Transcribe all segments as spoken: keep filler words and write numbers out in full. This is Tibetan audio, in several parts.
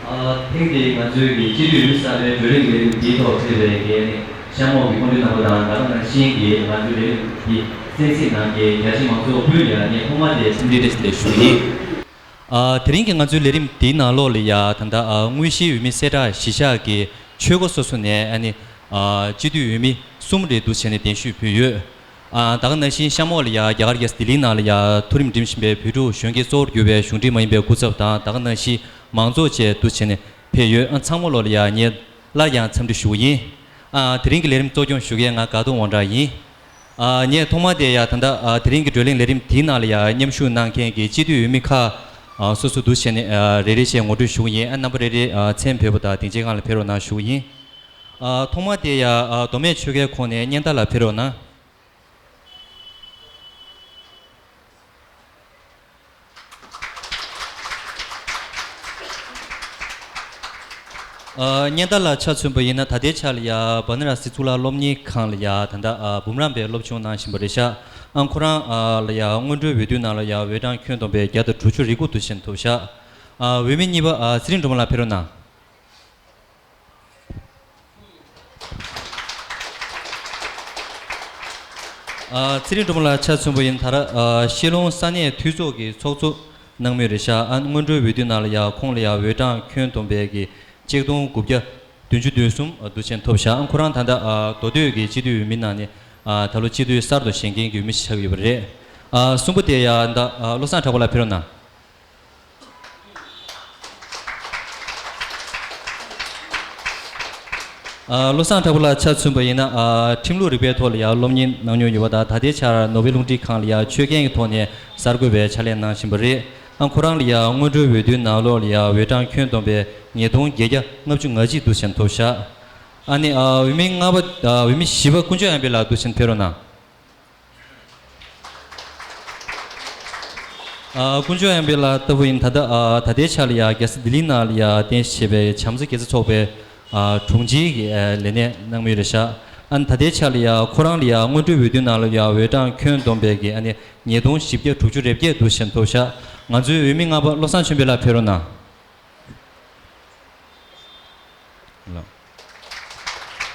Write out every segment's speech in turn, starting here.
ཨ། ཐེངས་འདིའི་ང་ཚོའི་གི་སྤྱི་འཐུས་ཡུལ་གསར་པའི་བགྲོ་གླེང་ལས་རིམ་འདིའི་ཐོག་ཕེབས་པའི་གི་གཤམ་འོག་གི་སྐུ་མགྲོན་རྣམ་པ་དང་། ད་ག་ནང་བཞིན་གི་ང་ཚོའི་ལས་རིམ་འདི་གསན་གཟིགས་གནང་མཁན་རྒྱ་ཆེའི་མང་ཚོགས་ཀུན་ལ་ངས་ཐོག་མ་དེ་འཚམས་འདྲི་བཀྲ་ཤིས་བདེ་ལེགས་ཞུ་གི་ཡིན། ཨ། དེ་རིང་གི་ང་ཚོའི་ལས་རིམ་འདིའི་ནང་ལོགས་ལ་ཡ་ད་ལྟ་ཨ་དངོས་གཞིའི་འོས་མི་གསལ་བསྒྲགས་གཞི་བཞག་གི་ཆོལ་ཁ་སོ་སོ་ནས་ཨ་ནི་ཨ་སྤྱི་འཐུས་འོས་མི་གསུམ་རེ་འདུ་བྱས་ནས་གདན་ཞུས་ཕུལ་ཡོད། ཨ། ད་ག་ནང་བཞིན་གཤམ་འོག་ལ་ཡ་རྒྱ་གར་རྒྱལ་ས་ལྡི་ལིའི་ནང་ལ་ཡ་མཐོ་རིམ་འགྲིམ་བཞིན་པའི་བོད་ཕྲུག་གཞོན་སྐྱེས་གཙོ་བོར་གྱུར་པའི་གཞུང་འབྲེལ་མ་ཡིན་པའི་སྐུ་ཚབ་དང་། ད་ག་ནང་བཞིན་མང་ཚོགས་བཅས་འདུ་བྱས་ནས་ཕེབས་ཡོད། ཨ། ཚང་མ་ལོག་ལ་ཡ་ངས་སླར་ཡང་འཚམས་འདྲི་ཞུ་གི་ཡིན། ཨ། དེ་རིང་གི་ལས་རིམ་གཙོ་སྐྱོང་ཞུ་མཁན་ང་དགའ་ཐུབ་དབང་གྲགས་ཡིན། ཨ། ངས་ཐོག་མ་དེ་ཡ་ད་ལྟ་ཨ་དེ་རིང་གི་བགྲོ་གླེང་ལས་རིམ་དེའི་ནང་ལ་ཡ་མཉམ་ཞུགས་གནང་མཁན་གྱི་སྤྱི་འཐུས་འོས་མི་ཁག་ཨ་སོ་སོ་འདུ་བྱས་ནས་ཨ་རེ་རེ་བྱས་ངོ་སྤྲོད་ཞུ་གི་ཡིན། ཨ། རྣམ་པ་རེ་རེ་ཨ་མཚན་འབོད་པ་དང་སྡིངས་ཆའི་སྒང་ལ་ཕེབས་རོགས་གནང་ཞུ་གི་ཡིན། ཨ། ཐོག་མ་དེ་ཡ་ཨ་མདོ་སྨད་ཆོལ་ཁའི་ཁོངས་ནས་སྙན་དར་ལགས་ཕེབས་རོགས་གནང་། ཨ། སྙན་དར་ལགས་ཆ་མཚོན་པ་ཡིན་ན། ད་ལྟའི་ཆ་ལ་ཡ་བ་ན་ར་སི་གཙུག་ལག་སློབ་གཉེར་ཁང་ལ་ཡ་ད་ལྟ་ཨ་འབུམ་རམས་པའི་སློབ་སྦྱོང་གནང་བཞིན་པ་རེད་ཤག་ཨ། ཁོ་རང་ཨ་ལ་ཡ་སྔོན་འགྲོའི་འོས་བསྡུའི་ནང་ལ་ཡ་འོས་གྲངས་ཁྱོན་བསྡོམས་པའི་བརྒྱ་དང་དྲུག་ཅུ་རེ་དགུ་འདུ་བྱས་ཐོབ་ཤག་ཨ། འོས་མི་གཉིས་པ་ཨ་ཚེ་རིང་སྒྲོལ་མ་ལགས་ཕེབས་རོགས་གནང་། ཨ། ཚེ་རིང་སྒྲོལ་མ་ལགས་ཆ་མཚོན་པ་ཡིན་ན། ད་ར་ཨ་ཤེས་ལོང་ས་གནས་འཐུས་ཚོགས་ཀྱི་ཚོགས་གཙོ་གནང་མུས་རེད་ཤག་ཨ། སྔོན་འགྲོའི་འོས་བསྡུ་ནང་ལ་ཡ་ཁོང་ལ་ཡ་འོས་གྲངས་ཁྱོན་བསྡོམས་པའི་གི་ཆིག་སྟོང་དགུ་བརྒྱ་བདུན་ཅུ་དོན་གསུམ་འདུ་བྱས་ཐོབ་ཤག་ཨ། ཁོ་རང་ད་ལྟ་ཨ་མདོ་སྟོད་ཀྱི་སྤྱི་འཐུས་འོས་མི་ནང་ནས་ཨ་ད་ལོ་སྤྱི་འཐུས་གསར་དུ་བཞེངས་མཁན་གྱི་འོས་མི་ཆགས་ཀྱི་ཡོད་པ་རེད། ཨ། གསུམ་པ་དེ་ཡ་ད་ཨ་བློ་བཟང་གྲགས་པ་ལགས་ཕེབས་རོགས་གནང་། ཨ། བློ་བཟང་གྲགས་པ་ལགས་ཆ་མཚོན་པ་ཡིན་ན། ཨ། ཁྲིམས་ལུགས་རིག་པའི་ཐོག་ལ་ཡང་སློབ་གཉེར་གནང་མྱོང་ཡོད་པ་དང་། ད་ལྟའི་ཆར་ནོར་ཝེ་རླུང་འཕྲིན་ཁང་ལ་ཡང་ཆོས་མཁན་གྱི་ཐོག་ནས་གསར་འགོད་པའི་ཕྱག་ལས་གནང་བཞིན་པ་རེད། ཨ། ཁོ་རང་ལ་ཡང་སྔོན་འགྲོའི་འོས་བསྡུའི་ནང་ལོགས་ལ་ཡང་འོས་གྲངས་ཁྱོན་བསྡོམས་པའི་ཉིས་སྟོང་བརྒྱད་བརྒྱ་ལྔ་བཅུ་ང་གཅིག་འདུ་བྱས་ཐོབ་ཤག་ཨ་ནི་ཨ་འོས་མི་ལྔ་པ། ཨ། འོས་མི་བཞི་པ་དཀོན་མཆོག་དབྱངས་འབྱེད་ལགས་འདུ་བྱས་ཕེབས་རོགས་གནང་། ཨ། དཀོན་མཆོག་དབྱངས་འབྱེད་ལགས་ལྟ་བུ་ཡིན་ན། ད་ལྟ་ཨ་ད་ལྟའི་ཆ་ལ་ཡ་རྒྱལ་ས་ལྡི་ལི་ནང་ལ་ཡ་རྟེན་གཞི་བྱས་པའི་བྱམས་བརྩེ་དགེ་རྩ་ཚོགས་པའི་ཨ་དྲུང་ཆེའི་གི་ཨ་ལས་གནས་གནང་མུས་རེད་ཤག་ཨ་ནི་ད་ལྟའི་ཆ་ལ་ཡ་ཁོ་རང་ལ་ཡ་སྔོན་འགྲོའི་འོས་བསྡུའི་ནང་ལ་ཡ་འོས་གྲངས་ཁྱོན་བསྡོམས་པའི་གི་ཨ་ནི་ཉིས་སྟོང་བཞི་བརྒྱ་དྲུག་ཅུ་རེ་བརྒྱད་འདུ་བྱས་ཐོབ་ཤག་ང་ཚོའི་འོས་མི་ལྔ་པ་བློ་བཟང་ཆོས་འཕེལ་ལགས་ཕེབས་རོགས་གནང་། ལགས།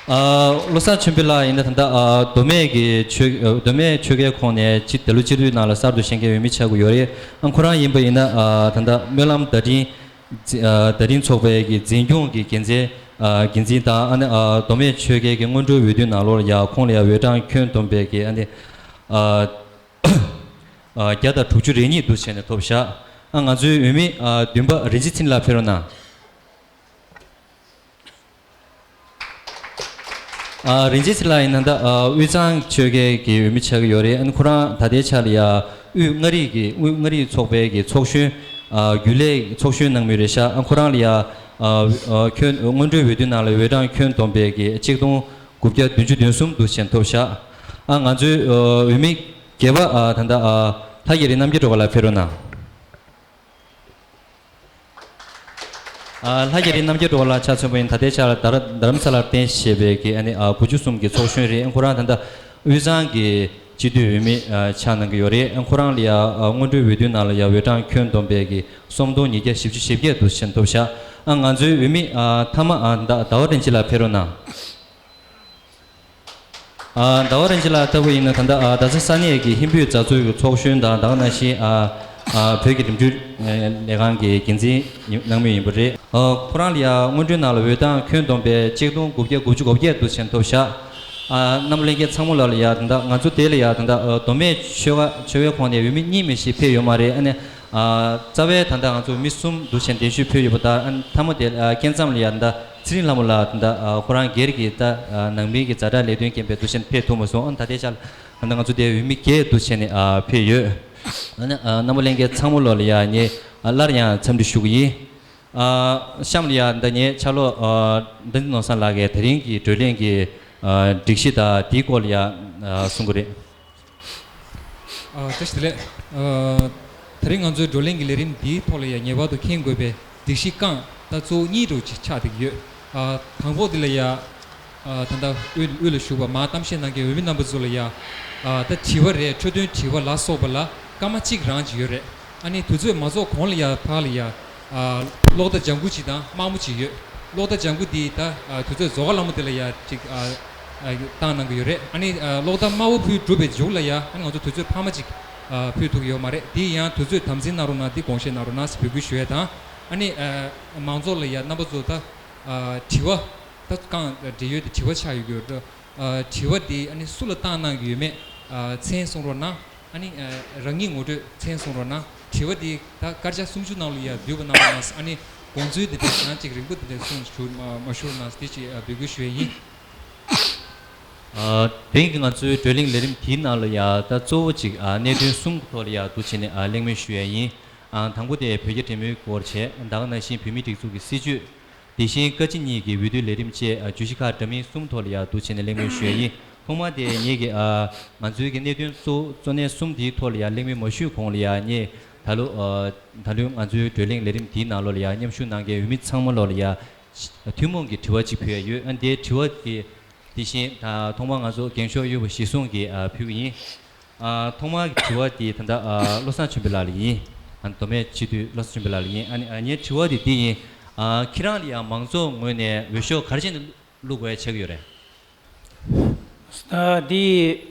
ཨ། བློ་བཟང་ཆོས་འཕེལ་ལགས་ཡིན་ན་ད་ལྟ་ཨ་མདོ་སྨད་ཀྱི་ཆོས། ཨ། མདོ་སྨད་ཆོལ་ཁའི་ཁོངས་ནས་སྤྱི། འདི་ལོ་སྤྱི་འཐུས་ནང་ལ་གསར་དུ་བཞེངས་མཁན་འོས་མི་ཆགས་ཀྱི་ཡོད་རེད། ཨ། ཁོ་རང་ཡིན་པ་ཡིན་ན། ཨ། ད་ལྟ་སྨོན་ལམ་བརྡ་འཕྲིན་འཛིན། ཨ། བརྡ་འཕྲིན་ཚོགས་པའི་གི་འཛིན་སྐྱོང་གི་འགན་འཛིན། ཨ། འགན་འཛིན་དང་། ཨ་ནི་ཨ་མདོ་སྨད་ཆོལ་ཁའི་གི་སྔོན་འགྲོའི་འོས་བསྡུའི་ནང་ལོགས་ལ་ཡ་ཁོང་ལ་ཡ་འོས་གྲངས་ཁྱོན་བསྡོམས་པའི་གི་ཨ་ནི་ཨ་ཨ་བརྒྱ་དང་དྲུག་ཅུ་རེ་གཉིས་འདུ་བྱས་ནས་ཐོབ་ཤག་ཨ། ང་ཚོའི་འོས་མི་ཨ་བདུན་པ་རིན་ཆེན་ཚེ་རིང་ལགས་ཕེབས་རོགས་གནང་། ཨ། རིན་ཆེན་ཚེ་རིང་ལགས་ཡིན་ན་ད་ཨ་དབུས་གཙང་ཆོལ་ཁའི་གི་འོས་མི་ཆགས་ཀྱི་ཡོད་རེད། ཨ་ནི་ཁོ་རང་ད་ལྟའི་ཆ་ལ་ཡ་དབུས་མངའ་རིས་ཀྱི། དབུས་མངའ་རིས་ཚོགས་པའི་གི་ཚོགས་གཞོན། ཨ། རྒྱུན་ལས་ཚོགས་གཞོན་གནང་མུས་རེད་ཤག་ཨ། ཁོ་རང་ལ་ཡ་ཨ་ཨ་ཁྱོན། སྔོན་འགྲོའི་འོས་བསྡུ་ནང་ལ་འོས་གྲངས་ཁྱོན་བསྡོམས་པའི་གི་ཆིག་སྟོང་དགུ་བརྒྱ་བདུན་ཅུ་དོན་གསུམ་འདུ་བྱས་ཐོབ་ཤག་ཨ། ང་ཚོའི་ཨ་འོས་མི་བརྒྱད་པ། ཨ། ད་ལྟ་ཨ་ལྷ་རྒྱ་རི་རྣམ་རྒྱལ་སྒྲོལ་དཀར་ལགས་ཕེབས་རོགས་གནང་། ཨ། ལྷ་རྒྱ་རི་རྣམ་རྒྱལ་སྒྲོལ་དཀར་ལགས་ཆ་མཚོན་པ་ཡིན་ན་ད་ལྟའི་ཆར་རྡ་ར། རྡ་རམ་ས་ལར་རྟེན་གཞི་བྱས་པའི་གི་ཨ་ནི་ཨ་དགུ་བཅུ་གསུམ་གི་ཚོགས་གཞོན་རེད། ཁོ་རང་ད་ལྟ་དབུས་གཙང་གི་སྤྱི་འཐུས་འོས་མི་ཨ་ཆགས་གནང་གི་ཡོད་རེད། ཁོ་རང་ལ་ཡ་ཨ་སྔོན་འགྲོའི་འོས་བསྡུའི་ནང་ལ་ཡ་འོས་གྲངས་ཁྱོན་བསྡོམས་པའི་གི་སུམ་སྟོང་ཉིས་བརྒྱ་བཞི་བཅུ་ཞེ་བརྒྱད་འདུ་བྱས་ཐོབ་ཤག་ཨ། ང་ཚོའི་འོས་མི་ཨ་མཐའ་མ། ཨ། ཟླ་བ་དྲིན་ཆེན་ལགས་ཕེབས་རོགས་གནང་། ཨ། ཟླ་བ་རིན་ཆེན་ལགས་ལྟ་བུ་ཡིན་ན་ད་ལྟ་ཨ་རྡ་ས་ས་གནས་ཀྱི་ཧིན་བོད་མཛའ་འཛུགས་ཀྱི་ཚོགས་གཞོན་དང་། ད་ག་ནང་བཞིན་ཨ་ཨ་བོད་ཀྱི་འགྲིམ་འགྲུལ་ལས་ཁང་གི་འགན་འཛིན་གནང་མུས་ཡིན་པ་རེད། ཨ། ཁོ་རང་ལ་ཡ་སྔོན་འགྲོའི་ནང་ལ་འོས་གྲངས་ཁྱོན་བསྡོམས་པའི་ཆིག་སྟོང་དགུ་བརྒྱ་དགུ་བཅུ་གོ་བརྒྱད་འདུ་བྱས་ཐོབ་ཤག་ཨ། རྣམ་པ་ལྷན་རྒྱས་ཚང་མ་ལོག་ལ་ཡ་ད་ལྟ་ང་ཚོ་དེ་ལ་ཡ་ད་ལྟ་ཨ་མདོ་སྨད་ཆོལ་ཁ། ཆོལ་ཁའི་ཁོངས་ནས་འོས་མི་གཉིས་མ་གཏོགས་ཕེབས་ཡོད་མ་རེད། ཨ་ནི། ཨ། རྩ་བའི་ད་ལྟ་ང་ཚོ་མི་གསུམ་འདུ་བྱས་གདན་ཞུས་ཕུལ་ཡོད་པ་དང་། ཨ། མཐའ་མ་དེ། ཨ། སྐབས་མཚམས་ལ་ཡ་ད་ལྟ་ཚེ་རིང་ལྷ་མོ་ལགས་ད་ལྟ། ཨ། ཁོ་རང་སྒེར་གྱི་ད་ཨ་ནང་མིའི་གི་ཛ་དྲག་ལས་དོན་རྐྱེན་པས་འདུ་བྱས་ཕེབས་ཐུབ་མ་སོང་། ཨ། ད་ལྟའི་ཆར་ད་ལྟ་ང་ཚོ་དེ་འོས་མི་བརྒྱད་འདུ་བྱས་ནས་ཨ་ཕེབས་ཡོད། ཨ་ནི། ཨ། རྣམ་པ་ལྷན་རྒྱས་ཚང་མ་ལོག་ལ་ཡ་ངས་ཨ་སླར་ཡང་འཚམས་འདྲི་ཞུ་གི་ཡིན། ཨ། གཤམ་ལ་ཡ་ད་ལྟ་ངའི་ཕྱག་སློབ་ཨ་དྷ་རྩེ་ནོར་བཟང་ལགས་ཀྱིས་དེ་རིང་གི་བགྲོ་གླེང་གི་ཨ་སྒྲིག་གཞི་དང་དེའི་སྐོར་ལ་ཡ་ཨ་གསུང་གི་རེད། ཨ། བཀྲ་ཤིས་བདེ་ལེགས། ཨ། དེ་རིང་ང་ཚོའི་བགྲོ་གླེང་གི་ལས་རིམ་འདིའི་ཐོག་ལ་ཡ་ངེས་པར་དུ་མཁྱེན་དགོས་པའི་སྒྲིག་གཞི་རྐང་ད་གཙོ་བོ་གཉིས་རུ་ཆགས་བསྡད་ཀྱི་ཡོད། ཨ། དང་པོ་འདི་ལ་ཡ། ཨ། ད་ལྟ་དབུས། དབུས་ལ་བཞུགས་པ་མར་གཏམ་བཤད་གནང་མཁན་འོས་མི་རྣམ་པ་ཚོ་ལ་ཡ། ཨ། ད་དྲི་བ་རེད། འཕྲོས་དོན་དྲི་བ་ལ་སོགས་པ་ལ་སྐར་མ་གཅིག་རང་ཅིག་ཡོད་རེད། ཨ་ནི་དུས་ཚོད་མ་རྫོགས་གོང་ལ་ཡ་ཕར་ལ་ཡ། ཨ། ཨ་གློག་བརྡ་ལྗང་ཁུ་ཅིག་དང་དམར་མོ་ཅིག་ཡོད། གློག་བརྡ་ལྗང་ཁུ་འདི་ད་ཨ་དུས་ཚོད་རྫོགས་ཁ་ལ་མོ་དེ་ལ་ཡ་ཅིག་ཨ་ཨ་བཏང་གནང་གི་ཡོད་རེད། ཨ་ནི་ཨ་གློག་བརྡ་དམར་པོ་ཕུལ་གྲུབ་པའི་མཇུག་ལ་ཡ་ཨ་ནི་ང་ཚོ་དུས་ཚོད་འཕར་མ་ཅིག་ཨ་ཕུལ་ཐུབ་ཀྱི་ཡོད་མ་རེད། དེ་ཡང་དུས་ཚོད་དམ་འཛིན་གནང་རོགས་གནང་། དེ་དགོངས་བཞེས་གནང་རོགས་གནང་ཟེར་འབོད་སྐུལ་ཞུ་ཡ་དང་། ཨ་ནི་ཨ་མང་ཚོགས་ལ་ཡ་རྣམ་པ་ཚོ་ད་ཨ་དྲི་བ་ད་གང་འབྲེལ་ཡོད་དེ་དྲི་བ་ཆགས་ཡོད་ཀྱི་ཡོད་འགྲོ། ཨ་དྲི་བ་དེ་ཨ་ནི་སུ་ལ་བཏང་གནང་གི་ཡོད་མེད་ཨ་མཚན་གསུང་རོགས་གནང་། ཨ་ནི་ཨ་རང་ཉིད་ངོ་སྤྲོད་མཚན་གསུང་རོགས་གནང་། དྲི་བ་དེ་ད་སྐར་ཆ་སུམ་ཅུ་ནང་ལ་ཡ་བསྡུས་པ་གནང་རོགས་གནང་། ཨ་ནི་དགོངས་ཚུལ་དེ་འདྲ་ཡང་ཅིག་རིང་པོ་དེ་འདྲ་གསུང་ཞུ་མ་མ་ཞུ་རོགས་གནང་། དེ་ཅིག་ཨ་འབོད་སྐུལ་ཞུ་ཡ་ཡིན། ཨ་དེ་རིང་གི་ང་ཚོའི་བགྲོ་གླེང་ལས་རིམ་དེའི་ནང་ལ་ཡ་ད་གཙོ་བོ་ཅིག་ཨ་གནད་དོན་གསུམ་གྱི་ཐོག་ལ་ཡ་འདུག་བྱས་ནས་ཨ་གླེང་མོལ་ཞུ་ཡ་ཡིན། ཨ་དང་པོ་དེ་བོད་རྒྱ་འབྲེལ་མོལ་སྐོར་བྱས། ད་ག་ནང་བཞིན་བོད་མིའི་སྒྲིག་འཛུགས་ཀྱི་སྲིད་བྱུས། དེ་བཞིན་བཀའ་སྤྱི་གཉིས་ཀྱི་འོས་བསྡུའི་ལས་རིམ་བཅས་ཨ་བརྗོད་གཞི་ཁག་འདྲ་མིན་གསུམ་ཐོག་ལ་ཡ་འདུག་བྱས་ནས་གླེང་མོལ་ཞུ་ཡ་ཡིན། ཐོག་མར་དེ་ངེད་ཀྱི་ཨ་ང་ཚོའི་གི་གནད་དོན་གཙོ་གཙོ་གནད་གསུམ་དེའི་ཐོག་ལ་ཡ་གླེང་མོལ་མ་ཞུས་གོང་ལ་ཡ་ངས་ད་ལོ་ཨ་ད་ལོའི་ང་ཚོའི་བགྲོ་གླེང་ལས་རིམ་དེའི་ནང་ལོགས་ལ་ཡ་མཉམ་ཞུགས་གནང་མཁན་འོས་མི་ཚང་མ་ལོགས་ལ་ཡ་ཐུན་མོང་གི་དྲི་བ་གཅིག་ཕུལ་ཡ་ཡོད། ཨ་དེའི་དྲི་བ་དེ་དེ་བཞིན་ད་ཐོག་མར་ང་ཚོ་འགེངས་ཤོག་གཡོ་བ་གཞིར་བཟུང་གིས་ཨ་ཕུལ་གྱི་ཡིན། ཨ་ཐོག་མར་གྱི་དྲི་བ་དེ་ད་ལྟ་ཨ་བློ་བཟང་ཆོས་འཕེལ་ལགས་ལ་ཡིན། ཨ་མདོ་སྨད་སྤྱི་འཐུས་བློ་བཟང་ཆོས་འཕེལ་ལགས་ལ་ཡིན། ཨ་ནི་ཨ་ངའི་དྲི་བ་དེ་འདི་ཡིན། ཨ་ཁྱེད་རང་ལ་ཡང་མང་ཚོགས་ངོས་ནས་འོས་ཤོག་ག་རེ་བྱས་ནས་བླུག་དགོས་ཡ་ཆགས་ཀྱི་ཡོད་རེད། ཨ་འདི་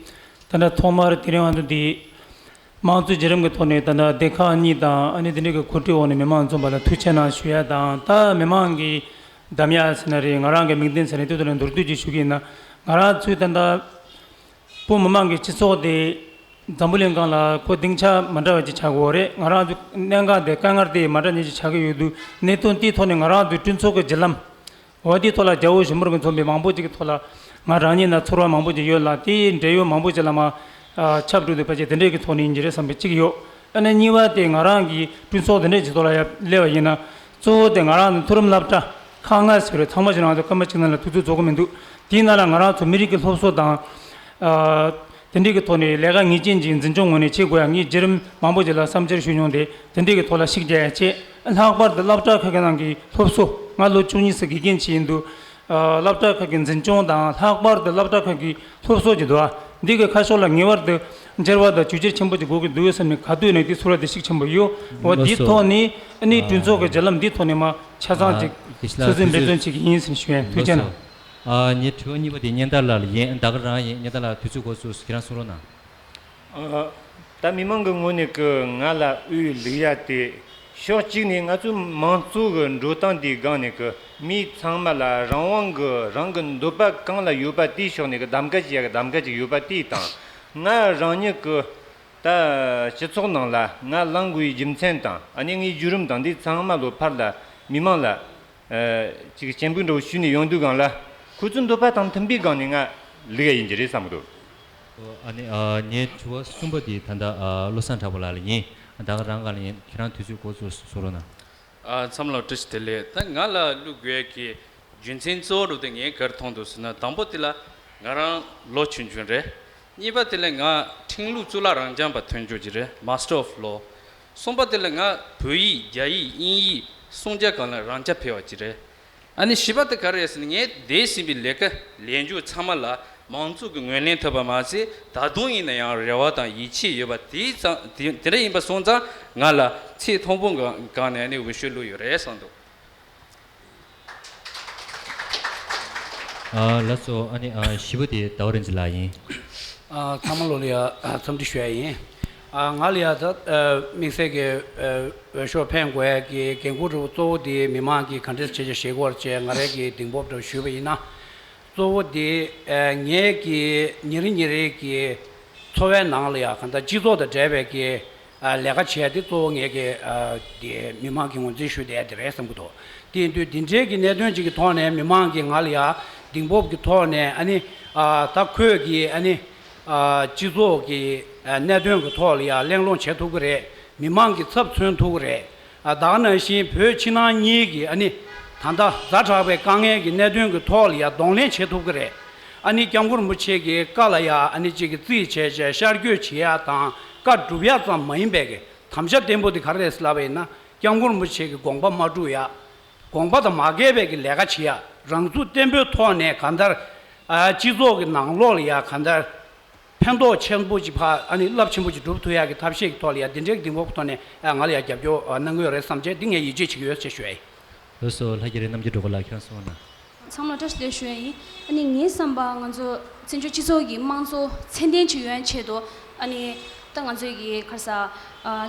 ད་ལྟ་ཐོག་མར་དེ་རིང་ང་ཚོ་འདི་དམངས་གཙོའི་བརྒྱུད་རིམ་གྱི་ཐོག་ནས་ད་ལྟ་སྡེ་ཁག་གཉིས་དང་ཨ་ནི་དེ་འདྲའི་གི་གོ་སྒྲིག་འོག་ནས་མི་མང་འཛོམས་པ་ལ་ཐུགས་རྗེ་གནང་ཞུ་ཡ་དང་། ད་མི་མང་གི་འདེམས་ཡ་ཟེར་ན་རེད། ང་རང་གི་མིག་མདུན་ཟེར་ན་དེ་ཚོ་ལ་མདོར་བསྡུས་ཅིག་ཞུ་གི་ཡིན་ན། ང་རང་ཚོའི་ད་ལྟ་བོད་མི་མང་གི་སྤྱི་ཚོགས་དེ་འཛམ་བུ་གླིང་སྒང་ལ་ཁོ་སྡིངས་ཆ་མ་འདྲ་བ་ཅིག་ཆགས་ཀྱི་ཡོད་རེད། ང་རང་ཚོའི་གནད་འགག་དེ་དཀའ་ངལ་དེ་མ་འདྲ་ཉེ་ཅིག་ཆགས་ཀྱི་ཡོད་དུས། གནད་དོན་དེའི་ཐོག་ནས་ང་རང་ཚོའི་གྲོས་ཚོགས་ཀྱི་བརྒྱུད་ལམ་འོ་དེའི་ཐོག་ལ་རྒྱལ་བ་ཞི་མོལ་གྱིས་འཛོམས་པའི་མང་པོ་ཅིག་གི་ཐོག་ལ་ང་རང་ཉིད་ན་ཚོར་བ་མང་པོ་ཅིག་ཡོད་ལ། དེའི་འབྲེལ་ཡོད་མང་པོ་ཅིག་ལ་མ་ཨ་ཁྱབ་འགྲོ་དུས་ཕལ་ཆེར་དེ་འདྲས་ཀྱི་ཐོག་ནས་ཡིན་གྱི་རེད་བསམ་པའི་གཅིག་ཡོད། ཨ་ནི་གཉིས་པ་དེ་ང་རང་གི་གྲོས་ཚོགས་དེ་འདྲས་ཀྱི་ཐོག་ལ་ཡ་སླེབས་པ་ཡིན་ན། གཙོ་བོ་དེ་ང་རང་ཚོ་མཐོ་རིམ་སློབ་གྲྭ་ཁག་ལྔ་ཟེར་བའི་ཚང་མ་ཞིག་ང་ཚོ་སྐར་མ་གཅིག་ནང་ལ་དུས་ཚོད་རྫོགས་ཀྱི་མི་འདུག་དེའི་ནང་ལ་ང་རང་ཚོ་མི་རིགས་ཀྱི་སློབ་གསོ་དང་། ཨ་དེ་འདྲས་ཀྱི་ཐོག་ནས་ལས་ཀ་ངེས་ཅན་ཅིག་འཛིན་སྐྱོང་ངོས་ནས་བྱེད་དགོས་ཡ་ངས་བརྒྱུད་རིམ་མང་པོ་ཅིག་ལ་བསམ་འཆར་ཞུ་མྱོང་སྟེ། དེ་འདྲས་ཀྱི་ཐོག་ལ་ཤུགས་རྒྱག་ཡ་བྱས། ལྷག་པར་དུ་སློབ་གྲྭ་ཁག་གི་ནང་གི་སློབ་གསོ། ང་ལོ་བཅུ་གཉིས་ཙམ་དགེ་རྒན་བྱས་ཡིན་དུས། ཨ་སློབ་གྲྭ་ཁག་གི་འཛིན་སྐྱོང་དང་། ལྷག་པར་དུ་སློབ་གྲྭ་ཁག་གི་སློབ་གསོ་གི་འདུག་ཨ། འདི་གི་ཁ་ཕྱོགས་ལ་ངེས་པར་དུ་འགྱུར་བ་དང་བཅོས་བསྒྱུར་ཆེན་པོ་ཅིག་དགོས་ཀྱི་འདུག་བསམ་ནས་ག་དུས་ནས་འདི་ཚོར་བ་འདི་ཤུགས་ཆེན་པོ་ཡོད། འོ་འདིའི་ཐོག་ནས་ཨ་ནི་གྲོས་ཚོགས་ཀྱི་བརྒྱུད་ལམ་འདིའི་ཐོག་ནས་མ་ཆ་ཚང་ཅིག་ཚོད་འཛིན་འབད་བརྩོན་བྱེད་ཀྱི་ཡིན་ཟེར་ནས་ཞུ་ཡ་ཡིན། ཐུགས་རྗེ་གནང་། ཨ་ངའི་དྲི་བ་གཉིས་པ་དེ་སྙན་དར་ལགས་ལ་ཡིན། ད་ག་རང་ཡིན། སྙན་དར་ལགས་དུས་ཚོད་འགོར་སོང་། ཁྱེད་རང་གསུང་རོགས་གནང་། ཨ་ད་མི་མང་གི་ངོས་ནས་ཀི་ང་ལ་འོས་བླུག་ཡ་དེ། ཕྱོགས་གཅིག་ནས་ང་ཚོའི་མང་གཙོ་གི་འགྲོ་སྟངས་དེའི་སྒང་ནས་ཀི་མི་ཚང་མ་ལ་རང་དབང་གི་རང་གི་འདོད་པ་གང་ལ་ཡོད་པ་དེའི་ཕྱོགས་ནས་ཀི་གདམ་ག་བྱེད་ཡ་གི་གདམ་ག་ཅིག་ཡོད་པ་དེ་དང་། ང་རང་ཉིད་ཀི་ད་སྤྱི་ཚོགས་ནང་ལ་ང་ལངས་དགོས་པའི་རྒྱུ་མཚན་དང་། ཨ་ནི་ངའི་བརྒྱུད་རིམ་དང་འདི་ཚང་མ་ལོ་ཕར་ལ་མི་མང་ལ་ཨ་ཅིག་སྤྱན་འབུལ་འདྲ་བོ་ཞུས་ནས་ཡོང་དུས་སྒང་ལ། ཁོ་ཚོའི་འདོད་པ་དང་མཐུན་པའི་སྒང་ནས་ང་བླུག་ཡ་ཡིན་གྱི་རེད་བསམ་གི་འདུག་ཨ་ནི་ཨ་ངའི་དྲི་བ་གསུམ་པ་དེ་ད་ལྟ་ཨ་བློ་བཟང་གྲགས་པ་ལགས་ལ་ཡིན། ད་ག་རང་སྒང་ལ་ཡིན། ཁྱེད་རང་དུས་ཚོད་འགོར་སོང་། གསུང་རོགས་གནང་། ཨ་མཚམས་ལ་བཀྲ་ཤིས་བདེ་ལེགས། ད་ང་ལ་བླུག་དགོས་ཀྱི་རྒྱུ་མཚན་གཙོ་བོ་དེ་ངས་ག་རེ་མཐོང་འདུག་ཟེར་ན། དང་པོ་དེ་ལ་ང་རང་ལོ་ཆུང་ཆུང་རེད། གཉིས་པ་དེ་ལ་ང་ཁྲིམས་ལུགས་གཙུག་ལག་རབ་འབྱམས་པ་ཐོན་རྒྱུ་ཅིག་རེད། Master of Law། གསུམ་པ་དེ་ལ་ང་བོད་ཡིག་རྒྱ་ཡིག་དབྱིན་ཡིག་སུམ་བརྒྱ་སྒང་ལ་རབ་འབྱམས་ཕེབས་པ་ཅིག་རེད། ཨ་ནི་བཞི་པ་དེ་ག་རེ་རེད་ཟེར་ན། ངས་འདས་ཟིན་པའི་ལས་ཀ་ལས་མཇུག་ཚང་མ་ལ་མང་གཙོ་གི་ངོས་ལེན་ཐོབ་པ་མ་ཟད། ད་དུང་ཡིན་ན་ཡང་རེ་བ་དང་ཡིད་ཆེས་ཡོད་པ་དེ་ཙང་དེ་དེ་འདྲ་ཡིན་པ་སོང་ཙང་། ང་ལ་ཚེ་ཐོག་མའི་སྒང་ནས་ཨ་ནི་འོས་ཤོག་བླུགས་ཡོད་རེད་བསམ་འདུག་ཨ་ལགས་སོ། ཨ་ནི་ཨ་བཞི་པ་དེ་ཟླ་བ་རིན་ཆེན་ལགས་ཡིན། ཨ་ཚང་མ་ལོ་ལ་ཡ་ཨ་འཚམས་འདྲི་ཞུ་ཡ་ཡིན། ཨ་ང་ལ་ཡ་ད་ཨ་དམིགས་བསལ་གྱི་ཨ་འོས་ཤོག་འཕེན་དགོས་ཡ་གི་འགན་ཁུར་གཙོ་བོ་དེ་མི་མང་གིས་ག་འདྲས་བྱས་བྱས་བཞེས་དགོས་རེད་ཅེས་ང་རང་གིས་གདེང་སྤོབས་འདྲ་ཞུས་པ་ཡིན་ན། གཙོ་བོ་དེ་ཨ་ངེད་ཀྱི་ཉིན་རེ་ཉིན་རེ་གི་འཚོ་བའི་ནང་ལ་ཡ་གང་ལྟར་སྤྱི་ཚོགས་དང་འབྲེལ་བའི་གི་ཨ་ལས་ཀ་བྱེད་ཡ་དེ་གཙོ་བོ་ངེད་ཀྱི་ཨ་དེ་མི་མང་གི་ངོས་འཛིན་ཞུ་བསྡད་ཡ་དེ་རེད་བསམ་གྱི་འདུག་དེ་ཡིན་དུས་དེ་འདྲའི་གི་གནད་དོན་ཅིག་གི་ཐོག་ནས་མི་མང་གིས་ང་ལ་ཡ་གདེང་སྤོབས་ཀྱི་ཐོག་ནས། ཨ་ནི་ཨ་ད་ཁོས་ཀྱི་ཨ་ནི་ཨ་སྤྱི་ཚོགས་ཀྱི་ཨ་གནད་དོན་གྱི་ཐོག་ལ་ཡ་གླེང་སློང་བྱེད་ཐུབ་ཀྱི་རེད། མི་མང་གི་ཚབ་མཚོན་ཐུབ་ཀྱི་རེད། ཨ་ད་ག་ནང་བཞིན་བོད་ཕྱི་ནང་གཉིས་ཀྱི་ཨ་ནི་ད་ལྟ་ཛ་དྲག་པའི་དཀའ་ངལ་གྱི་གནད་དོན་གྱི་ཐོག་ལ་ཡ་གདོང་ལེན་བྱེད་ཐུབ་ཀྱི་རེད། ཨ་ནི་སྐྱབས་མགོན་རིན་པོ་ཆེ་གི་བཀའ་ལ་ཡ་ཨ་ནི་གཅིག་གི་རྩིས་བྱས་བྱས་ཤར་བསྐྱོད་བྱེད་ཡ་དང་བཀའ་སྒྲུབ་ཡ་ཙམ་མ་ཡིན་པའི་གི་དམ་བཅའ་བརྟན་པོ་དེ་ག་རེ་རེད་ལབ་པ་ཡིན་ན། སྐྱབས་མགོན་རིན་པོ་ཆེ་གི་དགོངས་པ་མ་བཀྲུ་ཡ། དགོངས་པ་དང་མ་འགལ་བའི་གི་ལས་ཀ་བྱེད་ཡ། རང་ཚུགས་བརྟན་པོའི་ཐོག་ནས་གང་ལྟར་ཨ་སྤྱི་ཚོགས་ཀྱི་ནང་ལོགས་ལ་ཡ་གང་ལྟར་ ཕན་ཐོགས་ཆེན་པོ་ཅིག་ཕ་ཨ་ནི་རླབས་ཆེན་པོ་ཅིག་སྒྲུབ་ཐུབ་ཡག་གི་ཐབས་ཤེས་ཀྱི་ཐོག་ལ་ཡ་འདི་འདྲའི་གི་འདིང་གོ་གི་ཐོག་ནས་ཨ་ང་ལ་ཡ་རྒྱབ་སྐྱོར་ཨ་གནང་གི་ཡོད་རེད་བསམ་བྱས་འདི་ངས་ཡིད་ཆེས་བྱེད་ཀྱི་ཡོད་ཅེས་ཞུ་ཡ་ཡིན། ལགས་སོ། ལྷ་རྒྱ་རི་རྣམ་རྒྱལ་སྒྲོལ་དཀར་ལགས་ཁྱེད་རང་གསུང་རོགས་གནང་། ཚང་མ་ལ་བཀྲ་ཤིས་བདེ་ལེགས་ཞུ་ཡ་ཡིན། ཨ་ནི་ངའི་བསམ་པ་ང་ཚོ་བཙན་བྱོལ་སྤྱི་ཚོགས་ཀྱི་དམངས་གཙོ་ཚད་ལྡན་ཅིག་ཡོང་ཆེད་དུ་ཨ་ནི་ད་ང་ཚོའི་གི་ག་རེ་ཟ་ཨ་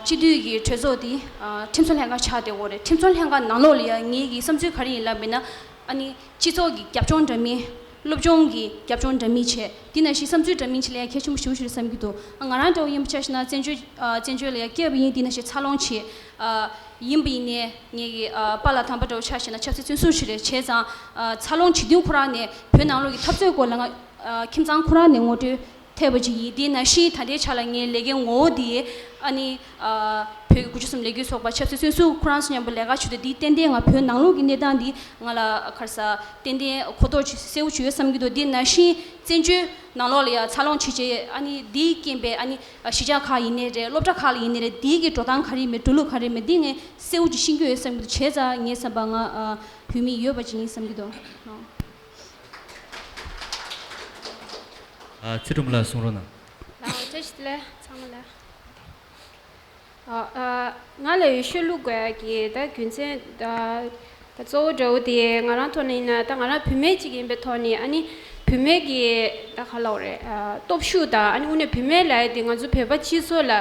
སྤྱི་འཐུས་ཀྱི་གྲོས་ཚོགས་འདི་ཨ་ཁྲིམས་བཟོ་ལྷན་ཁང་ཆགས་བསྡད་ཡོད་རེད། ཁྲིམས་བཟོ་ལྷན་ཁང་ནང་ལོགས་ལ་ཡ་ངའི་གི་བསམ་ཚུལ་ག་རེ་ཡིན་ལབ་པ་ཡིན་ན། ཨ་ནི་སྤྱི་ཚོགས་ཀྱི་རྒྱབ་ལྗོངས་འདྲ་མིན། སློབ་སྦྱོང་གི་རྒྱབ་ལྗོངས་འདྲ་མིན་བྱས། དེ་ནང་བཞིན་བསམ་ཚུལ་འདྲ་མིན་ཅིག་ལ་ཡ་གལ་ཆེན་པོ་ཞེ་པོ་ཞིག་རེད་བསམ་གྱི་འདུག་ང་རང་འདྲ་བོ་ཡིན་པ་ཆ་བཞག་ན་བཙན་བྱོལ་ཨ་བཙན་བྱོལ་ལ་ཡ་སྐྱེས་པ་ཡིན། དེ་ནང་བཞིན་འཚར་ལོངས་བྱས་ཨ་ཡིན་པ་ཡིན་ནའི་ངེད་ཀྱི་ཨ་པཱ་ལགས་དམ་པ་འདྲ་བོ་ཆ་བཞག་ན་ཆབ་སྲིད་བཙོན་ཟུར་ཞིག་རེད། བྱས་ཙང་ཨ་འཚར་ལོངས་བྱེད་དུས་ཁོ་རང་ནས་བོད་ནང་ལོགས་ཀྱི་འཐབ་རྩོད་སྐོར་ལ་ང་ཨ་ཁྱིམ་ཚང་ཁོ་རང་ནས་ངོ་སྤྲོད་ཐེབས་པ་ཅིག་ཡིན། དེ་ནང་བཞིན་ད་ལྟའི་ཆ་ལ་ངའི་ལས་ཀའི་ངོ་བོ་དེ་ཨ་ནི་ཨ་བོད་ཀྱི་དགུ་བཅུ་གསུམ་ལས་འགུལ་ཚོགས་པ་ཆབ་སྲིད་བཙོན་ཟུར་ཁོ་རང་ཚོ་མཉམ་པོ་ལས་ཀ་བྱེད་དུས་དེ་ཏན་ཏན་ང་བོད་ནང་ལོགས་ཀྱི་གནས་སྟངས་འདི་ང་ལ་ག་རེ་ཟ་ཏན་ཏན་གོ་རྟོགས་ཅིག་གསལ་བོ་ཅིག་ཡོད་བསམ་གྱི་འདུག་དེ་ནང་བཞིན་བཙན་བྱོལ་ནང་ལོགས་ལ་ཡང་འཚར་ལོངས་བྱེད་ཆེད་ཨ་ནི་འདིའི་རྐྱེན་པས་ཨ་ནི་གཞིས་ཆགས་ཁག་ཡིན་ནའི་རེད། སློབ་གྲྭ་ཁག་ལ་ཡིན་ནའི་རེད། འདིའི་གི་འགྲོ་སྟངས་ག་རེ་མེད། འགྲོ་ལུགས་ག་རེ་མེད། འདི་ངས་གསལ་བོ་ཅིག་ཤེས་ཀྱི་ཡོད་བསམ་གྱི་འདུག་བྱས་ཙང་ངའི་བསམ་པ་ང་ཨ་བོད་མི་ཡོད་པ་ཅིག་ཡིན་བསམ་གྱི་འདུག་ཨ། ཚེ་སྒྲོལ་མ་ལགས་གསུང་རོགས་གནང་། ལགས་འོ། བཀྲ་ཤིས་བདེ་ལེགས་ཚང་མ་ལ། ཨ་ཨ། ང་ལ་འོས་ཤོག་བླུག་དགོས་ཡ་གི་ད་རྒྱུ་མཚན་ད་ད་གཙོ་བོ་འདྲ་བོ་དེ་ང་རང་ཐོག་ནས་ཡིན་ན། ད་ང་རང་བུད་མེད་ཅིག་ཡིན་པའི་ཐོག་ནས་ཨ་ནི་བུད་མེད་ཀྱི་ད་ག་ལབ་དགོས་རེད། ཨ་སྟོབས་ཤུགས་དང་། ཨ་ནི་དངོས་གནས་བུད་མེད་ལབ་ཡ་དེ་ང་ཚོ་བོད་པ་སྤྱི་ཚོགས་ལ་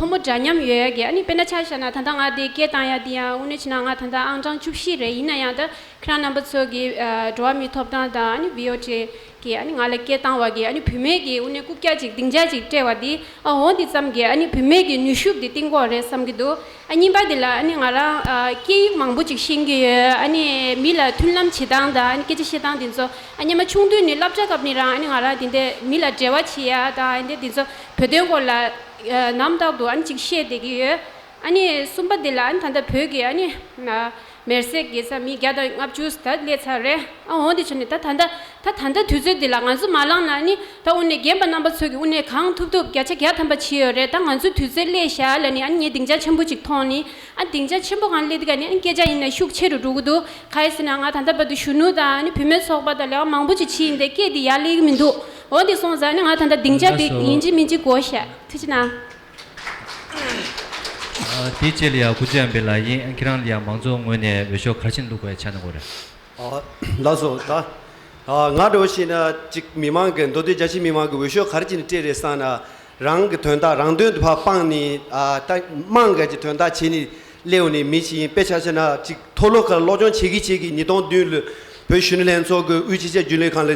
ཕོ་མོ་འདྲ་མཉམ་ཡོད་ཡ་གི། ཨ་ནི་དཔེར་ན་ཆ་བཞག་ན་ད་ལྟ་ང་དེ་སྐད་བཏང་ཡ་དེ་ཡང་དངོས་གནས་བྱས་ན་ང་ད་ལྟ་ཨང་གྲངས་བཅུ་བཞི་རེད། ཡིན་ན་ཡང་ད་ཁྱེད་རང་རྣམ་པ་ཚོ་གི་ཨ་འགྲོ་བ་མིའི་ཐོབ་ཐང་དང་། ཨ་ནི་བི་ཨོ་ཊི་གིས་ཨ་ནི་ང་ལ་སྐད་བཏང་བ་གིས་ཨ་ནི་བུད་མེད་ཀྱི་དངོས་གནས་རྐུབ་བཀྱག་ཅིག་སྡིངས་ཆ་ཅིག་སྤྲད་པ་འདི་ཨ་འོ་འདི་ཙམ་གྱིས་ཨ་ནི་བུད་མེད་ཀྱི་ནུས་ཤུགས་འདི་བརྟན་པོ་རེད་བསམ་གྱི་འདུག་ཨ་གཉིས་པ་འདི་ལ་ཨ་ནི་ང་རང་ཨ་སྐད་ཡིག་མང་པོ་ཅིག་ཤེས་ཀྱི་ཡོད། ཨ་ནི་མི་ལ་མཐུན་ལམ་བྱེད་སྟངས་དང་། ཨ་ནི་སྐད་ཆ་བཤད་སྟངས་འདི་ཚོ་ཨ་སྔོན་མ་ཆུང་དུས་ནས་སློབ་གྲྭ་སྐབས་ནས་རང་ཨ་ནི་ང་རང་འདི་འདྲའི་མི་ལ་འབྲེལ་བ་བྱེད་ཡ་དང་། ཨ་ནི་འདི་ཚོ་བོད་དོན་སྐོར་ལ་ཨ་རྣམ་དག་ཏུ་ཨ་ནི་ཅིག་བཤད་བསྡད་ཀྱི་ཡོད། ཨ་ནི་གསུམ་པ་འདི་ལ་ཨ་ནི་ད་ལྟ་བོད་ཀྱི་ཨ་ནི་ཨ་མེར་སྲེག་བྱེད་ས་མི་བརྒྱ་དང་ལྔ་བཅུ་ད་སླེབས་ཚར་རེད། ཨ་འོ་དེ་བྱས་ནས་ད་ད་ལྟ་ད་ད་ལྟ་དུས་ཚོད་འདི་ལ་ང་ཚོ་མ་ལངས་ན་ཨ་ནི་ད་དངོས་གནས་རྒན་པ་རྣམ་པ་ཚོ་གིས་དངོས་གནས་གང་ཐུབ་ཐུབ་བརྒྱ་ཆ་བརྒྱ་ཐམ་པ་བྱས་ཡོད་རེད། ད་ང་ཚོ་དུས་ཚོད་སླེབས་ཤག་ལབ་ནས་ཨ་ནི་ངས་སྡིངས་ཆ་ཆེན་པོ་ཅིག་མཐོང་ནས། ཨ་སྡིངས་ཆ་ཆེན་པོ་སྒང་སླེབས་དུས་ཀ་ནས་ཨ་ནི་སྐད་ཆ་ཡིན་ན་ཤུགས་ཆེ་རུ་འགྲོ་གི་འདུག་གང་ཡིན་ཟེར་ན་ང་ད་ལྟ་བར་དུ་གཞོན་ནུ་དང་ཨ་ནི་བུད་མེད་ཚོགས་པ་དང་ལས་ཀ་མང་པོ་ཅིག་བྱས་ཡིན་ཏེ་སྐད་འདི་ཡར་སླེབས་ཀྱི་མི་འདུག་འོ་དེ་སོང་ཙང་ཨ་ནི་ང་ད་ལྟ་སྡིངས་ཆ་འདི་ལགས་སོ། ཡིན་གཅིག་མིན་གཅིག་དགོས་ཤག་ཐུགས་རྗེ་གནང་། ཨ་དེའི་རྗེས་ལ་ཡ་ཀུན་མཁྱེན་དབྱངས་པད་ལགས་ཡིན། ཁྱེད་རང་ལ་ཡ་མང་ཚོགས་ངོས་ནས་འོས་ཤོག་ག་རེ་བྱས་ནས་བླུག་དགོས་ཡ་ཆ་གནང་དགོས་རེད། ཨ་ལགས་སོ། ད་ཨ་ང་འདྲ་བོ་བྱས་ན་ཅིག་མི་མང་གི་མདོ་སྟོད་རྒྱ་ཆེའི་མི་མང་གི་འོས་ཤོག་ག་རེ་བྱས་ནས་སྤྲད་རེད་བསམ་ན། རང་གི་དོན་དག་རང་དོན་དུ་ཕར་སྤངས་ནས་ཨ་ད་དམངས་སྒེར་གྱི་དོན་དག་བྱས་ནས་སླེབས་ནས་མི་ཞིག་ཡིན། དཔེ་ཆ་བཞག་ན་ཅིག་མཐོ་སློབ་ཁག་སློབ་སྦྱོང་བྱེད་ཀྱི་བྱེད་ཀྱི་ཉིས་སྟོང་བདུན་ལོའི་བོད་གཞོན་ནུ་ལྷན་ཚོགས་ཀྱི་དབུས་སྤྱི་ཁྱབ་རྒྱུན་ལས་ཁང་ལ་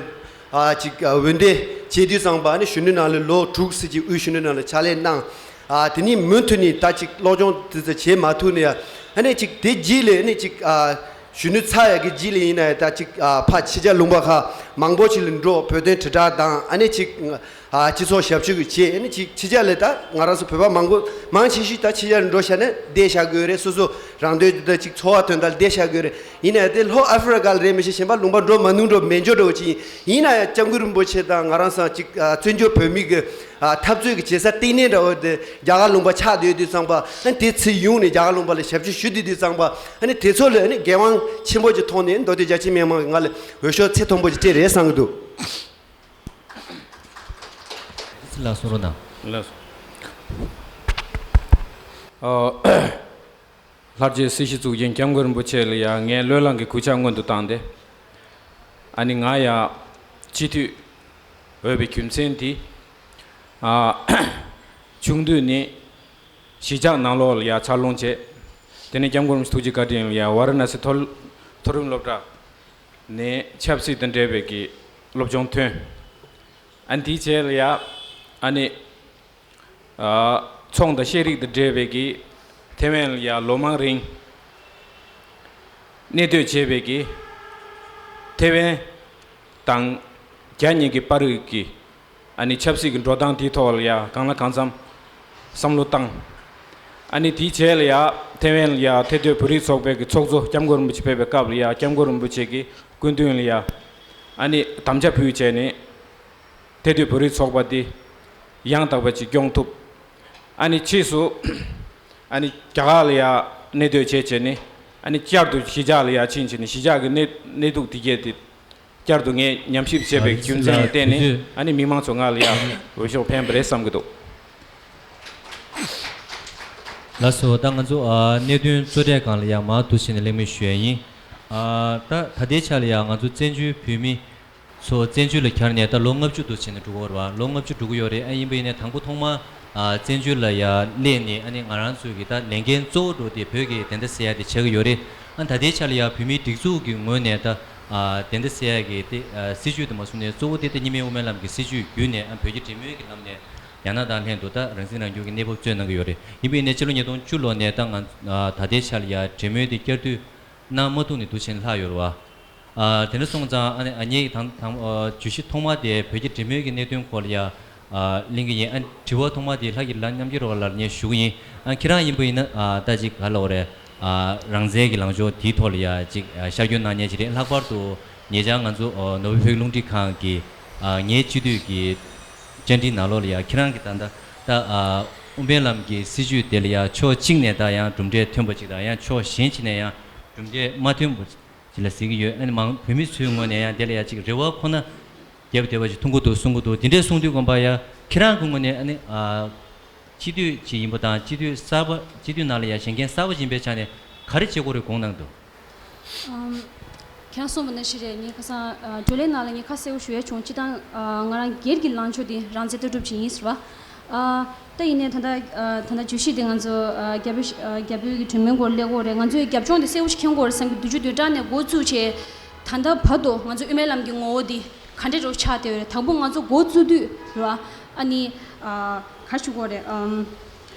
ཨ་ཅིག་ཨ་འོས་འདེམས་བྱེད་དུས་ཙམ་པ་ཨ་ནི་གཞོན་ནུ་ནང་ལ་ལོ་དྲུག་ཙམ་ཅིག་དབུས་གཞོན་ནུ་ནང་ལ་ཕྱག་ལས་གནང་། ཨ་དེ་ནས་མུ་མཐུད་ནས་ད་ཅིག་སློབ་སྦྱོང་དེ་ཚོ་བྱེད་མ་ཐུབ་ནས་ཨ་ནི་ཅིག་དེ་རྗེས་ལ་ཨ་ནི་ཅིག་ཨ་གཞོན་ནུ་ཚར་ཡག་གི་རྗེས་ལ་ཡིན་ན་ཡང་ད་ཅིག་ཨ་ཕར་ཕྱི་རྒྱལ་ལུང་པ་ཁག་མང་པོ་ཞིག་ལ་འགྲོ། བོད་དོན་དྲིལ་བསྒྲགས་དང་ཨ་ནི་ཅིག་ཨ་སྤྱི་ཚོགས་ཞབས་ཞུ་གི་བྱེད། ཨ་ནི་ཅིག་ཕྱི་རྒྱལ་ལ་ད་ང་རང་ཚོ་བོད་པ་མང་པོ་མང་ཆེ་ཤོས་ད་ཕྱི་རྒྱལ་ལ་འགྲོ་བཞག་ན་བསྡད་བཞག་དགོས་རེད། སོ་སོ་རང་དོན་དེ་ད་ཅིག་འཚོ་བ་དོན་དག་བསྡད་བཞག་དགོས་རེད། ཡིན་ན་ཡང་དེ་ལྷོ་ཨ་ཧྥེ་རི་ཀ་ལ་རེད་མི་ཤེས། གཞན་པ་ལུང་པ་འགྲོ་མ་ནུས་འགྲོ་མེད་འཇོག་འགྲོ་བ་ཅིག་ཡིན། ཡིན་ན་ཡང་སྐྱབས་མགོན་རིན་པོ་ཆེ་དང་ང་རང་ཚང་ཅིག་ཨ་བཙན་བྱོལ་བོད་མི་གི་ཨ་འཐབ་རྩོད་ཀྱི་བྱེད་ས་བརྟན་གནས་འདྲ་བོ་དེ་རྒྱ་གར་ལུང་པ་ཆགས་བསྡད་དུས་ཙམ་པ། ཨ་ནི་དེ་ཚུར་ཡོང་ནས་རྒྱ་གར་ལུང་པ་ལ་ཞབས་ཞུ་ཞུ་བསྡད་དུས་ཙམ་པ། ཨ་ནི་དེ་ཚོ་ལ་ཨ་ནི་འགན་དབང་ཆེན་པོ་ཅིག་ཐོག་ནས་མདོ་སྟོད་རྒྱ་ཆེའི་མི་མང་གིས་ང་ལ་འོས་ཤོག་ཚད་མཐོན་པོ་ཅིག་སྤྲད་རེད་བསམ་གྱི་འདུག་ལགས་སོ། རོ་དང་། ལགས་སོ། ཨ། ལྷར་བཅས་སྲིད་ཞིའི་གཙུག་རྒྱན་སྐྱབས་མགོན་རིན་པོ་ཆེ་ལ་ཡང་ངས་བློས་བསླངས་ཀྱི་གུས་ཕྱག་སྔོན་དུ་བཏང་སྟེ། ཨ་ནི་ང་ཡང་སྤྱི་འཐུས་འོས་པའི་རྒྱུ་མཚན་དེ། ཨ། ཆུང་དུས་ནས་གཞིས་ཆགས་ནང་ལོགས་ལ་ཡང་འཚར་ལོངས་བྱས། དེ་ནས་སྐྱབས་མགོན་རིན་པོ་ཆེ་ཐུགས་རྗེ་བཀའ་དྲིན་ལ་ཡང་ཝཱ་ར་ཎ་སི་མཐོ་མཐོ་རིམ་སློབ་གྲྭ་ནས་ཆབ་སྲིད་དང་འབྲེལ་བའི་གི་སློབ་སྦྱོང་ཐོན། ཨ་ནི་དེའི་རྗེས་ལ་ཡང་ཨ་ནི། ཨ། ཚོང་དང་ཤེས་རིག་དང་འབྲེལ་བའི་གི་ཐེ་ཝན་ལ་ཡང་ལོ་མང་རིང་གནས་སྡོད་བྱས་པའི་གི་ཐེ་ཝན་དང་རྒྱ་གཉིས་ཀྱི་བར་གྱི་ཨ་ནི་ཆབ་སྲིད་ཀྱི་འགྲོ་སྟངས་དེའི་ཐོག་ལ་ཡང་གང་ལ་གང་འཚམ་བསམ་བློ་བཏང་། ཨ་ནི་དེའི་རྗེས་ལ་ཡང་ཐེ་ཝན་ལ་ཡང་ཐེ་སྡོད་བོད་རིགས་ཚོགས་པའི་གི་ཚོགས་གཙོ་སྐྱབས་མགོན་རིན་པོ་ཆེ་ཕེབས་པའི་སྐབས་ལ་ཡང་སྐྱབས་མགོན་རིན་པོ་ཆེ་གི་སྐུ་མདུན་ལ་ཡང་ཨ་ནི་དམ་བཅའ་ཕུལ་བྱས་ནས། ཐེ་སྡོད་བོད་རིགས་ཚོགས་པ་འདི་ཡང་དག་པ་ཅིག་སྐྱོང་ཐུབ། ཨ་ནི་ཕྱིས་སུ་ཨ་ནི་རྒྱ་གར་ལ་ཡང་གནས་སྡོད་བྱས་བྱས་ནས་ཨ་ནི་བསྐྱར་དུ་གཞིས་ཆགས་ལ་ཡང་ཕྱིན་བྱས་ནས་གཞིས་ཆགས་ཀྱི་གནས་གནས་ལུགས་དེ་གས་དེ་ བསྐྱར་དུ་ངས་ཉམས་ཞིབ་བྱས་པའི་རྒྱུ་མཚན་ལ་བརྟེན་ནས། ཨ་ནི་མི་མང་ཚོ་ང་ལ་ཡང་འོས་ཤོག་འཕེན་པ་རེད་བསམ་གྱི་འདུག། ལགས་སོ། ད་ང་ཚོ་ཨ་གནད་དོན་གཙོ་གྲས་སྒང་ལ་ཡང་མར་འདུག་བྱས་ནས་གླེང་མོལ་ཞུ་ཡ་ཡིན། ཨ་ད་ད་ལྟའི་ཆ་ལ་ཡང་ང་ཚོ་བཙན་བྱོལ་བོད་མི་ཚོ་བཙན་བྱོལ་ལ་གྱར་ནས་ད་ལོ་ལྔ་བཅུ་འདུག་བྱས་ནས་འགྲོ་གི་ཡོད་རེད་བ། ལོ་ལྔ་བཅུ་འགྲོ་གི་ཡོད་རེད། ཨ་ཡིན་པ་ཡིན་ནའི་དང་པོ་ཐོག་མར་ཨ་བཙན་བྱོལ་ལ་ཡང་སླེབས་ནས། ཨ་ནི་ང་རང་ཚོའི་གི་ད་ལས་འགན་གཙོ་བོ་འདྲ་བོ་དེ་བོད་ཀྱི་བདེན་མཐའ་གསལ་ཡ་དེ་ཆགས་ཀྱི་ཡོད་རེད། ཨ་ད་ལྟའི་ཆ་ལ་ཡང་བོད་མིའི་སྒྲིག་འཛུགས་ཀྱི་ངོས་ནས་ད་ཨ་བདེན་མཐའ་གསལ་ཡ་གི་དེ་ཨ་སྲིད་བྱུས་དེ་མ་བཟུང་ནས། གཙོ་བོ་དེ་ད་གཉིས་སྨན་དབུ་མའི་ལམ་གྱི་སྲིད་བྱུས་བརྒྱུད་ནས། ཨ་བོད་ཀྱི་འབྲེལ་མོལ་གྱི་ལམ་ནས་རྒྱ་ནག་དང་ལྷན་དུ་ད་རང་སྲིད་རང་སྐྱོང་གི་གནས་བབ་རྩོད་གནང་གི་ཡོད་རེད། ཡིན་པ་ཡིན་ནའི་ཕྱི་ལོ་ཉིས་སྟོང་བཅུ་ལོ་ནས་ད་ང་ཨ་ད་ལྟའི་ཆ་ལ་ཡང་འབྲེལ་མོལ་དེ་བསྐྱར་ཟློས་གནང་མ་ཐུབ་ནས་འདུག་བྱས་ནས་ལྷག་ཡོད་རེད་བ། ཨ་དེ་འདྲ་སོང་ཙང་། ཨ་ནི་ཨ་ངའི་དང་དང་ཨ་བརྗོད་གཞི་ཐོག་མ་དེ་བོད་ཀྱི་འབྲེལ་མོལ་གྱི་གནད་དོན་སྐོར་ལ་ཡ་ཨ་གླེང་གི་ཡིན། ཨ་དྲི་བ་ཐོག་མ་དེ་ལྷ་དགེ་ལགས་རྣམ་རྒྱལ་རོགས་ལགས་ལ་ངས་ཞུ་གི་ཡིན། ཨ་ཁྱེད་རང་ཡིན་པ་ཡིན་ན་ཨ་ད་ཅིག་ག་ལབ་དགོས་རེད། ཨ་རང་བཙན་གྱི་ལངས་ཕྱོགས་དེའི་ཐོག་ལ་ཡ་ཅིག་ཨ་ཤར་བསྐྱོད་གནང་མཁན་ཅིག་རེད། ལྷག་པར་དུ་ཉེ་ཆར་ང་ཚོ་ཨ་ནོར་བུ་བོད་ཀྱི་རླུང་འཕྲིན་ཁང་གི་ཨ་ངའི་སྤྱི་འཐུས་ཀྱི་བཅར་འདྲི་ནང་ལོགས་ལ་ཡ་ཁྱེད་རང་གིས་ད་ལྟ་ད་ཨ་དབུ་མའི་ལམ་གྱི་སྲིད་བྱུས་དེ་ལ་ཡ་ཕྱོགས་གཅིག་ནས་ད་ཡང་གྲུབ་འབྲས་ཐོན་པ་ཅིག་དང་། ཡང་ཕྱོགས་གཞན་ཅིག་ནས་ཡང་གྲུབ་འབྲས་མ་ཐོན་པ་ཅིག་ལ་ཟེར་གྱི་ཡོད། ཨ་ནི་མང་བོད་མི་ཚོའི་ངོས་ནས་ཡང་དེ་ལ་ཡ་ཅིག་རེ་བ་ཁོ་ན་རྒྱབ་བསྡད་པ་ཅིག་མཐོང་གི་འདུག་གསུང་གི་འདུག། དེ་འདྲས་གསུང་དུས་ཙམ་པ་ཡ་ཁྱེད་རང་གི་ངོས་ནས། ཨ་ནི་ཨ་སྤྱི་འཐུས་ཅིག་ཡིན་པ་དང་། སྤྱི་འཐུས་གསར་པ། སྤྱི་འཐུས་ནང་ལ་ཡ་བཞེངས་མཁན་གསར་པ་ཅིག་ཡིན་པའི་ཆ་ནས་ག་རེ་བྱེད་དགོས་རེད་དགོངས་གནང་འདུག། ཨམ། ཁྱེད་རང་གསུངས་པ་ནང་བཞིན་རེད། ངས་ཁ་སང་ཨ་བགྲོ་གླེང་ནང་ལ་ངས་ཁ་གསལ་པོ་ཞུ་ཡ་བྱུང་། སྤྱིར་བཏང་ཨ་ང་རང་སྒེར་གྱི་ལངས་ཕྱོགས་དེ་རང་བཙན་ལྟ་གྲུབ་ཅིག་ཡིན་ཟེར་བ། ཨ་ད་ཡིན་ནའི་ད་ལྟ་ཨ་ད་ལྟ་བརྗོད་གཞི་དེ་ང་ཚོ་ཨ་རྒྱ་བོད་ཨ་རྒྱ་བོད་ཀྱི་གྲོས་མོལ་སྐོར་སླེབས་ཀྱི་ཡོད་རེད། ང་ཚོས་རྒྱབ་ལྗོངས་དེ་གསལ་པོ་ཞིག་མཁྱེན་དགོས་རེད་བསམ་གྱི་འདུག། བདུན་ཅུ་དོན་གྲངས་ནས་འགོ་བཙུགས་བྱས་ད་ལྟ་བར་དུ་ང་ཚོ་དབུ་མའི་ལམ་གྱི་ངོ་བོ་དེ་ག་འདྲས་འདྲ་བོ་ཆགས་བསྡད་ཡོད་རེད། དང་པོ་ང་ཚོ་འགོ་བཙུགས་དུས་རེད་བ། ཨ་ནི་ཨ་ག་རེ་ཞུ་དགོས་རེད། ཨམ།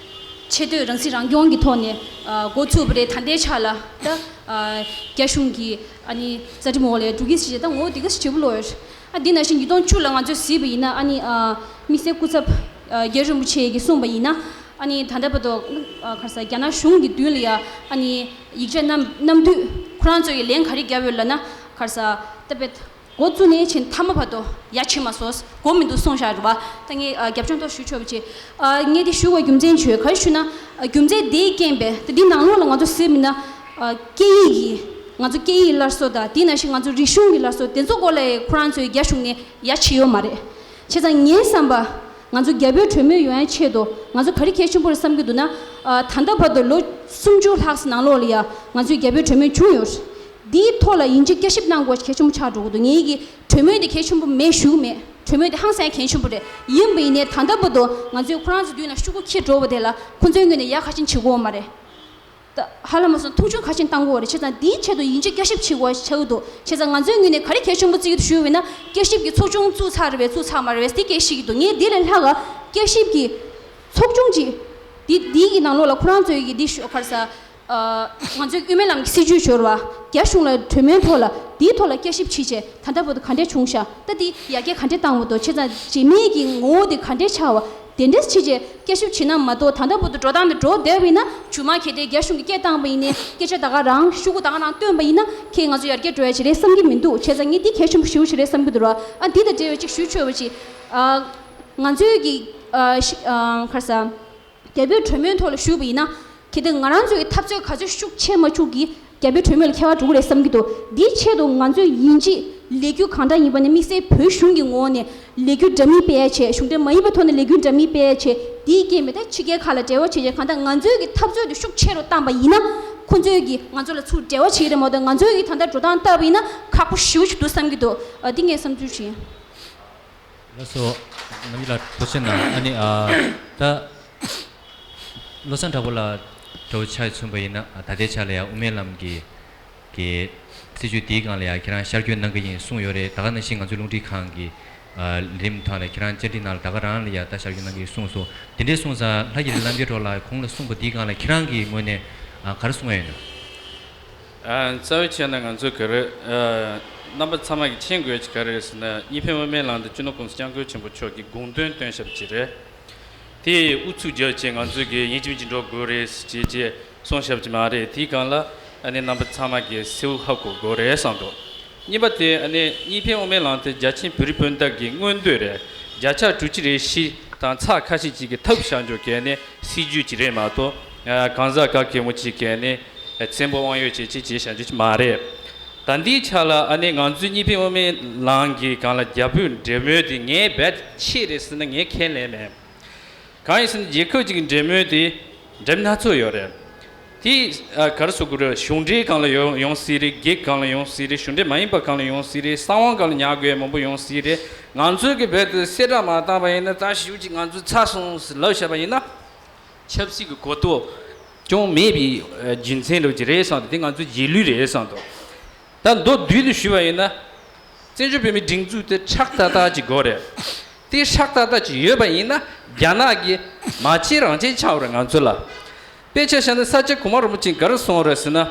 ཆེ་བསྟོད་རང་སྲིད་རང་སྐྱོང་གི་ཐོག་ནས་ཨ་འགོ་ཚུགས་པ་རེད། ད་ལྟའི་ཆ་ལ་ད་ཨ་རྒྱ་གཞུང་གིས་ཨ་ནི་རྩ་ཁྲིམས་འོག་ལ་འགྲོ་གི་ཟེར་བྱས། ད་ངོ་བོ་དེ་ག་ཞིག་བྲིས་པ་ལོས། ཨ་འདི་ནང་བཞིན་ཉིས་སྟོང་བཅུ་ལ་ང་ཚོས་གཟིགས་པ་ཡིན་ན། ཨ་ནི་ཨ་དམིགས་བསལ་སྐུ་ཚབ་ཨ་རྒྱལ་རིན་པོ་ཆེ་གིས་གསུངས་པ་ཡིན་ན། ཨ་ནི་ད་ལྟ་བར་དུ་ཨ་ག་རེ་ཟེར། རྒྱ་ནག་གཞུང་གི་མདུན་ལ་ཡ་ཨ་ནི་ཡིག་ཆ་བསྣམས་བསྣམས་དུས་ཁོ་རང་ཚོ་ཡིས་ལན་ག་རེ་བརྒྱབ་ཡོད་ལབ་ན། ག་རེ་ཟེར། ད་དཔེ་འགོ་བཙུགས་ནས་ཕྱིན་མཐའ་མ་བར་དུ་ཡ་བྱེད་མ་སོང་། གོ་མི་འདུག་གསུངས་བཞག་རེད་བ། ད་ངས་ཨ་རྒྱབ་ལྗོངས་ཐོག་ཞུ་ཆོག་པ་བྱས། ཨ་ངས་འདི་ཞུ་བའི་རྒྱུ་མཚན་བྱས། ག་རེ་ཞུ་ན། ཨ་རྒྱུ་མཚན་འདིའི་རྐྱེན་པས་ད་འདི་ནང་ལོགས་ལ་ང་ཚོ་གཟིགས་པ་ཡིན་ན། ཨ་སྐད་ཡིག་གི་ང་ཚོ་སྐད་ཡིག་སླར་གསོ་དང་། དེ་ནང་བཞིན་ང་ཚོ་རིག་གཞུང་གི་སླར་གསོ་དེ་ཚོ་སྐོར་ལ་ཁོ་རང་ཚོས་རྒྱ་གཞུང་ནས་ཡ་བྱས་ཡོད་མ་རེད། བྱས་ཙང་ངའི་བསམ་པ། ང་ཚོ་རྒྱ་བོད་གྲོས་མོལ་ཡོང་ཡ་ཆེད་དུ་ང་ཚོ་ག་རེ་གལ་ཆེན་པོ་རེད་བསམ་གྱི་འདུག་ན། ཨ་ད་ལྟ་བར་དུ་ལོ་སུམ་ཅུ་ལྷག་ཙམ་ནང་ལོགས་ལ་ཡ་ང་ཚོའི་རྒྱ་བོད་གྲོས་མོལ་བྱུང་ཡོད་རེད། འདིའི་ཐོག་ལ་ཡིན་གཅིག་བསྐྱར་ཞིབ་གནང་དགོས་གལ་ཆེན་པོ་ཆགས་འགྲོ་གི་འདུག། ངེད་ཀྱིས་གྲོས་མོལ་འདི་གལ་ཆེན་པོ་མེད་ཞུ་གི་མེད། གྲོས་མོལ་འདི་ཧང་སང་གལ་ཆེན་པོ་རེད། ཡིན་པ་ཡིན་ནའི་ད་ལྟ་བར་དུ་ང་ཚོས་ཁོ་རང་ཚོའི་མདུན་ལ་ཤོག་གུ་འཁྱེར་འགྲོ་བ་དེ་ལ་ཁོ་ཚོའི་ངོས་ནས་ཡ་ག་ཅིག་བྱེད་དགོས་མ་རེད། ད་ཧ་ལམ་སོང་མཐོང་ཆུང་ག་ཅིག་བཏང་དགོས་རེད། བྱས་ཙང་འདིའི་ཆེད་དུ་ཡིན་གཅིག་བསྐྱར་ཞིབ་བྱེད་དགོས་ཆགས་འདུག། བྱས་ཙང་ང་ཚོའི་ངོས་ནས་ག་རེ་གལ་ཆེན་པོ་བརྩི་གི་འདུག་ཞུས་པ་ཡིན་ན། བསྐྱར་ཞིབ་ཀྱི་ཚོགས་ཆུང་བཙུགས་ཚར་རེད་པས་བཙུགས་ཚར་མ་རེད་པས་དེ་སྐད་ཤེས་ཀྱི་འདུག། ངས་འདི་ལས་ལྷག་ག་བསྐྱར་ཞིབ་ཀྱི་ཚོགས་ཆུང་ཅིག་འདི་འདི་གི་ནང་ལོགས་ལ་ཁོ་རང་ཚོའི་གི་འདི་ཞུ་ག་རེ་ཟེར། ཨ་ང་ཚོའི་དབུ་མའི་ལམ་གྱི་སྲིད་བྱུས་འབྱོར་བ། རྒྱ་གཞུང་ལ་གྲོས་མོལ་ཐོག་ལ་འདིའི་ཐོག་ལ་བསྐྱར་ཞིབ་བྱས་བྱས་ད་ལྟ་བར་དུ་ག་འདྲས་བྱུང་ཤག། ད་འདི་ཡར་རྒྱས་ག་འདྲས་བཏང་བ་འདུག། བྱས་ཙང་རྗེས་མའི་གི་ངོ་བོ་དེ་ག་འདྲས་ཆགས་པ། དེ་འདྲས་བྱས་བྱས་བསྐྱར་ཞིབ་བྱེད་ན་མ་གཏོགས། ད་ལྟ་བར་དུ་འགྲོ་སྟངས་དེ་འགྲོ་བསྡད་པ་ཡིན་ན། མཇུག་མ་གལ་ཏེ་རྒྱ་གཞུང་གིས་སྐད་བཏང་པ་ཡིན་ནའི་སྐད་ཆ་ད་ག་རང་། ཤོག་གུ་ད་ག་རང་བཏོན་པ་ཡིན་ན། ཁྱེད་ང་ཚོ་ཡར་རྒྱས་འགྲོ་ཡ་ཅིག་རེད་བསམ་གྱི་མི་འདུག། བྱས་ཙང་ངས་འདི་གལ་ཆེན་པོ་ཞེ་པོ་ཅིག་རེད་བསམ་གྱི་འདུག་ར། ཨ་འདི་དང་འབྲེལ་བའི་ཅིག་ཞུ་ཆོག་པ་ཅིག། ཨ་ང་ཚོའི་གི་ཨ་ཤི་ཨ་ག་རེ་ཟེར། རྒྱ་བོད་གྲོས་མོལ་ཐོག་ལ་ཞུགས་པ་ཡིན་ན། གལ་ཏེ་ང་རང་ཚོའི་འཐབ་རྩོད་ག་ཚོད་ཤུགས་ཆེ་མ་ཆུག་གི་རྒྱ་བོད་གྲོས་མོལ་ལ་ཁྱད་པར་འགྲོ་གི་རེད་བསམ་གྱི་འདུག། འདིའི་ཆེད་དུ་ང་ཚོས་ཡིན་གཅིག་ལས་འགུལ་གང་འདྲ་ཡིན་པ་ནས། དམིགས་བསལ་བོད་གཞུང་གི་ངོ་བོ་ནས་ལས་འགུལ་འདྲ་མིན་སྤེལ་ཡ་བྱས། གཞུང་འབྲེལ་མ་ཡིན་པའི་ཐོག་ནས་ལས་འགུལ་འདྲ་མིན་སྤེལ་ཡ་བྱས། འདིའི་རྐྱེན་པས་ད་ཕྱི་རྒྱལ་ཁག་ལ་འབྲེལ་བ་བྱེད་ཡ་གང་ལྟར་ང་ཚོའི་གི་འཐབ་རྩོད་དེ་ཤུགས་ཆེ་རུ་བཏང་པ་ཡིན་ན། ཁོ་ཚོས་གི་ང་ཚོ་ལ་ཚུར་འབྲེལ་བ་བྱེད་ཀྱི་རེད་མ་གཏོགས། ང་ཚོའི་གི་ད་ལྟ་འགྲོ་སྟངས་ལྟ་བ་ཡིན་ན་ཁག་པོ་ཞེ་པོ་ཅིག་འདུག་བསམ་གྱི་འདུག། ཨ་འདི་ངའི་བསམ་ཚུལ་ཞིག་ཡིན། ལགས་སོ། ནམ་ཡིན་ལ་ཐུགས་རྗེ་གནང་། ཨ་ནི་ཨ་ད་བློ་བཟང་གྲགས་པ་ལགས་འདྲ་བོ་ཆ་ཡིས་མཚོན་པ་ཡིན་ན། ཨ་ད་ལྟའི་ཆ་ལ་ཡང་དབུ་མའི་ལམ་གྱི་གི་སྲིད་བྱུས་འདིའི་སྒང་ལ་ཡང་ཁྱེད་རང་ཤར་བསྐྱོད་གནང་གི་ཡིན་གསུངས་ཡོད་རེད། ད་ག་ནང་བཞིན་ང་ཚོའི་རླུང་འཕྲིན་ཁང་གི་ཨ་ལས་རིམ་ཐོག་ནས་ཁྱེད་རང་བཅར་འདྲི་གནང་ལ་ད་ག་རང་ལ་ཡང་ད་ཤར་བསྐྱོད་གནང་གི་ཡིན་གསུངས་སོང་། དེ་འདྲས་སོང་ཙང་ལྷ་རྒྱལ་རྣམ་རྒྱལ་རོགས་ལགས་གོང་ལ་གསུངས་པ་འདིའི་སྒང་ལ་ཁྱེད་རང་གི་ངོས་ནས་ཨ་ག་རེ་གསུང་ཡ་ཡོད་ན། ཨ་རྩ་བའི་ཆ་ནས་ང་ཚོས་ག་རེ་ཨ་རྣམ་པ་ཚང་མ་གིས་མཁྱེན་དགོས་ཀྱི་ག་རེ་རེད་ཟེར་ན། གཉིས་ཕན་དབུ་མའི་ལམ་དེ་སྤྱི་ནོར་༸གོང་ས་༸སྐྱབས་མགོན་ཆེན་པོ་མཆོག་གིས་དགོངས་དོན་བཏོན་བཞག་པ་ཅིག་རེད། དེ་ཨུ་ཚུགས་རྒྱག་བྱས་ང་ཚོས་གི་ཡིན་གཅིག་མིན་གཅིག་འགྲོ་དགོས་རེད་ཅེས་ཅེས་གསུངས་བཞག་པ་ཅིག་མ་རེད། དེའི་སྒང་ལ་ཨ་ནི་རྣམ་པ་ཚང་མ་གིས་གསལ་པོ་ཧ་གོ་དགོས་རེད་བསམ་འདུག། གཉིས་པ་དེ་ཨ་ནི་གཉིས་ཕན་དབུ་མའི་ལམ་དེ་རྒྱ་ཆེན་བོད་རིགས་སྤུན་ཟླ་གི་མངོན་འདོད་རེད། བརྒྱ་ཆ་དྲུག་ཅུ་རེ་བཞི་དང་ཚེག་ཁ་ཤས་ཅིག་གིས་འཐབ་བཞག་འཇོག་གལ་ནི་སྲིད་ཇུས་ཅིག་རེད་མ་གཏོགས། ཨ་གང་ཟག་ག་གེ་མོ་ཅིག་གལ་ནི་ཨ་བཙན་པོ་དབང་ཡོད་བྱེད་ཅིག་བྱེད་བཞག་འཇོག་ཅིག་མ་རེད། ད་འདིའི་ཆ་ལ་ཨ་ནི་ང་ཚོའི་གཉིས་ཕན་དབུ་མའི་ལམ་གྱི་སྒང་ལ་རྒྱ་བོད་འབྲེལ་མོལ་དེ་ངས་རྦད་ཆེ་རེད་ཟེར་ན་ངས་ཁས་ལེན་མེད། གང་ཡིན་ཟེར་ན་རྒྱལ་ཁབ་ཅིག་གི་འབྲེལ་མོལ་དེ་འབྲེལ་སྣ་ཚོགས་ཡོད་རེད། དེ་ཨ་ག་རེ་ཟེར་དགོས་རེད། གཞུང་འབྲེལ་སྒང་ལ་ཡོང་ཡོང་སྲིད་རེད། སྒེར་སྒང་ལ་ཡོང་སྲིད་རེད། གཞུང་འབྲེལ་མ་ཡིན་པ་སྒང་ལ་ཡོང་སྲིད་རེད། གསང་བ་སྒང་ལ་ཉར་དགོས་ཡ་མང་པོ་ཡོང་སྲིད་རེད། ང་ཚོའི་གི་རྦད་དེ་གསལ་བསྒྲགས་མ་བཏང་པ་ཡིན་ན་ད་ཞེ་པོ་ཅིག་ང་ཚོ་ཚར་སོང་ཟེར་ལབ་བཞག་པ་ཡིན་ན། ཆབ་སྲིད་ཀྱི་གོ་རྟོགས་ཅུང་མེད་པའི་ཨ་རྒྱུ་མཚན་འདྲ་ཅིག་རེད་བསམ་འདུག་དེ་ང་ཚོའི་རྗེས་ལུས་རེད་བསམ་འདུག་ད་མདོར་བསྡུས་ཏེ་ཞུས་པ་ཡིན་ན། བཙན་བྱོལ་བོད་མིའི་སྒྲིག་འཛུགས་དེ་ཧྲག་ཏག་ཏག་ཅིག་དགོས་རེད། དེ་ཧྲག་ཏག་ཏག་ཅིག་ཡོད་པ་ཡིན་ན་རྒྱ་ནག་གིས་མ་བྱེད་རང་བྱེད་ཆགས་པ་རེད་ང་ཚོ་ལ། དཔེ་ཆ་བཞག་ན་ས་སྐྱ་གོང་མ་རིན་པོ་ཆེས་ག་རེ་གསུངས་རེད་ཟེར་ན།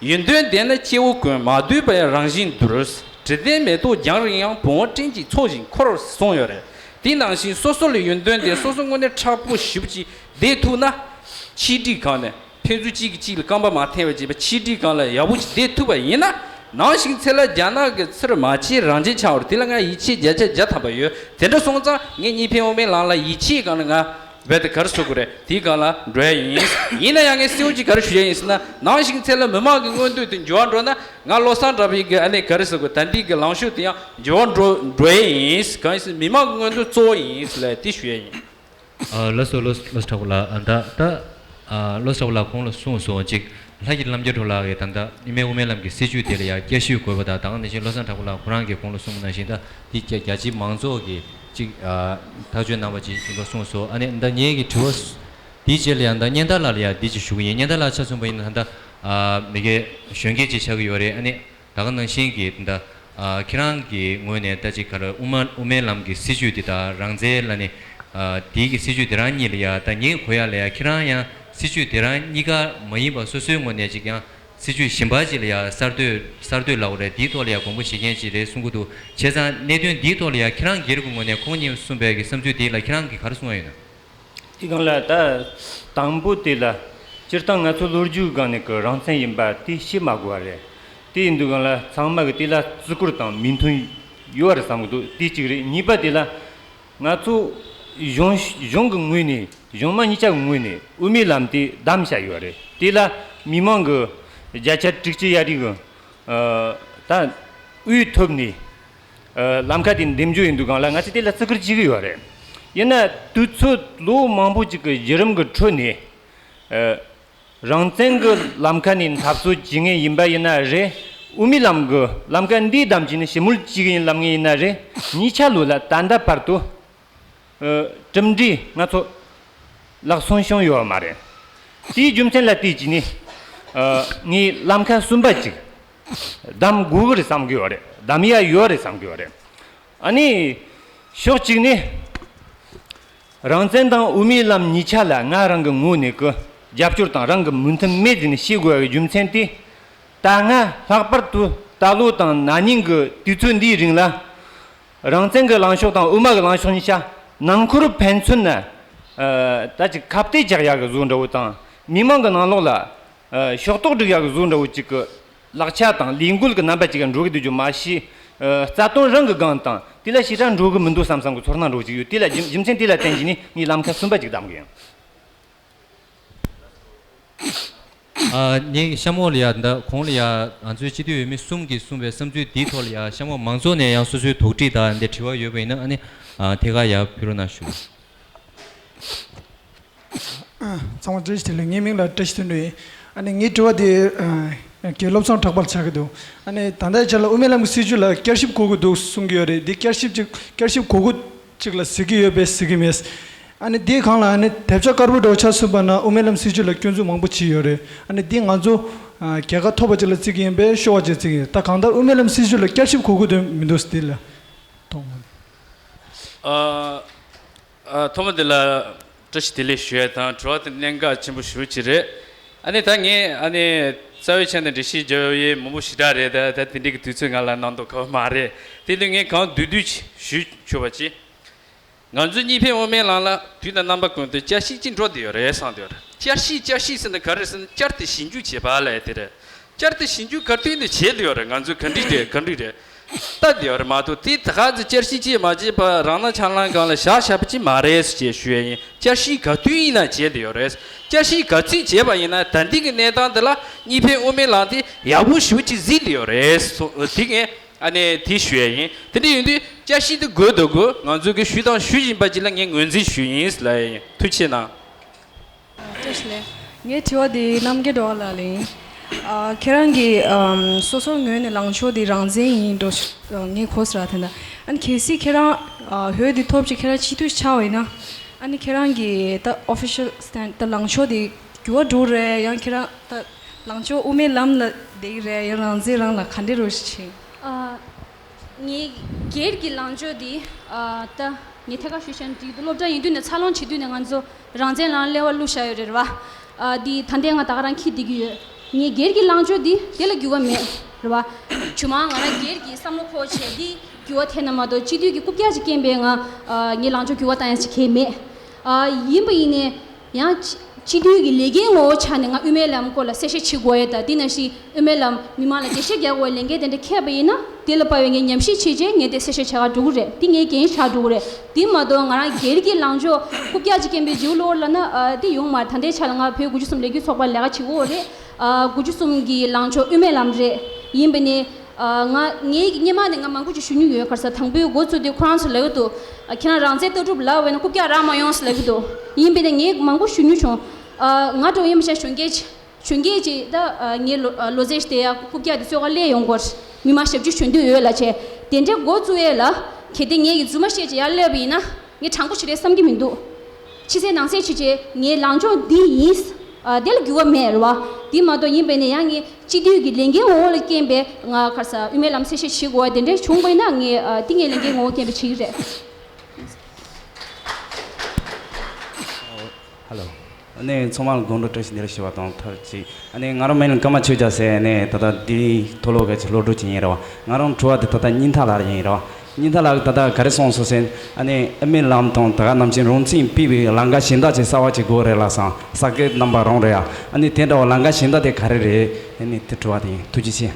ཡོན་ཏན་ལྡན་ན་སྐྱེ་བོ་ཀུན། མ་དུལ་བ་ཡང་རང་བཞིན་དུལ། དྲི་ལྡན་མེ་ཏོག་རྒྱང་རིང་ཡང་། བུང་བ་སྤྲིན་གྱི་ཚོགས་བཞིན་འཁོར་གསུངས་ཡོད་རེད། དེ་ནང་བཞིན་སོ་སོ་ལ་ཡོན་ཏན་ལྡན། སོ་སོ་དངོས་གནས་མཁྲེགས་པོ་ཞེ་པོ་ཅིག་བསྡད་ཐུབ་ན། ཆིག་སྒྲིལ་སྒང་ནས་ཕན་ཚུན་གཅིག་གིས་གཅིག་ལ་རྐང་པ་མ་འཐེན་པ་བྱས་པ་ཆིག་སྒྲིལ་སྒང་ལ་ཡག་པོ་ཅིག་བསྡད་ཐུབ་པ་ཡིན་ན། ནང་བཞིན་ཚེ་ལ་རྒྱ་ནག་གི་ཚུར་མ་བྱེད་རང་བྱེད་ཆགས་པ་རེད། དེ་ལ་ང་ཡིད་ཆེས་བརྒྱ་ཆ་བརྒྱ་ཐམ་པ་ཡོད། དེ་འདྲ་སོང་ཙང་ངས་གཉིས་ཕན་དབུ་མའི་ལམ་ལ་ཡིད་ཆེས་སྒང་ནས་ང་རྦད་དེ་ག་རེ་ཟེར་དགོས་རེད། དེའི་སྒང་ལ་འགྲོ་ཡ་ཡིན། ཡིན་ན་ཡང་ངས་གསལ་པོ་ཅིག་ག་རེ་ཞུ་ཡ་ཡིན་ཟེར་ན། ནང་བཞིན་ཚེ་ལ་མི་མང་གི་མངོན་འདོད་དེ་འགྱུར་བ་འགྲོ་ན་ང་བློ་བཟང་གྲགས་པའི་གི་ཨ་ནི་ག་རེ་ཟེར་དགོས། ད་འདི་གི་ལངས་ཕྱོགས་དེ་ཡང་འགྱུར་བ་འགྲོ་འགྲོ་ཡ་ཡིན། གང་ཡིན་ཟེར་ན་མི་མང་གི་མངོན་འདོད་གཙོ་བོ་ཡིན་ཟེར་ལ་དེ་ཞུ་ཡ་ཡིན། ཨ་ལགས་སོ། ལགས་ལགས་སོ་གྲགས་པ་ལགས། ཨ་ད་ད་ཨ་ལགས་སོ་གྲགས་པ་ལགས་གོང་ལ་གསུངས་སོང་ཅིག་ལྷ་སྐྱིད་རྣམ་རྒྱལ་སྒྲོལ་ལགས་ཀྱིས་ད་ལྟ་གཉིས་ཕན་དབུ་མའི་ལམ་གྱི་སྲིད་བྱུས་དེ་ལ་ཡང་བསྐྱར་ཞིབ་དགོས་པ་དང་། ད་ག་ནང་བཞིན་བློ་བཟང་གྲགས་པ་ལགས་ཁོ་རང་གིས་གོང་ལ་གསུངས་པ་ནང་བཞིན་ད་འདི་རྒྱ་རྒྱ་ཆེའི་མང་ཚོགས་ཀྱིས་ཅིག་ཨ་ཐག་གཅོད་གནང་བ་ཅིག་ཡིན་པ་གསུངས་སོང་། ཨ་ནི་ད་ངེད་ཀྱི་དྲི་བ་འདིའི་རྗེས་ལ་ཡང་ད་སྙན་ཐར་ལགས་ལ་ཡང་འདི་ཅིག་ཞུ་གི་ཡིན། སྙན་ཐར་ལགས་ཆ་མཚོན་པ་ཡིན་ན་ད་ལྟ་ཨ་མི་སྒེར་གཞོན་སྐྱེས་ཅིག་ཆགས་ཀྱི་ཡོད་རེད། ཨ་ནི། ད་ག་ནང་བཞིན་གྱི་ད་ཨ་ཁྱེད་རང་གི་ངོས་ནས་ད་ཅིག་ག་རེ་དབུ་མ་དབུ་མའི་ལམ་གྱི་སྲིད་བྱུས་དེ་དང་རང་བཙན་ལ་ནི་ཨ་དེའི་གི་སྲིད་བྱུས་དེ་རང་གཉིས་ལ་ཡ་ད་ངས་གོ་ཡ་ལ་ཡ་ཁྱེད་རང་ཡང་སྲིད་བྱུས་དེ་རང་གཉིས་ཀ་མ་ཡིན་པ་སོ་སོའི་ངོས་ནས་ཅིག་ཡང་སྲིད་བྱུས་གཞན་པ་ཅིག་ལ་ཡ་གསར་གཏོད་གསར་གཏོད་ལབ་དགོས་རེད། དེའི་ཐོག་ལ་ཡ་དགོངས་པ་བཞེས་མཁན་ཅིག་རེད་གསུང་གི་འདུག་བྱས་ཙང་གནད་དོན་འདིའི་ཐོག་ལ་ཡ་ཁྱེད་རང་སྒེར་གྱི་ངོས་ནས་ཁོང་གཉིས་གསུངས་པའི་གི་བསམ་ཚུལ་དེ་ལ་ཁྱེད་རང་གིས་ག་རེ་གསུང་ཡ་ཡོད་ན། དེ་སྒང་ལ་ད་དང་པོ་དེ་ལ་སྤྱིར་བཏང་ང་ཚོ་ལོ་རྒྱུས་སྒང་ནས་ཀྱི་རང་བཙན་ཡིན་པ་དེ་བཤད་མ་དགོས་པ་རེད། དེ་ཡིན་དུས་སྒང་ལ་ཚང་མ་གི་དེ་ལ་བརྩི་བཀུར་དང་མོས་མཐུན་ཡོད་པ་རེད་བསམ་གི་འདུག་དེ་གཅིག་རེད། གཉིས་པ་དེ་ལ་ང་ཚོ་གཞུང་གཞུང་གི་ངོས་ནས་གཞུང་མང་གཉིས་ཆ་གི་ངོས་ནས་དབུ་མའི་ལམ་དེ་བདམས་བཞག་ཡོད་རེད། དེ་ལ་མི་མང་གི་བརྒྱ་ཆ་དྲུག་ཅུ་ཡ་རིགས་གི་ད་དབུས་ཐོབ་ནས། ལམ་ཁ་དེ་འདེམས་རྒྱུ་ཡིན་དུས་སྒང་ལ་ང་ཚོས་དེ་ལ་བརྩི་བཀུར་བྱེད་ཀྱི་ཡོད་རེད། ཡིན་ན་དུས་ཚོད་ལོ་མང་པོ་ཅིག་གི་བརྒྱུད་རིམ་གྱི་ཁྲོད་ནས་རང་བཙན་གྱི་ལམ་ཁ་ནས་འཐབ་རྩོད་བྱེད་མཁན་ཡིན་པ་ཡིན་ན་རེད། དབུ་མའི་ལམ་གྱི་ལམ་ཁ་འདི་བདམས་བྱས་ནས་ཞི་མོལ་བྱེད་ཀྱི་ཡིན་ལབ་མཁན་ཡིན་ན་རེད། གཉིས་ཆ་ལོ་ལ་ད་ལྟ་བར་དུ་གྲུབ་འབྲས་ང་ཚོ་ལག་སོན་བྱུང་ཡོད་མ་རེད། དེའི་རྒྱུ་མཚན་ལ་བལྟས་བྱས་ནས་ངས་ལམ་ཁ་གསུམ་པ་ཅིག་བདམས་དགོས་ཀྱི་རེད་བསམ་གྱི་ཡོད་རེད། བདམས་ཡ་ཡོད་རེད་བསམ་གྱི་ཡོད་རེད། ཨ་ནི་ཕྱོགས་གཅིག་ནས་རང་བཙན་དང་དབུ་མའི་ལམ་གཉིས་ཆ་ལ་ང་རང་གི་ངོས་ནས་ཀྱི་རྒྱབ་སྐྱོར་དང་རང་གི་མོས་མཐུན་མེད་ཟེར་ནས་བཤད་དགོས་པའི་རྒྱུ་མཚན་དེ། ད་སྔ་ལྷག་པར་དུ་ད་ལོ་དང་ན་ནིང་གི་དུས་ཚོད་འདིའི་རིང་ལ། རང་བཙན་གྱི་ལངས་ཕྱོགས་དང་དབུ་མ་གི་ལངས་ཕྱོགས་གཉིས་ཆ་ནང་ཁུལ་ཕན་ཚུན་ན་ད་ཅིག་ཁ་གཏད་རྒྱག་ཡག་གི་བཟོ་འདྲ་བོ་དང་། མི་མང་གི་ནང་ལོགས་ལ་ཕྱོགས་གཏོགས་སྒྲིག་ཡག་གི་བཟོ་འདྲ་བོ་ཅིག་གི་ལག་ཆ་དང་ལས་འགུལ་གྱི་རྣམ་པ་ཅིག་འགྲོ་གི་འདུག་རྒྱུ་མ་གཞི། རྩ་དོན་རང་གི་སྒང་དང་དེ་ལ་ཞེ་དྲག་འགྲོ་གི་མི་འདུག་བསམ་བསམ་གི་ཚོར་སྣང་འདྲ་བོ་ཅིག་ཡོད། དེ་ལ་རྒྱུ་རྒྱུ་མཚན་དེ་ལ་བརྟེན་བྱས་ནས་ངས་ལམ་ཁ་གསུམ་པ་ཅིག་བདམས་གི་ཡིན། ཨ་ནི་གཤམ་འོག་ལ་ཡ་ད་གོང་ལ་ཡ་ང་ཚོའི་སྤྱི་འཐུས་འོས་མི་གསུམ་གྱིས་གསུངས་པའི་བསམ་ཚུལ་འདིའི་ཐོག་ལ་ཡ་གཤམ་འོག་མང་ཚོགས་ནས་ཡང་སོ་སོའི་དོགས་འདྲི་དང་འདི་དྲི་བ་ཡོད་པ་ཡིན་ན་ཨ་ནི་ཨ་ཐད་ཀར་ཡ་ཕུལ་རོགས་གནང་ཞུ། ཚང་མ་བཀྲ་ཤིས་བདེ་ལེགས། ངའི་མིང་ལ་བཀྲ་ཤིས་དོན་གྲུབ་ཡིན། ཨ་ནི་ངའི་དྲི་བ་དེ་ཨ་རྒན་བློ་བཟང་གྲགས་པ་ལ་ཆགས་ཀྱི་འདུག་ཨ་ནི་ད་ལྟའི་ཆ་ལ་དབུ་མའི་ལམ་གྱི་སྲིད་བྱུས་ལ་བསྐྱར་ཞིབ་དགོས་ཀྱི་འདུག་གསུང་གི་ཡོད་རེད། འདི་བསྐྱར་ཞིབ་ཅིག་བསྐྱར་ཞིབ་དགོས་ཀྱི་ཅིག་ལ་ཟེར་གྱི་ཡོད་པས་ཟེར་གྱི་མེད། ཨ་ནི་དེའི་སྒང་ལ་ཨ་ནི་དེབ་ཆ་དཀར་པོ་འདྲ་བོ་ཆ་མཚོན་པ་ན་དབུ་མའི་ལམ་སྲིད་བྱུས་ལ་སྐྱོན་འཛུགས་མང་པོ་བྱས་ཡོད་རེད། ཨ་ནི་འདི་ང་ཚོ་ཨ་རྒྱལ་ཁ་ཐོབ་པ་ཅིག་ལ་བརྩི་གི་ཡིན་པས་ཤོར་བ་ཅིག་བརྩི་གི་ཡིན། ད་གང་ལྟར་དབུ་མའི་ལམ་སྲིད་བྱུས་ལ་བསྐྱར་ཞིབ་དགོས་ཀྱི་འདུག་མི་འདུག་འདི་ལ་ཐོག་མ་ནས། ཨ་ཨ་ཐོག་མ་འདི་ལ་བཀྲ་ཤིས་བདེ་ལེགས་ཞུ་ཡ་དང་དྲི་བ་དེ་གནད་འགག་ཆེན་པོ་ཞེ་པོ་ཅིག་རེད། ཨ་ནི་ད་ངས་ཨ་ནི་རྩ་བའི་ཆ་ནས་འགྲེལ་བཤད་རྒྱག་ཡས་མང་པོ་ཞེ་དྲག་རེད། ད་ད་དེ་འདྲའི་གི་དུས་ཚོད་ང་ལ་གནང་མདོག་ཁ་པོ་མ་རེད། དེ་དུས་ངས་གང་བསྡུས་བསྡུས་ཅིག་ཞུ་ཆོག་པ་ཅིག་ང་ཚོའི་གཉིས་ཕན་དབུ་མའི་ལམ་ལ་དུས་དང་རྣམ་པ་ཀུན་ཏུ་བསྐྱར་ཞིབ་ཅིག་འགྲོ་བསྡད་ཡོད་རེད་བསམ་བསྡད་ཡོད་རེད། བསྐྱར་ཞིབ་བསྐྱར་ཞིབ་ཟེར་ན་ག་རེ་ཟེར་ན་བསྐྱར་དུ་ཞིབ་འཇུག་བྱེད་པ་ལབ་ཡ་དེ་རེད། བསྐྱར་དུ་ཞིབ་འཇུག་ག་དུས་ནས་བྱེད་བསྡད་ཡོད་རེད། ང་ཚོས་ག་འདྲ་རེད་ག་འདྲ་རེད། ལྟ་བསྡད་ཡོད་རེད་མ་གཏོགས། དེ་ད་ག་ཚོད་བསྐྱར་ཞིབ་བྱས་མ་བྱས་པ་རང་སྣང་ཆགས་སྣང་སྒང་ལ་བཞག་བཞག་པ་ཅིག་མ་རེད་ཅེས་ཞུ་ཡ་ཡིན། བསྐྱར་ཞིབ་ག་དུས་ཡིན་ན་བྱས་བསྡད་ཡོད་རེད། བསྐྱར་ཞིབ་ག་ཚོད་བྱས་པ་ཡིན་ན་ད་ལྟའི་གི་གནས་སྟངས་འདི་ལ་གཉིས་ཕན་དབུ་མའི་ལམ་དེ་ཡག་པོ་ཞེ་པོ་ཅིག་གཟིགས་བསྡད་ཡོད་རེད། སོ་དེ་ངས་ཨ་ནི་དེ་ཞུ་ཡ་ཡིན། དེ་འདྲ་ཡིན་དུས་བསྐྱར་ཞིབ་དེ་དགོས་དང་དགོས། ང་ཚོ་གི་ཞུས་དང་ཞུ་བཞིན་པ་ཅིག་ལ་ངས་ངོས་འཛིན་ཞུས་ཡིན་ལབ་ཡ་ཡིན། ཐུགས་རྗེ་གནང་། བཀྲ་ཤིས་བདེ་ལེགས། ངའི་དྲི་བ་དེ་རྣམ་རྒྱལ་སྒྲོལ་དཀར་ལགས་ལ་ཡིན། ཨ། ཁྱེད་རང་གིས་ཨམ་སོ་སོའི་ངོས་ནས་ལངས་ཕྱོགས་དེ་རང་བཙན་ཡིན་འགྲོ་ཞུ་ངས་གོ་སོང་ར། དེ་འདྲ་ཨ་ནི་གལ་སྲིད་ཁྱེད་རང་ཨ་འོས་དེ་ཐོབ་ཅིག་ཁྱེད་རང་སྤྱི་འཐུས་ཆགས་པ་ཡིན་ན། ཨ་ནི་ཁྱེད་རང་གི་ད་official stand ད་ལངས་ཕྱོགས་དེ་འགྱུར་བ་འགྲོ་རེད། ཡང་ཁྱེད་རང་ད་ལངས་ཕྱོགས་དབུ་མའི་ལམ་ལ་བསྡད་ཀྱི་རེད། ཡང་རང་བཙན་རང་ལ་ག་འདྲ་རོ་ཞིག་བྱེད། ཨ། ངའི་སྒེར་གྱི་ལངས་ཕྱོགས་འདི། ཨ། ད་ངས་ཐད་ཀར་ཞུས་བཞག་ན་འགྲིག་འདུག་སློབ་གྲྭ་ཡིན་དུས་ནས་འཚར་ལོངས་བྱེད་དུས་ནས་ང་ཚོ་རང་བཙན་ལ་སླེབས་པ་བླུགས་བཞག་ཡོད་རེད་རེད་བ། ཨ། འདི་ད་ལྟའི་ང་ད་ག་རང་འཁྱེར་བསྡད་ཀྱི་ཡོད། ངའི་སྒེར་གྱི་ལངས་ཕྱོགས་འདི་དེ་ལ་འགྱུར་བ་མེད་རེད་བ། ཇུ་མ་ང་རང་སྒེར་གྱི་བསམ་བློ་འཁོར་བྱས་འདི་འགྱུར་བ་ཐེབས་ན་མ་གཏོགས་སྤྱི་འཐུས་ཀྱི་རྐུབ་བཀྱག་ཅིག་རྐྱེན་པས་ང་། ཨ། ངའི་ལངས་ཕྱོགས་འགྱུར་བ་བཏང་ཡ་ཅིག་གང་ཡང་མེད། ཨ། ཡིན་པ་ཡིན་ནའི། ཡང་སྤྱི་སྤྱི་འཐུས་ཀྱི་ལས་འགན་ངོ་བོ་ཆ་ནས་ང་དབུ་མའི་ལམ་སྐོར་ལ་གསལ་བཤད་བྱེད་དགོས་ཡས་དང་། དེ་ནང་བཞིན་དབུ་མའི་ལམ་མི་མང་ལ་འགྲེལ་བཤད་རྒྱག་དགོས་ཡས་ལས་འགན་དེ་འདྲ་འཁྱེར་བ་ཡིན་ན། དེ་ལ་དཔག་པའི་ངས་ཉམས་ཞིབ་བྱས་རྗེས་ངས་དེ་གསལ་བཤད་བྱ་ག་འགྲོ་གི་རེད། དེ་ངའི་འགན་ཆགས་འགྲོ་གི་རེད། དེ་མ་གཏོགས་ང་རང་སྒེར་གྱི་ལངས་ཕྱོགས་རྐུབ་བཀྱག་ཅིག་རྐྱེན་པས་འགྱུར་ལོག་ལབ་ན། ཨ། དེ་ཡོང་མ་རེད། ད་ལྟའི་ཆ་ལ་ང་བོད་དགུ་བཅུ་གསུམ་ལས་འགུལ་ཚོགས་པར་ལས་ཀ་བྱེད་ཀྱི་ཡོད་རེད། ཨ། དགུ་བཅུ་གསུམ་གྱི་ལངས་ཕྱོགས་དབུ་མའི་ལམ་རེད། ཡིན་པ་ནི། ཨ། ང་ངའི་སྔོན་མ་ནས་ང་མང་པོ་ཅིག་ཞུ་མྱོང་ཡོད། ག་རེ་ཟེར། དང་པོའི་འགོ་བཙུགས་དུས་ཁོ་རང་ཚོ་ལབ་ཀྱི་འདུག་ཨ། ཁྱེད་རང་རང་བཙན་ལྟ་གྲུབ་ལབ་པ་ཡིན་ན་རྐུབ་བཀྱག་རག་མ་ཡོང་ཟེར་ལབ་ཀྱི་འདུག་ཡིན་པ་ནི་ངས་མང་པོ་ཞུ་མྱོང་བྱུང་། ཨ། ང་འདྲ་བོ་ཡིན་པ་བྱས་གཞོན་སྐྱེས་གཞོན་སྐྱེས་ཅིག་ད། ཨ། ངའི་ལོ་ཨ་ལོ་ཚད་ཅིག་དེ་ཡ་རྐུབ་བཀྱག་དེ་ཚོ་ག་སླེབས་ཡོང་གི་རེད། མི་མང་ཞབས་ཕྱི་ཞུ་འདོད་ཡོད་ལབ་བྱས། དེ་འདྲའི་འགོ་བཙུགས་ཡས་ལ་གལ་ཏེ་ངས་ཀྱི་རྫུན་མ་བཤད་ཅིག་ཡར་སླེབས་པ་ཡིན་ན། ངས་དྲང་པོ་ཞིག་རེད་བསམ་གྱི་མི་འདུག་ཕྱི་གསལ་ནང་གསལ་བྱས་བྱས་ངའི་ལངས་ཕྱོགས་འདི་ཡིན། ཨ། དེ་ལ་འགྱུར་བ་མེད་རེད་བ། དེ་མ་གཏོགས་ཡིན་པས་ནས་ཡང་ངས་སྤྱི་འཐུས་ཀྱི་ལས་འགན་ངོ་བོ་ལ་རྐྱེན་པས་ང་ག་རེ་ཟེར་དབུ་མའི་ལམ་གསལ་བཤད་བྱེད་དགོས་པ་དེ་འདྲ་བྱུང་བ་ཡིན་ན། ངས། ཨ། དེ་ངའི་ལས་འགན་ངོ་བོ་རྐྱེན་པས་བྱེད་ཀྱི་རེད། ཧེ་ལོ། ཨ་ནི་ཚང་མ་ལ་དགོང་དྲོ་བཀྲ་ཤིས་བདེ་ལེགས་ཞུ་བ་དང་ཐབས་ཅིག་ཨ་ནི་ང་རང་མིང་ལ་ཀརྨ་ཆོས་རྒྱལ་ཟེར། ཨ་ནི་ད་ལྟ་འདི་མཐོ་སློབ་གི་སློབ་ཕྲུག་ཅིག་ཡིན་རེད་བ། ང་རང་དྲི་བ་འདི་ད་ལྟ་སྙིང་ཐག་ལ་ཡིན་རེད་བ། སྙིང་ཐག་ལ་ད་ལྟ་ག་རེ་གསུངས་སོང་ཟེར། ཨ་ནི་དབུ་མའི་ལམ་དང་ད་ག་ནང་བཞིན་རང་བཙན་སྤེལ་བའི་ལམ་ཁ་གཞན་དག་ཅིག་གསར་བ་ཅིག་དགོས་རེད་ལབ་སོང་། ས་དགེ་རྣམ་པ་རང་རེད་ཡ། ཨ་ནི་དེ་འདྲ་བ་ལམ་ཁ་གཞན་དག་དེ་ག་རེ་རེད། ཨ་ནི་དེ་དྲི་བ་དེ་ཡིན། ཐུགས་རྗེ་ཆེ།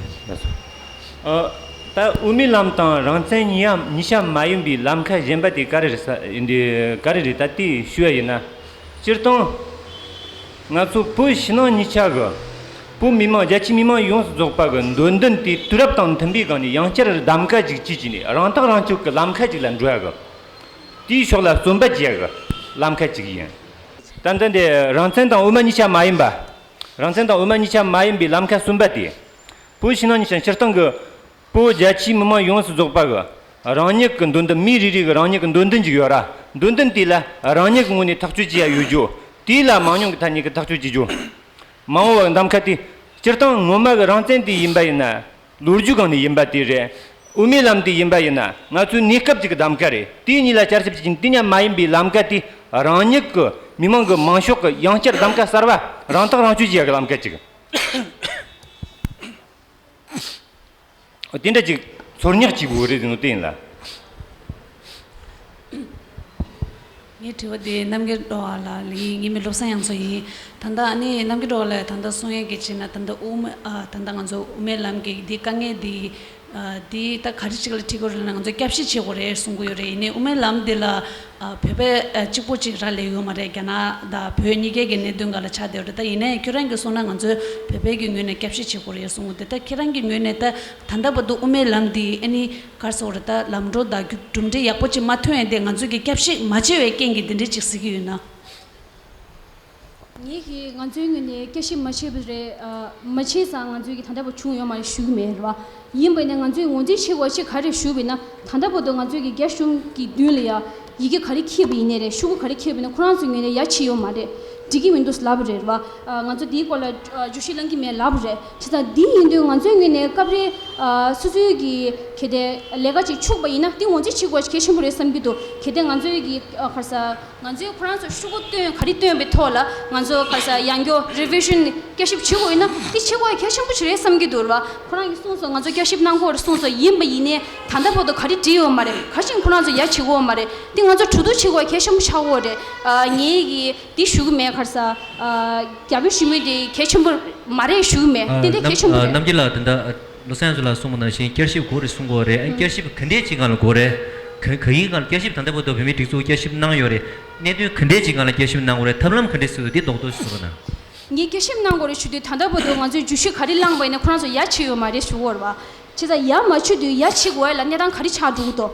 ཨ། ད་དབུ་མའི་ལམ་དང་རང་བཙན་གཉིས་ཡ་གཉིས་ཆ་མ་ཡིན་པའི་ལམ་ཁ་གཞན་པ་དེ་ག་རེ་རེད་ས་འདི་ག་རེ་རེད། ད་དེ་ཞུ་ཡ་ཡིན་ན། སྤྱིར་བཏང་ང་ཚོ་བོད་ཕྱི་ནང་གཉིས་ཆ་གི་བོད་མི་མང་རྒྱ་ཆེའི་མི་མང་ཡོངས་སུ་རྫོགས་པ་གི་འདོད་འདུན་དེ་དུས་རབས་དང་མཐུན་པའི་སྒང་ནས་ཡང་བསྐྱར་གདམ་ག་ཅིག་བྱེད་ཀྱི་ནས་རང་ཐག་རང་གཅོད་ཀྱི་ལམ་ཁ་ཅིག་ལ་འགྲོ་ཡ་གི། དེའི་ཕྱོགས་ལ་བརྩོན་པ་བྱེད་ཡ་གི་ལམ་ཁ་ཅིག་ཡིན། ད་ལྟ་འདི་རང་བཙན་དང་དབུ་མ་གཉིས་ཆ་མ་ཡིན་པ། རང་བཙན་དང་དབུ་མ་གཉིས་ཆ་མ་ཡིན་པའི་ལམ་ཁ་གསུམ་པ་དེ། བོད་ཕྱི་ནང་གཉིས་ཆ་སྤྱིར་བཏང་གི་བོད་རྒྱ་ཆེའི་མི་མང་ཡོངས་སུ་རྫོགས་པ་གི་རང་ཉིད་ཀྱི་འདོད་འདུན། མི་རེ་རེ་གི་རང་ཉིད་ཀྱི་འདོད་འདུན་ཅིག་ཡོད་ར། འདོད་འདུན་དེ་ལ་རང་ཉིད་ཀྱི་ངོས་ནས་ཐག་གཅོད་བྱེད་ཡ་ཡོད་རྒྱུ། དེ་ལ་མང་ཉུང་གི་ཐ་སྙད་ཀྱི་ཐག་གཅོད་བྱེད་རྒྱུ། མ་འོངས་པ་གི་གདམ་ག་དེ། སྤྱིར་བཏང་ངོ་མ་གི་རང་བཙན་དེ་ཡིན་པ་ཡིན་ན། ལོ་རྒྱུས་སྒང་ནས་ཡིན་པ་དེ་རེད། དབུ་མའི་ལམ་དེ་ཡིན་པ་ཡིན་ན་ང་ཚོའི་གནས་སྐབས་ཅིག་གི་གདམ་ག་རེད། དེ་གཉིས་ལ་བསྐྱར་ཞིབ་བྱེད་ཀྱིན་དེ་གཉིས་མ་ཡིན་པའི་ལམ་ཁ་དེ་རང་ཉིད་ཀྱི་མི་མང་གི་མང་ཤོས་ཀྱི་ཡང་བསྐྱར་གདམ་ག་གསར་བ། རང་ཐག་རང་གཅོད་བྱེད་ཡག་གི་ལམ་ཁ་ཅིག་དེ་འདྲ་ཅིག་ཚོར་སྙེག་ཅིག་དགོས་རེད་ཟེར་ནོ་དེ་ཡིན་ལ། ངའི་དྲི་བ་དེ་རྣམ་རྒྱལ་སྒྲོལ་དཀར་ལགས་ལ་ཡིན། ངའི་མིང་བློ་བཟང་དབྱངས་མཚོ་ཡིན། ད་ལྟ་ཨ་ནི་རྣམ་རྒྱལ་སྒྲོལ་དཀར་ལགས་ད་ལྟ་གསུང་ཡས་ཀྱི་བྱས་ན་ད་ལྟ་དབུ་མ། ཨ། ད་ལྟ་ང་ཚོ་དབུ་མའི་ལམ་གྱི་འདི་དཀའ་ངལ་འདི། ཨ། འདི་ད་ག་རེ་ཅིག་ལ་འཁྲིད་དགོས་རེད་ལབ་ན་ང་ཚོ་བསྐྱར་ཞིབ་བྱེད་དགོས་རེད་གསུང་གི་ཡོད་རེད། ཡིན་ནའི་དབུ་མའི་ལམ་འདི་ལ། ཨ། བོད་པས་ཨ་གཅིག་པོ་གཅིག་རག་ལས་ཡོད་མ་རེད། རྒྱ་ནག་དང་བོད་གཉིས་ཀའི་གི་གནད་དོན་སྒང་ལ་ཆགས་བསྡད་ཡོད་རེད། ད་ཡིན་ནའི་ཁྱོད་རང་གིས་གསུངས་ན་ང་ཚོས་བོད་པའི་གི་ངོས་ནས་བསྐྱར་ཞིབ་བྱེད་དགོས་རེད་གསུངས་འདུག་ད་ཁྱེད་རང་གི་ངོས་ནས་ད་ད་ལྟ་བར་དུ་དབུ་མའི་ལམ་འདི་ཨ་ནི་ག་རེ་ཟེར་དགོས་རེད། ད་ལམ་འགྲོ་དང་གྲུབ་འབྲས་ཡག་པོ་ཅིག་མ་ཐོན་ཡ་དེ་ང་ཚོས་གི་བསྐྱར་ཞིབ་མ་བྱས་པའི་རྐྱེན་གྱིས་འདི་འདྲས་ཅིག་ཟེར་གི་ཡོད་ན། ངེད་ཀྱིས་ང་ཚོའི་ངོས་ནས་བསྐྱར་ཞིབ་མ་བྱས་པ་རེད། ཨ། མ་བྱས་ཙང་ང་ཚོའི་གི་ད་ལྟ་བར་བྱུང་ཡོད་མ་རེད་ཞུ་གི་མེད་རེད་བ། ཡིན་པ་ཡིན་ན་ང་ཚོས་ངོས་འཛིན་བྱེད་དགོས་ཅིག་ག་རེ་ཞུས་པ་ཡིན་ན། ད་ལྟ་བར་དུ་ང་ཚོའི་གི་རྒྱ་གཞུང་གི་མདུན་ལ་ཡ་ཡི་གེ་ག་རེ་འཁྱེར་བ་ཡིན་ནའི་རེད། ཤོག་གུ་ག་རེ་འཁྱེར་བ་ཡིན་ན་ཁོ་རང་ཚོའི་ངོས་ནས་ཡ་བྱས་ཡོད་མ་རེད། འགྲིག་གི་མི་འདུག་ལབ་པ་རེད་བ། ཨ། ང་ཚོ་འདིའི་སྐོར་ལ་ཨ་བརྗོད་གཞི་བླང་གི་མེད་ལབ་པ་རེད། བྱས་ཙང་འདི་ཡིན་དུས་ང་ཚོའི་ངོས་ནས་སྐབས་རེ་ཨ་སོ་སོའི་གི་གལ་ཏེ་ལས་ཀ་ཅིག་འཆུགས་པ་ཡིན་ན་འདི་ངོས་འཛིན་བྱེད་དགོས་གལ་ཆེན་པོ་རེད་བསམ་གྱི་འདུག་གལ་ཏེ་ང་ཚོའི་གི་ཨ་ག་རེ་ཟེར། ང་ཚོས་ཁོ་རང་ཚོ་ཤོག་གུ་བཏོན། ག་རེ་བཏོན་པའི་ཐོག་ལ་ང་ཚོ་ག་རེ་ཟེར། ཡང་བསྐྱར་revision བསྐྱར་ཞིབ་བྱེད་དགོས་ཡིན་ན་འདི་བྱེད་དགོས་གལ་ཆེན་པོ་ཞིག་རེད་བསམ་གྱི་འདུག་རེད་བ། ཁོ་རང་གིས་གསུངས་སོང་། ང་ཚོ་བསྐྱར་ཞིབ་གནང་དགོས་རེད་གསུངས་སོང་། ཡིན་པ་ཡིན་ནའི་ད་ལྟ་བར་དུ་ག་རེ་བྲིས་ཡོད་མ་རེད། ག་ཞིག་ཁོ་རང་ཚོ་ཡ་བྱེད་དགོས་མ་རེད། འདི་ང་ཚོ་གྲོས་བསྡུར་བྱེད་དགོས་གལ་ཆེན་པོ་ཆགས་ཀྱི་ཡོད་རེད། ཨ། ངེད་ཀྱིས་འདི་ཞུ་གི་མེད། ག་རེ་ཟེར། ཨ། རྒྱ་བོད་ཞི་མོལ་འདི་གལ་ཆེན་པོ་མ་རེད་ཞུ་གི་མེད། ཨ། ཏན་ཏན་གལ་རྣམ་ཆེན་པོ་ཨ་རེད། རྣམ་རྒྱལ་ལགས། དེ་འདྲ། ཨ། བློ་བཟང་ཚོ་ལ་གསུངས་པ་ནང་བཞིན་བསྐྱར་ཞིབ་དགོས་རེད་གསུང་གི་ཡོད་རེད། ཨ་ནི་བསྐྱར་ཞིབ་ག་འདྲས་ཅིག་སྒང་ལ་དགོས་རེད། ག་ག་ཡིན་སྒང་ལ་བསྐྱར་ཞིབ། ད་ལྟ་བར་དུ་བོད་མིའི་སྒྲིག་འཛུགས་བསྐྱར་ཞིབ་གནང་ཡོད་རེད། གནད་དོན་ག་འདྲས་ཅིག་སྒང་ལ་བསྐྱར་ཞིབ་གནང་དགོས་རེད། ཐབས་ལམ་ག་འདྲས་བཟོས་འདུག་འདི་རྡོག་རྡོག་ཞིག་གསུང་རོགས་གནང་། ངས་བསྐྱར་ཞིབ་གནང་དགོས་རེད་ཞུ་དུས། ད་ལྟ་བར་དུ་ང་ཚོས་བརྗོད་གཞི་ག་རེ་བླངས་པ་ཡིན་ན་ཁོ་རང་ཚོ་ཡ་བྱས་ཡོད་མ་རེད་ཞུ་གི་ཡོད་རེད་བ། བྱས་ཙང་ཡ་མ་བྱེད་དུས་ཡ་བྱེད་དགོས་ཡ་ལ་གནས་སྟངས་ག་རེ་ཆགས་འགྲོ་གི་འདུག་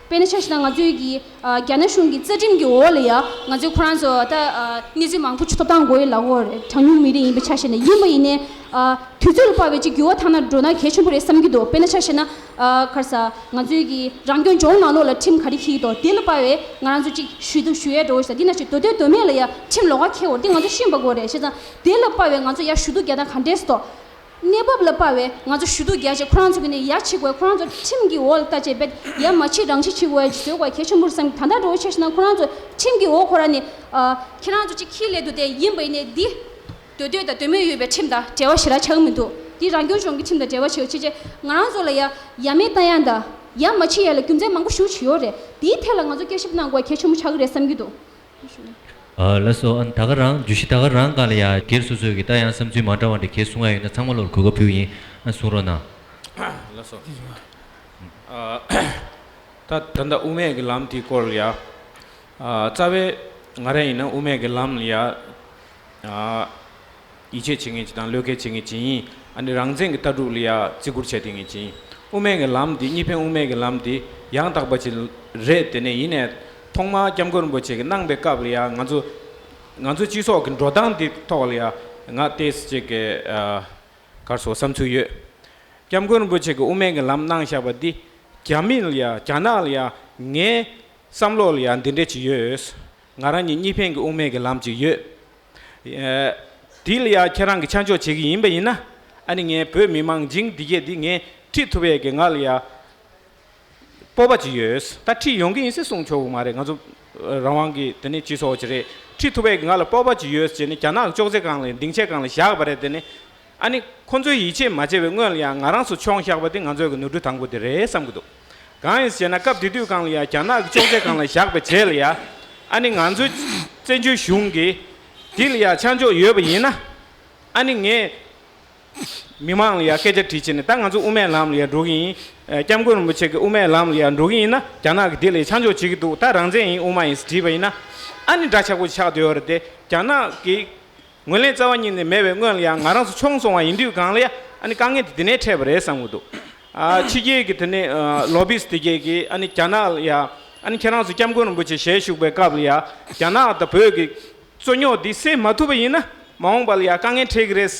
དཔེར་ན་ཆ་བཞག་ན་ང་ཚོའི་གི་ཨ་རྒྱ་ནག་གཞུང་གི་རྩ་ཁྲིམས་ཀྱི་འོག་ལ་ཡ་ང་ཚོས་ཁོ་རང་ཚོ་ད་ཨ་གནས་ཚུལ་མང་པོ་ཅིག་ཐོབ་ཐང་དགོས་ཡོད་ལབ་ཀྱི་ཡོད་རེད། གྲངས་ཉུང་མི་རིགས་ཡིན་པའི་ཆ་བཞག་ན། ཡིན་པ་ཡིན་ནའི་ཨ་དུས་ཚོད་ལ་དཔག་པའི་ཅིག་འགྱུར་བ་ཐེབས་ན་འགྲོ་ན་གལ་ཆེན་པོ་རེད་བསམ་གྱི་འདུག་དཔེར་ན་ཆ་བཞག་ན་ཨ་ག་རེ་ཟ། ང་ཚོའི་གི་རང་སྐྱོང་ལྗོངས་ནང་ལོགས་ལ་ཁྲིམས་ག་རེ་འཁྱེར་གྱི་འདུག་དེ་ལ་དཔག་པའི་ང་རང་ཚོ་ཅིག་ཞུ་གཏུག་ཞུ་ཡས་འགྲོ་བ་ཞིག་དང་། དེ་ནང་བཞིན་མདོ་སྟོད་མདོ་སྨད་ལ་ཡ་ཁྲིམས་ལོགས་ཀ་འཁྱེར་ཡོད་རེད། དེ་ང་ཚོ་ཤེས་པ་དགོས་རེད། བྱས་ཙང་དེ་ལ་དཔག་པའི་ང་ཚོ་ཡ་ཞུ་གཏུག་རྒྱག་སྟངས་ག་འདྲས་སོ། གནས་བབ་ལ་དཔག་པའི་ང་ཚོ་ཞུ་གཏུག་རྒྱག་བྱས་ཁོ་རང་ཚོ་གི་ནས་ཡ་བྱེད་དགོས། ཁོ་རང་ཚོ་ཁྲིམས་ཀྱི་འོག་ལ་ལྟ་བྱས་པས་ཡ་མ་བྱེད་རང་བྱེད་བྱེད་དགོས་ཡ་ཅིག་བཟོ་དགོས་ཡ་གལ་ཆེན་པོ་རེད་བསམ་གྱི། ད་ལྟ་འགྲོ་བའི་ཆ་བཞག་ན་ཁོ་རང་ཚོ་ཁྲིམས་ཀྱི་འོག་ཁོ་རང་ནས་ཨ་ཁྱེད་རང་ཚོ་ཅིག་འཁྱེར་སླེབས་འདུག་དེ་ཡིན་པ་ཡིན་ནའི་འདི་མདོ་སྟོད་དང་མདོ་སྨད་ཡོད་པའི་ཁྲིམས་དང་འབྲེལ་བ་ཞེ་དྲག་ཆགས་ཀྱི་མི་འདུག་འདི་རང་སྐྱོང་ལྗོངས་ཀྱི་ཁྲིམས་དང་འབྲེལ་བ་ཆགས་ཡོད། བྱས་ཙང་ང་རང་ཚོ་ལ་ཡ་ཡ་མེད་བཏང་ཡ་དང་ཡ་མ་བྱེད་ཡ་ལ་རྒྱུ་མཚན་མང་པོ་ཞེ་པོ་ཅིག་ཡོད་རེད། དེའི་ཐད་ལ་ང་ཚོ་བསྐྱར་ཞིབ་གནང་དགོས་ཡ་གལ་ཆེན་པོ་ཆགས་ཀྱི་རེད་བསམ་གྱི་འདུག་ཨ་ལགས་སོ། ཨ་ནི་ད་ག་རང་བརྗོད་གཞི་ད་ག་རང་སྒང་ལ་ཡ་སྒེར་སོ་སོའི་གི་ད་ཡང་བསམ་ཚུལ་མ་འདྲ་བ་འདྲ་གལ་གསུང་ཡ་ཡོད་ན་ཚང་མ་ལོར་གོ་སྐབས་ཕུལ་གྱི་ཡིན། ཨ་གསུང་རོགས་གནང་། ལགས་སོ། ཨ་ད་ད་ལྟ་དབུ་མའི་གི་ལམ་དེའི་སྐོར་ལ་ཡ། ཨ་རྩ་བའི་ང་རང་ཡིན་ན་དབུ་མའི་གི་ལམ་ལ་ཡ། ཨ་ཡིད་ཆེས་བྱེད་མཁན་ཅིག་དང་བློས་འགེལ་བྱེད་མཁན་ཅིག་ཡིན། ཨ་ནི་རང་བཙན་གྱི་ལྟ་གྲུབ་ལ་ཡ་བརྩི་བཀུར་བྱས་བསྡད་མཁན་ཅིག་ཡིན། དབུ་མའི་གི་ལམ་འདི་གཉིས་ཕན་དབུ་མའི་གི་ལམ་འདི་ཡང་དག་པ་ཅིག་རེད། དེ་ནས་ཡིན་ནའི་ཐོག་མར་སྐྱབས་མགོན་རིན་པོ་ཆེ་གིས་གནང་པའི་སྐབས་ལ་ཡ་ང་ཚོ་ང་ཚོ་སྤྱི་ཚོགས་ཀྱི་འགྲོ་སྟངས་འདི་ཐོག་ལ་ཡ་ང་ཏོག་ཙམ་ཅིག་གི་ཨ་ག་རེ་ཟེར་བསམ་ཚུལ་ཡོད། སྐྱབས་མགོན་རིན་པོ་ཆེ་གིས་དབུ་མའི་གི་ལམ་གནང་བཞག་པ་འདི་རྒྱ་མི་ལ་ཡ་རྒྱ་ནག་ལ་ཡ་ངའི་བསམ་བློ་ལ་ཡ་འདི་འདྲ་ཅིག་ཡོད། ང་རང་གཉིས་གཉིས་ཕན་གྱི་དབུ་མའི་གི་ལམ་ཅིག་ཡོད། ཨ་འདི་ལ་ཡ་ཁྱེད་རང་གིས་ཆ་འཇོག་བྱེད་ཀྱི་ཡིན་པ་ཡིན་ན། ཨ་ནི་ངའི་བོད་མི་མང་བྱིངས་འདི་གས་འདི་ངས་ཁྲིད་ཐུབ་པའི་གི་ང་ལ་ཡ་སྤོབས་པ་ཅིག་ཡོད། ད་ཁྲིད་ཡོང་གི་ཡིན་ཟེར་གསུང་ཆོག་གི་མ་རེད། ང་ཚོ་རང་དབང་གི་དེ་ནས་སྤྱི་ཚོགས་ཅིག་རེད། ཁྲིད་ཐུབ་པའི་གི་ང་ལ་སྤོབས་པ་ཅིག་ཡོད་ཟེར་ནས་རྒྱ་ནག་གི་ཅོག་ཙེ་སྒང་ལ་སྡིངས་ཆའི་སྒང་ལ་བཞག་པ་རེད། དེ་ནས། ཨ་ནི་ཁོ་ཚོས་ཡིད་ཆེས་མ་བྱས་པའི་སྔོན་ལ་ཡང་ང་རང་ཚོ་མཆོང་བཞག་པ་དེ་ང་ཚོའི་གི་ནོར་འཁྲུལ་དང་པོ་དེ་རེད་བསམ་གྱི་འདུག་གང་ཡིན་ཟེར་ན་སྐབས་དེ་དུས་སྒང་ལ་ཡང་རྒྱ་ནག་གི་ཅོག་ཙེ་སྒང་ལ་བཞག་པའི་རྗེས་ལ་ཡ། ཨ་ནི་ང་ཚོའི་བཙན་བྱོལ་གཞུང་གིས་དེ་ལ་ཡ་ཆ་འཇོག་ཡོད་པ་ཡིན་ན། ཨ་ནི་ངས་མི་མང་ལ་ཡ་སྐད་ཆ་དྲིས་བྱས་ནས་ད་ང་ཚོ་དབུ་མའི་ལམ་ལ་ཡ་འགྲོ་གི་ཡིན། ཨ་སྐྱབས་མགོན་རིན་པོ་ཆེ་གི་དབུ་མའི་ལམ་ལ་ཡ་འགྲོ་གི་ཡིན་ན་རྒྱ་ནག་གིས་དེ་ལ་ཡ་ཆ་འཇོག་བྱེད་ཀྱི་འདུག་ད་རང་བཙན་ཡིན་དབུ་མ་ཡིན་ཟེར་དྲིས་པ་ཡིན་ན། ཨ་ནི་འདྲ་ཆགས་པོ་ཆགས་བསྡད་ཡོད་རེད་དེ། རྒྱ་ནག་གི་ངོས་ལེན་རྩ་བ་ཉིད་ནས་མེད་པའི་སྔོན་ལ་ཡང་ང་རང་ཚོ་མཆོང་སོང་བ་ཡིན་དུས་སྒང་ལ་ཡ་ཨ་ནི་དཀའ་ངལ་དེ་དེ་ནས་འཕྲད་པ་རེད་བསམ་གྱི་འདུག་ཨ་ཕྱི་རྒྱལ་གྱི་དེ་ནས་ཨ་ལོ་བིས་དེ་གས་ཀྱིས་ཨ་ནི་རྒྱ་ནག་ལ་ཡ་ཨ་ནི་ཁྱེད་རང་ཚོ་སྐྱབས་མགོན་རིན་པོ་ཆེ་ཞལ་བཞུགས་པའི་སྐབས་ལ་ཡ་རྒྱ་ནག་དང་བོད་ཀྱི་རྩོད་རྙོག་འདི་སེལ་མ་ཐུབ་པ་ཡིན་ན་མ་འོངས་པ་ལ་ཡ་དཀའ་ངལ་འཕྲད་ཀྱི་རེད་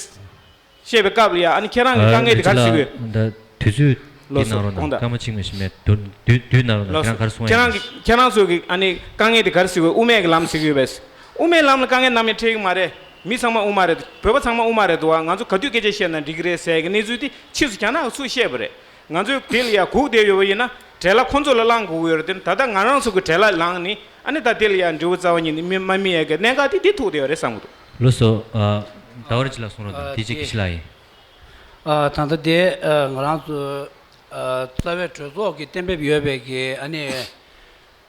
བཤད་པའི་སྐབས་ལ་ཡ་ཨ་ནི་ཁྱེད་རང་གི་དཀའ་ངལ་དེ་ག་རེ་ཟེར་གི་ཡོད། དུས་ཚོད་ལོ་འདི་གནང་སོ་རོགས་གནང་། སྐར་མ་གཅིག་མ་ཞིག་མེད། དུ་དུས་དུས་གནང་རོགས་གནང་། ལོ་ཁྱེད་རང་ག་རེ་གསུང་ཡ་ཁྱེད་རང་ཡིན། གི་ཁྱེད་རང་ཚོ་གི་ཨ་ནི་དཀའ་ངལ་དེ་ག་རེ་ཟེར་གི་ཡོད། དབུ་མའི་གི་ལམ་ཟེར་གི་ཡོད་པས། དབུ་མའི་ལམ་ལ་དཀའ་ངལ་ནམ་ཡང་འཕྲད་གི་མ་རེད། མི་ཚང་མ་དབུ་མ་རེད། བོད་པ་ཚང་མ་དབུ་མ་རེད་འདུག་བ། ང་ཚོ་ག་དུས་སྐད་ཆ་བཤད་ན་འགྲིག་གི་རེད་ཟེར་གི་གནས་ཚུལ་དེ་ཕྱིས་སུ་རྒྱ་ནག་གི་ཚུར་བཤད་པ་རེད། ང་ཚོས་དེ་ལ་ཡ་སྒུག་བསྡད་ཡོད་པ་ཡིན་ན་བྲེལ་བ་ཁོ་ཚོ་ལ་བསླང་དགོས་ཀྱི་ཡོད་རེད། དེ་ད་ལྟ་ང་རང་ཚོ་གི་བྲེལ་བ་ལངས་ནི་ཨ་ནི་ད་དེ་ལ་ཡ་འབྲས་བུ་རྩ་བ་ཉིད་ནས་མི་མ་སྨིན་ཡ་གི་གནད་འགག་དེ་དེ་ཐུག་བསྡད་ཡོད་རེད་བསམ་གི་འདུག་ལགས་སོ། ཨ་ཟླ་བ་རིན་ཆེན་ལགས་གསུང་རོགས་དང་། ཨ་དེ་རྗེས་དེ་ཀི་ཤི་ལགས་ཡིན། ཨ་ད་ལྟ་དེ་ཨ་ང་རང་ཚོ་ཨ་རྩ་བའི་གྲོས་ཚོགས་ཀྱི་གཏན་འབེབས་ཡོད་པའི་གི་ཨ་ནི་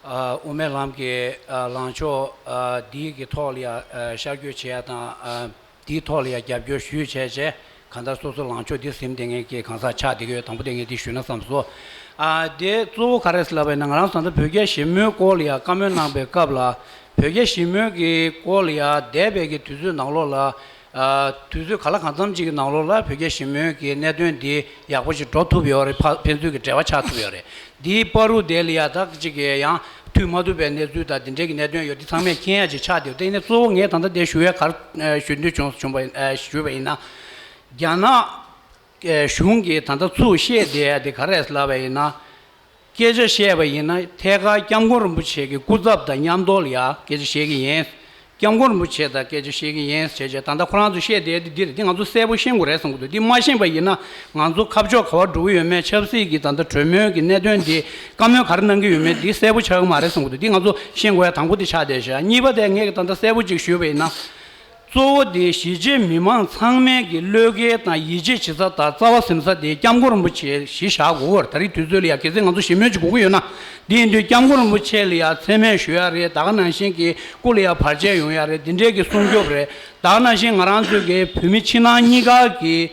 ཨ་དབུ་མའི་ལམ་གྱི་ཨ་ལངས་ཕྱོགས་ཨ་འདིའི་གི་ཐོག་ལ་ཡ་ཨ་ཤར་བསྐྱོད་བྱེད་ཡ་དང་ཨ་འདིའི་ཐོག་ལ་ཡ་རྒྱབ་སྐྱོར་ཞུས་བྱས་བྱས་གང་ལྟར་སོ་སོ་ལངས་ཕྱོགས་འདི་ཟིན་བསྡད་མཁན་གྱི་གང་ཟག་ཆགས་བསྡད་ཀྱི་ཡོད། དང་པོ་དེ་ངས་འདི་ཞུས་ན་བསམ་སོང་། ཨ་དེ་གཙོ་བོ་ག་རེ་ཟེར་ལབ་པ་ཡིན་ན་ང་རང་ཚོ་ད་ལྟ་བོད་རྒྱ་ཞི་མོལ་སྐོར་ལ་ཡ་བཀའ་མོལ་གནང་པའི་སྐབས་ལ་བོད་རྒྱ་ཞི་མོལ་གྱི་སྐོར་ལ་ཡ་འདས་པའི་གི་དུས་ཚོད་ནང་ལོགས་ལ། ཨ་དུས་ཚོད་ག་ལ་གང་འཚམ་ཅིག་གི་ནང་ལོགས་ལ་བོད་རྒྱ་ཞི་མོལ་གྱི་གནད་དོན་འདི་ཡག་པོ་ཞིག་འགྲོ་ཐུབ་ཡོད་རེད། ཕ་ཕན་ཚུན་གྱི་འབྲེལ་བ་ཆགས་ཐུབ་ཡོད་རེད། འདིའི་བར་དུ་དེ་ལ་ཡ་ད་ཅིག་གི་ཡང་མཐུད་མ་ཐུབ་པའི་གནས་ཚུལ་དང་འདི་འདྲའི་གི་གནད་དོན་ཡོད། འདི་ཚང་མས་མཁྱེན་ཡ་ཅིག་ཆགས་བསྡད་ཡོད། དེ་ནས་གཙོ་བོ་ངས་ད་ལྟ་དེ་ཞུ་ཡ་ག་རེ་ཞུ་འདོད་བྱུང་བྱུང་བ་ཞུས་པ་ཡིན་ན། རྒྱ་ནག་གཞུང་གིས་ད་ལྟ་ཚུར་བཤད་བསྡད་ཡ་དེ་ག་རེ་ལབ་པ་ཡིན་ན། སྐད་ཆ་བཤད་པ་ཡིན་ན་ཐད་ཀར་སྐྱབས་མགོན་རིན་པོ་ཆེ་གི་སྐུ་ཚབ་དང་མཉམ་དུ་ལ་ཡ་སྐད་ཆ་བཤད་ཀྱི་ཡིན། སྐྱབས་མགོན་རིན་པོ་ཆེ་དང་སྐད་ཆ་བཤད་ཀྱི་ཡིན་ཟེར་བྱས་ད་ལྟ་ཁོ་རང་ཚོ་བཤད་བསྡད་དེ་འདི་རེད། འདི་ང་ཚོ་གསལ་པོ་ཤེས་དགོས་རེད་བསམ་གྱི་འདུག་འདི་མ་ཤེས་པ་ཡིན་ན་ང་ཚོ་ཁ་ཕྱོགས་ག་པར་འགྲོ་གི་ཡོད་མེད། ཆབ་སྲིད་ཀྱི་ད་ལྟ་གྲོས་མོལ་གྱི་གནད་དོན་འདི་བཀའ་མོལ་ག་རེ་གནང་གི་ཡོད་མེད་འདི་གསལ་པོ་ཆགས་ཀྱི་མ་རེད་བསམ་གྱི་འདུག་འདི་ང་ཚོ་ཤེས་དགོས་ཡ་དང་པོ་དེ་ཆགས་བསྡད་ཤག་གཉིས་པ་དེ་ངས་ད་ལྟ་གསལ་པོ་ཅིག་ཞུས་པ་ཡིན་ན། གཙོ་བོ་དེ་གཞིས་བྱེས་མི་མང་ཚང་མའི་གི་བློས་འགེལ་དང་ཡིད་ཆེས་བྱེད་ས་དང་རྩ་བ་ཟིན་ས་དེ་སྐྱབས་མགོན་རིན་པོ་ཆེ་གཞི་བཞག་དགོས་ཀྱི་ཡོད་རེད། ད་རེས་དུས་ཚོད་ལ་ཡ་གལ་སྲིད་ང་ཚོ་ཞི་མོལ་ཅིག་དགོས་ཀྱི་ཡོད་ན། དེ་ཡིན་དུས་སྐྱབས་མགོན་རིན་པོ་ཆེ་ལ་ཡ་མཚན་སྨད་ཞུ་ཡ་རེད། ད་ག་ནང་བཞིན་གྱི་སྐུ་ལ་ཡ་བར་ཆད་ཡོང་ཡ་རེད། འདི་འདྲའི་གི་སྲུང་སྐྱོབ་རེད། ད་ག་ནང་བཞིན་ང་རང་ཚོའི་གི་བོད་མི་ཕྱི་ནང་གཉིས་ཀ་གི་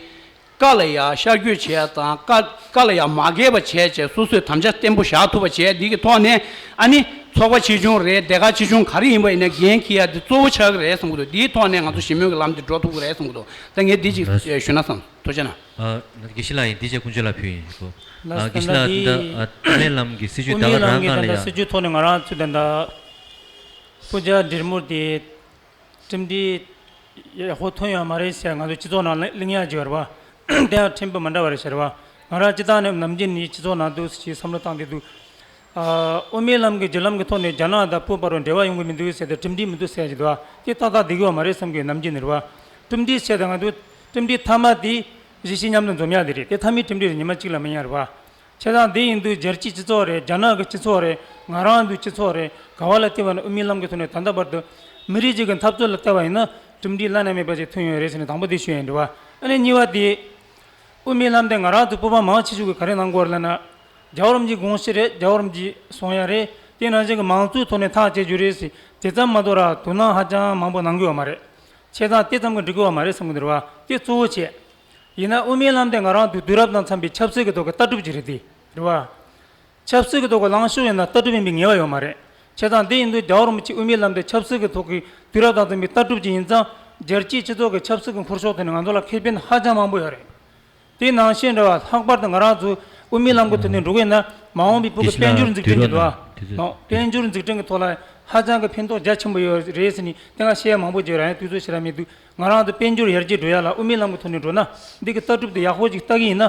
བཀའ་ལ་ཡ་ཤར་བསྐྱོད་བྱས་དང་བཀའ་བཀའ་ལ་ཡ་མ་འགལ་བ་བྱས་བྱས་སོ་སོས་དམ་བཅའ་བརྟན་པོ་བཞག་ཐུབ་པ་བྱས་འདི་གི་ཐོག་ནས་ཨ་ནི་ཚོགས་པ་ཆེ་ཆུང་རེད་སྡེ་ཁག་ཆེ་ཆུང་ག་རེ་ཡིན་པ་ཡིན་ན་འགན་འཁྱེར་ཡ་འདི་གཙོ་བོ་ཆགས་ཀྱི་རེད་བསམ་གྱི་འདུག་འདིའི་ཐོག་ནས་ང་ཚོ་ཞི་མོལ་གྱི་ལམ་འདི་འགྲོ་ཐུབ་ཀྱི་རེད་བསམ་གྱི་འདུག་ད་ངས་འདི་ཅིག་ཞུས་ན་བསམ། ཐུགས་རྗེ་གནང་། ཨ། དགེ་བཤེས་ལགས་ཡིན། འདི་བྱས་ཀུན་སྤྱོད་ལགས་ཕུལ་ཡིན་གོ། ལགས་སོ། ཨ། དགེ་བཤེས་ལགས་ད་ལྟ་ཨ། དབུ་མའི་ལམ་གྱི་སྲིད་བྱུས་ད་ག་རང་སྒང་ལ་ཡ། སྲིད་བྱུས་ཐོག་ནས་ང་རང་ཚོ་ད་ལྟ་སྤུ་རྒྱལ་འབྲི་མོ་དེ་གྲུབ་འབྲས་ཡག་པོ་ཐོན་ཡོད་མ་རེད་ཟེར་ང་ཚོ་སྤྱི་ཚོགས་ནང་གླེང་ཡག་ཅིག་ཡོད་རེད་བ། དེ་ཡང་ཕྲན་བུ་མ་འདྲ་བ་རེད་ཟེར་བ། ང་རང་སྤྱི་བཏང་ནས་ནམ་རྒྱུན་ནས་སྤྱི་ཚོགས་ནང་འདུག་ཅེས་བསམ་བློ་བཏང་བསྡད་འདུག་ཨ། དབུ་མའི་ལམ་གྱི་བརྒྱུད་ལམ་གྱི་ཐོག་ནས་རྒྱ་ནག་དང་བོད་བར་འབྲེལ་བ་ཡོང་གི་མི་འདུག་ཟེར་ཏེ་གྲུབ་འབྲས་མི་འདུག་ཟེར་གྱི་འདུག་བ། དེ་ཏག་ཏག་བསྡད་ཀྱི་ཡོད་མ་རེད་བསམ་གྱི་ནམ་རྒྱུན་ནས་རེད་བ། གྲུབ་འབྲས་ཟེར་ཏེ་ང་ཚོ་གྲུབ་འབྲས་མཐའ་མ་དེ་གཞིས་བྱེས་མཉམ་དུ་འཛོམས་ཡག་དེ་རེད། དེ་མཐའ་མའི་གྲུབ་འབྲས་རེད། ཉི་མ་གཅིག་ལ་མི་ཉར་བ། བྱས་ཙང་དེ་ཡིན་དུས་རྒྱལ་སྤྱིའི་སྤྱི་ཚོགས་རེད། རྒྱ་ནག་གི་སྤྱི་ཚོགས་རེད། ང་རང་ཚོའི་སྤྱི་ཚོགས་རེད། ག་བ་ལ་བལྟས་པ་ན་དབུ་མའི་ལམ་གྱི་ཐོག་ནས་ད་ལྟ་བར་དུ་མི་རིགས་གཅིག་གི་འཐབ་རྩོད་ལ་བལྟས་པ་ཡིན་ན་གྲུབ་འབྲས་བླ་ན་མེད་པ་ཞིག་ཐོན་ཡོད་རེད་ཟེར་ནས་དང་པོ་དེ་ཞུ་ཡ་ཡིན་འདྲ་བ། ཨ་ནི་གཉིས་པ་དེ། དབུ་མའི་ལམ་དེ་ང་རང་ཚོ་སྤོབས་པ་མང་ཆེ་ཤོས་ཀྱིས་ག་རེ་གནང་དགོས་རེད་ལབ་ན། རྒྱལ་བ་རིན་པོ་ཆེའི་དགོངས་གཞི་རེད། རྒྱལ་བ་རིན་པོ་ཆེས་གསུང་ཡ་རེད། དེ་ནང་བཞིན་གྱི་མང་གཙོའི་ཐོག་ནས་ཐག་བཅད་རྒྱུ་རེད་ཟེར་དེ་ཙམ་མ་གཏོགས་ར་དོ་སྣང་ཧ་ཅང་མང་པོ་གནང་གི་ཡོད་མ་རེད། བྱས་ཙང་དེ་ཙམ་གྱིས་འགྲིག་གི་ཡོད་མ་རེད་བསམ་གྱི་འདུག་རེད་བ། དེ་གཙོ་བོ་བྱས། ཡིན་ན་དབུ་མའི་ལམ་དེ་ང་རང་ཚོའི་དུས་རབས་དང་འཚམས་པའི་ཆབ་སྲིད་ཀྱི་ཐོག་གི་ལྟ་གྲུབ་ཅིག་རེད་དེ། རེད་བ། ཆབ་སྲིད་ཀྱི་ཐོག་གི་ལངས་ཕྱོགས་ཡིན་ན་ལྟ་གྲུབ་ཡིན་པའི་ངེས་པ་ཡོད་མ་རེད། བྱས་ཙང་འདི་ཡིན་དུས་རྒྱལ་བ་རིན་པོ་ཆེ་དབུ་མའི་ལམ་དེ་ཆབ་སྲིད་ཀྱི་ཐོག་གི་དུས་རབས་དང་མཐུན་པའི་ལྟ་གྲུབ་ཅིག་ཡིན་ཙང་རྒྱལ་སྤྱིའི་སྤྱི་ཚོགས་ཀྱི་ཆབ་སྲིད་ཀྱི་འཁོར་ཕྱོགས་དེ་ནི་ང་ཚོ་ལ་ཁེ་ཕན་ཧ་ཅང་མང་པོ་ཡོད་རེད། དེ་ནང་བཞིན་རེད་བ། ལྷག་པར་དུ་ང་རང་ཚོ་དབུ་མའི་ལམ་གྱི་ཐོག་ནས་འགྲོ་གི་ཡིན་ན་མ་འོངས་པའི་སྤུ་གུ་དཔལ་འབྱོར་འཛུགས་སྐྲུན་གྱི་འདུག་ཨ། དཔལ་འབྱོར་འཛུགས་སྐྲུན་གྱི་ཐོག་ལ་ཧ་ཅང་གི་ཕན་ཐོགས་རྒྱ་ཆེན་པོ་ཡོད་རེད་ཟེར་ནས་དེ་སྔ་བཤད་ཡ་མང་པོ་བརྗོད་ར་ཡང་དུས་ཚོད་ཞེ་དྲག་མི་འདུག་ང་རང་ཚོ་དཔལ་འབྱོར་ཡར་རྒྱས་འགྲོ་ཡ་ལ་དབུ་མའི་ལམ་གྱི་ཐོག་ནས་འགྲོ་ན་འདི་གི་ལྟ་གྲུབ་དེ་ཡག་པོ་ཅིག་ལྟ་གི་ཡིན་ན་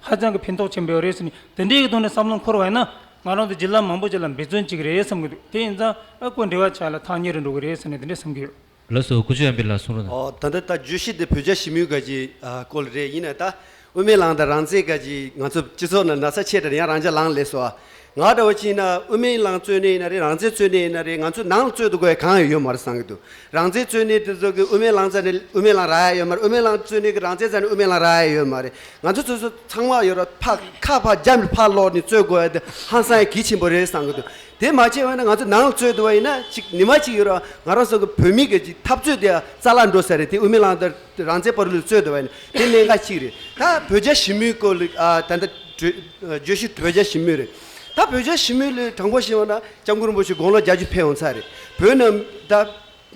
ཧ་ཅང་གི་ཕན་ཐོགས་ཆེན་པོ་ཡོད་རེད་ཟེར་ནས་དེ་འདྲའི་གི་ཐོག་ནས་བསམ་བློ་འཁོར་བ་ཡིན་ན་ང་རང་ཚོ་བརྒྱུད་ལམ་མང་པོ་ཅིག་ལ་འབད་བརྩོན་བྱེད་ཀྱི་རེད་བསམ་གི་འདུག་དེ་ཡིན་ཙང་ཨ་ཁོ་འབྲེལ་བ་ཆགས་ལ་ཐག་ཉེ་རུ་འགྲོ་གི་རེད་ཟེར་ནས་དེ་འདྲ་བསམ་གི་ཡོད། ལགས་སོ། ཀུ་ཅོ་ཨ་བི་ལགས་གསུང་རོགས་གནང་། ཨོ། ད་ལྟ་ད་བརྗོད་གཞི་དེ་བོད་རྒྱ་ཞི་མོལ་ག་ཅིག་ཨ་སྐོར་རེད། ཡིན་ན་ད་དབུ་མའི་ལམ་དང་རང་བཙན་ག་ཅིག་ང་ཚོ་སྤྱི་ཚོགས་ནང་ན་ཚ་ཆེ་དྲགས་ཡང་རང་ཅག་ལངས་ལས་སོ། ང་འདྲ་བོ་ཅིག་ཡིན་ན་དབུ་མའི་ལམ་རྩོད་ནི་ཡིན་ན་རེད། རང་བཙན་རྩོད་ནི་ཡིན་ན་རེད། ང་ཚོ་ནང་ལ་རྩོད་དུ་དགོས་གང་ཡང་ཡོད་མ་རེད་བསམ་གི་འདུག་རང་བཙན་རྩོད་ནི་དེ་ཚོ་གི་དབུ་མའི་ལམ་རྩ་ནས་དབུ་མའི་ལམ་རག་ཡ་ཡོད་མ་རེད། དབུ་མའི་ལམ་རྩོད་ནི་གི་རང་བཙན་རྩ་ནས་དབུ་མའི་ལམ་རག་ཡ་ཡོད་མ་རེད། ང་ཚོ་སོ་སོ་ཚང་མ་ཡོད་ར་ཕ་ཁ་ཕ་རྒྱ་མི་ཕ་ལོག་ནི་རྩོད་དགོས་ཡ་དེ་ཧང་སང་གལ་ཆེན་པོ་རེད་བསམ་གི་འདུག་དེ་མ་བྱས་པ་ན་ང་ཚོ་ནང་ལ་རྩོད་དུ་བ་ཡིན་ན་ཅིག་ཉི་མ་ཅིག་ཡོད་ར་ང་རང་ཚོ་གི་བོད་མི་གི་ཅིག་འཐབ་རྩོད་དེ་རྩ་བརླག་འགྲོ་ས་རེད། དེ་དབུ་མའི་ལམ་དང་རང་བཙན་བར་ལ་རྩོད་དུ་བ་ཡིན་ན་དེ་གནད་འགག་ཅིག་རེད། ད་བོད་རྒྱ་ཞི་མོལ་སྐོར་ལ་ཨ་ད་ལྟ་བརྗོད་བརྗོད་གཞི་བོད་རྒྱ་ཞི་མོལ་རེད། ད་བོད་རྒྱ་ཞི་མོལ་ལ་དྲང་པོ་བཤད་པ་ན་སྐྱབས་མགོན་རིན་པོ་ཆེ་དགུང་ལོ་བརྒྱད་ཅུ་ཕེབས་ཡོང་ཚར་རེད། བོད་ནང་ད་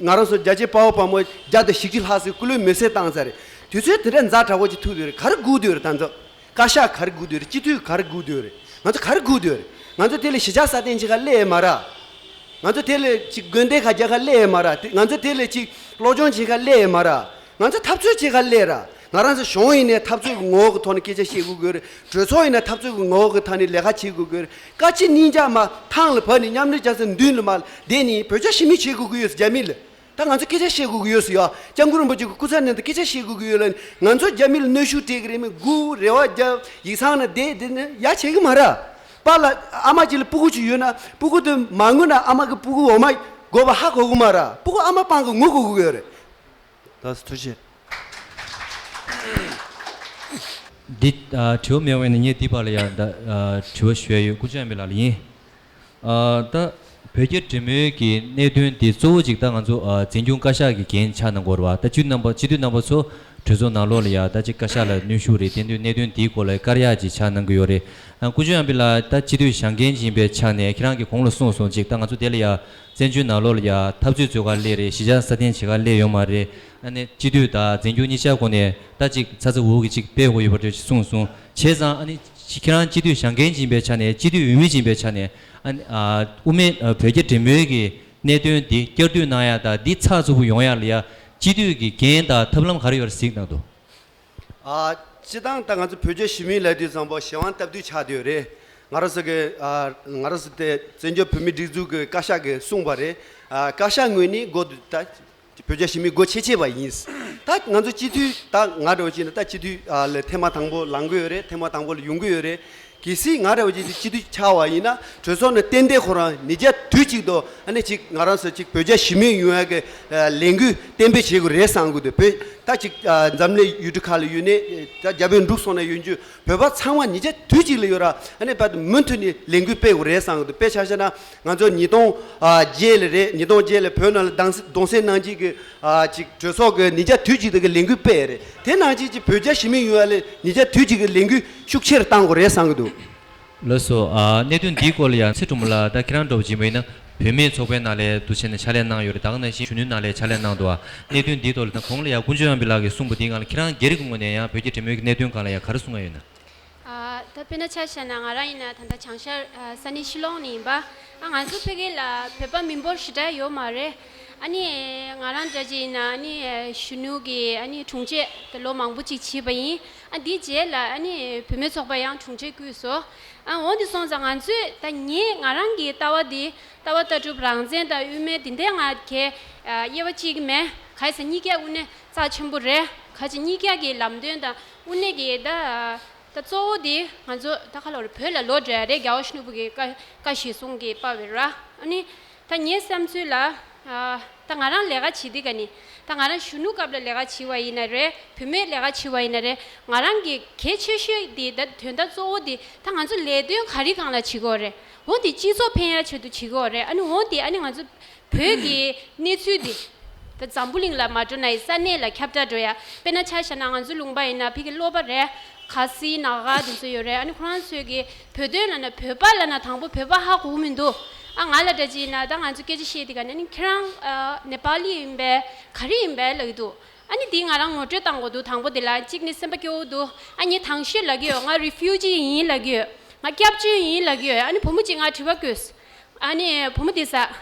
ང་རང་ཚོ་རྒྱ་ཆེ་དཔའ་བོ་དཔའ་མོ་བརྒྱ་དང་བཞི་བཅུ་ལྷག་ཙམ་སྐུ་ལུས་མེར་སྲེག་བཏང་ཚར་རེད། དུས་ཚོད་དེ་འདྲ་ཛ་དྲག་པོ་ཅིག་ཐུག་དུས་རེད། ག་རེ་སྒུག་དུས་རེད། ད་ཚོ་བཀའ་ཤག་ག་རེ་སྒུག་དུས་རེད། སྤྱི་འཐུས་ག་རེ་སྒུག་དུས་རེད། ང་ཚོ་ག་རེ་སྒུག་དུས་རེད། ང་ཚོ་དེ་ལས་གཞིས་ཆགས་སྲ་བརྟན་བྱེད་ག་སླེབས་ཡོད་མ་རེད། ང་ཚོ་དེ་ལས་ཅིག་དགོན་སྡེ་ཁག་རྒྱག་ག་སླེབས་ཡོད་མ་རེད། དེ་ང་ཚོ་དེ་ལས་ཅིག་སློབ་སྦྱོང་བྱེད་ག་སླེབས་ཡོད་མ་རེད། ང་ཚོ་འཐབ་རྩོད་བྱེད་ག་སླེབས་རེད། ང་རང་ཚོ་གཞུང་ཡིན་ནའི་འཐབ་རྩོད་ཀྱི་ངོ་བོ་གི་ཐོག་ནས་སྐད་ཆ་བཤད་དགོས་ཀྱི་ཡོད་རེད། གྲོས་ཚོགས་ཡིན་ནའི་འཐབ་རྩོད་ཀྱི་ངོ་བོ་གི་ཐོག་ནས་ལས་ཀ་བྱེད་དགོས་ཀྱི་ཡོད་རེད། བཀའ་སྤྱི་གཉིས་ཆ་མ་ཐང་ལ་བབས་ནས་མཉམ་འབྲེལ་རྒྱལ་ཚོགས་མདུན་ལ་མར་བསྡད་ནས་བོད་རྒྱ་ཞི་མོལ་བྱེད་དགོས་ཀྱི་ཡོད་ཟེར། རྒྱ་མི་ལ། ད་ང་ཚོ་སྐད་ཆ་བཤད་དགོས་ཀྱི་ཡོད་ཟེར་ཡ། སྐྱབས་མགོན་རིན་པོ་ཆེ་གི་སྐུ་ཚབ་ནང་དུ་སྐད་ཆ་བཤད་དགོས་ཀྱི་ཡོད་ལ། ང་ཚོ་རྒྱ་མི་ལ་གནོན་ཤུགས་སྤྲད་ཀྱི་རེད། མི་སྒུག་རེ་བ་རྒྱབ་ཡིག་ཚང་ནང་བསྡད་བསྡད་ན་ཡ་བྱེད་ཀྱི་མ་རེད། པཱ་ལགས་ཨ་མ་ཅིག་ལ་སྤུ་གུ་ཅིག་ཡོད་ན་སྤུ་གུ་དེ་མ་ངུ་ན་ཨ་མ་གི་སྤུ་གུ་འོ་མ་དགོས་པ་ཧ་གོ་གི་མ་རེད། སྤུ་གུ་ཨ་མ་པང་གི་ངུ་དགོས་ཀྱི་ཡོད་རེད། ལགས་སོ། ཐུགས་རྗེ་ཆེ། འདི་ཨ་དྲི་བ་མེད་པ་ཡིན་ན་ངས་འདི་བར་ལ་ཡང་ད་ཨ་དྲི་བ་ཞུ་ཡ་ཡོད། ཀུན་སྤྱོད་ཨ་མེ་ལགས་ལ་ཡིན། ཨ་ད་བོད་རྒྱ་འབྲེལ་མོལ་གྱི་གནད་དོན་འདི་གཙོ་བོ་གཅིག་ད་ང་ཚོ་ཨ་འཛིན་སྐྱོང་བཀའ་ཤག་གི་འགན་ཆགས་གནང་གི་ཡོད་རེད་བ། ད་སྤྱི་འཐུས་རྣམ་པ་སྤྱི་འཐུས་རྣམ་པ་ཚོ་གྲོས་ཚོགས་ནང་ལོགས་ལ་ཡ་ད་ཅིག་བཀའ་ཤག་ལ་གནོན་ཤུགས་རེད། དེ་འདུག་གནད་དོན་འདིའི་སྐོར་ལ་བཀར་ཡག་ཅིག་ཆགས་གནང་གི་ཡོད་རེད། ཨ་ཀུན་སྤྱོད་ཨ་མེ་ལགས་ད་སྤྱི་འཐུས་བཞེངས་མཁན་ཅིག་ཡིན་པའི་ཆ་ནས་ཁྱེད་རང་གིས་གོང་ལ་གསུངས་སོང་། ཅིག་ད་ང་ཚོ་དེ་ལ་ཡ་བཙན་བྱོལ་ནང་ལོགས་ལ་ཡ་འཐབ་རྩོད་རྩོད་ག་སླེབས་རེད། གཞིས་ཆགས་སྲ་བརྟན་བྱེད་ག་སླེབས་ཡོད་མ་རེད། ཨ་ནི་སྤྱི་འཐུས་དང་འཛིན་སྐྱོང་གཉིས་ཆ་ཁོ་ནས་ད་ཅིག་ཚ་ཚ་འུར་འུར་གྱིས་ཅིག་སྤེལ་དགོས་ཡོད་པ་འདྲ་ཞིག་གསུངས་སོང་། བྱས་ཙང་ཨ་ནི་ཁྱེད་རང་སྤྱི་འཐུས་བཞེངས་མཁན་ཅིག་ཡིན་པའི་ཆ་ནས་སྤྱི་འཐུས་འོས་མི་ཅིག་ཡིན་པའི་ཆ་ནས་ཨ་ནི་ཨ་དབུ་མའི་ཨ་བོད་རྒྱ་འབྲེལ་མོལ་གྱི་གནད་དོན་འདི་བསྐྱར་ཟློས་གནང་ཡ་དང་འདི་ཚགས་ཚུད་པོ་ཡོང་ཡ་ལ་ཡ་སྤྱི་འཐུས་ཀྱི་འགན་དང་ཐབས་ལམ་ག་རེ་ཡོད་རེད་གཟིགས་གནང་འདུག་ཨ། སྤྱིར་བཏང་ད་ང་ཚོ་བོད་རྒྱ་ཞི་མོལ་ལབ་དུས་ཙམ་པ་གཞན་དབང་སྟབས་བསྟུན་ཆགས་བསྡད་ཡོད་རེད། ང་རང་ཚོ་གི་ཨ། ང་རང་ཚོ་དེ་བཙན་བྱོལ་བོད་མིའི་སྒྲིག་འཛུགས་ཀྱི་བཀའ་ཤག་གིས་གསུངས་པ་རེད། ཨ། བཀའ་ཤག་ངོས་ནས་སྒོ་ད་བོད་རྒྱ་ཞི་མོལ་སྒོ་ཕྱེ་ཕྱེ་བ་ཡིན། ད་ང་ཚོ་སྤྱི་འཐུས་ད་ང་འདྲ་བོ་བྱས་ན་ད་སྤྱི་འཐུས་ཨ་ལ་ཐེངས་མ་དང་པོ་ལངས་ཀྱི་ཡོད་རེད། ཐེངས་མ་དང་པོ་ལ་ཡོང་གི་ཡོད་རེད། གལ་སྲིད་ང་འདྲ་བོ་ཅིག་སྤྱི་འཐུས་ཆགས་པ་ཡིན་ན་གྲོས་ཚོགས་ནས་ཏན་ཏན་ཁོ་རང་ཉིས་བརྒྱ་དུས་གཅིག་ཏུ་ཨ་ནི་ཅིག་ང་རང་ཚོ་ཅིག་བོད་རྒྱ་ཞི་མོལ་ཡོང་ཡ་གི་ལས་འགུལ་གཏན་འབེབས་བྱེད་དགོས་རེད་བསམ་གི་འདུག་བོད་ད་ཅིག་འཛམ་གླིང་ཡུལ་གྲུ་ཁག་ལ་ཡོད་ནས་ད་རྒྱ་བོད་འབྲུག་སོགས་ནས་ཡོད་རྒྱུ་བོད་པ་ཚང་མ་ཉིས་བརྒྱ་དུས་གཅིག་ལ་ཡོད་ར། ཨ་ནི་བར་དུ་མུ་མཐུད་ནས་ལས་འགུལ་སྤེལ་དགོས་རེད་བསམ་གི་འདུག་དཔེ་ཆ་བཞག་ན་ང་ཚོ་ཉིས་སྟོང་བརྒྱད་ལ་རེད། ཉིས་སྟོང་བརྒྱད་ལ་བོད་ནང་ལ་གདོང་གདོང་གསེས་གནང་རྗེས་ཀྱི་ཅིག་གྲོས་ཚོགས་ཀྱི་ཉིས་བརྒྱ་ དུས་གཅིག་དེ་གི་ལས་འགུལ་སྤེལ་ཡ་རེད། དེ་ནང་བཞིན་གྱི་བོད་རྒྱ་ཞི་མོལ་ཡོང་ཡ་ལ་ཉིས་བརྒྱ་དུས་གཅིག་གི་ལས་འགུལ་ཤུགས་ཆེར་བཏང་དགོས་རེད་བསམ་གྱི་འདུག། ལགས་སོ། ཨ། གནད་དོན་འདིའི་སྐོར་ལ་ཡང་ཚེ་སྒྲོལ་མ་ལགས། ད་ཁྱེད་རང་འདྲ་པོ་ཅིག་ཡིན་ན་བུད་མེད་ཚོགས་པའི་ནང་ལ་འདུག་བྱས་ནས་ཕྱག་ལས་གནང་ཡོད་རེད། ད་ག་ནང་བཞིན་གཞོན་ནུའི་ནང་ལ་ཕྱག་ལས་གནང་འདུག་ཨ། གནད་དོན་འདིའི་ཐོག་ལ་ད་གོང་ལ་ཡང་དཀོན་མཆོག་དབྱངས་པའི་ལགས་ཀྱིས་གསུངས་པ་འདིའི་སྒང་ལ་ཁྱེད་རང་སྒེར་གྱི་ངོས་ནས་ཡང་བོད་ཀྱི་འབྲེལ་མོལ་གྱི་གནད་དོན་སྒང་ལ་ཡང་ག་རེ་གསུང་ཡ་ཡོད་ན། ཨ། ད་དཔེར་ན་ཆ་བཞག་ན་ང་རང་ཡིན་ན་ད་ལྟ་བྱང་ཤར། ཨ། ས་གནས་ཕྱི་ལོགས་ནས་ཡིན་པ། ཨ། ང་ཚོ་ཕ་གི་ལ་བོད་པ་མི་འབོར་ཞེ་དྲག་ཡོད་མ་རེད། ཨ་ནི་ང་རང་འདྲ་ཅིག་ཡིན་ན་ཨ་ནི་གཞོན་ནུ་གི་ཨ་ནི་དྲུང་ཆེ་ད་ལོ་མང་པོ་ཅིག་བྱས་པ་ཡིན། ཨ། འདིའི་རྗེས་ལ་ཨ་ནི་བུད་མེད་ཚོགས་པ་ཡང་དྲུང་ཆེ་བསྐོས་སོང་། ཨ། འོ་འདི་སོང་ཙང་ང་ཚོས་ད་ངས་ང་རང་གི་ལྟ་བ་འདི་ལྟ་བ་ལྟ་གྲུབ་རང་བཙན་དང་དབུ་མའི་འདི་འདྲའི་ང་གས། ཨ། དབྱེ་བ་གཅིག་མེད། ག་རེ་ཟེར་གཉིས་ཀ་དངོས་གནས་རྩ་ཆེན་པོ་རེད། ག་ཅི་གཉིས་ཀ་གི་ལམ་སྟོན་དང་དངོས་གནས་ཀྱི་ད། ད་གཙོ་བོ་དེ་ང་ཚོ་ད་ག་ལ་རེ་བོད་ལ་ལོག་འགྲོ་ཡ་རེད། རྒྱལ་བ་ཡིད་བཞིན་ནོར་བུ་གི་བཀའ་བཀའ་གཞིར་བཟུང་གི་པ་བེ་ར། ཨ་ནི་ད་ངའི་བསམ་ཚུལ་ལ། ཨ། ད་ང་རང་ལས་ཀ་བྱེད་དུས་ག་ནི། ད་ང་རང་གཞོན་ནུ་སྐབས་ལ་ལས་ཀ་བྱེད་པ་ཡིན་ན་རེད། བུད་མེད་ལས་ཀ་བྱེད་པ་ཡིན་ན་རེད། ང་རང་གི་གལ་ཆེ་ཤོས་དེ་ད་དོན་དག་གཙོ་བོ་དེ་ད་ང་ཚོ་ལས་དོན་ག་རེ་སྒང་ལ་བྱེད་དགོས་རེད། འོ་དེ་སྤྱི་ཚོགས་ཕན་ཡ་ཆེད་དུ་བྱེད་དགོས་རེད། ཨ་ནི་འོ་དེ་ཨ་ནི་ང་ཚོ་བོད་ཀྱི་གནས་ཚུལ་འདི། ད་འཛམ་བུ་གླིང་ལ་མ་འགྲོ་ན་ཡི་ས་གནས་ལ་ཁྱབ་བསྒྲགས་འགྲོ་ཡ། དཔེར་ན་ཆ་བཞག་ན་ང་ཚོ་ལུང་པ་ཡིན་ན་ཕ་གི་གློ་བ་རེད། ཁ་སི་ན་ག་དེ་ཚོ་ཡོད་རེད། ཨ་ནི་ཁོ་རང་ཚོས་ཀྱི་བོད་དོན་ལབ་ན་བོད་པ་ལབ་ན་དང་པོ་བོད་པ་ཧ་གོ་གི་མི་འདུག། ཨ། ང་ལ་འདྲ་ཅིག་ཡིན་ན་ད་ང་ཚོ་སྐད་ཆ་བཤད་དེ་ག་ནས་ཨ་ནི་ཁྱེད་རང་ཨ་ནེ་པ་ལི་ཡིན་པས་ག་རེ་ཡིན་པས་ལབ་ཀྱི་འདུག། ཨ་ནི་དེ་ང་རང་ངོ་སྤྲོད་བཏང་དགོས་འདུག། དང་པོ་དེ་ལ་གཅིག་ནི་སེམས་པ་སྐྱོ་བོ་འདུག། ཨ། ངས་དང་ཤོས་ལབ་ཀྱི་ཡོད། ང་རི་ཕིའུ་ཇི་ཡིན་ལབ་ཀྱི་ཡོད། ང་སྐྱབས་བཅོལ་ཡིན་ལབ་ཀྱི་ཡོད། ཨ་ནི་བུ་མོ་གཅིག་ང་དྲི་བ་བཀོད། ཨ་ནི་བུ་མོ་དེས།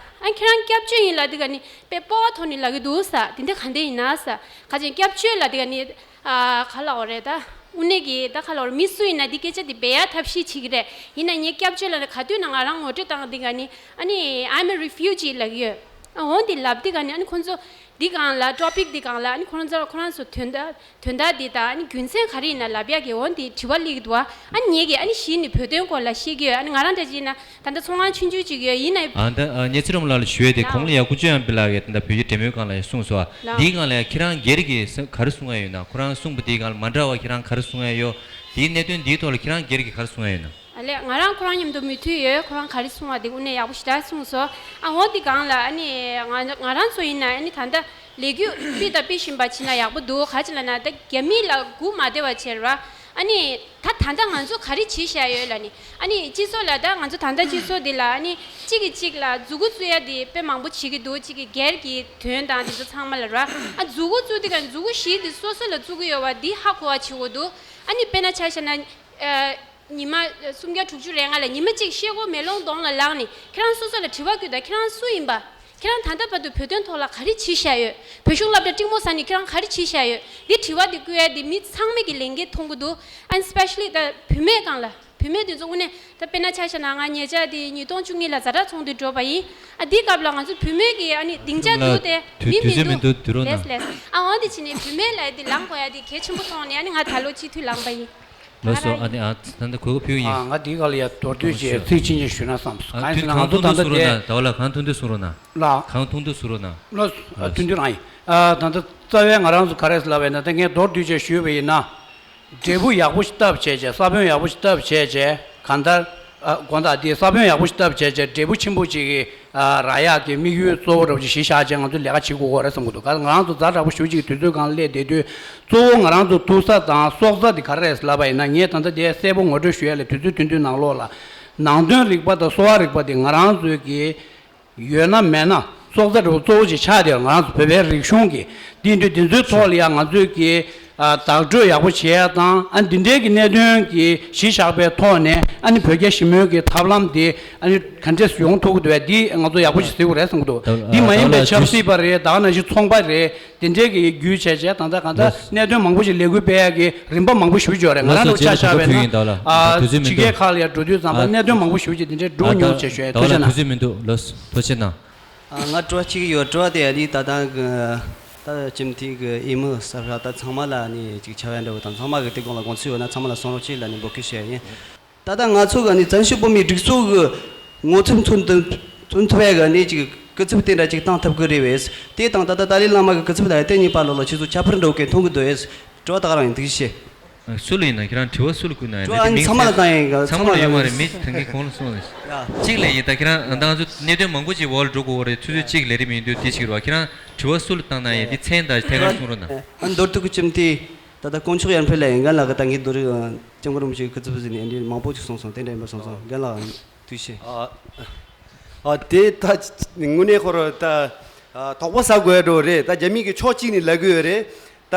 ཨ། ཁྱེད་རང་སྐྱབས་བཅོལ་ཡིན་ལབ་དུས་ག་ནི་དཔེ་སྤོབས་པ་ཐོག་ནས་ལབ་ཀྱི་འདུག་ཟེར། དེ་འདྲ་ག་འདྲ་ཡིན་ན་ཟེར། ག་ཅིག་སྐྱབས་བཅོལ་ལབ་དུས་ག་ནི། ཨ། ག་ལབ་དགོས་རེད་ད། དངོས་གནས་ཀྱི་ད་ག་ལབ་དགོས་རེད། མི་སུ་ཡིན་ན་འདི་སྐད་ཆ་འདི་འབད་ཡ་ཐབས་ཤེས་བྱེད་ཀྱི་རེད། ཡིན་ན་ངས་སྐྱབས་བཅོལ་ལབ་ན་ག་དུས་ན་ང་རང་ངོ་སྤྲོད་བཏང་དུས་ག་ནི། ཨ་ནི་I'm a refugee ལབ་ཀྱི་ཡོད། ཨ། འོ་འདི་ལབ་དུས་ག་ནི་ཨ་ནི་ཁོང་ཚོ། འདི་སྒང་ལ་ཊོ་པིག་འདི་སྒང་ལ་ཨ་ནི་ཁོ་རང་ཚོ་ཁོ་རང་ཚོ་དོན་དག་དོན་དག་འདི་དང་ཨ་ནི་རྒྱུ་མཚན་ག་རེ་ཡིན་ན་ལབ་ཡག་གི་འོ་འདི་དྲི་བ་སླེབས་ཀྱི་འདུག། ཨ་ནི་ངེད་ཀྱིས་ཨ་ནི་གཞི་ནས་བོད་དོན་སྐོར་ལ་བཤད་ཀྱི་ཡོད། ཨ་ནི་ང་རང་འདྲ་ཅིག་ཡིན་ན་ད་ལྟ་ཚོང་ཁང་ཆུང་ཆུང་ཅིག་ཡོད། ཡིན་ན། ཨ། ད་ཨ་ངས་ཚེ་རིང་མོ་ལགས་ལ་ཞུ་ཡས་དེ། ལགས། གོང་ལ་ཡ་དཀོན་མཆོག་དབྱངས་པའི་ལགས་ཀྱིས་ད་ལྟ་བོད་ཀྱི་འབྲེལ་མོལ་སྒང་ལ་ཡ་གསུངས་སོང་། ལགས། འདིའི་སྒང་ལ་ཡ་ཁྱེད་རང་སྒེར་གྱིས་ག་རེ་གསུང་ཡ་ཡོད་ན། ཁོ་རང་གསུངས་པ་འདིའི་སྒང་ལ་མ་འདྲ་བ་ཁྱེད་རང་ག་རེ་གསུང་ཡ་ཡོད། འདིའི་གནད་དོན་འདིའི་ཐོག་ལ་ཁྱེད་རང་སྒེར་གྱིས་ག་རེ་གསུང་ཡ་ཡོད་ན། ཨ་ལས། ང་རང་ཁོ་རང་མཉམ་དུ་མོས་མཐུན་ཡོད། ཁོ་རང་ག་རེ་གསུང་བ་དེ་དངོས་གནས་ཡག་པོ་ཞེ་དྲག་གསུངས་སོང་། ཨ། འོ་དེ་སྒང་ལ་ཨ་ནི་ང་ང་རང་ཚོ་ཡིན་ན་ཨ་ནི་ད་ལྟ་ལས་འགུལ་སྤེལ་དང་སྤེལ་བཞིན་པ་བྱས་ན་ཡག་པོ་འདུག། ག་ཅི་ལབ་ན་ད་རྒྱ་མི་ལ་སྒུག་མ་བསྡད་པ་བྱས་ར། ཨ་ནི་ད་ད་ལྟ་ང་ཚོ་ག་རེ་བྱེད་བཞག་ཡོད་ལབ་ནི། ཨ་ནི་སྤྱི་ཚོགས་ལ་ད་ང་ཚོ་ད་ལྟ་སྤྱི་ཚོགས་འདི་ལ་ཨ་ནི་གཅིག་གིས་གཅིག་ལ་མཛུབ་གུ་བཙུགས་ཡ་དེ་དཔེ་མང་པོ་བྱེད་ཀྱི་འདུག། གཅིག་གིས་སྒེར་གྱི་དོན་དང་དེ་ཚོ་ཚང་མ་ལ་ར། ཨ། མཛུབ་གུ་བཙུགས་དུས་ག་མཛུབ་གུ་བཞི་དེ་སོ་སོ་ལ་བཙུགས་ཀྱི་ཡོད་པ་འདི་ཧ་གོ་བ་བྱེད་དགོས་འདུག། ཨ་ནི་དཔེར་ན་ཆ་བཞག་ན། ཨ། ཉི་མ་སུམ་བརྒྱ་དྲུག་ཅུ་རེ་ལྔ་ལ་ཉི་མ་གཅིག་ཤེལ་སྒོ་མེ་ལོང་གདོང་ལ་ལངས་ནས་ཁྱེད་རང་སོ་སོ་ལ་དྲི་བ་བཀོད་དང་། ཁྱེད་རང་སུ་ཡིན་པ། ཁྱེད་རང་ད་ལྟ་བར་དུ་བོད་དོན་ཐོག་ལ་ག་རེ་བྱས་བཞག་ཡོད། བོད་གཞུང་སློབ་གྲྭ་སྤྲིན་མོ་ཟ་ནས་ཁྱེད་རང་ག་རེ་བྱས་བཞག་ཡོད། འདི་དྲི་བ་འདི་བཀོད་ཡ་འདི་མི་ཚང་མས་ཀྱི་ལན་འགན་མཐོང་གི་འདུག། And especially ད་བུད་མེད་སྒང་ལ། བུད་མེད་དེ་ཚོ་དངོས་གནས་ད་དཔེར་ན་ཆ་བཞག་ན་ང་ཉེ་ཆར་དེ་ཉིས་སྟོང་བཅུ་གཉིས་ལ་ཛ་དྲག་ཚོགས་འདུ་འགྲོ་བ་ཡིན། ཨ། འདི་སྐབས་ལ་ང་ཚོ་བུད་མེད་ཀྱི་ཨ་ནི་སྡིངས་ཆ་ལ་འདུག་སྟེ་མི་དུས་མི་ཚོད་མི་འདུག། འདུག། དུས་རོ་ལེས་ན། ལེས། ཨ། འོ་འདི་བྱས་ནས་བུད་མེད་ལ་འདི་ལངས་དགོས་ཡ་འདི་གལ་ཆེན་པོ་མཐོང་ནས་ཨ་ནི་ང་ད་ལོ་སྤྱི་འཐུས་ལངས་པ་ཡིན། ལགས་སོ། ཨ་ནི་ཨ། ད་ལྟ་གོ་སྐབས་ཕུལ་ཡིན། ཨ། ང་འདིའི་སྒང་ལ་ཡ་མདོར་བསྡུས་ཅིག་ཚིག་གཅིག་གཉིས་ཞུས་ན་བསམ་སོང་། ཨ། གང་ཡིན་ཟེར་ན་ང་ཚོ་ད་ལྟ་དེ། ད་བ་ལ་གང་ཐུང་ཐུང་གསུང་རོགས་གནང་། ལགས། གང་ཐུང་ཐུང་གསུང་རོགས་གནང་། ལགས། ཨ། ཐུང་ཐུང་རང་ཡིན། ཨ། ད་ལྟ་རྩ་བའི་ང་རང་ཚོ་ག་རེ་ལབ་པ་ཡིན་ན། ད་ངས་མདོར་བསྡུས་ཅིག་ཞུས་པ་ཡིན་ན། འབྲས་བུ་ཡག་པོ་ཞིག་བཏབ་བྱས་བྱས། ས་བོན་ཡག་པོ་ཞིག་བཏབ་བྱས་བྱས། གང་ལྟར། ཨ། དགོངས་དག་འདི་ས་བོན་ཡག་པོ་ཞིག་བཏབ་བྱས་བྱས། འབྲས་བུ་ཆེན་པོ་ཅིག་གི། ཨ། རག་ཡག་གི་དམིགས་ཡུལ་གཙོ་བོ་འདྲ་པོ་ཅིག་གཞི་བཞག་བྱས་ང་ཚོ་ལས་ཀ་བྱེད་དགོས་ཀྱི་རེད་བསམ་གྱི་འདུག། ག་ང་རང་ཚོ་ཛ་དྲག་པོ་ཞེ་པོ་ཅིག་གི་དུས་ཚོད་སྒང་སླེབས་བསྡད་དུས། གཙོ་བོ་ང་རང་ཚོ་ཐུག་ས་དང་གསོག་ས་འདི་ག་རེ་རེད་ལབ་པ་ཡིན་ན། ངས་ད་ལྟ་འདི་གསལ་པོ་ངོ་སྤྲོད་ཞུ་ཡ་ལ་དུས་ཚོད་ཐུང་ཐུང་ནང་ལོགས་ལ། ནང་དོན་རིག་པ་དང་གསོ་བ་རིག་པ་འདི་ང་རང་ཚོའི་གི་ཡོད་ན་མེད་ན་སྲོག་རྩ་འདྲ་པོ་གཙོ་བོ་ཅིག་ཆགས་བསྡད་ཡོད། ང་རང་ཚོ་བོད་པའི་རིག་གཞུང་གི་འདི་འདྲ་འདི་ཚོའི་ཐོག་ལ་ཡང་ང་ཚོས་ཀྱི། ཨ། བདག་སྤྲོད་ཡག་པོ་བྱེད་ཡ་དང་། ཨ། འདི་འདྲའི་གི་གནད་དོན་གྱི་གཞི་བཞག་པའི་ཐོག་ནས། ཨ་ནི་བོད་རྒྱ་ཞི་མོལ་གྱི་ཐབས་ལམ་འདི་ཨ་ནི་ག་འདྲས་ཡོང་ཐུབ་ཀྱི་འདུག་པས། འདི་ང་ཚོ་ཡག་པོ་ཞིག་གཟིགས་དགོས་རེད་བསམ་གྱི་འདུག། འདི་མ་ཡིན་པའི་ཆབ་སྲིད་པ་རེད། ད་ག་ནང་བཞིན་ཚོང་པ་རེད། དེ་འདྲའི་གི་བརྒྱུད་བྱས་བྱས་ད་ལྟ་གང་ལྟར་གནད་དོན་མང་པོ་ཞིག་ལས་འགུལ་སྤེལ་ཡག་གི་རིམ་པ་མང་པོ་ཞིག་ཡོད་རེད། ང་རང་ལ་ཆ་བཞག་པ་ཡིན་ན། ཨ། ཕྱི་རྒྱལ་ཁག་ལ་ཡར་འགྲོ་དུས་ཙམ་པ་གནད་དོན་མང་པོ་ཞིག་ཅིག་དེ་འདྲའི་འགྲོ་མྱོང་བྱས་ཞུ་ཡ། ཐུགས་རྗེ་གནང་། དུས་ཚོད་མི་འདུག། ལགས་སོ། ཐུགས་རྗེ་གནང་། ཨ། ང་དྲི་བ་གཅིག་ཡོད། དྲི་བ་དེ་ཨ་ནི་ད་ལྟ་གི་ད་ཁྱིམ་མཐའི་གི་འོས་མི་གསར་པ་ད་ཚང་མ་ལ་ཨ་ནི་ཅིག་ཆ་བ་འདྲ་བོ་དང་། ཚང་མ་གི་དེ་སྒང་ལ་དགོངས་ཚུལ་ཡོད་ན་ཚང་མ་ལ་གསུང་རོགས་གྱིས་ལབ་ནས་འབོད་སྐུལ་ཞུ་ཡ་ཡིན། ད་ལྟ་ང་ཚོ་གི་ཨ་ནི་བཙན་བྱོལ་བོད་མིའི་སྒྲིག་འཛུགས་གི་ངོ་ཚབ་མཚོན་དུ་མཚོན་ཐུབ་ཡ་གི་ཨ་ནི་ཅིག་སྐུ་ཚབ་དེ་འདྲ་ཅིག་བཏང་ཐུབ་གི་རེད་པས། དེ་དང་ད་ལྟ་ཏཱ་ལའི་བླ་མ་གི་སྐུ་ཚབ་ལ་ཡ་དེ་གཉིས་བར་ལོགས་ལ་ཁྱེད་ཚོ་ཁྱད་པར་འདྲ་བོ་གི་མཐོང་གི་འདུག་པས། དྲི་བ་ད་ག་རང་ཡིན། ཐུགས་རྗེ་ཆེ། སུ་ལ་ཡིན་ན། ཁྱེད་རང་དྲི་བ་སུ་ལ་བསྐུར་ན་ཡང་། དྲི་བ་ཨ་ནི་ཚང་མ་ལ་བཏང་ཡིན། ཚང་མ་ལ་ཡོད་མ་རེད། མི་ད་གིན་གོང་ལ་གསུངས་ལ། ཡ། གཅིག་ལ་ཡིན། ད་ཁྱེད་རང་ད་ང་ཚོ་གནད་དོན་མང་པོ་ཅིག་འོག་ལ་འགྲོ་དགོས་རེད། ཆུ་ཚོད་གཅིག་ལས་རིམ་ཡིན་དུས་དེ་ཞིག་རེད་བ། ཁྱེད་རང་དྲི་བ་སུ་ལ་བཏང་ན་ཡང་དེ་མཚན་དང་དེ་གར་གསུང་རོགས་གནང་། ཨ་མདོར་བསྡུས་ཀྱི་ཅིམ་དེ་ད་ལྟ་དཀོན་མཆོག་ཡར་འཕེལ་ལ་ཡིན། རྒན་ལགས་ཀྱིས་ད་གིན་མདོར་བསྡུས་སྐྱབས་མགོན་རིན་པོ་ཆེའི་སྐུ་ཚབ་ཟིན་ནས་འདི་མང་པོ་ཅིག་གསུངས་སོང་། དེ་འདྲ་ཡིན་པ་གསུངས་སོང་། རྒན་ལགས་ཐུགས་རྗེ་ཆེ། ཨ། ཨ། དེ་ད་དངོས་གནས་ཁོ་རང་ད་ཨ་དོགས་པ་ཟ་དགོས་འགྲོ་རེད། ད་རྒྱ་མི་གི་ཕྱོགས་གཅིག་ནས་ལབ་ཀྱི་ཡོད་རེད། ད་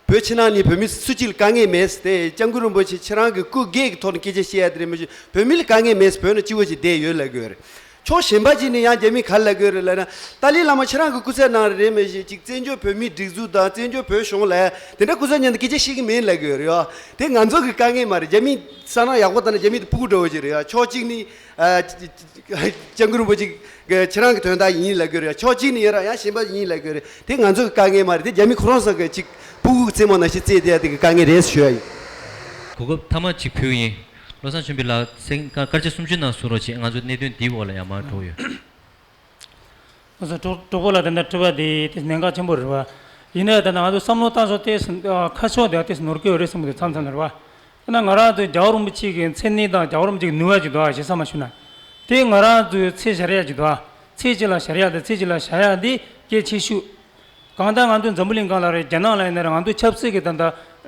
བོད་ཕྱི་ནང་ནས་བོད་མི་སུ་གཅིག་ལ་དཀའ་ངལ་མེད་ཟེར། དེ་སྐྱབས་མགོན་རིན་པོ་ཆེ་ཁྱེད་རང་གི་སྐུ་སྒེར་གྱི་ཐོག་ནས་སྐད་ཆ་བཤད་ཡ་དེ་རེད། མི་ཤེས། བོད་མི་ལ་དཀའ་ངལ་མེད་ཟེར། བོད་ནང་སྤྱི་བོ་ཅིག་བསྡད་ཡོད་ལབ་ཀྱི་ཡོད་རེད། ཕྱོགས་གཞན་པ་ཅིག་ནས་ཡང་རྒྱ་མིས་ག་རེ་ལབ་ཀྱི་ཡོད་རེད་ལབ་ན། ཏཱ་ལའི་བླ་མ་ཁྱེད་རང་གི་སྐུ་ཚབ་གནང་རེད། མི་ཤེས། ཅིག་བཙན་བྱོལ་བོད་མིའི་སྒྲིག་འཛུགས་དང་བཙན་བྱོལ་བོད་གཞུང་ལ་དེ་འདྲ་སྐུ་ཚབ་མཉམ་དུ་སྐད་ཆ་བཤད་ཀྱི་མིན་ལབ་ཀྱི་ཡོད་རེད་ཡ། དེ་ང་ཚོ་གི་དཀའ་ངལ་མ་རེད། རྒྱ་མི་བསམ་བློ་ཡག་པོ་བཏང་ན་རྒྱ་མི་དེ་ཕྲུ་གུ་འདྲ་བོ་ཅིག་རེད་ཡ། ཕྱོགས་གཅིག་ནས་ཨ་སྐྱབས་མགོན་རིན་པོ་ཆེ་གི་ཁྱེད་རང་གི་དོན་དག་ཡིན་ལབ་ཀྱི་ཡོད་རེད། ཕྱོགས་གཅིག་ནས་ཡིན་ར་ཡང་གཞན་པ་ཡིན་ལབ་ཀྱི་ཡོད་རེད། དེ་ང་ཚོ་གི་དཀའ་ངལ་མ་རེད། དེ་རྒྱ་མི་ཁོ་རང་ཚོ་གི་ཅིག་ཕྲུ་གུ་གི་རྩེད་མོ་ནང་བཞིན་རྩེད་བསྡད་ཡ་དེ་གི་དཀའ་ངལ་རེད་ཞུ་ཡ་ཡིན། གོ་སྐབས་མཐའ་མ་གཅིག་ཕུལ་གྱི་ཡིན། བློ་བཟང་ཆོས་འཕེལ་ལགས། སེང་སྐར་མ་སྐར་ཆ་སུམ་ཅུ་ནང་གསུང་རོགས་བྱེད། ང་ཚོ་གནད་དོན་འདིའི་འོག་ལ་ཡར་མར་འགྲོ་གི་ཡོད། ང་ཚོ་གྲོགས་གྲོགས་པོ་ལགས་དེ་འདྲ་དྲི་བ་དེ་དེ་གནད་འགག་ཆེན་པོ་རེད་བ། ཡིན་ནའི་ད་ནང་ང་ཚོ་བསམ་བློ་བཏང་ཕྱོགས་དེ་ཁ་ཕྱོགས་དེ་དེ་ནོར་གྱི་ཡོད་རེད་བསམ་གྱི་འདུག་མཚམས་མཚམས་ལ་རེད་བ། ད་ནང་ང་རང་ཚོའི་རྒྱལ་བ་རིན་པོ་ཆེ་གི་མཚན་གནས་དང་རྒྱལ་བ་རིན་པོ་ཆེ་གི་ནུས་པ་ཅིག་འདུག་ཨ། ཞེ་ས་མ་ཞུ་ན། དེ་ང་རང་ཚོའི་ཚད་བཞག་ཡ་ཅིག་འདུག་ཨ། ཚད་གཅིག་ལ་བཞག་ཡ་དང་ཚད་གཅིག་ལ་བཞག་ཡ་དེ་གལ་ཆེ་ཤོས། གང་ལྟར་ང་ཚོ་འཛམ་བུ་གླིང་སྒང་ལ་རེད། རྒྱ་ནག་ལ་ཡིན་ན་རེད། ང་ཚོ་ཆབ་སྲིད་ཀྱི་ད་ལྟ་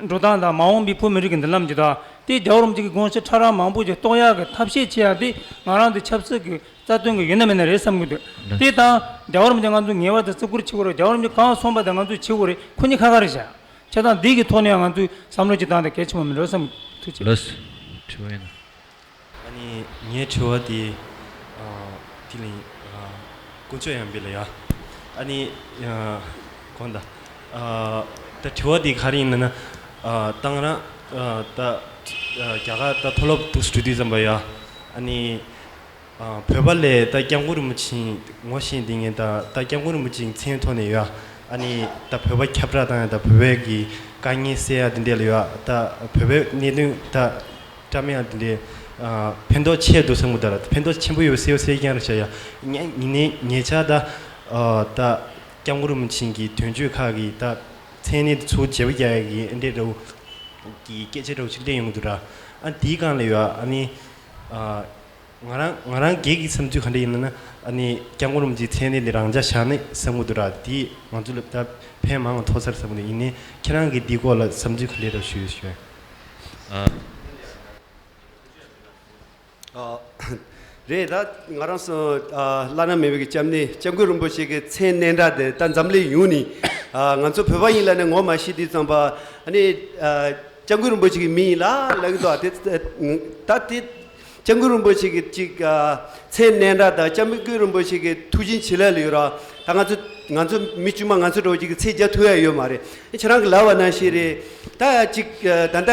འགྲོ་སྟངས་དང་མ་འོངས་པའི་བོད་མི་རིགས་ཀྱི་མདུན་ལམ་གྱི་ད་དེ་རྒྱལ་བ་རིན་པོ་ཆེ་གི་དགོངས་གཞི་ཕྲ་རགས་མང་པོ་ཞིག་རྟོགས་ཡག་གི་ཐབས་ཤེས་བྱེད་ཡག་དེ་ང་རང་ཚོའི་ཆབ་སྲིད་ཀྱི་རྩ་དོན་གྱི་ཡོད་ན་མེད་ན་རེད་བསམ་གྱི་འདུག་དེ་དང་རྒྱལ་བ་རིན་པོ་ཆེ་ང་ཚོ་ངེས་པར་དུ་བརྩི་བཀུར་བྱེད་དགོས་རེད། རྒྱལ་བ་རིན་པོ་ཆེ་གང་གསུངས་པ་དེ་ང་ཚོས་བྱེད་དགོས་རེད། ཁོ་གཉིས་ཁ་ཁ་རེད་བཞག་བྱས་ཙང་འདི་གི་ཐོག་ནས་ང་ཚོས་བསམ་བློ་ཅིག་བཏང་སྟེ་གལ་ཆེན་པོ་མིན་འགྲོ་བསམ་གྱི་འདུག་ལགས་སོ། དྲི་བ་ཡིན་ན། ཨ་ནི་ངའི་དྲི་བ་དེ་ཨ་དེ་ལ་ཡིན། ཨ་དཀོན་མཆོག་ཡར་འཕེལ་ལ་ཡ། ཨ་ནི་ཨ་གོང་ད་ཨ་ད་དྲི་བ་དེ་ག་རེ་ཡིན་ན། ཨ་ད་ང་རང་ཨ་ད་ཨ་རྒྱ་གར་ད་མཐོ་སློབ་འདུག་སེ་འགྲོ་དུས་ཙམ་པ་ཡ། ཨ་ནི་ཨ་བོད་པ་ལས་ད་སྐྱབས་མགོན་རིན་པོ་ཆེ་ངོ་ཤེས་འདི་ངས་ད་ད་སྐྱབས་མགོན་རིན་པོ་ཆེའི་མཚན་ཐོག་ནས་ཡ། ཨ་ནི་ད་བོད་པ་ཁྱབ་བསྒྲགས་བཏང་ཡ། ད་བོད་པའི་གི་དཀའ་ངལ་སེལ་ཡ་དེ་འདྲ་ལ་ཡ། ད་བོད་པའི་གནད་དོན་ད་བཀྲམ་ཡག་དེ་འདྲའི་ཨ་ཕན་ཐོགས་ཆེ་འདུག་བསམ་གྱི་འདུག་ལ། ཕན་ཐོགས་ཆེན་པོ་ཡོད་སེ་ཡོད་སེ་ཀྱང་རེད་བྱ་ཡ། ངས་ཡིན་ནའི་ཉེ་ཆར་ད་ཨ་ད་སྐྱབས་མགོན་རིན་པོ་ཆེ་གི་དོན་གཅོད་ཁག་གི་ད་མཚན་གནས་དེ་ཚུར་བརྗེ་པོ་རྒྱག་ཡ་གི་ཨ་འདྲའི་འདྲ་བོ་གི་སྐད་ཆ་འདྲ་བོ་ཞིག་སླེབས་ཡོང་གི་འདུག་ར། ཨ་དེའི་སྒང་ལ་ཡ་ཨ་ནི་ཨ་ང་རང་ང་རང་སྒེར་གྱི་བསམ་ཚུལ་ག་འདྲ་ཡིན་ན་ན། ཨ་ནི་སྐྱབས་མགོན་རིན་པོ་ཆེའི་མཚན་གནས་དེ་རང་འཇགས་བཞག་ནས་བསམ་གྱི་འདུག་ར། དེས་ང་ཚོ་ལ་ད་ཕན་མང་བ་ཐོགས་ས་རེད་བསམ་གྱི་འདུག་ཡིན་ནའི་ཁྱེད་རང་གིས་འདིའི་སྐོར་ལ་བསམ་ཚུལ་ག་འདྲ་འདྲ་ཞུས་ཞུས། ཨ། ཨ། རེད། ད་ང་རང་ཚོ་ཨ་བླ་ན་མེད་པའི་གི་སྐྱབས་གནས་སྐྱབས་མགོན་རིན་པོ་ཆེ་གི་མཚན་གནས་འདྲ་དེ་ད་འཛམ་གླིང་ཡོངས་ནས་ཨ་ང་ཚོ་བོད་པ་ཡིན་ལབ་ནས་ངོ་མ་ཤེས་དུས་ཙམ་པ། ཨ་ནི་ཨ་སྐྱབས་མགོན་རིན་པོ་ཆེ་གི་མིང་ཡིན་ལ་ལབ་གི་འདུག་ཨ་དེ་ད་དེ་སྐྱབས་མགོན་རིན་པོ་ཆེ་གི་ཅིག་ཨ་མཚན་གནས་འདྲ་དང་སྐྱབས་མགོན་རིན་པོ་ཆེ་གི་ཐུགས་བཞེད་བྱེད་ལས་ལ་ཡོད་ར། ད་ང་ཚོ་ང་ཚོ་མི་དཀྱུས་མ་ང་ཚོ་འདྲ་བོ་ཅིག་གི་མཚན་རྒྱག་ཐུབ་ཡ་ཡོད་མ་རེད། ཁྱེད་རང་གི་ལབ་པ་ནང་བཞིན་རེད། ད་ཅིག་ད་ལྟ་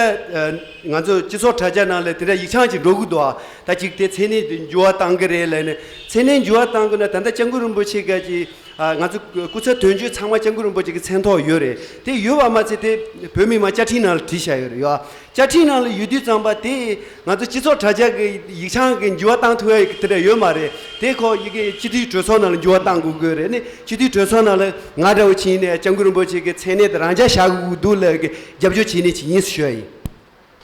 ང་ཚོ་སྤྱི་ཚོགས་དྲ་རྒྱ་ནང་ལ་དེ་འདྲ་ཡིག་ཆ་ཅིག་འགྲོ་གི་འདུག་ཨ་ད་ཅིག་དེ་མཚན་གནས་འགྱུར་བ་བཏང་གི་རེད་ལབ་ནས། མཚན་གནས་འགྱུར་བ་བཏང་དགོས་ན་ད་ལྟ་སྐྱབས་མགོན་རིན་པོ་ཆེ་ག་ཅིག་ཨ་ང་ཚོ་སྐུ་ཚབ་དོན་གཅོད་ཚང་མ་སྐྱབས་མགོན་རིན་པོ་ཆེ་གི་མཚན་ཐོག་ཡོད་རེད། དེ་ཡོད་པ་མ་ཚད་དེ་བོད་མི་མང་བཅའ་ཁྲིམས་ནང་ལ་བྲིས་བཞག་ཡོད་རེད་ཡ། བཅའ་ཁྲིམས་ནང་ལ་ཡོད་དུས་ཙམ་པ་དེ་ང་ཚོ་སྤྱི་ཚོགས་དྲ་རྒྱ་གི་ཡིག་ཆ་གི་འགྱུར་བ་བཏང་ཐུབ་ཡ་དེ་འདྲ་ཡོད་མ་རེད། དེ་ཁོ་ཡི་གེ་སྤྱི་འཐུས་གྲོས་ཚོགས་ནང་ལ་འགྱུར་བ་བཏང་དགོས་དགོས་རེད། ནི་སྤྱི་འཐུས་གྲོས་ཚོགས་ནང་ལ་ང་འདྲ་བོ་ཕྱིན་ནས་སྐྱབས་མགོན་རིན་པོ་ཆེ་གི་མཚན་གནས་དེ་རང་འཇགས་བཞག་དགོས་འདུག་ལབ་གི་རྒྱབ་སྐྱོར་བྱས་ནས་ཅིག་ཡིན་ཞུ་ཡ་ཡིན།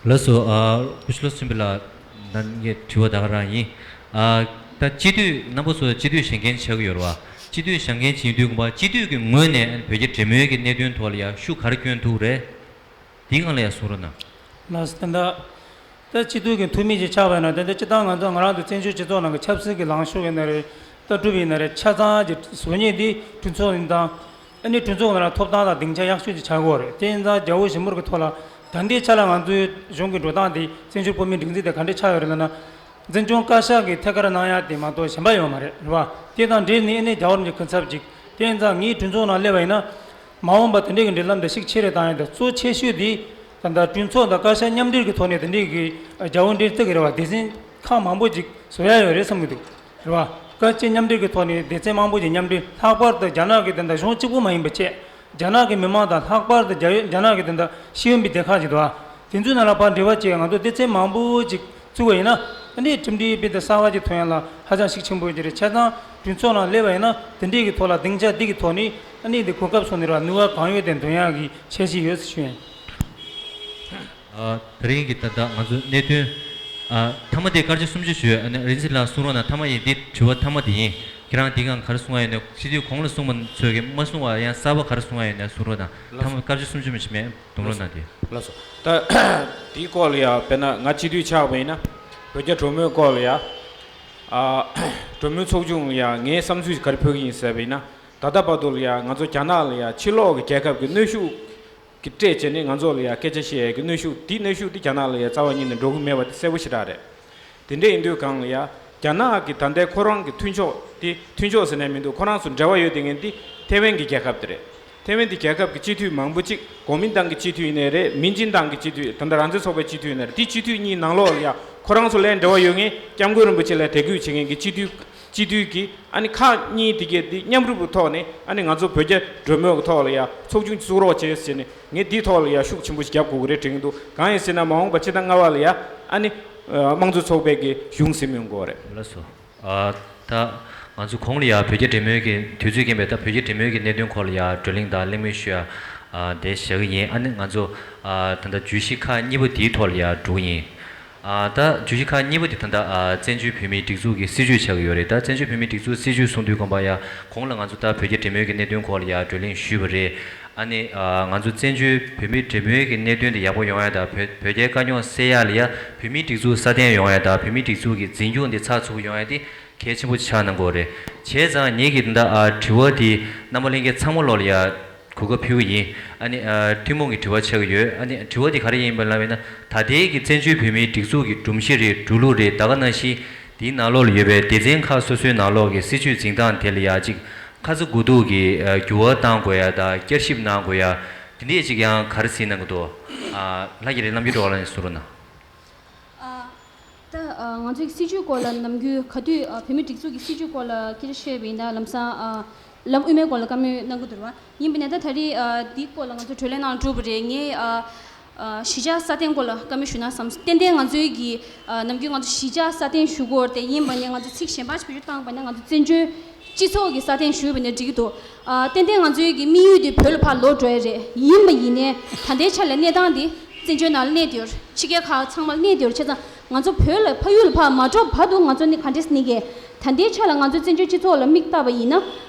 ལགས་སོ། ཨ་སྐུ་ཞབས་བློ་བཟང་ཆོས་འཕེལ་ལགས། ད་ངའི་དྲི་བ་ད་ག་རང་ཡིན། ཨ་ད་སྤྱི་འཐུས་རྣམ་པ་ཚོ་སྤྱི་འཐུས་བཞེངས་མཁན་ཆགས་ཀྱི་ཡོད་རེད་བ། སྤྱི་འཐུས་བཞེངས་མཁན་བྱེད་དུས་ཙམ་པ་སྤྱི་འཐུས་ཀྱི་ངོས་ནས་བོད་རྒྱ་འབྲེལ་མོལ་གྱི་གནད་དོན་ཐོག་ལ་ཡ་ཤུགས་ག་རེ་བསྐྱོན་ཐུབ་རེད། དེའི་སྒང་ལ་ཡ་གསུང་རོགས་གནང་། ལགས་སོ། ད་ལྟ་ད་སྤྱི་འཐུས་ཀྱི་འཐུས་མི་ཞིག་ཆགས་པ་ཡིན་ན། ད་ལྟ་སྤྱི་བཏང་ང་ཚོ་ང་རང་ཚོ་བཙན་བྱོལ་སྤྱི་ཚོགས་ནང་གི་ཆབ་སྲིད་ཀྱི་ལངས་ཕྱོགས་ཡིན་ན་རེད། ལྟ་གྲུབ་ཡིན་ན་རེད། ཆ་ཚང་གི་བཟོ་མཁན་དེ་གྲོས་ཚོགས་ཡིན་དང་། ཨ་ནི་གྲོས་ཚོགས་ནང་ལ་ཐོབ་ཐང་དང་སྡིངས་ཆ་ཡག་ཤོས་ཅིག་ཆགས་ཀྱི་ཡོད་རེད། དེ་ཡིན་ཙང་རྒྱལ་བ་ཞི་མོལ་གྱི་ཐོག་ལ་ད་ལྟའི་ཆ་ལ་ང་ཚོའི་གཞུང་གི་འགྲོ་སྟངས་དེ། བཙན་བྱོལ་བོད་མིའི་སྒྲིག་འཛུགས་དེ་ག་འདྲས་ཆགས་ཡོད་རེད་ལབ་ན། འཛིན་སྐྱོང་བཀའ་ཤག་གིས་ཐད་ཀར་གནང་ཡ་དེ་མ་གཏོགས་གཞན་པ་ཡོད་མ་རེད། རེད་བ། དེ་དང་འབྲེལ་ནས་ཨ་ནི་རྒྱལ་བ་རིན་པོ་ཆེའི་སྐུ་ཚབ་ཅིག་དེ་ཡིན་ཙང་ངས་གྲོས་ཚོགས་ནང་སླེབས་པ་ཡིན་ན། མ་འོངས་པ་དེ་འདྲས་ཀྱི་འབྲེལ་ལམ་དེ་ཤུགས་ཆེ་རུ་བཏང་ཡ་དེ་གཙོ་ཆེ་ཤོས་དེ། ད་ལྟ་གྲོས་ཚོགས་དང་བཀའ་ཤག་མཉམ་འབྲེལ་གྱི་ཐོག་ནས་དེ་འདྲས་ཀྱི་རྒྱལ་བ་འབྲེལ་གཏུག་གི་རེད་བ། སྡེ་ཚན་ཁག་མང་པོ་ཅིག་བཟོ་ཡ་ཡོད་རེད་བསམ་གྱི་འདུག་རེད་བ། བཀའ་སྤྱི་མཉམ་འབྲེལ་གྱི་ཐོག་ནས་སྡེ་ཚན་མང་པོ་ཅིག་མཉམ་འབྲེལ། ལྷག་པར་དུ་རྒྱ་ནག་གི་དེ་འདྲ་གཞུང་གཅིག་པུ་མ་ཡིན་པ་བྱས། རྒྱ་ནག་གི་མི་མང་དང་། ལྷག་པར་དུ་རྒྱ་ཡོད་རྒྱ་ནག་གི་དེ་འདྲ་ཤེས་ཡོན་པའི་སྡེ་ཁག་ཅིག་འདུག་ཨ། དེ་ཚོའི་ནང་ལ་ཕར་འབྲེལ་བ་བྱས། ང་ཚོ་སྡེ་ཚན་མང་པོ་ཅིག་བཙུགས་པ་ཡིན་ན། ཨ་ནི་ཁྲིམས་སྒྲིག་དཔེ་དེ་གསར་པ་ཅིག་ཐོན་ཡ་ལ་ཧ་ཅང་ཤུགས་ཆེན་པོ་ཡོད་ཀྱི་རེད། བྱས་ཙང་གྲོས་ཚོགས་ནང་སླེབས་པ་ཡིན་ན། དེ་འདྲས་ཀྱི་ཐོག་ལ་སྡིངས་ཆ་འདི་གི་ཐོག་ནས་ཨ་ནི་འདི་གོ་སྐབས་སོང་ནས་ར་ནུས་པ་གང་ཡོད་དེ་འདོན་ཡག་གི་འཆར་གཞི་ཡོད་ཟེར་ཞུ་ཡ་ཡིན། ཨ། ད་རིང་གི་ད་ལྟ་ང་ཚོ་གནད་དོན། ཨ། མཐའ་མ་དེ་སྐར་ཆ་སུམ་ཅུ་ཞུས། ཨ་ནི་རིན་ཆེན་ལགས་གསུང་རོགས་གནང་། མཐའ་མ་ཡིན། འདི་དྲི་བ་མཐའ་མ་དེ་ཡིན། ཁྱེད་རང་འདི་སྒང་ག་རེ་གསུང་ཡ་ཡོད་ན། སྤྱི་འཐུས་གོང་ལ་གསུངས་པ་ཚོས་ཀྱི་མ་གསུང་བ་ཡང་གསར་པ་ག་རེ་གསུང་ཡ་ཡོད་ན་གསུང་རོགས་གནང་། མཐའ་མ་སྐར་ཆ་སུམ་ཅུ་མ་ཞིག་མེད། སྡོམ་རོགས་གནང་དེ། ལགས་སོ། ད་དེའི་སྐོར་ལ་ཡ་དཔེར་ན་ང་སྤྱི་འཐུས་ཆགས་པ་ཡིན་ན། བོད་རྒྱ་གྲོས་མོལ་སྐོར་ལ་ཡ། ཨ། གྲོས་མོལ་ཚོགས་ཆུང་ལ་ཡ་ངའི་བསམ་ཚུལ་ག་རེ་ཕུལ་གྱི་ཡིན་ཟེར་བ་ཡིན་ན། ད་ལྟ་བར་དུ་ལ་ཡ་ང་ཚོ་རྒྱ་ནག་ལ་ཡ་ཕྱི་ལོགས་ཀྱི་རྒྱལ་ཁབ་ཀྱི་གནོན་ཤུགས་ཀྱི་སྤྲད་བྱས་ནས་ང་ཚོ་ལ་ཡ་སྐད་ཆ་བཤད་ཡས་ཀྱི་གནོན་ཤུགས་འདི། གནོན་ཤུགས་འདི་རྒྱ་ནག་ལ་ཡ་རྩ་བ་ཉིད་ནས་འགྲོ་གི་མེད་པ་འདི་གསལ་པོ་ཞེ་དྲག་རེད། དེ་འདྲ་ཡིན་དུས་སྒང་ལ་ཡ། རྒྱ་ནག་གི་ད་ལྟའི་ཁོ་རང་གི་མཐུན་ཕྱོགས་དེ། མཐུན་ཕྱོགས་ཟེར་ནས་མི་འདུག་ཁོ་རང་ཚོ་འབྲེལ་བ་ཡོད་དེ་ངན་དེ་ཐེ་ཝན་གྱི་རྒྱལ་ཁབ་དེ་རེད། ཐེ་ཝན་དེ་རྒྱལ་ཁབ་ཀྱི་སྤྱི་འཐུས་མང་པོ་གཅིག་གོ་མིན་ཏང་གི་སྤྱི་འཐུས་ཡིན་ནའི་རེད། མིན་ཅིན་ཏང་གི་སྤྱི་འཐུས། ད་ལྟ་རང་བཙན་ཚོགས་པའི་སྤྱི་འཐུས་ཡིན་ནའི་རེད། དེ་སྤྱི་འཐུས་གཉིས་ནང་ལོགས་ལ་ཡ་ཁོ་རང་ཚོ་ལ་འབྲེལ་བ་ཡོད་ངེས། སྐྱབས་མགོན་རིན་པོ་ཆེ་ལ་དད་གུས་བྱེད་མཁན་གྱི་སྤྱི་འཐུས། སྤྱི་འཐུས་ཀྱི་ཨ་ནི་ཁག་གཉིས་དེ་གས་དེ་མཉམ་རུབ་ཀྱི་ཐོག་ནས། ཨ་ནི་ང་ཚོ་བོད་རྒྱ་གྲོས་མོལ་གྱི་ཐོག་ལ་ཡ་ཚོགས་ཆུང་བཙུགས་རོགས་བྱས་ཟེར་ནས། ངས་འདིའི་ཐོག་ལ་ཡ་ཤུགས་ཆེན་པོ་ཞིག་རྒྱབ་དགོས་ཀྱི་རེད་དྲན་གྱི་འདུག་གང་ཡིན་ཟེར་ན་མ་འོངས་པ་ཕྱི་ཟླ་ལྔ་པ་ལ་ཡ། ཨ་ནི་ཨ། དམངས་གཙོ་ཚོགས་པའི་གི་གཞུང་ཟིན་མི་ཡོང་གི་རེད། ལགས་སོ། ཨ། ད་ང་ཚོ་གོང་ལ་ཡ་བོད་རྒྱ་འབྲེལ་མོལ་གྱི་དུས་ཚོད་རྐྱེན་པས། ད་བོད་རྒྱ་འབྲེལ་མོལ་གྱི་གནད་དོན་སྐོར་ལ་ཡ་བགྲོ་གླེང་དང་གླེང་མོལ་ཞུ་ཡ། ཨ། དེ་བྱ་གི་ཡིན། ཨ་ནི་ང་ཚོ། ཨ། ད་ལྟ་བརྗོད་གཞི་ཁག་གཉིས་པོ་དེའི་ཐོག་ལ་ཡ་འགྲོ་གི་ཡིན། ཨ། ད་བརྗོད་གཞི་ཁག་གཉིས་པོ་དེ་ད་ལྟ། ཨ། བཙན་བྱོལ་བོད་མིའི་སྒྲིག་འཛུགས་ཀྱི་སྲིད་བྱུས་ཆགས་ཀྱི་ཡོད་རེད། ད་བཙན་བྱོལ་བོད་མིའི་སྒྲིག་འཛུགས་སྲིད་བྱུས་གསུང་དུས་ཙམ་པ་ཡ། གོང་ལ་ང་ཚོ་ད་བོད་རྒྱ་འབྲེལ་མོལ་གྱི་གནད་དོན་སྐོར་ལ་ཡ་བགྲོ་གླེང་ཞུས་པ་རེད། ཨ་ནི། ཨ། ང་ཚོ་བཙན་བྱོལ་བོད་མིའི་འབྲེལ་མོལ་གྱི་གནད་དོན་དེ་ཡག་པོ་ཡོང་ཡ་དང་། བོད་བོད་རྒྱའི་དཀའ་རྙོག་སེལ་ཡ་ལ་ཡ་བོད་མིའི་སྒྲིག་འཛུགས་སྲ་བརྟན་ཡོང་ཡ་དང་། བོད་མིའི་སྒྲིག་འཛུགས་ཀྱི་འཛིན་སྐྱོང་དེ་ཚགས་ཚུད་པོ་ཡོང་ཡ་དེ་གལ་ཆེན་པོ་ཆགས་གནང་གི་ཡོད་རེད། བྱས་ཙང་ངེད་ཀྱིས་ད་ལྟ། ཨ། དྲི་བ་དེ་རྣམ་པ་ལྷན་རྒྱས་ཚང་མ་ལོག་ལ་ཡ་གོ་སྐབས་ཕུལ་གྱི་ཡིན། ཨ་ནི། ཨ། ཐུན་མོང་གི་དྲི་བ་ཆགས་ཀྱི་ཡོད། ཨ་ནི་དྲི་བ་དེ་ག་རེ་ཡིན་པ་ལབ་ན། ད་ལྟའི་གི་བཙན་བྱོལ་བོད་མིའི་སྒྲིག་འཛུགས་ཀྱི་སྒྲོམ་གཞི་རེད། འགྲོ་ལུགས་རེད། ད་ག་ནང་བཞིན་དེའི་ནང་ལོགས་ལ་ཡོད་པའི་སྡེ་ཚན་ཁག་སོ་སོའི་ནང་ལོགས་ཀྱི་སྲིད་བྱུས་འཛིན་སྟངས་དེ་ལ་ཡ་ཅིག་ཁ་ཚ་དགོས་གཏུགས་ཀྱིས། ཨ། འགྱུར་བ་གཏང་དགོས་ཡ་དང་། བསྐྱར་ཞིབ་གནང་དགོས་ཡ། དེ་འདྲས་ཅིག་ཡང་ག་རེ་གཟིགས་གནང་གི་འདུག་ཨ། ལྷ་རྒྱ་རི་རྣམ་རྒྱལ་སྒྲོལ་དཀར་ལགས་ནས་གསུང་རོགས་གནང་། ཨ། ད། ཨ། ང་ཚོའི་སྲིད་བྱུས་སྐོར་ལ་ནམ་རྒྱུན་ག་དུས། ཨ། བོད་མིའི་སྒྲིག་འཛུགས་ཀྱི་སྲིད་བྱུས་སྐོར་ལ་སྐད་ཆ་བཤད་པ་ཡིན་ན། ལམ་སང་། ཨ། ལམ་དབུ་མའི་སྐོར་ལ་བཀའ་མོལ་གནང་གི་འདུག་ར། ཡིན་པ་ནས་ད་ད་རེས། ཨ། འདིའི་སྐོར་ལ་ང་ཚོ་བགྲོ་གླེང་གནང་གྲུབ་པ་རེད། ངས། ཨ། ཨ། གཞིས་ཆགས་སྲ་བརྟན་སྐོར་ལ་བཀའ་མོལ་ཞུ་ན་བསམ། ཏན་ཏན་ང་ཚོའི་གི། ཨ། ནམ་རྒྱུན་ང་ཚོ་གཞིས་ཆགས་སྲ་བརྟན་ཞུ་གི་ཡོད་རེད་དེ། ཡིན་པ་ནས་ང་ཚོ་ཚིག་གཞན་པ་ཞིག་བེད་སྤྱོད་བཏང་བ་ན། ང་ཚོ་བཙན་བྱོལ་སྤྱི་ཚོགས་ཀྱི་སྲ་བརྟན་ཞུས་པ་ནས་འགྲིག་གི་འདུག་ཨ། ཏན་ཏན་ང་ཚོའི་གི་དམིགས་ཡུལ་དེ་བོད་ལ་ཕར་ལོག་འགྲོ་ཡ་རེད། ཡིན་པ་ཡིན་ནའི་ད་ལྟའི་ཆ་ལ་གནས་སྟངས་དེ་བཙན་བྱོལ་ནང་ལ་གནས་བསྡད་ཡོད་རེད། ཕྱི་རྒྱལ་ཁག་ཚང་མ་ལ་གནས་བསྡད་ཡོད་རེད། བྱས་ཙང་ང་ཚོ་བོད་ལ་ཕ་ཡུལ་ལ་ཕར་མ་འགྲོ་བར་དུ་ང་ཚོ་ནི་ག་འདྲས་གནས་ཀྱི། ད་ལྟའི་ཆ་ལ་ང་ཚོ་བཙན་བྱོལ་སྤྱི་ཚོགས་ལ་མིག་ལྟ་བ་ཡིན་ན།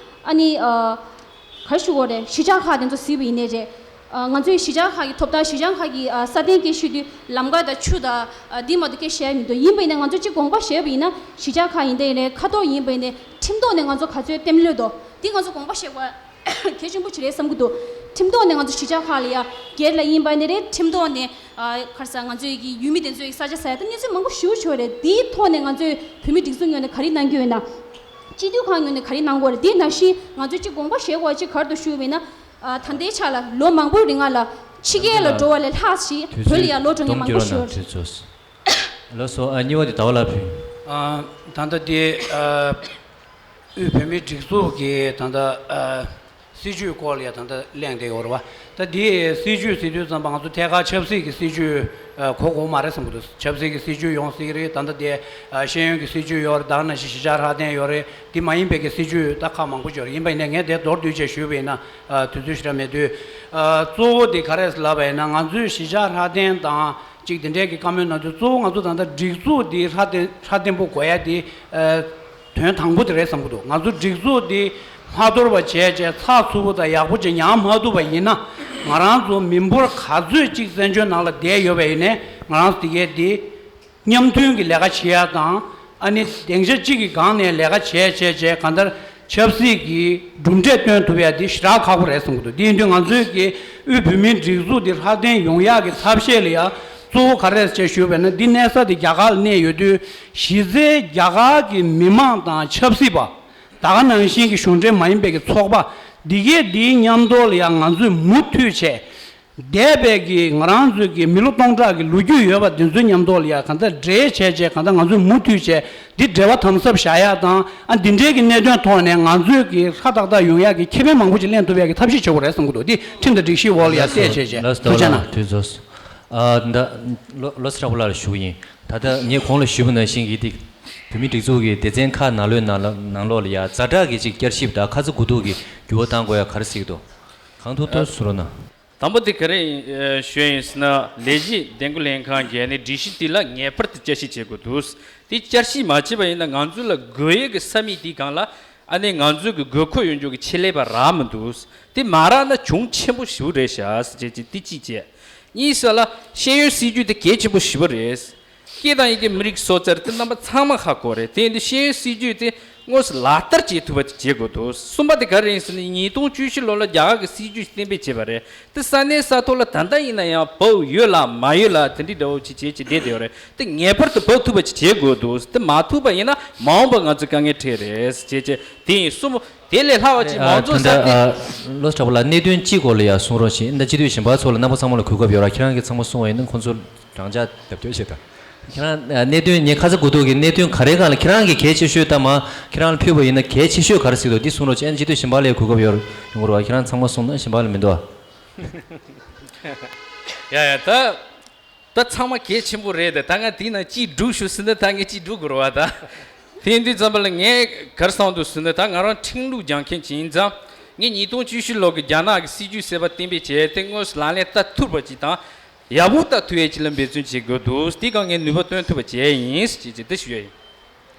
ཨ་ནི། ཨ། ག་རེ་ཞུ་དགོས་རེད། གཞིས་ཆགས་ཁག་དེ་ཚོ་གཟིགས་པ་ཡིན་ནའི་རེད། ཨ། ང་ཚོའི་གཞིས་ཆགས་ཁག་གི་ཐོབ་ཐང་། གཞིས་ཆགས་ཁག་གི། ཨ། སྲ་བརྟན་སྐད་ཞུ་དུས་ལམ་ཁ་དང་ཆུ་དང་། ཨ། འདི་མ་གཏོགས་སྐད་བཤད་མི་འདུག་ཡིན་པ་ཡིན་ན་ང་ཚོ་གཅིག་དགོངས་པ་བཞེས་པ་ཡིན་ན། གཞིས་ཆགས་ཁག་ཡིན་ནའི་རེད། ཁ་ཐོག་ཡིན་པ་ཡིན་ནའི་ཁྲིམས་ཐོག་ནས་ང་ཚོ་ག་ཚོད་ལྟེམ་ལོས་དོ། འདི་ང་ཚོ་དགོངས་པ་བཞེས་དགོས་གལ་ཆེན་པོ་ཅིག་རེད་བསམ་གྱི་འདུག་ཁྲིམས་ཐོག་ནས་ང་ཚོ་གཞིས་ཆགས་ཁག་ལ་ཡ། སྒེར་ལ་ཡིན་པ་ཡིན་ནའི་རེད། ཁྲིམས་ཐོག་ནས། ཨ། ག་རེ་ཟ། ང་ཚོའི་གི་ཡུལ་མི་དེ་ཚོའི་ས་ཆ་ཟ་ཡ་དང་གནས་ཚུལ་མང་པོ་ཞེ་པོ་ཅིག་ཡོད་རེད། འདིའི་ཐོག་ནས་ང་ཚོའི་བོད་མི་སྒྲིག་འཛུགས་ངོས་ནས་ག་རེ་གནང་གི་ཡོད་ན། སྤྱི་འཐུས་ཁག་ངོས་ནས་ག་རེ་གནང་དགོས་རེད། དེ་ནང་བཞིན་ང་ཚོས་གཅིག་དགོངས་པ་བཞེས་དགོས་ཅིག་ག་རེ་འདུག་ཞུས་པ་ཡིན་ན། ཨ། ད་ལྟའི་ཆ་ལ་ལོ་མང་པོའི་རིང་ལ་ཕྱི་རྒྱལ་ལ་འགྲོ་བ་ལས་ལྷག་ཅིག་བོད་ལ་ཡ་ལོག་འགྲོ་མཁན་མང་པོ་ཞིག་ཡོད་རེད། ལགས་སོ། ཨ། གཉིས་པ་དེ་ཟླ་བ་ལགས་ཕུལ། ཨ། ད་ལྟ་དེ། ཨ། དབུས་བོད་མིའི་སྒྲིག་འཛུགས་ཀྱི་ད་ལྟ། ཨ། སྲིད་བྱུས་སྐོར་ལ་ཡ་ད་ལྟ་གླེང་བསྡད་ཡོད་རེད་བ། ད་འདི་སྲིད་བྱུས་ཟེར་དུས་ཙམ་པ་ང་ཚོ་ཐད་ཀར་ཆབ་སྲིད་ཀྱི་སྲིད་བྱུས། ཨ། གོ་དགོས་མ་རེད་བསམ་གྱི་འདུག་ཆབ་སྲིད་ཀྱི་སྲིད་བྱུས་ཡོང་སྲིད་ཀྱི་རེད། ད་ལྟ་དེ། ཨ། ཤེས་ཡོན་གྱི་སྲིད་བྱུས་ཡོད་རེད། ད་ག་ནང་བཞིན་གཞིས་ཆགས་སྲ་བརྟན་ཡོད་རེད། འདི་མ་ཡིན་པའི་གི་སྲིད་བྱུས་ད་ཁག་མང་པོ་ཅིག་ཡོད་རེད། ཡིན་པ་ཡིན་ནའི་ངས་དེ་མདོར་བསྡུས་བྱས་ཞུས་པ་ཡིན་ན། ཨ། དུས་ཚོད་ཞེ་དྲག་མེད་དུས། ཨ། གཙོ་བོ་དེ་ག་རེ་ལབ་པ་ཡིན་ན། ང་ཚོའི་གཞིས་ཆགས་སྲ་བརྟན་དང་ཅིག་དེ་འདྲའི་གི་བཀའ་མོལ་གནང་དུས། གཙོ་བོ་ང་ཚོ་ད་ལྟ་སྒྲིག་འཛུགས་འདི་སྲ་བརྟན། སྲ་བརྟན་པོ་དགོས་ཡ་དེ། ཨ། དོན་དང་པོ་དེ་རེད་བསམ་གྱི་འདུག་ང་ཚོ་སྒྲིག་འཛུགས་འདི་མ་དོར་བ་བྱས་བྱས་ཚགས་ཚུད་པོ་དང་ཡག་པོ་ཅིག་ཉར་མ་ཐུབ་པ་ཡིན་ན། ང་རང་ཚོ་མི་འབོར་ག་ཚོད་ཅིག་བཙན་བྱོལ་ནང་ལ་བསྡད་ཡོད་པ་ཡིན་ནའི། ང་རང་ཚོ་དེ་གས་འདི་མཉམ་མཐུན་གྱི་ལས་ཀ་བྱེད་ཡ་དང་། ཨ་ནི་སྡིངས་ཆ་གཅིག་གི་སྒང་ནས་ལས་ཀ་བྱས་བྱས་བྱས་གང་ལྟར་ཆབ་སྲིད་ཀྱི་གྲུབ་འབྲས་སྟོན་ཐུབ་ཡ་འདི་ཞེ་དྲག་ཁག་པོ་རེད་བསམ་གྱི་འདུག་དེ་ཡིན་དུས་ང་ཚོའི་གི་དབུས་བོད་མིའི་སྒྲིག་འཛུགས་འདི་སྲ་བརྟན་ཡོང་ཡག་གི་ཐབས་ཤེས་ལ་ཡ་གཙོ་བོ་ག་རེ་རེད་ཅེས་ཞུས་པ་ཡིན་ན། འདི་གནས་ས་དེ་རྒྱ་གར་ལ་གནས་ཡོད་དུས། གཞི་རྩའི་རྒྱ་གར་གྱི་མི་མང་དང་ཆབ་སྲིད་པ། ད་ག་ནང་བཞིན་གྱི་གཞུང་འབྲེལ་མ་ཡིན་པའི་གི་ཚོགས་པ་འདི་གས་འདིའི་མཉམ་དུ་ལ་ཡ་ང་ཚོས་མུ་མཐུད་བྱས། འདས་པའི་གི་ང་རང་ཚོའི་གི་མི་ལོ་སྟོང་ཕྲག་གི་ལོ་རྒྱུས་ཡོད་པ་འདི་ཚོའི་མཉམ་དུ་ལ་ཡ་གང་ལྟར་འབྲེལ་བྱས་བྱས། གང་ལྟར་ང་ཚོས་མུ་མཐུད་བྱས་འདི་འབྲེལ་བ་དམ་ཟབ་བཞག་ཡ་དང་། ཨ། འདི་འདྲའི་གི་གནད་དོན་ཐོག་ནས་ང་ཚོའི་གི་ཧྲ་ཏག་ཏག་ཡོང་ཡ་གི་ཁེ་ཕན་མང་པོ་ཅིག་ལེན་ཐུབ་ཡ་གི་ཐབས་ཤེས་བྱེད་དགོས་རེད་བསམ་གྱི་འདུག་འདི་ཁྲིམས་དང་སྒྲིག་གཞིའི་འོག་ལ་ཡ་གཏད་བྱས་བྱས། ལགས་སོ། ཐུགས་རྗེ་གནང་། དུས་ཚོད། ཨ། ད་བློ་བློ་བཟང་གྲགས་པ་ལགས་ལ་ཞུ་གི་ཡིན། ད་ལྟ་ངས་གོང་ལ་ཞུས་པ་ནང་བཞིན་གྱི་འདི་བོད་མིའི་སྒྲིག་འཛུགས་ཀྱི་སྡེ་ཚན་ཁག་ནང་ལོགས་ནང་ལ་ནང་ལོགས་ལ་ཡ་ཛ་དྲག་གི་ཅིག་བསྐྱར་ཞིབ་དང་ཁ་ཚ་དགོས་གཏུགས་ཀྱི་འགྱུར་བ་གཏང་དགོས་ཡ་ག་རེ་གཟིགས་འདུག་གང་ཐུབ་ཐུབ་གསུང་རོགས་གནང་། དང་པོ་དེ་ག་རེ་ཡིན་ཨ་ཞུ་ཡིན་ཟེར་ན། ལས་བྱེད་འདེམས་བསྐོ་ལྷན་ཁང་གིས་ནི་སྒྲིག་གཞི་དེ་ལ་ངེས་པར་དུ་བསྐྱར་ཞིབ་བྱེད་དགོས་འདུག་དེ་བསྐྱར་ཞིབ་མ་བྱས་པ་ཡིན་ན་ང་ཚོ་ལ་དགོས་ཡས་ཀྱི་ས་མིག་དེའི་སྒང་ལ་ཨ་ནི་ང་ཚོ་གི་དགོས་མཁོ་ཡོད་འཇོག་གི་ཆེད་ལས་པ་རག་མི་འདུག་དེ་མ་རག་ན་གྱོང་ཆེན་པོ་ཞེ་པོ་རེད་ཤག་ཟེར་བྱས་ཀྱི་དེ་གཅིག་བྱས། གཉིས་ས་ལ་ཤེས་ཡོན་སྲིད་ཇུས་དེ་གལ་ཆེན་པོ་ཞེ་པོ་རེད། སྐད་དང་ཡི་གེ་མི་རིགས་སོགས་ཚར་དེ་རྣམ་པ་ཚང་མ་ཧ་གོ་རེད། དེ་ཡིན་དུས་ཤེས་ཡོན་སྲིད་ཇུས་དེ་དངོས་སུ་ལག་བསྟར་བྱེད་ཐུབ་པ་དེ་བྱེད་དགོས་འདུག་གསུམ་པ་དེ་ག་རེ་ཡིན་ཟེར་ན། ཉིས་སྟོང་བཅུ་བཞི་ལོ་ལ་རྒྱ་གར་གྱི་སྲིད་ཇུས་གཏན་འབེབས་བྱས་པ་རེད། དེ་ས་གནས་ས་ཐོག་ལ་ད་ལྟ་ཡིན་ན་ཡང་བབས་ཡོད་ལ་མ་ཡོད་ལ་དེ་འདྲའི་འདྲ་བོ་ཅིག་བྱེད་ཀྱི་བསྡད་བསྡད་ཡོད་རེད། དེ་ངེས་པར་དུ་བབས་ཐུབ་པ་ཅིག་བྱེད་དགོས་འདུག་དེ་མ་ཐུབ་པ་ཡིན་ན་མ་འོངས་པ་ང་ཚོ་དཀའ་ངལ་འཕྲད་རེད་ཅེས་བྱས། དེ་ཡིན་གསུམ། དེ་ལས་ལྷག་པ་ཅིག་མང་ཚོགས་ས་སྟེང་། ལོ་དྲག་པོ་ལ་གནད་དོན་གཅིག་སྐོར་ལ་ཡ་གསུང་རོགས་བྱེད། ད་སྤྱི་འཐུས་གཞན་པ་ཚོ་ལ་རྣམ་པ་ཚང་མ་ལ་གོ་སྐབས་ཡོད་ར། ཁྱེད་རང་གིས་ཚང་མ་གསུང་བ་ཡིན་ན་ཁོང་ཚོ་རང་འཇགས་རྒྱབ་སྐྱོར་བྱེད་དང་། ཁྱེད་རང་གནད་དོན་ངས་ཁ་ཚ་དགོས་གཏུག་གི་གནད་དོན་ག་རེ་གང་ལ་ཁྱེད་རང་གིས་གལ་ཆེ་ཤོས་ད་མ་ཁྱེད་རང་ལ་ཕུལ་བ་ཡིན་ན་གལ་ཆེ་ཤོས་ག་རེ་ཟིག་འདུག་འདི་གསུང་རོགས་བྱེད། སྤྱི་འཐུས་གཞན་པ་ལ་གོ་སྐབས་ཡོད་ཡོང་རོགས། ཁྱེད་རང་ཚང་མ་གསུང་ན་གཞན་པ་ལ་མི་འདུག་ཨ། ཡ་ཡ་ད། ད་ཚང་མ་གལ་ཆེན་པོ་རེད། ད་ད་ང་དེའི་ནང་གཅིག་སྒྲུག་ཞུ་ཟེར་ན་ད་ངས་གཅིག་སྒྲུག་དགོས་རེད་བ་ད། དེ་ཡིན་དུས་ཙམ་པ་ལ་ངས་ག་རེ་བསམ་འདུག་ཟེར་ན། ད་ང་རང་ཁྲིམས་ལུགས་སྦྱང་མཁན་ཅིག་ཡིན་ཙང་། ངས་ཉིས་སྟོང་བཅུ་བཞི་ལོ་གི་རྒྱ་ནག་གི་སྲིད་ཇུས་ཟེར་བ་གཏན་འབེབས་བྱས་ཏེ་དངོས་སུ་ལག་ལེན་བསྟར་ཐུབ་པ་ཅིག་དང་། ཡག་པོ་བསྟར་ཐུབ་ཡས་ཅིག་ལ་འབད་བརྩོན་བྱེད་དགོས་འདུག་དེའི་སྒང་ངས་ནུས་པ་བཏོན་ཐུབ་པ་བྱས་ཡིན་ཅེས་ཅེས་འདི་ཞུ་ཡ་ཡིན།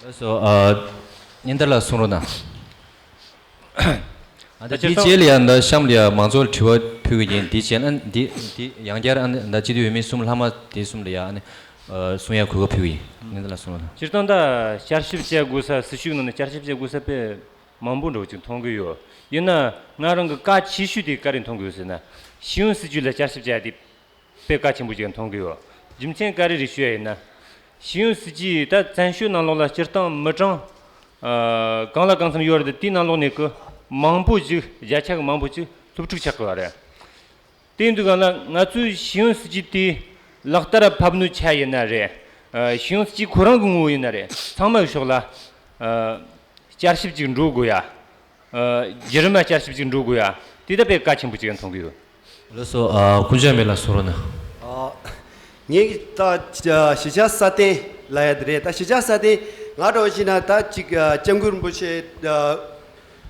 ལགས་སོ། ཨ། སྙན་དར་ལགས་གསུང་རོགས་གནང་། ཨ་ད་ད་འདི་སྤྱིར་བཏང་རྗེས་ལ་ཡང་ད་གཤམ་ལ་ཡང་མང་ཚོགས་ལ་དྲི་བ་ཕུལ་གི་ཡིན། འདི་བྱས་ན་འདི་འདི་ཡང་བསྐྱར་ཨ་ནི་ད་སྤྱི་འཐུས་འོས་མི་གསུམ་ལྷག་མ་དེ་གསུམ་ལ་ཡང་ཨ་ནི་ཨ་གསུང་ཡ་གོ་སྐབས་ཕུལ་གི་ཡིན། ངས་འདི་ལ་གསུང་རོགས་གནང་། སྤྱིར་བཏང་ད་བསྐྱར་ཞིབ་བྱེད་དགོས་ས། སྲིད་ཇུས་ནང་ནས་བསྐྱར་ཞིབ་བྱེད་དགོས་ས་དཔེ་མང་པོ་འདྲ་བོ་ཅིག་མཐོང་གི་ཡོད། ཡིན་ན་ང་རང་གི་གལ་ཆེ་ཤོས་དེ་ག་རེ་མཐོང་གི་ཡོད་ཟེར་ན། ཤེས་ཡོན་སྲིད་ཇུས་ལ་བསྐྱར་ཞིབ་བྱེད་ཡ་དེ་དཔེ་གལ་ཆེན་པོ་ཅིག་མཐོང་གི་ཡོད། རྒྱུ་མཚན་ག་རེ་རེད་ཞུ་ཡ་ཡིན་ན། ཤེས་ཡོན་སྲིད་ཇུས་ད་བཙན་བྱོལ་ནང་ལོགས་ལ་སྤྱིར་བཏང་མི་གྲངས་ཨ་གང་ལ་གང་འཚམ་ཡོད་རེད། དེའི་ནང་ལོགས་ནས་ཀྱི་མང་པོ་ཅིག་བརྒྱ་ཆ་གི་མང་པོ་ཅིག་སློབ་ཕྲུག་ཆགས་ཀྱི་ཡོད་རེད། དེ་ཡིན་དུས་གང་ལ་ང་ཚོའི་ཤེས་ཡོན་སྲིད་ཇུས་དེ་ལག་བསྟར་ཕབ་ནུས་ཆ་ཡིན་ན་རེད། ཨ་ཤེས་ཡོན་སྲིད་ཇུས་ཁོ་རང་གི་ངོ་བོ་ཡིན་ན་རེད། ཚང་མ་གི་ཕྱོགས་ལ་ཨ་བསྐྱར་ཞིབ་ཅིག་འགྲོ་དགོས་ཡ། ཨ་བརྒྱུད་རིམ་ལ་བསྐྱར་ཞིབ་ཅིག་འགྲོ་དགོས་ཡ། དེ་ད་དཔེ་གལ་ཆེན་པོ་ཅིག་མཐོང་གི་ཡོད། ལགས་སོ། ཨ་ཀུན་བྱང་མེད་ལ་གསུང་རོགས་གནང་། ཨ་ངས་ད་གཞིས་ཆགས་སྲ་བརྟན་ལབ་ཡ་དེ་རེད། ད་གཞིས་ཆགས་སྲ་བརྟན་ང་འདྲ་བོ་ཞིག་ན་ད་ཅིག་ཨ་སྐྱབས་མགོན་རིན་པོ་ཆེ་ཨ་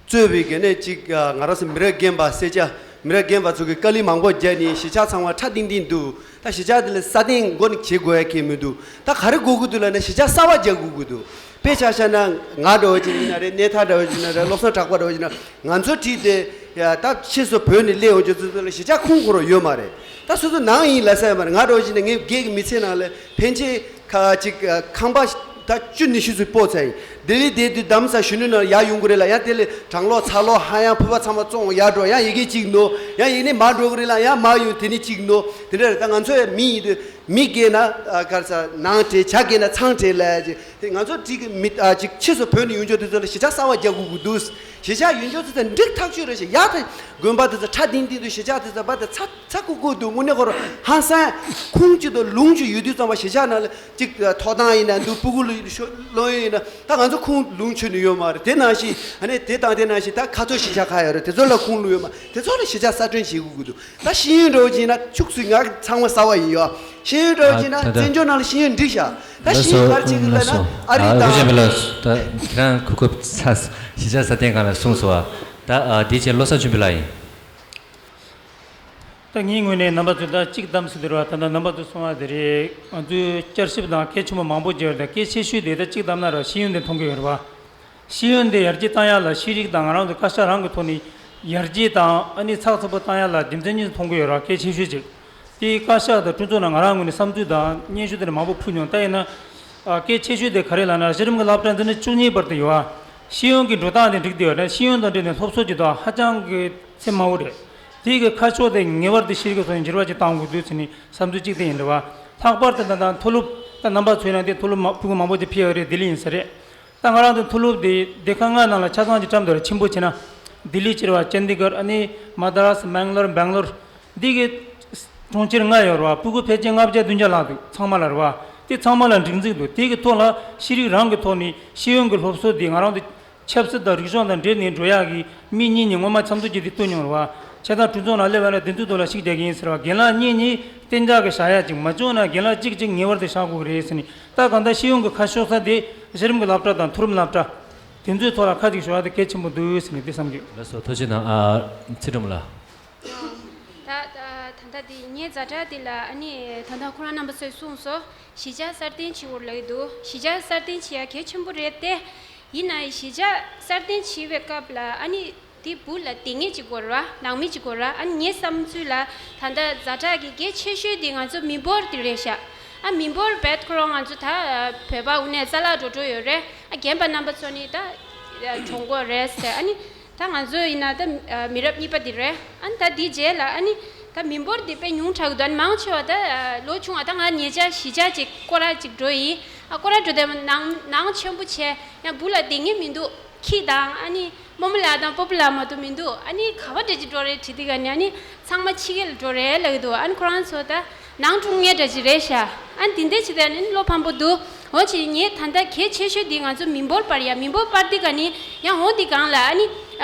གཙོས་པའི་གི་ནས་ཅིག་ཨ་ང་རང་ཚོ་མི་རབས་རྒན་པ་སེར་སྐྱ་མི་རབས་རྒན་པ་ཚོ་གི་དཀའ་ལས་མང་པོ་བརྒྱབ་ནས་གཞིས་ཆགས་ཚང་མ་ཁྲ་ཏིང་ཏིང་འདུག་ད་གཞིས་ཆགས་དེ་ལ་སྲ་བརྟན་མགོ་ནས་བྱེད་དགོས་ཡ་གང་ཡང་མི་འདུག་ད་ག་རེ་དགོས་ཀྱི་འདུག་ལབ་ན་གཞིས་ཆགས་གསར་པ་རྒྱག་དགོས་ཀྱི་འདུག་དཔེ་ཆ་བཞག་ན་ང་འདྲ་བོ་ཅིག་ཡིན་ན་རེད། གནས་ཐང་འདྲ་བོ་ཅིག་ཡིན་ན་རེད། བློ་བཟང་གྲགས་པ་འདྲ་བོ་ཅིག་ཡིན་ན། ང་ཚོ་བྲིས་ཏེ་ཡ་ད་ཕྱིས་སུ་བོད་ནས་སླེབས་ཡོང་རྒྱུ་ཚོ་ཚོ་ལ་གཞིས་ཆགས་ཁུངས་ཁོ་རང་ཡོད་མ་རེད། ད་སོ་སོ་ནང་ཡིན་ལབ་ས་ཡོད་མ་རེད། ང་འདྲ་བོ་ཅིག་ཡིན་ན་ངའི་སྒེར་གྱི་མི་ཚེ་ནང་ལ་ཕན་ཆད་ཁ་ཅིག་ཁང་པ་ད་བཅུ་ཉི་ཤུ་ཙམ་སྤོ་ཚར་ཡིན། ལྡི་ལི་བསྡད་དུས་གདམ་ས་གཞོན་ནུ་ནང་ཡར་ཡོང་གི་རེད་ལ། ཡང་དེ་ལས་གྲང་གློག་ཚ་གློག་ཧ་ཡང་ཕུ་བ་ཚང་མ་བཙོང་ཡར་འགྲོ། ཡང་ཡི་གེ་གཅིག་ནོར། ཡང་ཡིན་ནས་མར་འགྲོ་གི་རེད་ལ། ཡང་མར་ཡོང་དེ་ནས་གཅིག་ནོར། དེ་འདྲ་རེད། ད་ང་ཚོ་ཡང་མི་ཡིན་དུས་མི་རྒས་ན་ཨ་ག་རེ་ཟ་ནང་བྲེལ། ཇ་རྒས་ན་ཚང་བྲེལ་ལབ་ཡ་ཅིག་དེ་ང་ཚོ་བྲིས་ཀྱི་མི་ཨ་ཅིག་ཕྱིས་སུ་བོད་ནས་ཡོང་རྒྱུ་དེ་ཚོ་ལ་གཞིས་ཆགས་གསར་པ་རྒྱག་དགོས་ཀྱི་འདུག་གཞིས་ཆགས་ཡོང་རྒྱུ་དེ་ཚོ་འགྲིག་ཐག་ཆོད་རེད་ཤག་ཡ་ད་དགོན་པ་དེ་ཚོ་ཁྲ་ཏིང་ཏིང་འདུག་གཞིས་ཆགས་དེ་ཚོ་བ་དེ་ཚ་ཚ་ཁུག་ཁུག་འདུག་དངོས་གནས་ཁོ་རང་ཧང་སང་ཁུངས་གཅིག་དང་ལུང་གཅིག་ཡོད་དུས་ཙམ་པ་གཞིས་ཆགས་ནང་ལ་ཅིག་ཐོག་ཐང་ཡིན་ན་འདུག་སྤུ་གུ་ལོ་ཡིན་ན། ད་ང་ཚོ་ཁུངས་ལུང་ཆོད་ནས་ཡོད་མ་རེད། དེ་ནང་བཞིན་ཨ་ནི་དེ་དང་དེ་ནང་བཞིན་ད་ཁ་ཐོར་གཞིས་ཆགས་ཁག་ཡོད་རེད། དེ་ཚོ་ལ་ཁུངས་ལུང་ཡོད་མ། དེ་ཚོ་ལ་གཞིས་ཆགས་གསར་སྐྲུན་བྱེད་དགོས་ཀྱི་འདུག་ད་ཤེས་ཡོན་འདྲ་བོ་ཅིག་ཡིན་ན་ཕྱུགས་སུ་ང་ཚང་མ་གསར་པ་ཡིན་ཡོད། ཤེས་ཡོན་འདྲ་བོ་ཅིག་ཡིན་ན་ཨ་ད་ད་བཙན་བྱོལ་ནང་ལ་ཤེས་ཡོན་འགྲིག་ཤག་ད་ཤེས་ཡོན་ག་རེ་བྱེད་ཀྱི་ལབ་ན་ཨ་རི་དང་། ད་ཁྱེད་རང་གོ་སྐབས་ཚ་གཞིས་ཆགས་སྲ་བརྟན་སྒང་ལ་གསུངས་སོང་བ། ད་ཨ་དེ་བྱས་བློ་བཟང་ཆོས་འཕེལ་ལགས་ཡིན། ད་ངའི་ངོས་ནས་རྣམ་པ་ཚོས་ད་གཅིག་གདམ་ཟེར་དུས་ར། ད་ལྟ་རྣམ་པ་ཚོས་གསུངས་པ་དེ་རེད། ང་ཚོས་བསྐྱར་ཞིབ་དང་གལ་ཆེན་པོ་མང་པོ་བརྗོད་རེད། ད་གལ་ཆེ་ཤོས་དེ་ད་གཅིག་གདམ་ན་ར་ཤེས་ཡོན་དེ་མཐོང་གི་ཡོད་རེད་བ། ཤེས་ཡོན་དེ་ཡར་རྒྱས་བཏང་ཡ་ལ་ཤེས་རིག་དང་ང་རང་ཚོ་བཀའ་ཤག་རང་གི་ཐོག་ནས་ཡར་རྒྱས་དང་ཨ་ནི་ཚགས་ཚུད་པོ་བཏང་ཡ་ལ་རྒྱུ་མཚན་གཉིས་མཐོང་གི་ཡོད་ར། གལ་ཆེ་ཤོས་གཅིག་དེ་བཀའ་ཤག་དང་གྲོས་ཚོགས་ནང་ང་རང་ངོས་ནས་བསམ་ཚུལ་དང་སྙན་ཞུ་དེ་འདྲ་མང་པོ་ཕུལ་མྱོང་། ད་ཡིན་ན་ཨ་གལ་ཆེ་ཤོས་དེ་ག་རེ་ལབ་ན། གཞི་རིམ་གྱི་སློབ་གྲྭ་འཛིན་གྲྭ་བཅུ་གཉིས་བར་དུ་ཡོད་ཨ། ཤེས་ཡོན་གྱི་འགྲོ་སྟངས་དེ་འགྲིག་བསྡད་ཡོད་རེད། ཤེས་ཡོན་དང་འབྲེལ་ནས་སློབ་གསོ་གྱི་ཐོག་ཧ་ཅང་གི་ཚད་དམའ་བོ་རེད། དེ་གི་ཁ་ཕྱོགས་དེ་ངེས་པར་དུ་ཤེས་རིག་གི་ཐོག་ནས་འགྱུར་བ་ཅིག་གཏང་དགོས་འདུག་ཟེར་ནས་བསམ་ཚུལ་གཅིག་དེ་ཡིན་རེད་བ། ལྷག་པར་དུ་ད་ལྟ་མཐོ་སློབ་ད་རྣམ་པ་ཚོ་ཡིན་ན་དེ་མཐོ་སློབ་མ་ཕྲུ་གུ་མང་པོ་དེ་ཕེབས་ཡོད་རེད། ལྡི་ལི་ཡིན་ས་རེད། ད་ང་རང་ཚོ་མཐོ་སློབ་དེ་སྡེ་ཁག་ལྔ་ནང་ལ་ཆ་ཚང་གཅིག་བཀྲམ་འདུག་ར། ཆེན་པོ་བྱས་ན་ལྡི་ལི་བྱས་རེད་བ། ཅན་དི་གར། ཨ་ནི་མ་དྲ་སི། མེང་ལོར། སྦེང་ལོར། འདི་གི་གྲོང་ཁྱེར་ལྔ་ཡོད་རེད་བ། སྤུ་གུ་ཕལ་ཆེར་ལྔ་བརྒྱ་བདུན་བརྒྱ་ལྷག་འདུག་ཚང་མ་ལ་རེད་བ། དེ་ཚང་མ་ལ་སྒྲིག་འཛུགས་འདུག་དེ་གི་ཐོག་ལ་ཤེས་རིག་རང་གི་ཐོག་ནས་ཤེས་ཡོན་གྱི་སློབ་གསོ་དེ་ང་རང་ཚོ་ཆབ་སྲིད་དང་རིག་གཞུང་དང་འབྲེལ་ནས་འགྲོ་ཡག་གི་མི་གཉིས་གཉིས་སྔོན་མ་འཆམ་མཐུན་བྱས་ཏེ་བཏོན་མྱོང་རེད་བ། བྱས་ཙང་གྲོས་ཚོགས་ནང་སླེབས་པ་ན་དེ་ཚོའི་ཐོག་ལ་ཞིབ་རྒྱག་གི་ཡིན་ཟེར་བ། རྒན་ལགས་གཉིས་གཉིས་གཏན་འཇགས་ཀྱི་བཞག་ཡག་ཅིག་མ་བྱུང་ན་རྒན་ལགས་གཅིག་གཅིག་ངེས་པར་དུ་བཞག་དགོས་ཀྱི་རེད་ཟེར་ནས། ད་གང་ལྟར་ཤེས་ཡོན་གྱི་ཁ་ཕྱོགས་ས་དེ་གཞི་རིམ་གྱི་སློབ་གྲྭ་དང་མཐོ་རིམ་སློབ་གྲྭ་དེ་ཚོའི་ཐོག་ལ་ཁ་ཅིག་ཞུ་བ་དེ་གལ་ཆེན་པོ་འདུག་ཟེར་ནས་དེ་བསམ་གྱི་ཡོད། ལགས་སོ། ཐུགས་རྗེ་གནང་། ཨ་ཚེ་སྒྲོལ་མ་ལགས། ད་ད་ དེ་ངའི་ཛ་དྲག་དེ་ལ་ཨ་ནི་ད་ལྟ་ཁོ་རང་རྣམ་པ་ཚོས་གསུངས་སོ། གཞིས་ཆགས་གསར་བརྟན་བྱེད་དགོས་ལབ་ཀྱི་འདུག་གཞིས་ཆགས་གསར་བརྟན་བྱེད་ཡ་གལ་ཆེན་པོ་རེད་དེ། ཡིན་ན་གཞིས་ཆགས་གསར་བརྟན་བྱེད་པའི་སྐབས་ལ་ཨ་ནི་དེ་བུ་ལ་དེ་ངེད་ཅིག་དགོས་ར་ནང་མི་ཅིག་དགོས་ར། ཨ་ནི་ངའི་བསམ་ཚུལ་ལ་ད་ལྟ་ཛ་དྲག་གི་གལ་ཆེ་ཤོས་དེ་ང་ཚོ་མི་འབོར་དེ་རེད་ཤག་ཨ་མི་འབོར་བེད་ཁོ་རང་ང་ཚོ་ད་བོད་པ་འུ་ནས་རྩ་བརླག་འགྲོ་འགྲོ་ཡོད་རེད། ཨ་རྒན་པ་རྣམ་པ་ཚོ་ནི་ད་གྲོངས་གོ་རེད་ཟེར། ཨ་ནི་ད་ང་ཚོ་ཡིན་ན་ད་མི་རབས་གཉིས་པ་དེ་རེད། ཨ་ནི་ད་དེའི་རྗེས་ལ་ཨ་ནི་ད་མི་འབོར་དེ་དཔེ་ཉུང་དྲགས་འདུག་ཨ་ནི་མང་ཆེ་བ་ད་ལོ་ཆུང་བ། ད་ང་ཉེ་ཆར་གཞིས་ཆགས་ཅིག་སྐོར་ར་ཅིག་འགྲོ་ཡིན། ཨ་སྐོར་ར་འགྲོ་དུས་ནང་ནང་ཆེན་པོ་བྱས་ཡང་བུ་ལ་བསྡད་ངེས་མི་འདུག་ཁྱི་དང་ཨ་ནི་རྨོ་མོ་ལགས་དང་སྤོ་བོ་ལགས་མ་གཏོགས་མི་འདུག་ཨ་ནི་ག་བ་འདྲ་ཅིག་འགྲོ་རེད་དྲིས་དུས་ག་ནས་ཨ་ནི་ཚང་མ་ཕྱི་རྒྱལ་ལ་འགྲོ་རེད་ལབ་ཀྱི་འདུག་ཨ་ནི་ཁོ་རང་ཚོ་ད་ནང་སྒྲུག་མཁན་འདྲ་ཅིག་རེད་ཤག་ཨ་ནི་དེ་འདྲ་བྱེད་དུས་ཨ་ནི་བློ་ཕམ་པོ་འདུག་འོ་ཅི་ངས་ད་ལྟ་གལ་ཆེ་ཤོས་འདི་ང་ཚོ་མི་འབོར་སྤར་ཡ། མི་འབོར་སྤར་དུས་ག་ནས་ཡང་འོ་འདི་སྒང་ལ་ཨ་ནི་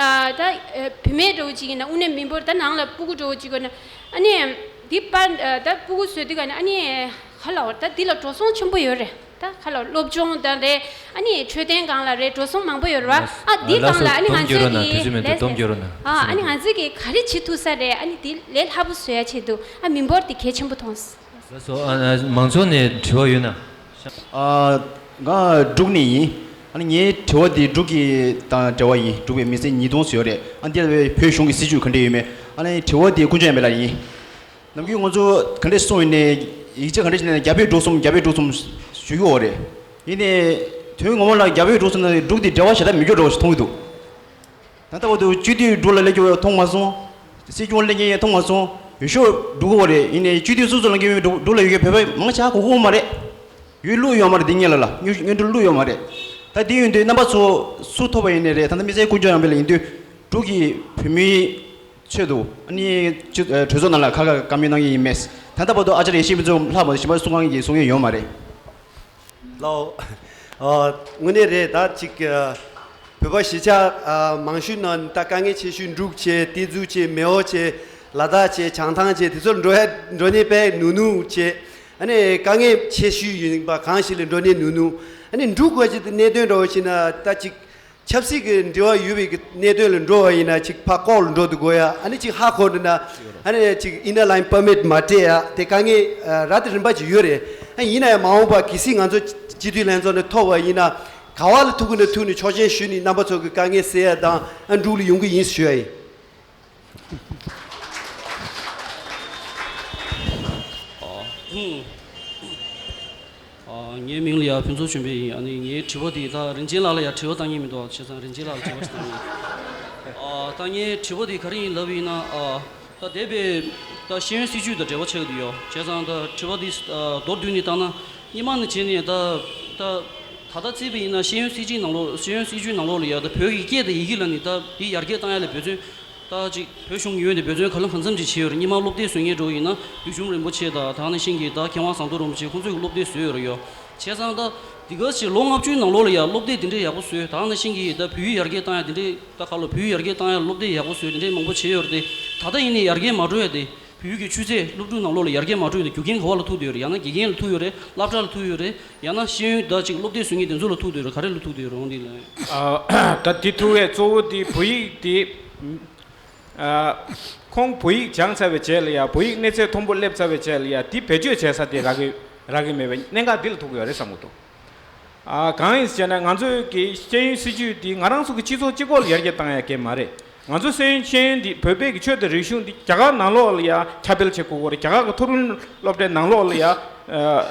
ད་བུད་མེད་འདྲ་བོ་ཅིག་ཡིན་ན་དབུ་ནས་མི་འབོར་ད་ནང་ལ་སྤུ་གུ་འདྲ་བོ་ཅིག་དགོས་ན་ཨ་ནི་འདི་སྤར་ད་སྤུ་གུ་བཟོས་དུས་ག་ནས་ཨ་ནི་ག་ལ་བར་ད་འདི་ལ་འགྲོ་སོང་ཆེན་པོ་ཡོད་རེད། ད་ག་ལ་སློབ་སྦྱོང་དང་རེད། ཨ་ནི་འཕྲོད་བསྟེན་སྒང་ལ་རེད། འགྲོ་སོང་མང་པོ་ཡོད་རེད་བ། ཨ་འདི་སྒང་ལ་ཨ་ནི་ང་ཚོས་ཀྱི་ལས་ཨ་ཨ་ནི་ང་ཚོས་ཀྱི་ག་རེ་བྱེད་ཐུབ་ས་རེད། ཨ་ནི་འདི་ལས་སླ་པོ་བཟོ་ཡ་ཆེད་དུ་ཨ་མི་འབོར་འདི་གལ་ཆེན་པོ་མཐོང་སོང་། ལགས་སོ། ཨ་ཨ་མང་ཚོགས་ནས་དྲི་བ་ཡོད་ན། ཨ་ང་འབྲུག་ནས་ཡིན། ཨ་ནི་ངའི་དྲི་བ་འདི་འབྲུག་གི་དང་འབྲེལ་བ་ཡིན། འབྲུག་པའི་མི་སེར་ཉིས་སྟོང་ཙམ་ཡོད་རེད། ཨ་འདི་ལ་བོད་གཞུང་གི་སྲིད་ཇུས་ག་འདྲ་ཡོད་མེད། ཨ་ནི་དྲི་བ་འདི་ཀུན་སྤྱོད་ཡང་མེད་ལ་ཡིན། ནམ་རྒྱུན་ང་ཚོ་ག་འདྲས་སོང་ཡིན་ནའི་ཡིག་ཆ་ག་འདྲས་བྱས་ནའི་རྒྱ་བོད་འབྲུག་གསུམ་རྒྱ་བོད་འབྲུག་གསུམ་ཞུ་གི་ཡོད་རེད། ཡིན་ནའི་དོན་ངོ་མ་ལ་རྒྱ་བོད་འབྲུག་གསུམ་ནང་འབྲུག་འདི་འབྲེལ་བ་ཞེ་དྲག་མི་འགྱུར་འགྲོ་བ་ཞིག་མཐོང་གི་འདུག་ད་ལྟ་བར་དུ་སྤྱི་འཐུས་འབྲུག་ལ་སླེབས་རྒྱུ་མཐོང་མ་སོང་། སྲིད་སྐྱོང་སླེབས་མཁན་ཡང་མཐོང་མ་སོང་། འོས་ཤོག་འབྲུག་གི་ཡོད་རེད། ཡིན་ནའི་སྤྱི་འཐུས་སོ་སོ་ལ་འགན་ཡོད་འབྲུག་འབྲུག་ལ་ཡོད་མཁན་བོད་པ་མང་ཆེ་གོ་གི་ཡོད་མ་རེད། ཡོད་ལུགས་ཡོད་མ་རེད། འདི་སྔོན་ལ་ལ་སྔོན་སྔོན་འགྲོ་ལུགས་ཡོད་མ་རེད། ད་འདི་ཡོད་དུས་རྣམ་པ་ཚོ་སུ་ཐོབ་པ་ཡིན་ནའི་རེད། ད་ལྟ་མི་སེར་ཀུན་སྤྱོད་ཡང་མེད་ལ་ཡིན་དུས་འབྲུག་གི་བོད་མིའི་ཆེད་དུ་ཨ་ནི་ཅི་ཨ་གྲོས་ཚོགས་ནང་ལ་ཁ་ཁ་བཀའ་མོལ་གནང་གི་ཡིན་མེད། ད་ལྟ་བར་དུ་ཨ་ཅར་ཡེ་ཤེས་ཕུན་ཚོགས་ལྷག་པ་གཞན་པ་གསུང་གི་གསུང་གི་ཡོད་མ་རེད། ལགས། ཨ་དངོས་གནས་རེད། ད་ཅིག་ཨ་བོད་པ་གཞིས་ཆགས་ཨ་མང་ཤོས་ནང་ད་དཀའ་ངལ་ཆེ་ཤོས་འབྲུག་བྱས། ཏེ་ཛུ་བྱས། མེའོ་བྱས། ལ་དྭགས་བྱས། བྱང་ཐང་བྱས། དེ་ཚོར་འགྲོ་ཡ་འགྲོ་ནས་དཔེ་ནུས་ནུས་བྱས། ཨ་ནི་དཀའ་ངལ་ཆེ་ཤོས་ཡིན་པ་གང་ཞིག་ལ་འགྲོ་ནས་ནུས་ནུས། ཨ་ནི་འབྲུག་ག་ཅིག་གནད་དོན་འདྲ་བོ་ཞིག་ན་ད་ཅིག་ཆབ་སྲིད་ཀྱི་འབྲེལ་བ་ཡོད་པའི་གི་གནད་དོན་ལ་འགྲོ་བ་ཡིན་ན་ཅིག་ཕར་ལྐོག་ལ་འགྲོ་དུ་དགོས་ཡ། ཨ་ནི་ཅིག་ཧ་གོ་འདི་ན་ཨ་ནི་ཅིག་Inner Line Permit མ་སྤྲད་ཡ་དེ་དཀའ་ངལ་ཨ་ར་དེ་རིམ་པ་ཅིག་ཡོད་རེད། ཨ་ཡིན་ན་ཡང་མ་འོངས་པ་གལ་སྲིད་ང་ཚོ་སྤྱི་འཐུས་ལྷན་ཚོགས་ནས་ཐོབ་པ་ཡིན་ན་ག་བ་ལ་ཐུག་གི་ན་ཐུག་ནས་ཆོག་མཆན་ཞུས་ནས་རྣམ་པ་ཚོ་གི་དཀའ་ངལ་སེལ་ཡ་དང་ཨ་འབྲུག་ལ་ཡོང་གི་ཡིན་ཞུ་ཡ་ཡིན། ཨ་ཨ་ངའི་མིང་ལ་ཡ་ཕུན་ཚོགས་ཆོས་འཕེལ་ཡིན། ཨ་ནི་ངའི་དྲི་བ་དེ་ད་རིན་ཆེན་ལགས་ལ་ཡ་དྲི་བ་བཏང་མཁན་མི་འདུག་བྱས་ཙང་རིན་ཆེན་ལགས་ལ་དྲི་བ་ཞིག་བཏང་ཡིན། ཨ་ད་ངའི་དྲི་བ་དེ་ག་རེ་ཡིན་ལབ་ཡིན་ན། ཨ་ད་འདས་པའི་ད་ཤེས་ཡོན་སྲིད་བྱུས་དང་འབྲེལ་བ་ཆགས་ཀྱི་འདུག་ཡོ། བྱས་ཙང་ད་དྲི་བ་འདི་ཨ་མདོར་བསྡུས་ནས་བཏང་ན་སྔོན་མ་ནས་བྱས་ནས་ད་ད་ད་ལྟ་བརྩིས་པ་ཡིན་ན་ཤེས་ཡོན་སྲིད་བྱུས་ནང་ལོགས་ཤེས་ཡོན་སྲིད་བྱུས་ནང་ལོགས་ལ་ཡ་ད་བོད་ཀྱི་སྐད་དང་ཡི་གེ་ལ་ནི་ད་འདི་ཡར་རྒྱས་བཏང་ཡ་ལ་འབད་བརྩོན། ད་ཅིག་བོད་གཞུང་གི་ངོས་ནས་འབད་བརྩོན་ག་ལ་གང་འཚམ་ཅིག་བྱས་ཡོད་རེད། སྔོན་མ་སློབ་དེབ་བཟོ་མཁན་འདྲ་བོ་ཡིན་ན་བདུད་འཇོམས་རིན་པོ་ཆེ་དང་དེ་ནང་བཞིན་གྱི་ད་མཁས་དབང་ཟམ་གདོང་རིན་པོ་ཆེ་ཁོང་ཚོས་ཀྱི་སློབ་དེབ་བཟོས་ཡོད་རེད་ཡོ། བྱས་ཙང་ད་འདི་ག་ཅིག་ལོ་ལྔ་བཅུའི་ནང་ལོགས་ལ་ཡ་སློབ་དེབ་དེ་འདྲའི་ཡག་པོ་བཟོས། དེ་ནང་བཞིན་གྱི་ད་བོད་ཡིག་ཡར་རྒྱས་བཏང་ཡ་དེ་འདྲའི་ད་ག་ལ་བོད་ཡིག་ཡར་རྒྱས་བཏང་ཡ་སློབ་དེབ་ཡག་པོ་བཟོས་དེ་འདྲའི་མང་པོ་བྱས་ཡོད་རེད་དེ། ད་ལྟ་ཡིན་ནའི་ཡར་རྒྱས་མ་འགྲོ་ཡ་དེ་བོད་ཡིག་གི་ཆུ་ཚད་སློབ་ཕྲུག་ནང་ལོགས་ལ་ཡར་རྒྱས་མ་འགྲོ་ཡ་དེ་རྒྱུ་རྐྱེན་ག་བ་ལ་ཐུག་བསྡད་ཡོད་རེད། ཡང་ན་དགེ་རྒན་ལ་ཐུག་ཡོད་རེད། སློབ་གྲྭ་ལ་ཐུག་ཡོད་རེད། ཡང་ན་ཤེས་ཡོན་ད་ཅིག་སློབ་དེབ་བཟོ་མཁན་དེ་ཚོ་ལ་ཐུག་བསྡད་ཡོད་རེད། ག་རེ་ལ་ཐུག་བསྡད་ཡོད་རེད་འོང་དེ་ལ། ཨ་ད་དེ་ཐུག་པའི་གཙོ་བོ་དེ་བོད་ཡིག་དེ། ཨ་ཁོང་བོད་ཡིག་སྦྱངས་ཚར་བའི་རྗེས་ལ་ཡ་བོད་ཡིག་གནས་ཚད་མཐོན་པོ་སླེབས་ཚར་བའི་རྗེས་ལ་ཡ་དེ་བེད་སྤྱོད་བྱེད་ས་དེ་རག་གི་རག་གི་མེད་པའི་གནད་འགག་འདི་ལ་ཐུག་གི་ཡོད་རེད་བསམ་གི་འདུག་ཨ་གང་ཡིན་ཟེར་ན་ང་ཚོའི་གི་ཤེས་ཡོན་སྲིད་བྱུས་འདི་ང་རང་ཚོ་གི་སྤྱི་ཚོགས་གཅིག་པོ་ལ་ཡར་རྒྱས་བཏང་ཡ་གི་མ་རེད། ང་ཚོ་ཤེས་ཡོན་ཤེས་ཡོན་འདི་བོད་པའི་གི་ཆོས་དང་རིག་གཞུང་འདི་རྒྱ་གར་ནང་ལོགས་ལ་ཡ་ཁྱབ་སྤེལ་བྱེད་དགོས་གི་རེད། རྒྱ་གར་གི་མཐོ་རིམ་སློབ་གྲྭའི་ནང་ལོགས་ལ་ཡ་ཨ་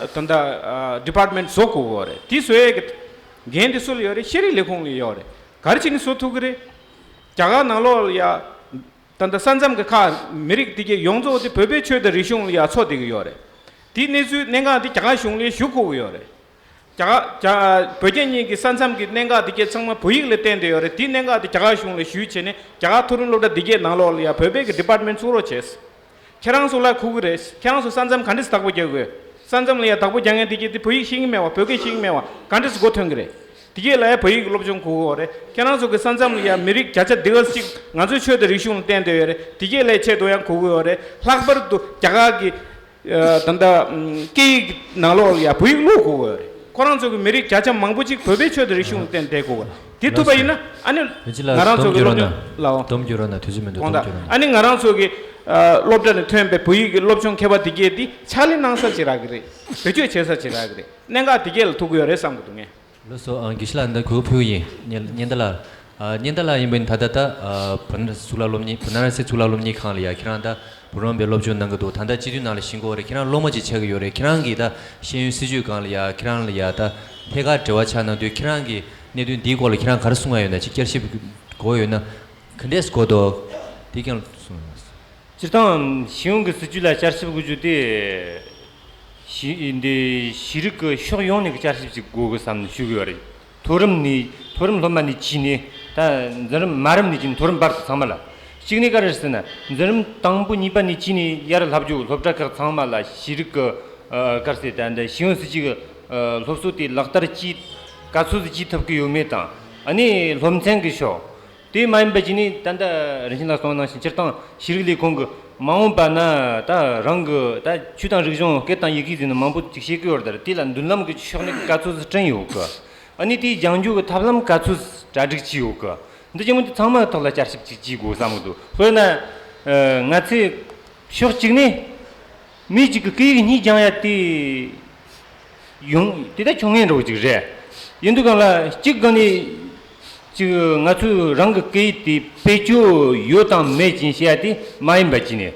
ད་ལྟ་ཨ་ཌི་པཱར་ཊི་མེན་ཊི་བཟོ་དགོས་གི་རེད། དེ་བཟོ་ཡ་གི་འགན་དེ་སུ་ལ་ཡོད་རེད། ཤེས་རིག་ལས་ཁུངས་ལ་ཡོད་རེད། ག་རེ་བྱས་ནས་བཟོ་ཐུབ་གི་རེད། རྒྱ་གར་ནང་ལོགས་ལ་ཡ་ད་ལྟ་ས་མཚམས་ཀྱི་ཁག་མི་རིགས་དེ་གའི་ཡོངས་རྫོགས་དེ་བོད་པའི་ཆོས་དང་རིག་གཞུང་ལ་ཡ་འཚོ་བསྡད་ཀྱི་ཡོད་རེད། དེའི་གནས་ཚུལ་གནད་འགག་དེ་རྒྱ་གར་གཞུང་ལ་ཞུ་དགོས་ཀྱི་ཡོད་རེད། རྒྱ་གར་རྒྱ་བོད་རྒྱ་གཉིས་ཀྱི་ས་མཚམས་ཀྱི་གནད་འགག་དེ་གའི་ཚང་མ་བོད་ཡིག་ལ་བརྟེན་བསྡད་ཡོད་རེད། དེའི་གནད་འགག་དེ་རྒྱ་གར་གཞུང་ལ་ཞུས་བྱས་ནས་རྒྱ་གར་མཐོ་རིམ་སློབ་གྲྭ་དེ་གའི་ནང་ལོགས་ལ་ཡ་བོད་པའི་གི་ཌི་པཱར་ཊི་མེན་ཊི་བཙུགས་རོགས་བྱས། ཁྱེད་རང་ཚོ་ལ་ཁུག་གི་རེད། ཁྱེད་རང་ཚོ་ས་མཚམས་ག་འདྲས་བདག་པོ་རྒྱག་དགོས། ས་མཚམས་ལ་ཡ་བདག་པོ་རྒྱག་མཁན་དེ་གའི་དེ་བོད་ཡིག་ཤེས་ཀྱི་མེད་པ། བོད་སྐད་ཤེས་ཀྱི་མེད་པ། ག་འདྲས་སེ་མགོ་ཐོན་གྱི་རེད། དེ་གས་ལ་ཡ་བོད་ཡིག་སློབ་སྦྱོང་དགོས་ཀྱི་ཡོད་རེད། ཁྱེད་རང་ཚོ་གི་ས་མཚམས་ལ་ཡ་མི་རིགས་བརྒྱ་ཆ་འདི་ག་ཅིག་ང་ཚོའི་ཆོས་དང་རིག་གཞུང་ལ་བརྟེན་བསྡད་ཡོད་རེད། དེ་གས་ལ་ཡ་ཆེད་དུ་ཡང་དགོས་ཀྱི་ཡོད་རེད། ལྷག་པར་དུ་རྒྱ་གར་གྱི་ཨ་ད་ལྟ་སྐད་ཡིག་ནང་ལོགས་ལ་ཡ་བོད་ཡིག་བླུག་དགོས་ཀྱི་ཡོད་རེད། ཁོ་རང་ཚོ་གི་མི་རིགས་བརྒྱ་ཆ་མང་པོ་ཅིག་བོད་པའི་ཆོས་དང་རིག་གཞུང་ལ་བརྟེན་བསྡད་དགོས་གི། དེ་ཐུབ་པ་ཡིན་ན་ཨ་ནི་ང་རང་ཚོ་གི་སློབ་སྦྱོང་ལའོ། སྡོམ་རྒྱུ་རོགས་གནང་། དུས་ཚོད་མི་འདུག། དགོངས་དག། སྡོམ་རྒྱུ་རོགས་གནང་། ཨ་ནི་ང་རང་ཚོ་གི་ཨ་སློབ་གྲྭ་ནས་ཐོན་པའི་བོད་ཡིག་གི་སློབ་སྦྱོང་མཁས་པ་དེ་གས་དེ་ཕྱག་ལས་གནང་ས་ཅིག་རག་གི་རེད། བེད་སྤྱོད་བྱེད་ས་ཅིག་རག་གི་རེད། གནད་འགག་དེ་གས་ལ་ཐུག་གི་ཡོད་རེད་བསམ་གི་འདུག་ངས། ལགས་སོ། ཨ། དགེ་བཤེས་ལགས་འདི་གུས་པ་ཕུལ་གི་ཡིན། སྙན་སྙན་ལྟ་ལགས། ཨ། སྙན་ལྟ་ལགས་ཡིན་པ་ཡིན་ད་ལྟ་ད། ཨ། བ་ན་ར་སི་གཙུག་ལག་སློབ་གཉེར། བ་ན་ར་སི་གཙུག་ལག་སློབ་གཉེར་ཁང་ལ་ཡ་ཁྱེད་རང་ད་བུ་རམ་པའི་སློབ་སྦྱོང་གནང་གི་འདུག། ད་ལྟ་སྤྱི་འཐུས་ནང་ལ་ཞུགས་ཀྱི་ཡོད་རེད། ཁྱེད་རང་གིས་ད་ཤེས་ཡོན་སྲིད་བྱུས་སྒང་ལ་ཡ་ཁྱེད་རང་ལ་ཡ་ད་ཐད་ཀར་འབྲེལ་བ་ཆགས་གནང་དུས་ཁྱེད་རང་གིས་གནད་དོན་འདིའི་སྐོར་ལ་ཁྱེད་རང་ག་རེ་གསུང་ཡ་ཡོད་ན། ཅིག་བསྐྱར་ཞིབ་དགོས་ཡོད་ན་ག་འདྲས་དགོས་འདུག། དེ་རྐྱང་གསུང་། སྤྱིར་བཏང་ཤེས་ཡོན་གྱི་སྲིད་བྱུས་ལ་བསྐྱར་ཞིབ་དགོས་རྒྱུ་དེ། ཤེས་འདི་ཤེས་རིག་གི་ཕྱོགས་ཡོངས་ནས་བསྐྱར་ཞིབ་ཅིག་དགོས་གི་བསམ་ནས་ཞུ་གི་ཡོད་རེད། མཐོ་རིམ་ནས་མཐོ་རིམ་སློབ་མ་ནས་བྱས་ནས་ད་འཛིན་རིམ་དམའ་རིམ་ནས་བྱས་ནས་མཐོ་རིམ་བར་དུ་ཚང་མ་ལ། གཅིག་ནས་ག་རེ་ཟེར་ན་འཛིན་རིམ་དང་པོ་གཉིས་པ་ནས་བྱས་ནས་ཡར་བསླབ་རྒྱུ་སློབ་གྲྭ་ཁག་ཚང་མ་ལ་ཤེས་རིག་གི་ཨ་ག་རེ་ཟེར། ད་འདི་ཤེས་ཡོན་སྲིད་བྱུས་ཀྱི་ཨ་སློབ་གསོ་དེ་ལག་བསྟར་བྱེད་ག་ཚོད་ཅིག་བྱེད་ཐུབ་ཀྱི་ཡོད་མེད་དང་། ཨ་ནི་སློབ་ཚན་གྱི་ཕྱོགས། དེ་མ་ཡིན་པ་ཅིག་ནི་ད་ལྟ་རིན་ཆེན་ལགས་གསུངས་ནང་བཞིན་སྤྱིར་བཏང་ཤེས་རིག་ལས་ཁུངས་ཀྱི་མ་འོངས་པ་ན་ད་རང་གི་ད་ཆོས་དང་རིག་གཞུང་སྐད་དང་ཡི་གེ་ཟེར་ནས་མང་པོ་ཅིག་བཤད་ཀྱི་ཡོད་རེད། དེ་ལ་མདུན་ལམ་གྱི་ཕྱོགས་ནས་ག་ཚོད་ཙམ་བསྐྲུན་ཡོད་གི། ཨ་ནི་དེའི་སྦྱང་རྒྱུ་གི་ཐབས་ལམ་ག་ཚོད་གྲ་སྒྲིག་བྱས་ཡོད་གི། འདི་ཅི་མོ་དེ་ཚང་མ་གི་ཐོག་ལ་བསྐྱར་ཞིབ་ཅིག་བྱེད་དགོས་བསམ་གི་འདུག། དཔེར་ན་ང་ཚོས་ཕྱོགས་གཅིག་ནས། མི་གཅིག་གི་སྐད་ཡིག་གཉིས་སྦྱང་ཡ་དེ་ཡོང་དེ་ད་ཆོ་ངེས་འདྲ་བོ་ཅིག་རེད། ཡིན་དུས་སྒང་ལ་གཅིག་སྒང་ནས་ཅིག་ང་ཚོས་རང་གི་སྐད་ཡིག་དེ་བེད་སྤྱོད་ཡོད་དང་མེད་ཅིག་བཤད་ཡ་དེ་མ་ཡིན་པ་ཅིག་ནས།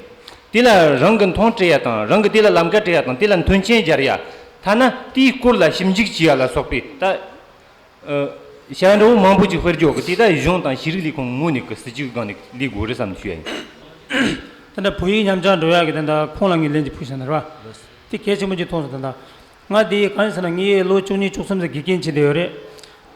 དེ་ལ་རང་གི་མཐོང་སྤྲད་ཡ་དང་། རང་གི་དེ་ལ་ལམ་ཁ་སྤྲད་ཡ་དང་། དེ་ལ་མཐུན་རྐྱེན་སྦྱར་ཡ། ཐ་ན་དེའི་སྐོར་ལ་ཞིབ་འཇུག་བྱེད་ཡ་ལ་སོགས་པའི་ད། ཨ། བྱ་བ་འདྲ་བོ་མང་པོ་ཅིག་སྤེལ་རྒྱུ་གི་དེ་ད་གཞུང་དང་ཤེས་རིག་ལས་ཁུངས་ངོས་ནས་གི་སྲིད་ཇུས་སྒང་ནས་ལས་དགོས་རེད་བསམ་ནས་ཞུ་ཡ་ཡིན། ད་ལྟ་བོད་ཡིག་ཉམས་ཆག་འགྲོ་ཡག་གི་ད་ལྟ་ཁོང་ལ་ངས་ལན་ཅིག་ཕུལ་བྱས་ན་རེད་བ། དེ་གལ་ཆེན་པོ་ཅིག་མཐོང་སོང་། ད་ལྟ་ང་དེ་གང་ཡིན་ཟེར་ན་ངས་ལོ་བཅུ་གཉིས་བཅུ་གསུམ་ཙམ་དགེ་རྒན་བྱས་བསྡད་ཡོད་རེད།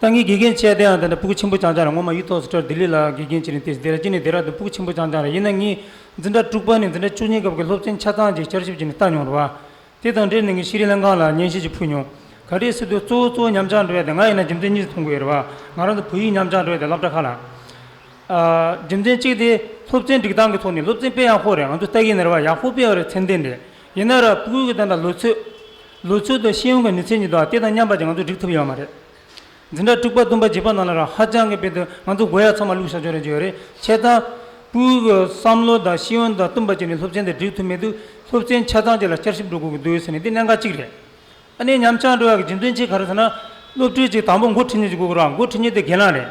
ད་ངས་དགེ་རྒན་བྱས་དེ་ཡང་ད་ལྟ་སྤུ་གུ་ཆེན་པོ་རྐྱང་རྐྱང་རེད། སྔོན་མ་ཡིག་ཐོག་སུ་སྤྲད་ལྡི་ལི་ལ་དགེ་རྒན་བྱས་ནས་དེ་སྡེ་ར་ཅི་ནས་སྡེ་ར་དུ་སྤུ་གུ་ཆེན་པོ་རྐྱང་རྐྱང་རེད། ཡིན་ན་ངས་འཛིན་གྲྭ་དྲུག་པ་ནས་འཛིན་གྲྭ་བཅུ་གཉིས་སྐབས་ཀྱི་སློབ་ཚན་ཆ་ཚང་ཅིག་བསྐྱར་ཞིབ་བྱས་ནས་ལྟ་མྱོང་རེད་བ། དེ་དང་འབྲེལ་ནས་ངས་ཤེས་རིག་ལྷན་ཁང་ལ་སྙན་ཞུ་ཅིག་ཕུལ་མྱོང་། ག་རེ་ཟེར་དུས་གཙོ་བོ་གཙོ་བོ་ཉམས་ཆག་འགྲོ་ཡ་དེ་ང་ཡིན་ན་རྒྱུ་མཚན་གཉིས་སུ་མཐོང་གི་ཡོད་རེད་བ། ང་རང་ཚོ་བོད་ཡིག་ཉམས་ཆག་འགྲོ་ཡ་དེ་སློབ་གྲྭ་ཁག་ལ། ཨ། རྒྱུ་མཚན་གཅིག་དེ་སློབ་ཚན་སྒྲིག་སྟངས་ཀྱི་ཐོག་ནས་སློབ་ཚན་དཔེ་ཡག་པོ་རེད། ང་ཚོ་ལྟ་གི་ཡིན་རེད་བ། ཡག་པོ་དཔེ་ཡག་རེད། ཚད་ལྡན་རེད། ཡིན་ན་ར་སྤུ་གུ་གི་ད་ལྟ་ལོ་ཚོད། ལོ་ཚོད་དང་ཤེས་ཡོན་གྱི་ནུས་ཚད་གཉིས་དང་དེ་དང་མཉམ་པ་ཅིག་ང་ཚོ་སྒྲིག་ཐུབ་ཡོད་མ་རེད། འཛིན་གྲྭ་དྲུག་པ་བདུན་པ་བརྒྱད་པ་ནང་ལ་ར་ཧ་ཅང་གི་དཔེ་དེ་ང་ཚོ་དགོས་ཡ་ཚང་མ་བླུགས་བཞག་ཆོག་རེད་ཅིག་ཡོད་རེད། བྱས་ཙང་སྤུ་གུ་གི་བསམ་བློ་དང་ཤེས་ཡོན་དང་བསྟུན་པ་བྱས་ནས་སློབ་ཚན་དེ་སྒྲིག་ཐུབ་མེད་དུས་སློབ་ཚན་ཆ་ཚང་ཅིག་ལ་བསྐྱར་ཞིབ་འགྲོ་དགོས་ཀྱི་འདུག་ཟེར་ནས་འདི་གནད་འགག་གཅིག་རེད། ཨ་ནི་ཉམས་ཆག་འགྲོ་ཡག་གི་རྒྱུ་མཚན་གཅིག་ག་རེ་ཟེར་ན། སློབ་ཕྲུག་ཅིག་དང་པོ་འགོ་ཁྲིད་མཁན་ཅིག་དགོས་ཀྱི་རེད་བ། འགོ་ཁྲིད་མཁན་དེ་རྒན་ལགས་རེད།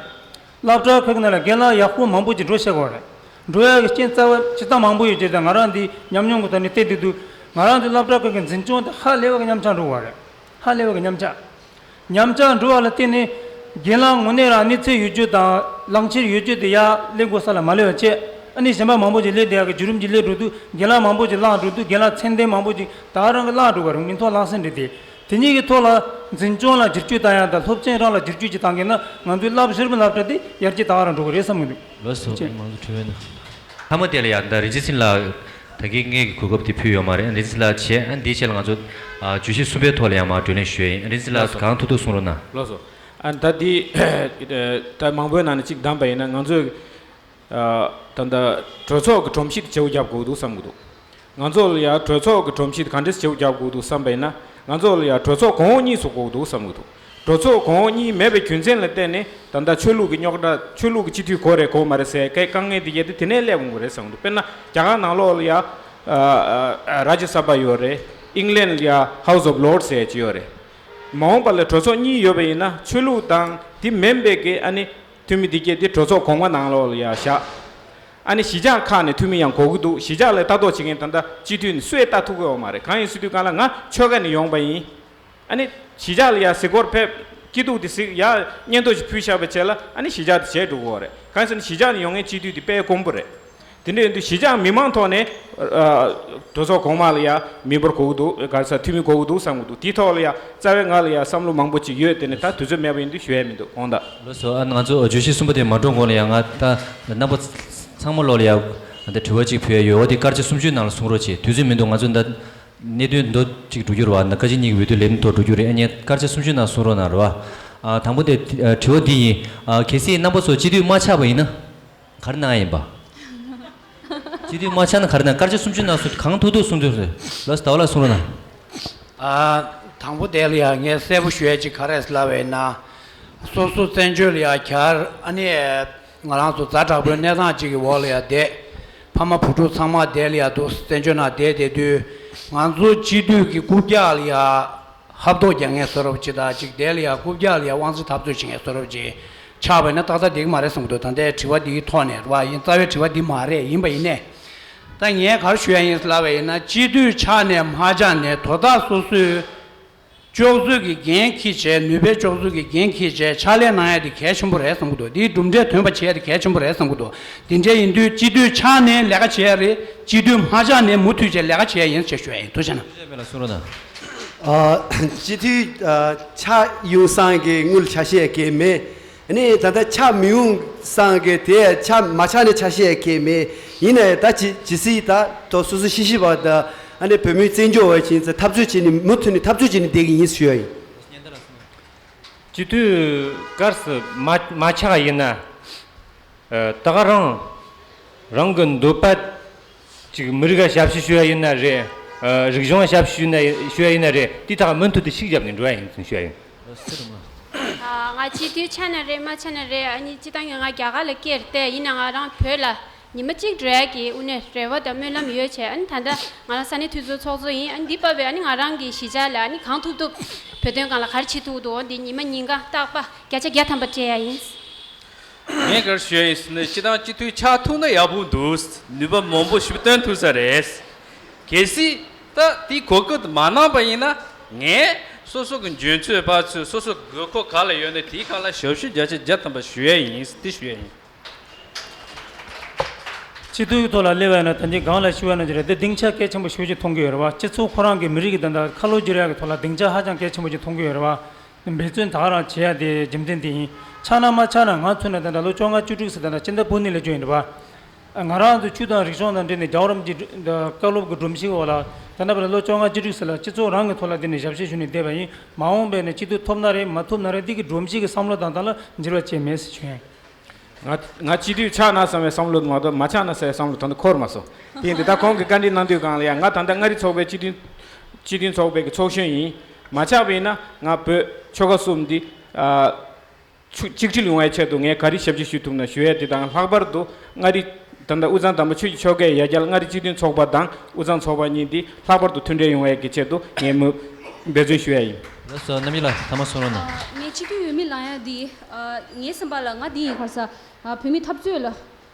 སློབ་གྲྭ་ཁག་གི་ནང་ལ་རྒན་ལགས་ཡག་པོ་མང་པོ་ཅིག་འགྲོ་ཤེས་དགོས་རེད། འགྲོ་ཡག་གི་རྐྱེན་རྩ་བ་སྤྱིར་བཏང་མང་པོ་ཡོད་ཅེས་དང་། ང་རང་འདི་ཉམས་མྱོང་གི་ཐོག་ནས་བལྟས་བསྡད་དུས་ང་རང་ཚོའི་སློབ་གྲྭ་ཁག་གི་འཛིན་སྐྱོང་དེ་ཧ་ལས་པ་གི་ཉམས་ཆག་འགྲོ་བ་རེད། ཧ་ལས་པ་གི་ཉམས་ཆག་ཉམས་ཆག་འགྲོ་བ་ལ་བརྟེན་ནས་རྒན་ལགས་དངོས་གནས་རང་གནས་ཚད་ཡོད་རྒྱུ་དང་བླང་བྱ་ཡོད་རྒྱུ་དེ་ཡར་སླེབས་དགོས་ས་ལ་མ་སླེབས་པ་བྱས། ཨ་ནི་གཞན་པ་མང་པོ་ཅིག་སླེབས་བསྡད་ཡག་གི་བརྒྱུད་རིམ་ཅིག་སླེབས་འགྲོ་དུས་རྒན་ལགས་མང་པོ་ཅིག་བླངས་འགྲོ་དུས་རྒན་ལགས་ཚད་ལྡན་མང་པོ་ཅིག་ད་ག་རང་གིས་བླངས་འགྲོ་གི་རེད། མིང་ཐོ་བླངས་ཟིན་རེད་དེ། དེ་གཉིས་ཀྱི་ཐོག་ལ་འཛིན་སྐྱོང་ལ་བསྒྱུར་བཅོས་བཏང་ཡག་དང་སློབ་ཚན་རང་ལ་བསྒྱུར་བཅོས་ཅིག་བཏང་གི་ན་ང་ཚོའི་བསླབ་གཞི་རིམ་སློབ་གྲྭ་དེ་ཡར་རྒྱས་ད་ག་རང་འགྲོ་གི་རེད་བསམ་གི་འདུག། ལགས་སོ། ཅེས། ང་ཚོ་དྲི་བ་ནི། མཐའ་མ་དེ་ལ་ཡང་ད་རིན་ཆེན་སྲིད་ལགས། ད་གིན་ངས་གོ་སྐབས་དེ་ཕུལ་ཡོད་མ་རེད། རིན་ཆེན་སྲིད་ལགས་བྱས། ཨ། འདིའི་ཆེད་ལ་ང་ཚོ། ཨ། བརྗོད་གཞི་གསུམ་པའི་ཐོག་ལ་ཡང་མར་བགྲོ་གླེང་ཞུ་ཡ་ཡིན། རིན་ཆེན་ལགས། ལགས་སོ། གང་ཐུབ་ཐུབ་གསུང་རོགས་གནང་། ལགས་སོ། ཨ། ད་འདི་ད་མང་པོའི་ནང་ནས་གཅིག་བདམས་པ་ཡིན་ན་ང་ཚོས། ཨ། ད་ལྟ་གྲོས་ཚོགས་ཀྱི་སྒྲོམ་གཞི་དེ་བརྗེ་པོ་རྒྱབ་དགོས་འདུག་བསམ་གྱི་འདུག། ང་ཚོ་ལ་ཡང་གྲོས་ཚོགས་ཀྱི་སྒྲོམ་གཞི་དེ་ག་འདྲས་བརྗེ་པོ་རྒྱབ་དགོས་འདུག་བསམ་པ་ཡིན་ན། ང་ཚོ་ལ་ཡང་གྲོས་ཚོགས་གོང་འོག་གཉིས་སུ་དགོས་འདུག་བསམ་གྱི་འདུག། གྲོས་ཚོགས་གོང་འོག་གཉིས་མེད་པའི་རྒྱུ་མཚན་ལ་བརྟེན་ནས་ད་ལྟ་ཆོས་ལུགས་ཀྱི་རྙོག་དྲ། ཆོས་ལུགས་ཀྱི་སྤྱི་འཐུས་དགོས་རེད་དགོས་མ་རེད་ཟེར་གྱི་དཀའ་ངལ་དེ་གས་དེ་དེ་ནས་སླེབས་འོང་གི་རེད་བསམ་གྱི་འདུག། དཔེར་ན་རྒྱ་གར་ནང་ལོགས་ལ་ཡང་། ཨ། ཨ། རཱ་ཇི་ས་བྷ་ཡོད་རེད། ཨིང་ལན་ལ་ཡང་House of Lords ཟེར་གྱི་ཡོད་རེད། མ་འོངས་པ་ལ་གྲོས་ཚོགས་གཉིས་ཡོད་པ་ཡིན་ན་ཆོས་ལུགས་དང་དེ་མིན་པའི་གི་ཨ་ནི་འཐུས་མི་དེ་གས་དེ་གྲོས་ཚོགས་གོང་མ་ནང་ལོགས་ལ་ཡང་བཞག། ཨ་ནི་གཞིས་ཆགས་ཁག་ནས་འཐུས་མི་ཡང་དགོས་ཀྱི་འདུག། གཞིས་ཆགས་ལ་ལྟ་རྟོག་བྱེད་མཁན་ད་ལྟ་སྤྱི་འཐུས་ནས་སུས་ལྟ་ཐུབ་ཀྱི་ཡོད་མ་རེད། གང་ཡིན་ཟེར་དུས་སྒང་ལ་ང་ཆོལ་ཁ་ནས་ཡོང་པ་ཡིན། ཨ་ནི་གཞིས་ཆགས་ལ་ཡ་གཟིགས་སྐོར་ཕེབས། སྐྱིད་སྡུག་དེ་གཟིགས། ཡ་སྙན་ཐོ་ཞིག་ཕུལ་བཞག་པའི་རྗེས་ལ་ཨ་ནི་གཞིས་ཆགས་དེ་བྱས་འགྲོ་གི་ཡོད་རེད། གང་ཡིན་ཟེར་ན་གཞིས་ཆགས་ནས་ཡོང་མཁན་སྤྱི་འཐུས་དེ་དཔེ་དཀོན་པོ་རེད། དེ་འདྲ་ཡིན་དུས་གཞིས་ཆགས་མི་མང་ཐོག་ནས། ཨ། གྲོས་ཚོགས་གོང་མ་ལ་ཡ་མི་འབོར་དགོས་ཀྱི་འདུག། ག་རེ་ཟེར། འཐུས་མི་དགོས་ཀྱི་འདུག་བསམ་གྱི་འདུག། དེའི་ཐོག་ལ་ཡ་རྩ་བའི་ང་ལ་ཡ་བསམ་བློ་མང་པོ་ཅིག་ཡོད། དེ་ནི་ད་དུས་ཚོད་མེད་པ་ཡིན་དུས་ཞུ་ཡ་མི་འདུག། དགོངས་དག། ལགས་སོ། ཨ། ང་ཚོ་བརྗོད་གཞི་གསུམ་པ་དེ་མ་འགྲོ་གོང་ལ་ཡ་ང་ད་རྣམ་པ་ཚང་མ་ལོག་ལ་ཡ་འདི་དྲི་བ་གཅིག་ཕུལ་ཡ་ཡོད། འོ་དེ་སྐར་ཆ་སུམ་ཅུའི་ནང་ལ་གསུང་རོགས་བྱེད། དུས་ཚོད་མི་འདུག། ང་ཚོ་ད། གནད་དོན་མདོ་གཅིག་འགྲོ་རྒྱུ་རེད་བ། ད་བཀའ་སྤྱི་གཉིས་ཀྱི་འོས་བསྡུ་ལས་དོན་ཐོག་འགྲོ་རྒྱུ་རེད། ཨ་ནི་སྐར་ཆ་སུམ་ཅུ་ནང་གསུང་རོགས་གནང་རེད་བ། ཨ། དང་པོ་དེ། ཨ། དྲི་བ་འདི་ཡིན། ཨ། གལ་སྲིད་རྣམ་པ་ཚོ་སྤྱི་འཐུས་མ་ཆགས་པ་ཡིན་ན་ག་རེ་གནང་ཡ་ཡིན་པ། སྤྱི་འཐུས་མ་ཆགས་ན་ག་རེ་གནང་། སྐར་ཆ་སུམ་ཅུ་ནང་གསུང་། གང་ཐུབ་ཐུབ་གསུང་ཐུབ་ཟེར། ལགས་སོ། ཟླ་བ་ལགས་གསུང་རོགས་གནང་། ཨ། དང་པོ་དེ་ལ་ཡང་ངས་གསལ་པོ་ཞུ་ཡ་ཅིག་ག་རེ་ལབ་པ་ཡིན་ན། སོ་སོ་བཙན་བྱོལ་ལ་ཡང་གྱར་ཨ་ནི་ང་རང་ཚོ་ཛ་དྲག་པོའི་གནས་སྟངས་ཅིག་གི་འོག་ལ་ཡང་བསྡད། ཕ་མ་བུ་ཕྲུག་ཚང་མ་དེ་ལ་ཡང་འདུག་བཙན་བྱོལ་ནང་བསྡད་བསྡད་དུས་ང་ཚོ་སྤྱི་འཐུས་ཀྱི་རྐུབ་བཀྱག་ལ་ཡང་ཧབ་ཐོབ་རྒྱག་མཁན་བཟོ་འདྲ་ཅིག་དང་ཅིག་དེ་ལ་ཡང་རྐུབ་བཀྱག་ལ་ཡང་དབང་ཆ་འཐབ་རྩོད་བྱེད་མཁན་བཟོ་འདྲ་ཅིག་ཆགས་པ་ཡིན་ན་ཏག་ཏག་འགྲིག་གི་མ་རེད་བསམ་གྱི་འདུག་ད་ལྟའི་དྲི་བ་འདིའི་ཐོག་ནས་རེད་བ། ཡིན་རྩ་བའི་དྲི་བ་འདི་མ་རེད། ཡིན་པ་ཡིན་ནའི་ད་ངས་ག་རེ་ཞུ་ཡ་ཡིན་ལབ་པ་ཡིན་ན། སྤྱི་འཐུས་ཆགས་ནས་མ་ཆགས་ནས་དོ་བདག་སོ་སོའི་ལྕོགས་ཚོད་ཀྱི་འགན་འཁྱེར་བྱས། ནུས་པའི་ལྕོགས་ཚོད་ཀྱི་འགན་འཁྱེར་བྱས་ཕྱག་ལས་གནང་ཡ་དེ་གལ་ཆེན་པོ་རེད་བསམ་གྱི་འདུག་འདིའི་གྲུབ་འབྲས་ཐོན་པ་བྱེད་ཡ་དེ་གལ་ཆེན་པོ་རེད་བསམ་གྱི་འདུག་དེ་འདྲ་ཡིན་དུས་སྤྱི་འཐུས་ཆགས་ནས་ལས་ཀ་བྱེད་ཡ་རེད། སྤྱི་འཐུས་མ་ཆགས་ནས་མུ་མཐུད་བྱས་ལས་ཀ་བྱེད་ཡ་ཡིན་ཞེས་ཞུ་ཡ་ཡིན། ཐུགས་རྗེ་གནང་། ཨ། སྤྱི་འཐུས་ཨ་ཆགས་ཡོང་སང་གི་དངུལ་ཆ་ཤས་གལ་མེད། ཨ་ནི་ད་ལྟ་ཆགས་མི་ཡོང་སང་གི་དེ་ཆགས་མ་ཆགས་ནས་ཆ་ཤས་གལ་མེད། ཡིན་ནའི་ད་ཇི་ཇི་སྲིད་ད་དོ་སོ་སོ་ཤི་ཤི་བ་ད་ཨ་ནི་བོད་མིའི་བཙན་བྱོལ་བ་ཅིག་ཚེ་འཐབ་རྩོད་བྱས་ནས་མུ་མཐུད་ནས་འཐབ་རྩོད་བྱས་ནས་བསྡད་ཀྱི་ཡིན་ཞུ་ཡ་ཡིན། སྤྱི་འཐུས་གལ་སྲིད་མ་མ་ཆགས་ཡིན་ན། ཨ། ད་ག་རང་རང་གི་འདོད་པ་ཅིག་མི་རིགས་ལ་ཞབས་ཞུ་ཞུ་ཡ་ཡིན་ན་རེད། ཨ། རིག་གཞུང་ལ་ཞབས་ཞུ་ན་ཞུ་ཡ་ཡིན་ན་རེད། དེ་དག་མུ་མཐུད་དུ་ཤུགས་བརྒྱབ་ནས་འགྲོ་ཡ་ཡིན་ཞུ་ཡ་ཡིན། ཨ། ང་སྤྱི་འཐུས་ཆགས་ན་རེད་མ་ཆགས་ན་རེད། ཨ་ནི་སྤྱིར་བཏང་གི་ང་རྒྱ་གར་ལ་སྐྱེས་ཏེ་ཡིན་ན་ང་རང་བོད་ལ་ཉི་མ་གཅིག་འགྲོ་ཡ་གི་དངོས་གནས་རེ་བ་དང་སྨོན་ལམ་ཡོད་བྱས། ཨ་ནི་ད་ལྟ་ང་རང་ས་གནས་འཐུས་ཚོགས་ཚོགས་གཙོ་ཡིན། ཨ་ནི་འདི་བར་བའི་ཨ་ནི་ང་རང་གི་གཞིས་ཆགས་ལ་ཨ་ནི་གང་ཐུབ་ཐུབ་བོད་དོན་སྒང་ལ་ག་རེ་བྱེད་ཐུབ་འདུག་འདི་ཉི་མ་ཉིན་གང་རྟག་པར་བརྒྱ་ཆ་བརྒྱ་ཐམ་པ་སྤྲད་ཡ་ཡིན། ངས་ག་རེ་ཞུ་ཡ་ཡིན་ཟེར་ན། སྤྱིར་བཏང་སྤྱི་འཐུས་ཆགས་ཐུབ་ན་ཡག་པོ་འདུག་ནུས་པ་མང་པོ་ཞིག་བཏོན་ཐུབ་ས་རེད། གལ་སྲིད་ད་དེ་གོ་སྐབས་མ་གནང་པ་ཡིན་ན། ངས་སོ་སོ་གི་འཇོན་ཚོད་ཕར་ཚུར་སོ་སོ་དགོས་མཁོ་ག་ལ་ཡོད་ན་དེའི་སྒང་ལ་ཞབས་ཞུ་བརྒྱ་ཆ་བརྒྱ་ཐམ་པ་ཞུ་ཡ་ཡིན། དེ་ཞུ་ཡ་ཡིན། སྤྱི་འཐུས་ཀྱི་ཐོག་ལ་སླེབས་པ་ཡིན་ན་ད་ནི་སྒང་ལ་ཞུ་བ་ན་ཅི་རེད། དེ་སྡིངས་ཆ་གལ་ཆེན་པོ་ཞེ་པོ་ཅིག་མཐོང་གི་ཡོད་རེད་བ། སྤྱི་ཚོགས་ཁོ་རང་གི་མི་རིགས་ཀྱི་ད་ལྟ་ཁ་ལོ་བསྒྱུར་ཡག་གི་ཐོག་ལ་སྡིངས་ཆ་ཧ་ཅང་གལ་ཆེན་པོ་ཅིག་མཐོང་གི་ཡོད་རེད་བ། འབད་བརྩོན་ད་ག་རང་བྱེད་ཡ་དེ་རྒྱུ་མཚན་དེ་ཡིན། ཆགས་ན་མ་ཆགས་ན་ང་མཚོན་ན་ད་ལྟ་ལོ་བཅོ་ལྔ་བཅུ་དྲུག་ཟེར། ད་ལྟ་སྤྱི་ཟླ་བདུན་ནས་སླེབས་ཀྱི་ཡོད་རེད་བ། ང་རང་ཚོ་ཆོས་དང་རིག་གཞུང་དང་འབྲེལ་ནས་རྒྱལ་བ་རིན་པོ་ཆེའི་བཀའ་སློབ་ཀྱི་སྒྲོམ་གཞི་འོག་ལ་ད་ལྟ་བར་ལོ་བཅོ་ལྔ་བཅུ་དྲུག་ཟེར་ལ་སྤྱི་ཚོགས་རང་གི་ཐོག་ལ་དེ་ནས་ཞབས་ཕྱི་ཞུས་ནས་བསྡད་པ་ཡིན། མ་འོངས་པ་ནས་སྤྱི་འཐུས་ཐོབ་ན་རེད་མ་ཐོབ་ན་རེད། འདི་གི་སྒྲོམ་གཞི་གི་བསམ་བློ་དང་ད་ལ་འགྱུར་བ་ཅི་མེད་ཟེར་ཞུ་ཡ་ཡིན། ང་ང་སྤྱི་འཐུས་ཆགས་ན་བསམ་པའི་བསམ་བློ་མ་གཏོགས་མ་ཆགས་ན་ཟེར་བའི་བསམ་བློ་ད་ལྟ་འཁོར་མ་སོང་། དེ་ཡིན་དུས་ད་ཁོང་གིས་བཀའ་འདྲི་གནང་དུས་སྒང་ལ་ཡང་ང་ད་ལྟ་མངའ་རིས་ཚོགས་པའི་སྤྱི་འཐུས་སྤྱི་འཐུས་ཚོགས་པའི་གི་ཚོགས་གཞོན་ཡིན། མ་ཆགས་པ་ཡིན་ན་ང་བོད་ཆོལ་ཁ་གསུམ་འདི་ཨ་ཆུ་གཅིག་སྒྲིལ་ཡོང་བའི་ཆེད་དུ་ངས་ག་རེ་ཞབས་ཕྱི་ཞུ་ཐུབ་ན་ཞུ་ཡས། དེ་དང་ལྷག་པར་དུ་མངའ་རིས་ད་ལྟ་དབུས་གཙང་དམ་པ་ཆོས་ཀྱི་ཆོལ་ཁའི་ཡ་གྱལ་མངའ་རིས་སྤྱི་མཐུན་ཚོགས་པ་དང་དབུས་གཙང་ཚོགས་པ་གཉིས་འདི་ལྷག་པར་དུ་མཐུན་འབྲེལ་ཡོང་བའི་གི་ཆེད་དུ་ངས་མུ་འབད་བརྩོན་ཞུ་ཡ་ཡིན། ལགས་སོ། རྣམ་གཉིས་ལགས་ཐ་མ་གསུང་རོགས་གནང་། ངས་སྤྱི་འཐུས་འོས་མི་ལངས་ཡ་འདི། ངའི་བསམ་པ་ལ་ང་འདི་ཡིན་ག་ས། བོད་མིའི་འཐབ་རྩོད་ལ་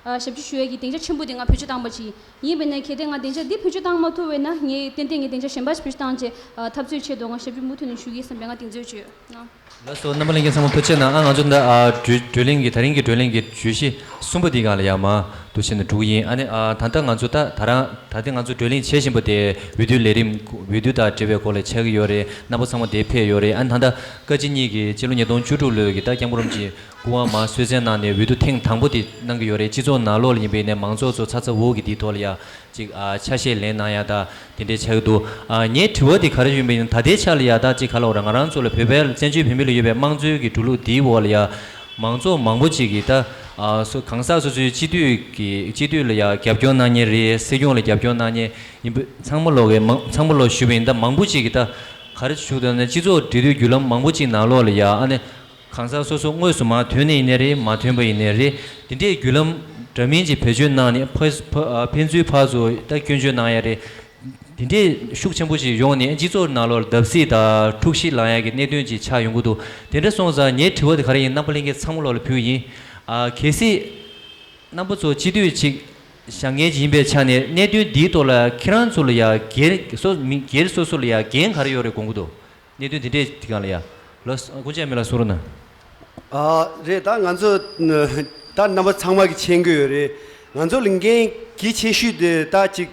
ཞབས་ཕྱི་ཞུ་ཡ་གི་སྡིངས་ཆ་ཆེན་པོ་འདི་ང་བེད་སྤྱོད་བཏང་པ་ཅིག་ཡིན་པས་ན། གལ་ཏེ་ང་སྡིངས་ཆ་འདི་བེད་སྤྱོད་བཏང་མ་ཐུབ་པས་ན། ངས་ཏན་ཏན་ངས་སྡིངས་ཆ་གཞན་པ་ཞིག་བེད་སྤྱོད་བཏང་བྱས་འཐབ་རྩོད་ཆེད་དུ་ང་ཞབས་ཕྱི་མུ་མཐུད་ནས་ཞུ་གི་ཡིན་བསམ་པའི་ང་གདེང་ཚོད་བྱོས་གནང་། ལགས་སོ། རྣམ་པ་ལྷན་རྒྱས་ཚང་མ་ཐུགས་རྗེ་གནང་། ཨ་ང་ཚོ་འདི་ཨ་བགྲོ་བགྲོ་གླེང་གི་ད་རིང་གི་བགྲོ་གླེང་གི་བརྗོད་གཞི་གསུམ་པ་འདི་སྒང་ལ་ཡ་མར་འདུག་བྱས་ནས་འགྲོ་གི་ཡིན། ཨ་ནི་ཨ་ད་ལྟ་ང་ཚོ་ད་ད་རང་ད་ལྟ་ང་ཚོ་བགྲོ་གླེང་བྱེད་བཞིན་པ་དེ་འོས་བསྡུའི་ལས་རིམ། འོས་བསྡུ་དང་འབྲེལ་བའི་སྐོར་ལ་ཆགས་ཀྱི་ཡོད་རེད། རྣམ་པ་ཚང་མ་དེ་ཕེབས་ཡོད་རེད། ཨ་ནི་ད་ལྟ་བཀའ་སྤྱི་གཉིས་ཀྱིས་སྤྱི་ལོ་ཉིས་སྟོང་བཅུ་དྲུག་ལོའི་གི་ད་སྐྱབས་མགོན་རིན་པོ་ཆེ་སྐུ་དབང་མར་གསོལ་སྩལ་གནང་ནས་འོས་བསྡུ་ཐེངས་དང་པོ་དེ་གནང་གི་ཡོད་རེད། སྤྱི་ཚོགས་ནང་ལོགས་ལ་ཡིན་པ་ཡིན་ནའི་མང་ཚོགས་ཚོ་ཚ་ཚ་འུར་འུར་གྱིས་དེའི་ཐོག་ལ་ཡ་ཅིག་ཨ་ཆ་ཤས་ལེན་གནང་ཡ་ད་དེ་འདྲའི་ཆགས་ཀྱི་འདུག་ཨ་ངའི་དྲི་བ་དེ་ག་རེ་ཡིན་པ་ཡིན་ན། ད་ལྟའི་ཆ་ལ་ཡ་ད་ཅིག་ག་ལབ་དགོས་རེད། ང་རང་ཚོ་ལ་བོད་པའི་བཙན་བྱོལ་བོད་མི་ལ་ཡོད་པའི་དམངས་གཙོའི་གི་འགྲོ་ལུགས་འདིའི་འོག་ལ་ཡ་མང་ཚོགས་མང་པོ་ཅིག་གིས་ད་ཨ་སོ་གང་ཟག་སོ་སོའི་སྤྱི་འཐུས་ཀྱི་སྤྱི་འཐུས་ལ་ཡ་རྒྱབ་སྐྱོར་གནང་མཁན་རེད། སྲིད་སྐྱོང་ལ་རྒྱབ་སྐྱོར་གནང་མཁན་ཡིན་པ་ཚང་མ་ལོག་གི་མང་ཚང་མ་ལོག་ཞུས་པ་ཡིན། ད་མང་པོ་ཅིག་གིས་ད་ག་རེ་ཞུ་འདུག་ན། སྤྱི་ཚོགས་འབྲེལ་མཐུད་བརྒྱུད་ལམ་མང་པོ་ཅིག་ནང་ལོགས་ལ་ཡ་ཨ་ནི་གང་ཟག་སོ་སོ་དངོས་སུ་མར་ཐོན་ནས་ཡིན་ནའི་རེད། མ་ཐོན་པ་ཡིན་ནའི་རེད། དེ་འདྲའི་བརྒྱུད་ལམ་འདྲ་མིན་ཅིག་བེད་སྤྱོད་གནང་ནས་ཕ་ཕ་ཕན་ཚུན་ཕར་ཚུར་ད་སྐྱོན་བརྗོད་གནང་ཡ་རེད། དེ་འདྲའི་ཤུགས་ཆེན་པོ་ཞིག་ཡོང་ནས་སྤྱི་ཚོགས་ནང་ལོགས་ལ་བརྡབ་གསིག་དང་འཁྲུག་གཞི་ལངས་ཡ་གི་གནད་དོན་ཅིག་ཆགས་ཡོང་གི་འདུག་དེ་འདྲ་སོང་ཙང་ངའི་དྲི་བ་དེ་ག་རེ་ཡིན། རྣམ་པ་ལྷན་རྒྱས་ཚང་མ་ལོག་ལ་ཕུལ་ཡིན། ཨ་གལ་སྲིད་རྣམ་པ་ཚོ་སྤྱི་འཐུས་ཅིག་བཞེངས་མཁན་ཅིག་ཡིན་པའི་ཆ་ནས་གནད་དོན་འདིའི་ཐོག་ལ་ཁྱེད་རང་ཚོ་ལ་ཡ་སྒེར་སོ་མི་སྒེར་སོ་སོ་ལ་ཡ་འགན་ག་རེ་ཡོད་རེད་དགོངས་ཀྱི་འདུག་གནད་དོན་དེ་འདྲས་དེ་གང་ལ་ཡ། ལོ་སྐུ་མཁྱེན་མི་ལ་གསུང་རོགས་གནང་། ཨ་རེད། ད་ང་ཚོ་ད་རྣམ་པ་ཚང་མ་གིས་མཁྱེན་གྱི་ཡོད་རེད། ང་ཚོ་ལ་འགན་གལ་ཆེ་ཤོས་དེ་ད་ཅིག་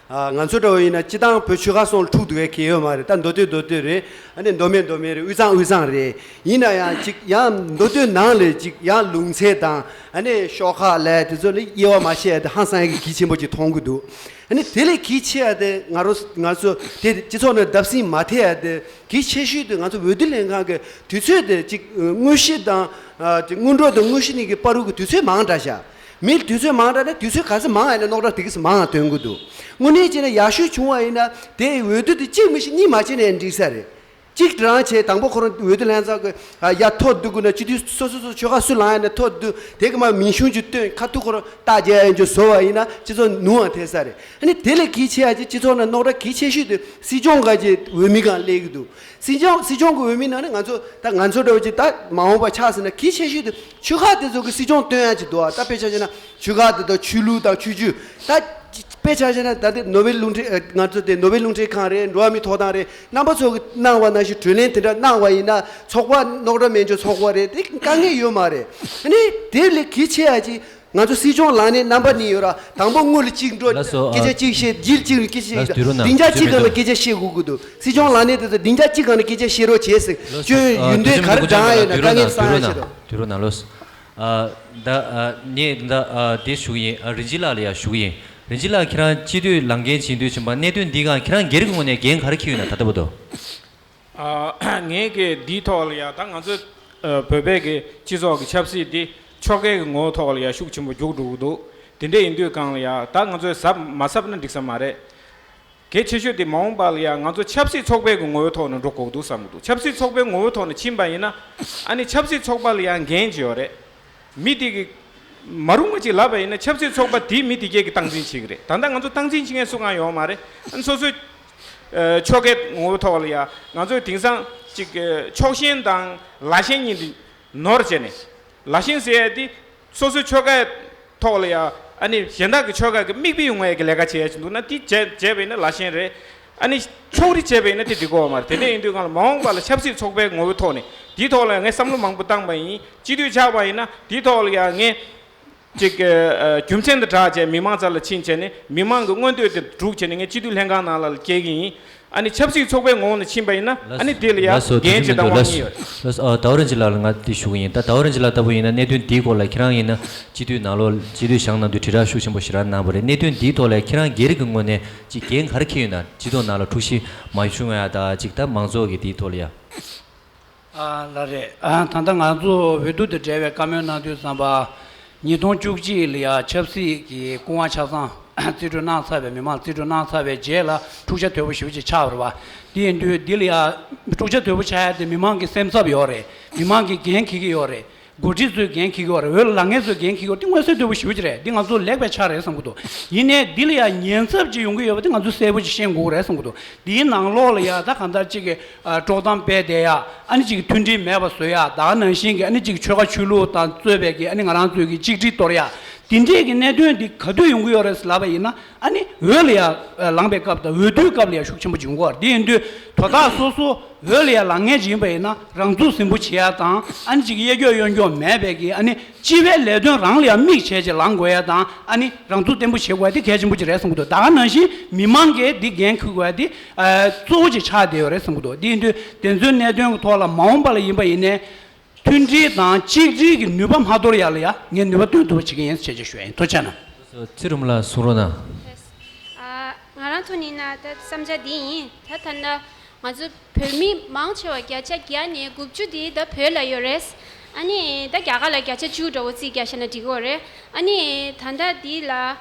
ཨ་ང་ཚོ་འདྲ་བོ་ཡིན་ན་སྤྱི་བཏང་བོད་ཆོལ་ཁ་གསུམ་ལ་འཁྲུག་འདུག་པའི་གལ་ཡོད་མ་རེད། ད་མདོ་སྟོད་མདོ་སྟོད་རེད། ཨ་ནི་མདོ་སྨད་མདོ་སྨད་རེད། དབུས་གཙང་དབུས་གཙང་རེད། ཡིན་ན་ཡང་ཅིག་ཡང་མདོ་སྟོད་ནང་ལ་ཅིག་ཡང་ལུང་ཚན་དང་ཨ་ནི་ཤོག་ཁག་ལ་དེ་ཚོ་ལ་དབྱེ་བ་མ་ཕྱེ་ཡ་དེ་ཧང་སང་ཡ་གི་གལ་ཆེན་པོ་ཅིག་མཐོང་གི་འདུག་ཨ་ནི་དེ་ལས་གལ་ཆེ་ཡ་དེ་ང་རོ་ང་ཚོ་དེ་སྤྱི་ཚོགས་ནང་བརྡབ་གསིག་མ་ཐེབས་ཡ་དེ་གལ་ཆེ་ཤོས་དེ་ང་ཚོ་འོས་བསྡུ་ལྷན་ཁང་གི་དུས་ཚོད་དེ་ཅིག་དངོས་གཞི་དང་ཨ་ཅིག་སྔོན་འགྲོ་དང་དངོས་གཞི་གཉིས་ཀྱི་བར་དུ་གི་དུས་ཚོད་མང་དྲགས་ཤག་མིའི་དུས་ཚོད་མང་དྲགས་ན་དུས་ཚོད་ག་ཚོད་མང་ཡིན་ན་རྣོ་དྲགས་དེ་ག་ཚོད་མང་ཐོན་གི་འདུག་དངོས་གནས་བྱས་ན་ཡག་ཤོས་བྱུང་བ་ཡིན་ན་དེ་འོས་བསྡུ་དེ་གཅིག་མི་ཤེས་གཉིས་མ་བྱས་ན་ཡང་འགྲིག་ས་རེད། གཅིག་རང་བྱས། དང་པོ་ཁོ་རང་འོས་བསྡུ་ལྷན་ཚོགས་ཀྱི་ཡ་ཐོ་བསྡུ་དགོས་ན། སྤྱི་འཐུས་སོ་སོ་སོ་ཆོལ་ཁ་སུ་ལངས་ཡ་ན་ཐོ་བསྡུ། དེ་གི་མ་མིང་གཞུང་ཅིག་བཏོན། ཁ་ཐུག་ཁོ་རང་རྟགས་རྒྱག་ཡ་ཅིག་བཟོ་བ་ཡིན་ན་སྤྱི་ཚོགས་ནུས་པ་ཐེབས་ས་རེད། ཨ་ནི་དེ་ལས་གལ་ཆེ་ཡ་ཅིག་སྤྱི་ཚོགས་ནང་རྙོག་དྲ་གལ་ཆེ་ཤོས་དེ་སྲིད་སྐྱོང་ག་ཅིག་འོས་མི་སྒང་སླེབས་ཀྱི་འདུག་སྲིད་སྐྱོང་སྲིད་སྐྱོང་གི་འོས་མི་ནང་ནས་ང་ཚོ་ད་ང་ཚོ་འདྲ་བོ་ཅིག་ད་མ་འོངས་པ་ཆགས་ཟིན་ན་གལ་ཆེ་ཤོས་དེ་ཆོལ་ཁ་དེ་ཚོ་གི་སྲིད་སྐྱོང་བཏོན་ཡ་ཅིག་འདུག་ཨ། ད་དཔེ་ཆ་བཞག་ན་ཆོལ་ཁ་དེ་དང་ཆོས་ལུགས་དང་ཆོས་བརྒྱུད། ད་དཔེ་ཆ་བཞག་ན་ད་དེ་ནོ་བེལ་རླུང་འཕྲིན་ཨ། ང་ཚོ་དེ་ནོ་བེལ་རླུང་འཕྲིན་ཁང་རེད། འགྲོ་བ་མིའི་ཐོབ་ཐང་རེད། རྣམ་པ་ཚོ་གི་གནང་བ་ནང་བཞིན་གྲོས་གླེང་དེ་འདྲ་གནང་བ་ཡིན་ན། ཚོགས་པ་རྙོག་དྲ་མེད་འཇོག་ཚོགས་པ་རེད། དེ་དཀའ་ངལ་ཡོད་མ་རེད། ཨ་ནི་དེ་ལས་གལ་ཆེ་ཡ་ཅིག་ང་ཚོ་སྲིད་སྐྱོང་ལངས་ནས་རྣམ་པ་གཉིས་ཡོད་ར། དང་པོ་སྔོན་ལ་གཅིག་འགྲོ། ལགས་སོ། ཨ། སྐད་ཆ་གཅིག་བཤད། སྒྱིར་གཅིག་ལ་སྐད་ཆ་བཤད། ལགས་སོ། དུས་རོ་ནང་སྡིངས་ཆ་གཅིག་སྒང་ལ་སྐད་ཆ་བཤད་དགོས་ཀྱི་འདུག་སྲིད་སྐྱོང་ལངས་ནས་དེ་ཚོ་སྡིངས་ཆ་གཅིག་སྒང་ལ་སྐད་ཆ་བཤད་རོགས་བྱས་ཟེར། ཨ། ཁྱོད་ཡོན་ཏན་ག་རེ་བགྲང་ཡོད་ན་དཀའ་ངལ་སང་ཡ་ཆེ་དོ། དུས་རོ་ནང་ལོས། ཨ། ད་ཨ་ངས་ད་ཨ་དེ་ཞུ་གི་ཡིན། ཨ། རིན་ཆེན་ལགས་ལ་ཡང་ཞུ་གི་ཡིན། རིན་ཆེན་ལགས་ཁྱེད་རང་སྤྱི་འཐུས་ལངས་འགན་བྱེད་དུས་ཕྱིན་པ་གནད་དོན་འདི་སྒང་ཁྱེད་རང་སྒེར་གྱི་ངོས་ནས་འགན་ག་རེ་འཁྱེར་ཡོད་ན་ད་ལྟ་བར་དུ། ཨ། ངས་ཀྱི་འདིའི་ཐོག་ལ་ཡ་ད་ང་ཚོ་ཨ་བོད་པའི་གི་སྤྱི་ཚོགས་ཀྱི་ཆབ་སྲིད་འདི་ཕྱོགས་འགལ་གྱི་ངོ་བོ་ཐོག་ལ་ཡ་ཤུགས་ཆེན་པོ་རྒྱུག་འགྲོ་གི་འདུག་དེ་འདྲ་ཡིན་དུས་སྒང་ལ་ཡ་ད་ང་ཚོས་གཟབ་མ་གཟབ་ན་འགྲིག་ས་མ་རེད། གལ་ཆེ་ཤོས་དེ་མ་འོངས་པ་ལ་ཡང་ང་ཚོ་ཆབ་སྲིད་ཚོགས་པའི་གི་ངོ་བོའི་ཐོག་ནས་འགྲོ་དགོས་འདུག་བསམ་གི་འདུག་ཆབ་སྲིད་ཚོགས་པའི་ངོ་བོའི་ཐོག་ནས་ཕྱིན་པ་ཡིན་ན། ཨ་ནི་ཆབ་སྲིད་ཚོགས་པ་ལ་ཡང་འགན་ཅིག་ཡོད་རེད། མི་དེ་གི་མ་རུང་བ་ཅིག་ལབ་པ་ཡིན་ན་ཆབ་སྲིད་ཚོགས་པ་དེས་མི་དེ་གས་ཀྱི་སྟངས་འཛིན་བྱེད་ཀྱི་རེད། ད་ལྟ་ང་ཚོ་སྟངས་འཛིན་བྱེད་མཁན་སུ་གང་ཡོད་མ་རེད། ཨ་ནི་སོ་སོའི་ཨ་ཕྱོགས་འགལ་ངོ་བོའི་ཐོག་ལ་ཡང་ང་ཚོས་དེང་སང་ཅིག་ཨ་ཕྱོགས་ཞེན་དང་ལ་ཞེན་གཉིས་དེ་ནོར་བྱས་ནས། ལ་ཞེན་ཟེར་ཡ་དེ། སོ་སོའི་ཆོལ་ཁའི་ཐོག་ལ་ཡ། ཨ་ནི་གཞན་དག་གི་ཆོལ་ཁ་གི་མིག་དཔེ་ཡོང་བའི་གི་ལས་ཀ་བྱེད་ཡ་ཅིག་འདུག་ན། དེ་བྱས་བྱས་པ་ཡིན་ན་ལ་ཞེན་རེད། ཨ་ནི་ཕྱོགས་རིས་བྱས་པ་ཡིན་ན་དེ་འགྲིག་གི་ཡོད་མ་རེད། དེ་འདྲ་ཡིན་དུས་སྒང་ལ་མ་འོངས་པ་ལ་ཆབ་སྲིད་ཚོགས་པའི་ངོ་བོའི་ཐོག་ནས་དེའི་ཐོག་ལ་ངས་བསམ་བློ་མང་པོ་བཏང་པ་ཡིན། སྤྱི་འཐུས་ཆགས་པ་ཡིན་ན་དེའི་ཐོག་ལ་ཡ་ངས་ཅིག་ཨ་རྒྱུ་མཚན་དང་སྦྲགས་བྱས་མི་མང་རྩ་ལ་ཕྱིན་བྱས་ནས་མི་མང་གི་མངོན་འདོད་དེ་སྒྲུབ་བྱས་ནས་ངས་སྤྱི་འཐུས་ལྷན་ཁང་ནང་ལ་སྐྱེལ་གི་ཡིན། ཨ་ནི་ཆབ་སྲིད་ཚོགས་པའི་ངོ་བོ་ནས་ཕྱིན་པ་ཡིན་ན། ལགས་ཨ་ནི་དེ་ལ་ཡང་ལགས་སོ། དུས་འགན་ཚོད་ཅིག་མི་དང་འདུག་དབང་ལགས་ཆེན་ཡོད་རེད། ལགས་སོ། ཨ། ཟླ་བ་རིན་ཆེན་ལགས་ལ་ང་དེ་ཞུ་གི་ཡིན། ད་ཟླ་བ་རིན་ཆེན་ལགས་ལྟ་བུ་ཡིན་ན་གནད་དོན་འདིའི་སྐོར་ལ་ཁྱེད་རང་ཡིན་ན་སྤྱི་འཐུས་ནང་ལོགས་སྤྱི་འཐུས་བཞེངས་གནང་དུས་དྲིལ་བསྒྲགས་ཤུགས་ཆེན་པོ་ཞེ་དྲག་གནང་བ་རེད། གནད་དོན་འདིའི་ཐོག་ལ་ཁྱེད་རང་སྒེར་གྱི་ངོས་ནས་ཅིག་འགན་ག་རེ་འཁྱེར་ཡོད་ན། སྤྱི་ཚོགས་ནང་ལ་འཁྲུག་གཞི་མ་བྱུང་ཡ་དང་ཅིག་ད་མང་ཚོགས་ཀྱི་འདིའི་ཐོག་ལ་ཡ། ཨ་ལགས་རེད། ཨ་ད་ལྟ་ང་ཚོ་འོས་བསྡུ་དང་འབྲེལ་བའི་བཀའ་མོལ་གནང་དུས་ཙམ་པ། ཉིས་སྟོང་བཅུ་གཅིག་ལ་ཡ་ཆབ་སྲིད་ཀྱི་སྐུ་དབང་ཆ་ཚང་རྩིས་སྤྲོད་གནང་ཚར་བའི། མི་མང་རྩིས་སྤྲོད་གནང་ཚར་བའི་རྗེས་ལ་འཁྲུག་ཆ་དོད་པོ་ཞེ་པོ་ཅིག་ཆགས་པ་རེད་པ། དེ་ཡིན་དུས་འདི་ལ་ཡ་འཁྲུག་ཆ་དོད་པོ་ཆགས་ཡ་དེ་མི་མང་གི་སེམས་འཚབ་ཡོད་རེད། མི་མང་གིས་འགན་འཁྱེར་གྱི་ཡོད་རེད། འགོ་ཁྲིད་ཚོས་འགན་འཁྱེར་གྱི་ཡོད་རེད། འོས་ལ་ལངས་མཁན་ཚོས་འགན་འཁྱེར་གྱི་ཡོད་རེད། དེ་མངོན་གསལ་དོད་པོ་ཞེ་པོ་ཅིག་རེད། འདི་ང་ཚོ་ལེགས་པའི་ཆ་རེད་བསམ་གྱི་འདུག་ཡིན་ནའི་འདི་ལ་ཡ་ཉེན་ཚབས་ཅིག་ཡོང་གི་ཡོད་པ་དེ་ང་ཚོས་གསལ་པོ་ཅིག་ཤེས་དགོས་རེད་བསམ་གྱི་འདུག་འདིའི་ནང་ལོགས་ལ་ཡ་ད་གང་ལྟར་ཅིག་གི་ཨ་དཀྲོག་གཏམ་སྤེལ་བསྡད་ཡ། ཨ་ནི་ཅིག་མཐུན་སྒྲིལ་མེད་པ་བཟོ་ཡ། ད་ག་ནང་བཞིན་གྱི་ཨ་ནི་ཅིག་ཆོལ་ཁ་ཆོས་ལུགས་དང་རྩོད་པའི་གི་ཨ་ནི་ང་རང་ཚོའི་གི་གཅིག་སྒྲིལ་གཏོར་ཡ། དེ་འདྲས་ཀྱི་གནད་དོན་འདི་ག་དུས་ཡོང་གི་ཡོད་རེད་ལབ་པ་ཡིན་ན། ཨ་ནི་འོས་ལ་ཡ་ལངས་པའི་སྐབས་དང་འོས་བསྡུའི་སྐབས་ལ་ཡ་ཤུགས་ཆེན་པོ་ཅིག་ཡོང་གི་ཡོད་རེད། དེ་ཡིན་དུས་དོ་བདག་སོ་སོ་འོས་ལ་ཡ་ལངས་མཁན་ཅིག་ཡིན་པ་ཡིན་ན། རང་ཚུགས་ཟིན་པོ་བྱེད་ཡ་དང་། ཨ་ནི་ཅིག་གཡས་འཁྱོག་གཡོན་འཁྱོག་མེད་པའི་གི་ཨ་ནི་སྤྱི་པའི་ལས་དོན་རང་ལ་ཡ་དམིགས་བྱས་ཅིག་ལངས་དགོས་ཡ་དང་། ཨ་ནི་རང་ཚུགས་བརྟན་པོ་བྱེད་དགོས་ཡ་དེ་གལ་ཆེན་པོ་ཅིག་རེད་བསམ་གྱི་འདུག་ད་ག་ནང་བཞིན་མི་མང་གིས་འདི་འགན་འཁུར་དགོས་ཡ་དེ་ཨ་གཙོ་བོ་ཅིག་ཆགས་བསྡད་ཡོད་རེད་བསམ་གྱི་འདུག་དེ་ཡིན་དུས་དེ་ཚོའི་གནད་དོན་གྱི་ཐོག་ལ་མ་འོངས་པ་ལ་ཡིན་པ་ཡིན་ནའི། མཐུན་སྒྲིལ་དང་གཅིག་སྒྲིལ་གྱི་ནུས་པ་མ་དོར་ཡ་ལ་ཡ་ངས་ནུས་པ་བཏོན་ཐུབ་པ་བྱེད་ཀྱི་ཡིན་ཟེར་བྱས་ཞུ་ཡ་ཡིན། ཐུགས་རྗེ་གནང་། ཚེ་རིང་ལགས་གསུང་རོགས་གནང་། ཨ། ང་རང་ཐོག་ནས་ན་ད་བསམ་འཆར་འདི་ཡིན། ད་ད་ལྟ་ང་ཚོ་བོད་མི་མང་ཆེ་བ་བརྒྱ་ཆ་བརྒྱ་ནས་དགུ་བཅུ་དེ་ད་བོད་ལ་ཡོད་རེད། ཨ་ནི་ད་རྒྱ་གར་ལ་བརྒྱ་ཆ་བཅུ་འདྲ་བོ་རྩིས་རྒྱག་བྱས་ན་འགྲིག་གི་ཡོད་རེད། ཨ་ནི་ད་ལྟ་འདི་ལ།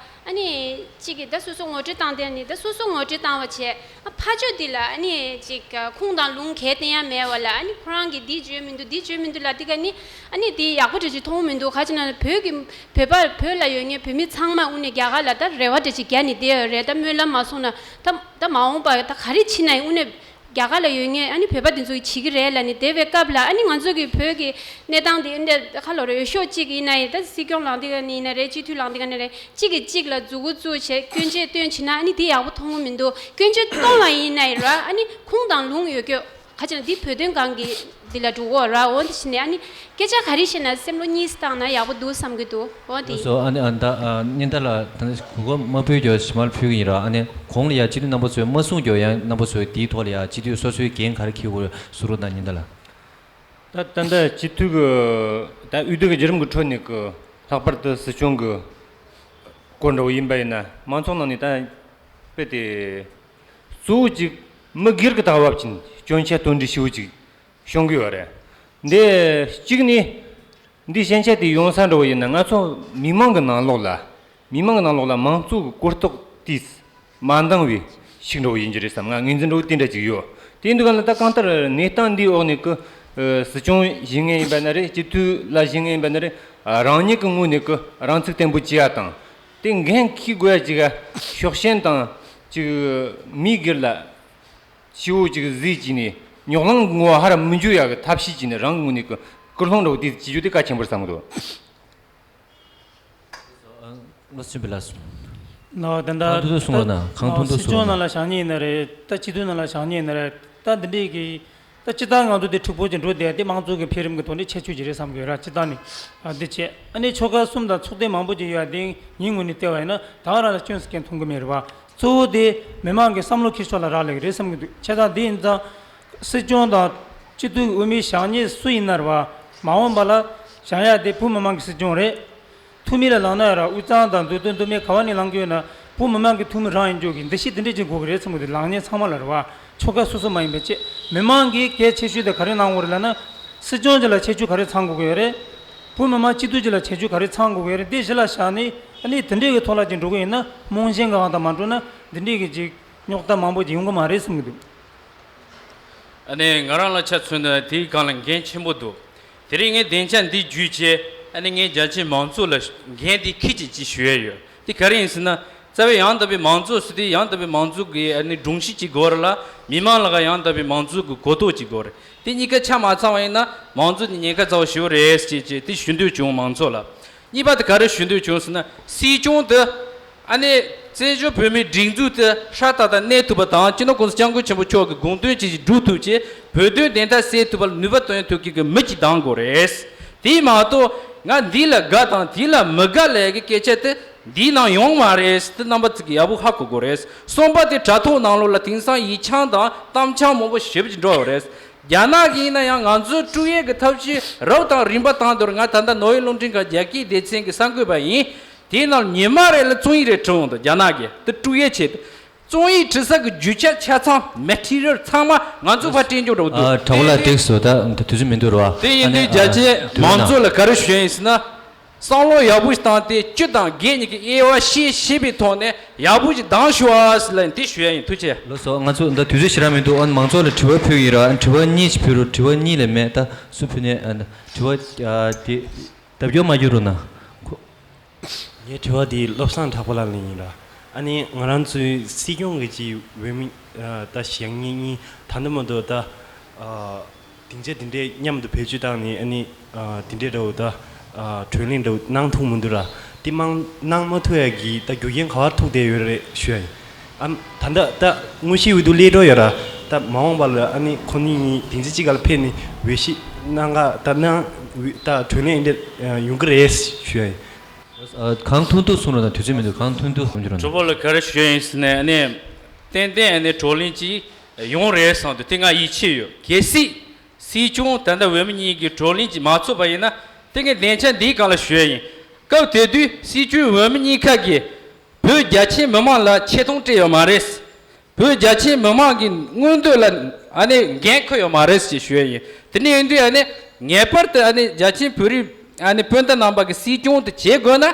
ཨ་ནི་གཅིག་གིས་ད་སོ་སོ་ངོ་སྤྲོད་བཏང་དེ་ནི་ད་སོ་སོ་ངོ་སྤྲོད་བཏང་བ་བྱས། ཨ་ཕར་ཕྱོགས་འདི་ལ་ཨ་ནི་ཅིག་ཁུངས་དང་ལུང་གལ་བསྟན་ཡ་མེད་པ་ལ། ཨ་ནི་ཁོ་རང་གིས་འདི་བརྗོད་མི་འདུག་འདི་བརྗོད་མི་འདུག་ལབ་དེ་ག་ནི། ཨ་ནི་འདི་ཡག་པོ་འདྲ་ཅིག་མཐོང་མི་འདུག་ག་ཅི་ན་བོད་ཀྱི་བོད་པ་བོད་ལ་ཡོད་མཁན་བོད་མི་ཚང་མ་དངོས་གནས་རྒྱ་གར་ལ་ད་རེ་བ་འདྲ་ཅིག་རྒྱག་ནས་བསྡད་ཡོད་རེད། ད་སྨོན་ལམ་མ་སོང་ན་ད་ད་མ་འོངས་པ་ད་ག་རེ་ཕྱིན་ན་ཡང་དངོས་གནས། རྒྱ་གར་ལ་ཡོད་མཁན་ཨ་ནི་བོད་པ་དེ་ཚོ་གིས་བྱེད་ཀྱི་རེད་ལབ་ནས་བསྡད་པའི་སྐབས་ལ། ཨ་ནི་ང་ཚོ་གི་བོད་ཀྱི་གནས་སྟངས་དེ་འདྲ་ཁ་ལོ་རེ་འོས་ཤོག་གཅིག་ཡིན་ན་ཡང་། ད་སྲིད་སྐྱོང་ལངས་དེ་ག་ནས་ཡིན་ན་རེད། སྤྱི་འཐུས་ལངས་དེ་ག་ནས་རེད། གཅིག་གིས་གཅིག་ལ་མཛུབ་གུ་བཙུགས་བྱས་སྐྱོན་བརྗོད་བཏོན་བྱེད་ན། ཨ་ནི་དེ་ཡག་པོ་མཐོང་གི་མི་འདུག་སྐྱོན་བརྗོད་གཏོང་བ་ཡིན་ན་ཡང་ར། ཨ་ནི་ཁུངས་དང་ལུང་ཡོད་སྐྱོ། ག་ཅི་ན་འདི་བོད་དོན་སྒང་གི་འདི་ལ་འགྲོ་གི་ཡོད་ར། འོ་འདི་བྱས་ནས་ཨ་ནི་སྐད་ཆ་ག་རེ་བཤད་ན་སེམས་བློ་གཉིས་སུ་བཏང་ན་ཡག་པོ་འདུག་བསམ་གྱི་འདུག་འོ་འདི། ལགས་སོ། ཨ་ནི་ཨ་ད་ཨ་སྙན་ཐར་ལགས། ད་གོ་སྐབས་མ་ཕུལ་རྒྱུ་ཞིབ་མར་ཕུལ་གྱི་ཡིན་ར། ཨ་ནི་གོང་ལ་ཡ་སྤྱི་འཐུས་རྣམ་པ་ཚོས་མ་གསུངས་རྒྱུ་ཡང་རྣམ་པ་ཚོས་དེའི་ཐོག་ལ་ཡ་སྤྱི་འཐུས་སོ་སོའི་འགན་ག་རེ་འཁྱེར་དགོས་གསུང་རོགས་གནང་། སྙན་ཐར་ལགས། ད་ད་ལྟ་སྤྱི་འཐུས་ཀྱི་ད་འོས་བསྡུ་གི་བརྒྱུད་རིམ་གྱི་ཁྲོད་ནས་ཀྱི་ལྷག་པར་དུ་སྲིད་སྐྱོང་གི་སྐོར་འདྲ་བོ་ཡིན་པ་ཡིན་ན། མང་ཚོགས་ནང་ནས་ད་དཔེ་དེ་གཙོ་བོ་གཅིག་མི་སྒེར་གྱི་ད་བབ་ཅིན་སྐྱོན་ཆ་སྟོན་འབྲས་ཞེ་པོ་ཅིག་བྱུང་གི་ཡོད་རེད། འདི་གཅིག་ནི། འདི་ཞན་ཆ་དེ་ཡོང་ས་འགྲོ་བ་ཡིན་ན། ང་ཚོ་མི་མང་གི་ནང་ལོགས་ལ། མི་མང་གི་ནང་ལོགས་ལ་མང་གཙོ་གི་གོ་རྟོགས་དེ་མ་འདང་བའི་ཞིག་འགྲོ་བ་ཡིན་གྱི་རེད་བསམ། ང་ངོས་འཛིན་འགྲོ་བ་དེ་འདྲ་ཅིག་ཡོད། དེ་འདུག་ག་ལ། ད་གང་ལྟར་གནས་སྟངས་འདིའི་འོག་ནས་ཀི་ཨ་སྲིད་སྐྱོང་བཞེངས་མཁན་ཡིན་པ་ན་རེད། སྤྱི་འཐུས་ལ་བཞེངས་མཁན་ཡིན་པ་ན་རེད། ཨ་རང་ཉིད་ཀྱི་ངོས་ནས་ཀི་རང་ཚུགས་བརྟན་པོ་བྱེད་ཡ་དང་། དེ་འགན་འཁྱེར་དགོས་ཡ་ཅིག་ག་ཕྱོགས་ཞེན་དང་ཅིག་མིའི་སྒེར་ལ་ཞེ་པོ་ཅིག་གཟིགས་བྱས་ནས་རྙོག་གླེང་ངོ་བོ་ཧ་ར་མི་འཇུག་ཡ་གི་ཐབས་ཤེས་བྱས་ནས་རང་གི་ངོས་ནས་ཀི་སྐུལ་སློང་འདྲ་བོ་དེ་བྱེད་རྒྱུ་དེ་གལ་ཆེན་པོར་བསམ་གི་འདུག། ལོ་སུན་པི་ལ་སུ། ལོ་དེ་འདྲ། གང་དུ་དུ་གསུང་རོགས་གནང་། གང་དུ་དུ་སྲིད་སྐྱོང་གསུང་རོགས་ནང་ལ་བཞེངས་མཁན་ཡིན་ན་རེད། ད་སྤྱི་འཐུས་ནང་ལ་བཞེངས་མཁན་ཡིན་ན་རེད། ད་འདི་འདྲའི་གི་ད་སྤྱི་བཏང་ང་ཚོ་འདི་འཁྲུག་པོ་ཅིག་འགྲོ་བསྡད་དེ་དམངས་གཙོ་གི་འཕེལ་རིམ་གི་ཐོག་ནས་ཁྱད་ཆོས་ཅིག་རེད་བསམ་གི་ཡོད་ར། སྤྱི་བཏང་ནས་ཨ་འདི་བྱས། ཨ་ནི་ཆོལ་ཁ་གསུམ་དང་ཚོགས་སྡེ་མང་པོ་ཅིག་ཡོད་དེ་ངའི་ངོས་ནས་བལྟས་པ་ཡིན་ན་ད་ག་རང་ལ་སྐྱོན་ཟེར་མཁན་མཐོང་གི་མེད་རེད་བ། གཙོ་བོ་དེ་མི་མང་གི་བསམ་བློ་འཁྱེར་ཕྱོགས་ལ་རག་ལས་ཀྱི་རེད་བསམ་གྱི་འདུག། བྱས་ཙང་འདི་ཡིན་ཙང་སྲིད་སྐྱོང་དང་སྤྱི་འཐུས་འོས་མི་བཞེངས་མཁན་སུ་ཡིན་ན་རེད་བ། མ་འོངས་པ་ལ་བཞེངས་ཡ་དེ་བོད་མི་མང་གི་སྲིད་སྐྱོང་རེད། འཐུས་མི་ལ་ལངས་ན་ཡང་ར་དབུས་གཙང་དང་མདོ་སྟོད་མདོ་སྨད་ག་བ་ནས་ལངས་ཀྱི་ཡོད་ན་བོད་མི་མང་གི་འཐུས་མི་རང་ཡིན་རྒྱུ་གི་འདུ་ཤེས་དེ་འདྲས་ཅིག་དགོས་ཀྱི་རེད་བསམ་གྱི་འདུག། ལངས་མཁན་ཚང་མ་ལ་རེད་བ། ཆོལ་ཁ་སོ་སོ་མ་ཡིན་པའི་ཆེད། མི་མང་གིས་གལ་ཆེ་ཤོས་དེ་ག་རེ་གནང་དགོས་རེད་ལབ་ན། སྲིད་སྐྱོང་ཅིག་ལ་ཁྱད་ཆོས་ག་རེ་ཚང་དགོས་ཀྱི་ཡོད་རེད། བོད་མི་མང་སྤྱི་འཐུས་ཅིག་ལ་ཁྱད་ཆོས་ག་རེ་ཚང་དགོས་ཀྱི་ཡོད་རེད། འདི་གཞི་ལ་བཞག་ནས་ཨ་ནི་དེ་འདྲས་ཀྱི་ཐོག་ལ་ཅིག་འགྲོ་གི་ཡིན་ན། རྨོངས་ཞེན་གང་དང་མ་འགྲོ་ན་འདི་འདྲས་ཀྱི་ཅིག་རྙོག་དྲ་མང་པོ་ཅིག་ཡོང་གི་མ་རེད་བསམ་གྱི་འདུག། ཨ་ནི་ང་རང་ལ་ཆ་མཚོན་ན་དེའི་སྒང་ལ་འགན་ཆེན་པོ་འདུག། དེ་རིང་ངས་སྡིངས་ཆ་འདི་བརྒྱུད་བྱས་ཨ་ནི་ངས་རྒྱ་ཆེའི་མང་ཚོགས་ལ་འགན་འདི་འཁྱེར་བྱས་ཅིག་ཞུ་ཡ་ཡོད། དེ་ག་རེ་ཡིན་ཟེར་ན། རྩ་བའི་ཡང་དག་པའི་མང་གཙོ་ཟེར་དུས་ཡང་དག་པའི་མང་གཙོ་གི་ཨ་ནི་སྒྲོམ་གཞི་གཅིག་དགོས་རེད་ལ། མི་མང་ལ་ཡང་དག་པའི་མང་གཙོ་གི་གོ་རྟོགས་གཅིག་དགོས་རེད། དེ་གཉིས་ཀ་ཆ་མ་ཚང་བ་ཡིན་ན་མང་གཙོ་ནི་ཉེན་ཁ་ཚ་བོ་ཞེ་པོ་རེད་ཅེས་བྱས་དེ་ཞུ་འདོད་བྱུང་། མང་ཚོགས་ལ། གཉིས་པ་དེ་ག་རེ་ཞུ་འདོད་བྱུང་ཟེར་ན། སྲིད་སྐྱོང་དེ་ཨ་ནི་བཙན་བྱོལ་བོད་མིའི་སྒྲིག་འཛུགས་དེ་སྲ་ཐག་ཐག་གནས་ཐུབ་པ་དང་། སྤྱི་ནོར་༸གོང་ས་༸སྐྱབས་མགོན་ཆེན་པོ་མཆོག་གི་དགོངས་དོན་ཅིག་སྒྲུབ་ཐུབ་ཅེས་བོད་དོན་བདེན་མཐའ་གསལ་ཐུབ་པ་ལ་ནུས་པ་བཏོན་ཐུབ་མཁན་གྱི་མི་གཅིག་གདམ་དགོས་རེད། དེས་མ་གཏོགས་ང་འདི་ལ་དགའ་དང་དེ་ལ་མི་དགའ་ལབ་ཀྱི་སྐད་ཆ་དེ་འདིའི་ནང་ཡོང་མ་རེད་ཟེར་དེ་རྣམ་པ་ཚོ་གིས་ཡག་པོ་ཧ་གོ་དགོས་རེད། གསུམ་པ་དེ་དྲ་ཐོག་ནང་ལོགས་ལ་དེང་སང་ཡིག་ཆང་དང་གཏམ་ཆང་མང་པོ་ཞེ་པོ་ཅིག་འགྲོ་ཡོད་རེད། རྒྱ་ནག་གི་ཡིན་ན་ཡང་ང་ཚོའི་དཀྲུག་ཡས་ཀྱི་ཐབས་ཤེས་རབ་དང་རིམ་པ་བཏང་དུས། ང་ད་ལྟ་ནོར་ཝེ་རླུང་འཕྲིན་ཁང་རྒྱ་སྐད་སྡེ་ཚན་གྱི་གསར་འགོད་པ་ཡིན། དེའི་ནང་ཉི་མ་རེ་ལ་རྩོམ་ཡིག་རེ་བྲིས་འོང་དང་། རྒྱ་ནག་གིས་དེ་དཀྲུག་ཡས་བྱས་ཏེ། རྩོམ་ཡིག་བྲི་ས་གི་རྒྱུ་ཆ་ཆ་ཚང་མེ་ཊི་རི་ཡལ་ཚང་མ་ང་ཚོ་ཕར་སྤྲད་འཇོག་འགྲོ་གི་འདུག། ཨ། དྲ་བ་ལ་དེ་འགྲིག་སོང་། ད་དུས་ཚོད་མི་འདུག་ར་བ། དེ་ཡིན་དུས་རྒྱ་ཆེ་མང་ཚོགས་ལ་ག་རེ་ཞུ་ཡ་ཡིན་ཟེར་ན། བསམ་བློ་ཡག་པོ་ཞིག་བཏང་སྟེ་སྤྱི་དང་སྒེར་གཉིས་ཀྱི་དབྱེ་བ་ཤེས་ཤེས་པའི་ཐོག་ནས་ཡག་པོ་ཞིག་གདམ་ཤོག་ཨ་ཟེར་ལ་དེ་ཞུ་ཡ་ཡིན། ཐུགས་རྗེ་ཆེ། ལགས་སོ། ང་ཚོ་ད་དུས་ཚོད་ཞེ་དྲག་མི་འདུག། ཨ་ནི་མང་ཚོགས་ལ་དྲི་བ་ཕུལ་གྱི་ཡིན་ར། ཨ་ནི་དྲི་བ་གཉིས་ཅིག་ཕུལ་རོགས། དྲི་བ་གཉིས་ལས་མེད། ད་སུ་ཕུལ་ནས། ཨ་ནི་དྲི་བ་ཨ་དེ་ལྡབ་སྐྱོར་མ་བསྐྱོར་རོགས་གནང་། ཁོ། ངའི་དྲི་བ་འདི་བློ་བཟང་གྲགས་པ་ལགས་ལ་ཡིན་ར། ཨ་ནི་ང་རང་ཚོའི་སྲིད་སྐྱོང་གི་ཅིག་འོས་མི་ཨ་ད་བཞེངས་མཁན་གཉིས་ད་ལྟ་མ་གཏོགས་ད་ཨ་སྡིངས་ཆ་འདི་འདྲའི་མཉམ་དུ་བེད་སྤྱོད་བཏང་ནས། ཨ་ནི་ཨ་འདི་འདྲའི་འདྲ་བོ་ད་ཨ་གྲོས་གླེང་འདྲ་བོ་གནང་ཐུབ་མི་འདུག་ར། དེ་མང་གནང་མ་ཐུབ་ཡ་གི་ད་རྒྱུ་རྐྱེན་ག་པར་ཐུག་བསྡད་ཡོད་རེད་ཞུ་ཡ་ཡིན། ཨ་ད་ལྟ་ད་དངོས་གཞིའི་འོས་བསྡུ་སླེབས་འགྲོ་ཡོད་ར། ད་མ་འོངས་པ་ལ་ཨ་ནི་ཁོ་གཉིས་གཉིས་སྡིངས་ཆ་གཅིག་སྒང་ལ་ཕེབས་ནས་འོས་ཤིག་གནང་ག་ད་གནང་ད་གྲོས་གླེང་འདི་ཡོང་གི་རེད་ཞུ་ཡ་ཡིན། ཨ། གང་ཐུང་ཐུང་གསུང་རོགས་གནང་། དུས་ཚོད་མི་འདུག། གང་ཐུང་ཐུང་གསུང་རྒྱུ་རོགས་གནང་། གྲོགས་པོ་ལ་ག་རེ་ཞུ་ཡ་ཡིན་ཟེར་ན། ཨ་ནི་ཏན་ཏན་ཨ་ནི་བགྲོ་གླེང་ཅིག་ཡོང་རེད་བསམ་འདུག། དེ་ང་ཡིད་ཆེས་ཡོད། གལ་སྲིད་སྲིད་སྐྱོང་ད་ལྟ་འོས་མི་གཉིས་ཀྱི་བགྲོ་གླེང་ཅིག་མ་ཚོགས་པ་ཡིན་ན། དེ་ངས་སྡིངས་ཆ་འདིའི་སྒང་ལ་ཞུ་ཡ་ཡིན། སྐབས་དེ་དུས་སྲིད་སྐྱོང་འོས་མི་གཉིས་ཀ་གིས་བོད་རྒྱ་ཆེའི་མི་མང་ལ་ཆེ་མཐོང་སྤྲད་ཡོད་མ་རེད། བོད་རྒྱ་ཆེའི་མི་མང་གི་མངོན་འདོད་ལ་ཨ་ནི་འགན་འཁུར་ཡོད་མ་རེད་ཅེས་ཞུ་ཡ་ཡིན། དེ་འདྲ་ཡིན་དུས་ཨ་ནི་ངེས་པར་དུ་ཨ་ནི་རྒྱ་ཆེའི་བོད་རིགས་ཨ་ནི་སྤུན་ཟླ་རྣམ་པ་གི་སྲིད་སྐྱོང་དེ་བྱེད་དགོས་ན་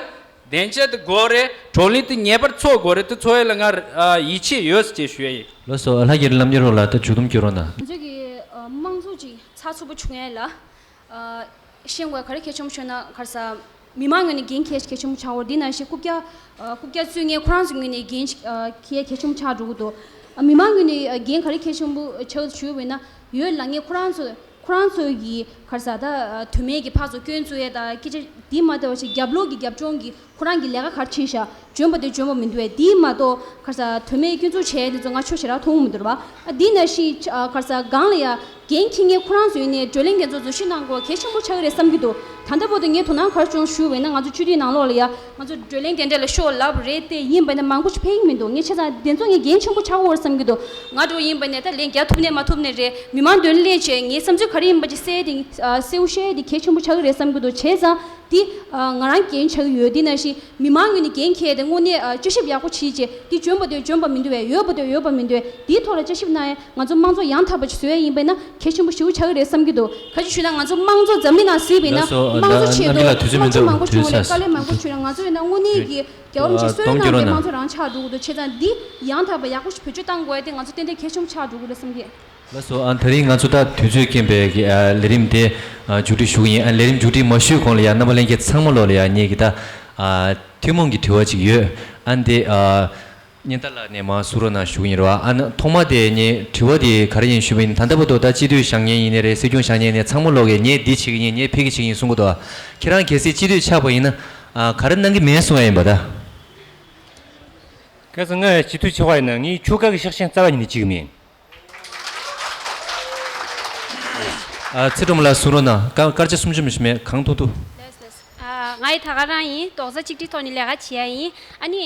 སྡིངས་ཆ་དེ་དགོས་རེད། བགྲོ་གླེང་དེ་ངེས་པར་ཚོགས་དགོས་རེད། དེ་ཚོགས་ཡ་ལ་ང་ཨ་ཡིད་ཆེས་ཡོད་ཅེས་ཞུ་ཡ་ཡིན། ལགས་སོ། ལྷ་རྒྱལ་ལམ་རྒྱལ་རོགས་ལ་ད་མཇུག་སྡོམ་སྐྱོན་རོགས་གནང་། ང་ཚོ་གི་ཨ་དམངས་གཙོ་ཅིག་ཚགས་ཚུད་པོ་བྱུང་ཡ་ལ། ཨ་ཤེས་དགོས་ག་རེ་གལ་ཆེན་པོ་ཤོད་ན། ག་རེ་ཟ། མི་མང་ངོས་ནས་འགན་གལ་གལ་ཆེན་པོ་ཆགས་ཡོད་རེད། དེ་ནང་བཞིན་རྐུབ་བཀྱག་ཨ་རྐུབ་བཀྱག་རྩོད་མཁན་ཁོ་རང་ཚོའི་ངོས་ནས་འགན་ཨ་གལ་གལ་ཆེན་པོ་ཆགས་འགྲོ་གི་འདུག། ཨ་མི་མང་ངོས་ནས་ཨ་འགན་ག་རེ་གལ་ཆེན་པོ་ཆགས་ཞུས་པ་ཡིན་ན། འོས་ལངས་མཁན་ཁོ་རང་ཚོ་ཁོ་རང་ཚོ་གི་ག་རེ་ཟ། ད་ཨ་དོན་མེད་ཀྱི་ཕར་ཚུར་སྐྱོན་བཙུགས་ཡས་དང་སྐད་ཆ་དེ་མ་བསྡད་པ་བྱས། རྒྱབ་ལོགས་ཀྱི་རྒྱབ་ལྗོངས་ཀྱི་ཁོ་རང་གི་ལས་ཀ་ག་རེ་བྱས་ཤག། འཇོན་པ་དེ་འཇོན་པ་མི་འདུག་པས། དེ་མ་གཏོགས་ག་རེ་ཟ། དོན་མེད་སྐྱོན་འཛུགས་བྱས་དེ་ཚོ་ང་ཆོ་ཞེ་དྲག་མཐོང་གི་མི་འདུག་ར་བ། ཨ་དེ་ནང་བཞིན་ཨ་ག་རེ་ཟ། སྒང་ལ་ཡ་འགན་འཁྱེར་མཁན་ཁོ་རང་ཚོ་ཡིན་ནའི་བགྲོ་གླེང་འདི་ཚོ་འཛུལ་ཞུགས་གནང་དགོས་གལ་ཆེན་པོ་ཆགས་ཀྱི་རེད་བསམ་གྱི་འདུག། ད་ལྟ་བར་དུ་ངས་དོ་སྣང་ག་རེ་བྱུང་ཞུས་པ་ཡིན་ན། ང་ཚོ་སྤྱི་འཐུས་ནང་ལོགས་ལ་ཡ་ང་ཚོ་བགྲོ་གླེང་དེ་འདྲ་ལ་ཤོག་ལབ་རེད་དེ། ཡིན་པ་ཡིན་ན་མང་པོ་ཞིག་ཕེབས་ཀྱི་མི་འདུག། ངས་བྱས་ཙང་དེ་ཚོ་ངས་འགན་ཆེན་པོ་ཆགས་ཀྱི་ཡོད་རེད་བསམ་གྱི་འདུག། ང་འདྲ་བོ་ཡིན་པ་ཡིན་ན་ད་ལན་རྒྱག་ཐུབ་ནའི་མ་ཐུབ་ནའི་རེད། མི་མང་མདུན་ལ་སླེབས་བྱས་ངའི་བསམ་ཚུལ་ག་རེ་ཡིན་པ་ཅིག་གསལ་ཏེ་ཨ་གསལ་པོ་བཤད་ཡ་དེ་གལ་ཆེན་པོ་ཆགས་ཀྱི་རེད་བསམ་གྱི་འདུག། བྱས་ཙང་དེ་ཨ་ང་རང་འགན་ཆགས་ཀྱི་ཡོད། དེ་ནང་བཞིན་མི་མང་ངོས་ནས་འགན་འཁྱེར་ཏེ་དངོས་གནས་ཨ་དཔྱད་ཞིབ་ཡག་པོ་བྱས་བྱས། དེ་འཇོན་པ་དེ་འཇོན་པ་མི་འདུག་པས། འོས་པ་དེ་འོས་པ་མི་འདུག་པས། དེའི་ཐོག་ལ་དཔྱད་ཞིབ་གནང་ཡ། ང་ཚོ་དམངས་གཙོ་ཡང་དག་པ་ཞིག་བཟོ་ཡ་ཡིན་པ་ཡིན་ན་གལ་ཆེན་པོ་ཞེ་པོ་ཆགས་ཀྱི་རེད་བསམ་གྱི་འདུག། ག་ཅི་ཞུས་ན་ང་ཚོ་དམངས་གཙོ་འཛམ་གླིང་ནང་གཟིགས་པ་ཡིན་ན། ལགས་སོ། དམངས་གཙོ་ད་ཆེད་རྣམ་རྒྱལ་ལགས་དུས་ཚོད་མི་འདུག། དུས་ཚོད་ཚར་སོང་། དཀའ་ལས་མང་པོ་བྱུང་རེད། དཀའ་ལས་མང་པོ་བྱུང་རེད། ང་ཚོ་ཡིན་ན་དངོས་གནས་ཀྱི་རྒྱལ་བ་རིན་པོ་ཆེ་གསོན་གནང་མཁན་དམངས་གཙོ་རང་ཆགས་འགྲོ་གི་འདུག། བྱས་ཙང་འདི་ཡང་དག་པ་ཡག་པོ་ཞིག་བེད་སྤྱོད་གཏང་དགོས་ཡ་དེ་ང་ཚོ་ཏན་ཏན་གལ་ཆེན་པོ་ཆགས་འགྲོ་གི་རེད་བསམ་གྱི། ལགས་སོ། ཨ་ད་རིང་ང་ཚོ་ད་དུས་ཚོད་རྐྱེན་པས་ཀྱི་ཨ་ལས་རིམ་དེ་ཨ་མཇུག་སྒྲིལ་ཞུ་གི་ཡིན། ཨ་ལས་རིམ་མཇུག་སྒྲིལ་མ་ཞུས་གོང་ལ་ཡ་རྣམ་པ་ལྷན་རྒྱས་ཚང་མ་ལོག་ལ་ཡ་ངེད་ཀྱི་ད་ཨ་ཐུན་མོང་གི་དྲི་བ་ཅིག་ཡོད། ཨ་འདི་ཨ་སྙན་ཐར་ལགས་ནས་མར་གསུང་རོགས་གནང་ཞུ་གི་ཡིན་རོ། ཨ་ན་ཐོག་མ་དེ་ངས་དྲི་བ་དེ་ག་རེ་ཡིན་ཞུས་པ་ཡིན། ད་ལྟ་བར་དུ་ད་སྤྱི་འཐུས་བཞེངས་མཁན་ཡིན་ནའི་རེད། སྲིད་སྐྱོང་བཞེངས་མཁན་ནས་ཚང་མ་ལོག་གིས་ངས་འདི་བྱེད་ཀྱི་ཡིན། ངས་ཕེབས་ཀྱི་བྱེད་ཀྱི་ཡིན་གསུང་གི་འདུག། ཨ་ཁྱེད་རང་གལ་སྲིད་སྤྱི་འཐུས་ཆགས་པ་ཡིན་ན་ཨ་ག་རེ་གནང་གི་མེད་གསུང་ཡ་ཡིན་པ་ད། གལ་སྲིད་ང་སྤྱི་འཐུས་ཆགས་པ་ཡིན་ན་ངས་ཆོལ་ཁ་གི་ཤག་ཤེད་རྩ་བ་ཉིད་ནས་བྱེད་ཀྱི་མིན། ཨ་ཚེ་སྒྲོལ་མ་ལགས་གསུང་རོགས་གནང་། སྐར་སྐར་ཆ་སུམ་ཅུ་མི་ཞིག་མེད། གང་ཐུབ་ཐུབ། ལགས་ལགས། ཨ་ང་ཡི་ད་ག་རང་ཡིན། རྡོག་རྩ་གཅིག་སྒྲིལ་ཐོག་ནས་ལས་ཀ་བྱེད་ཡ་ཡིན། ཨ་ནི་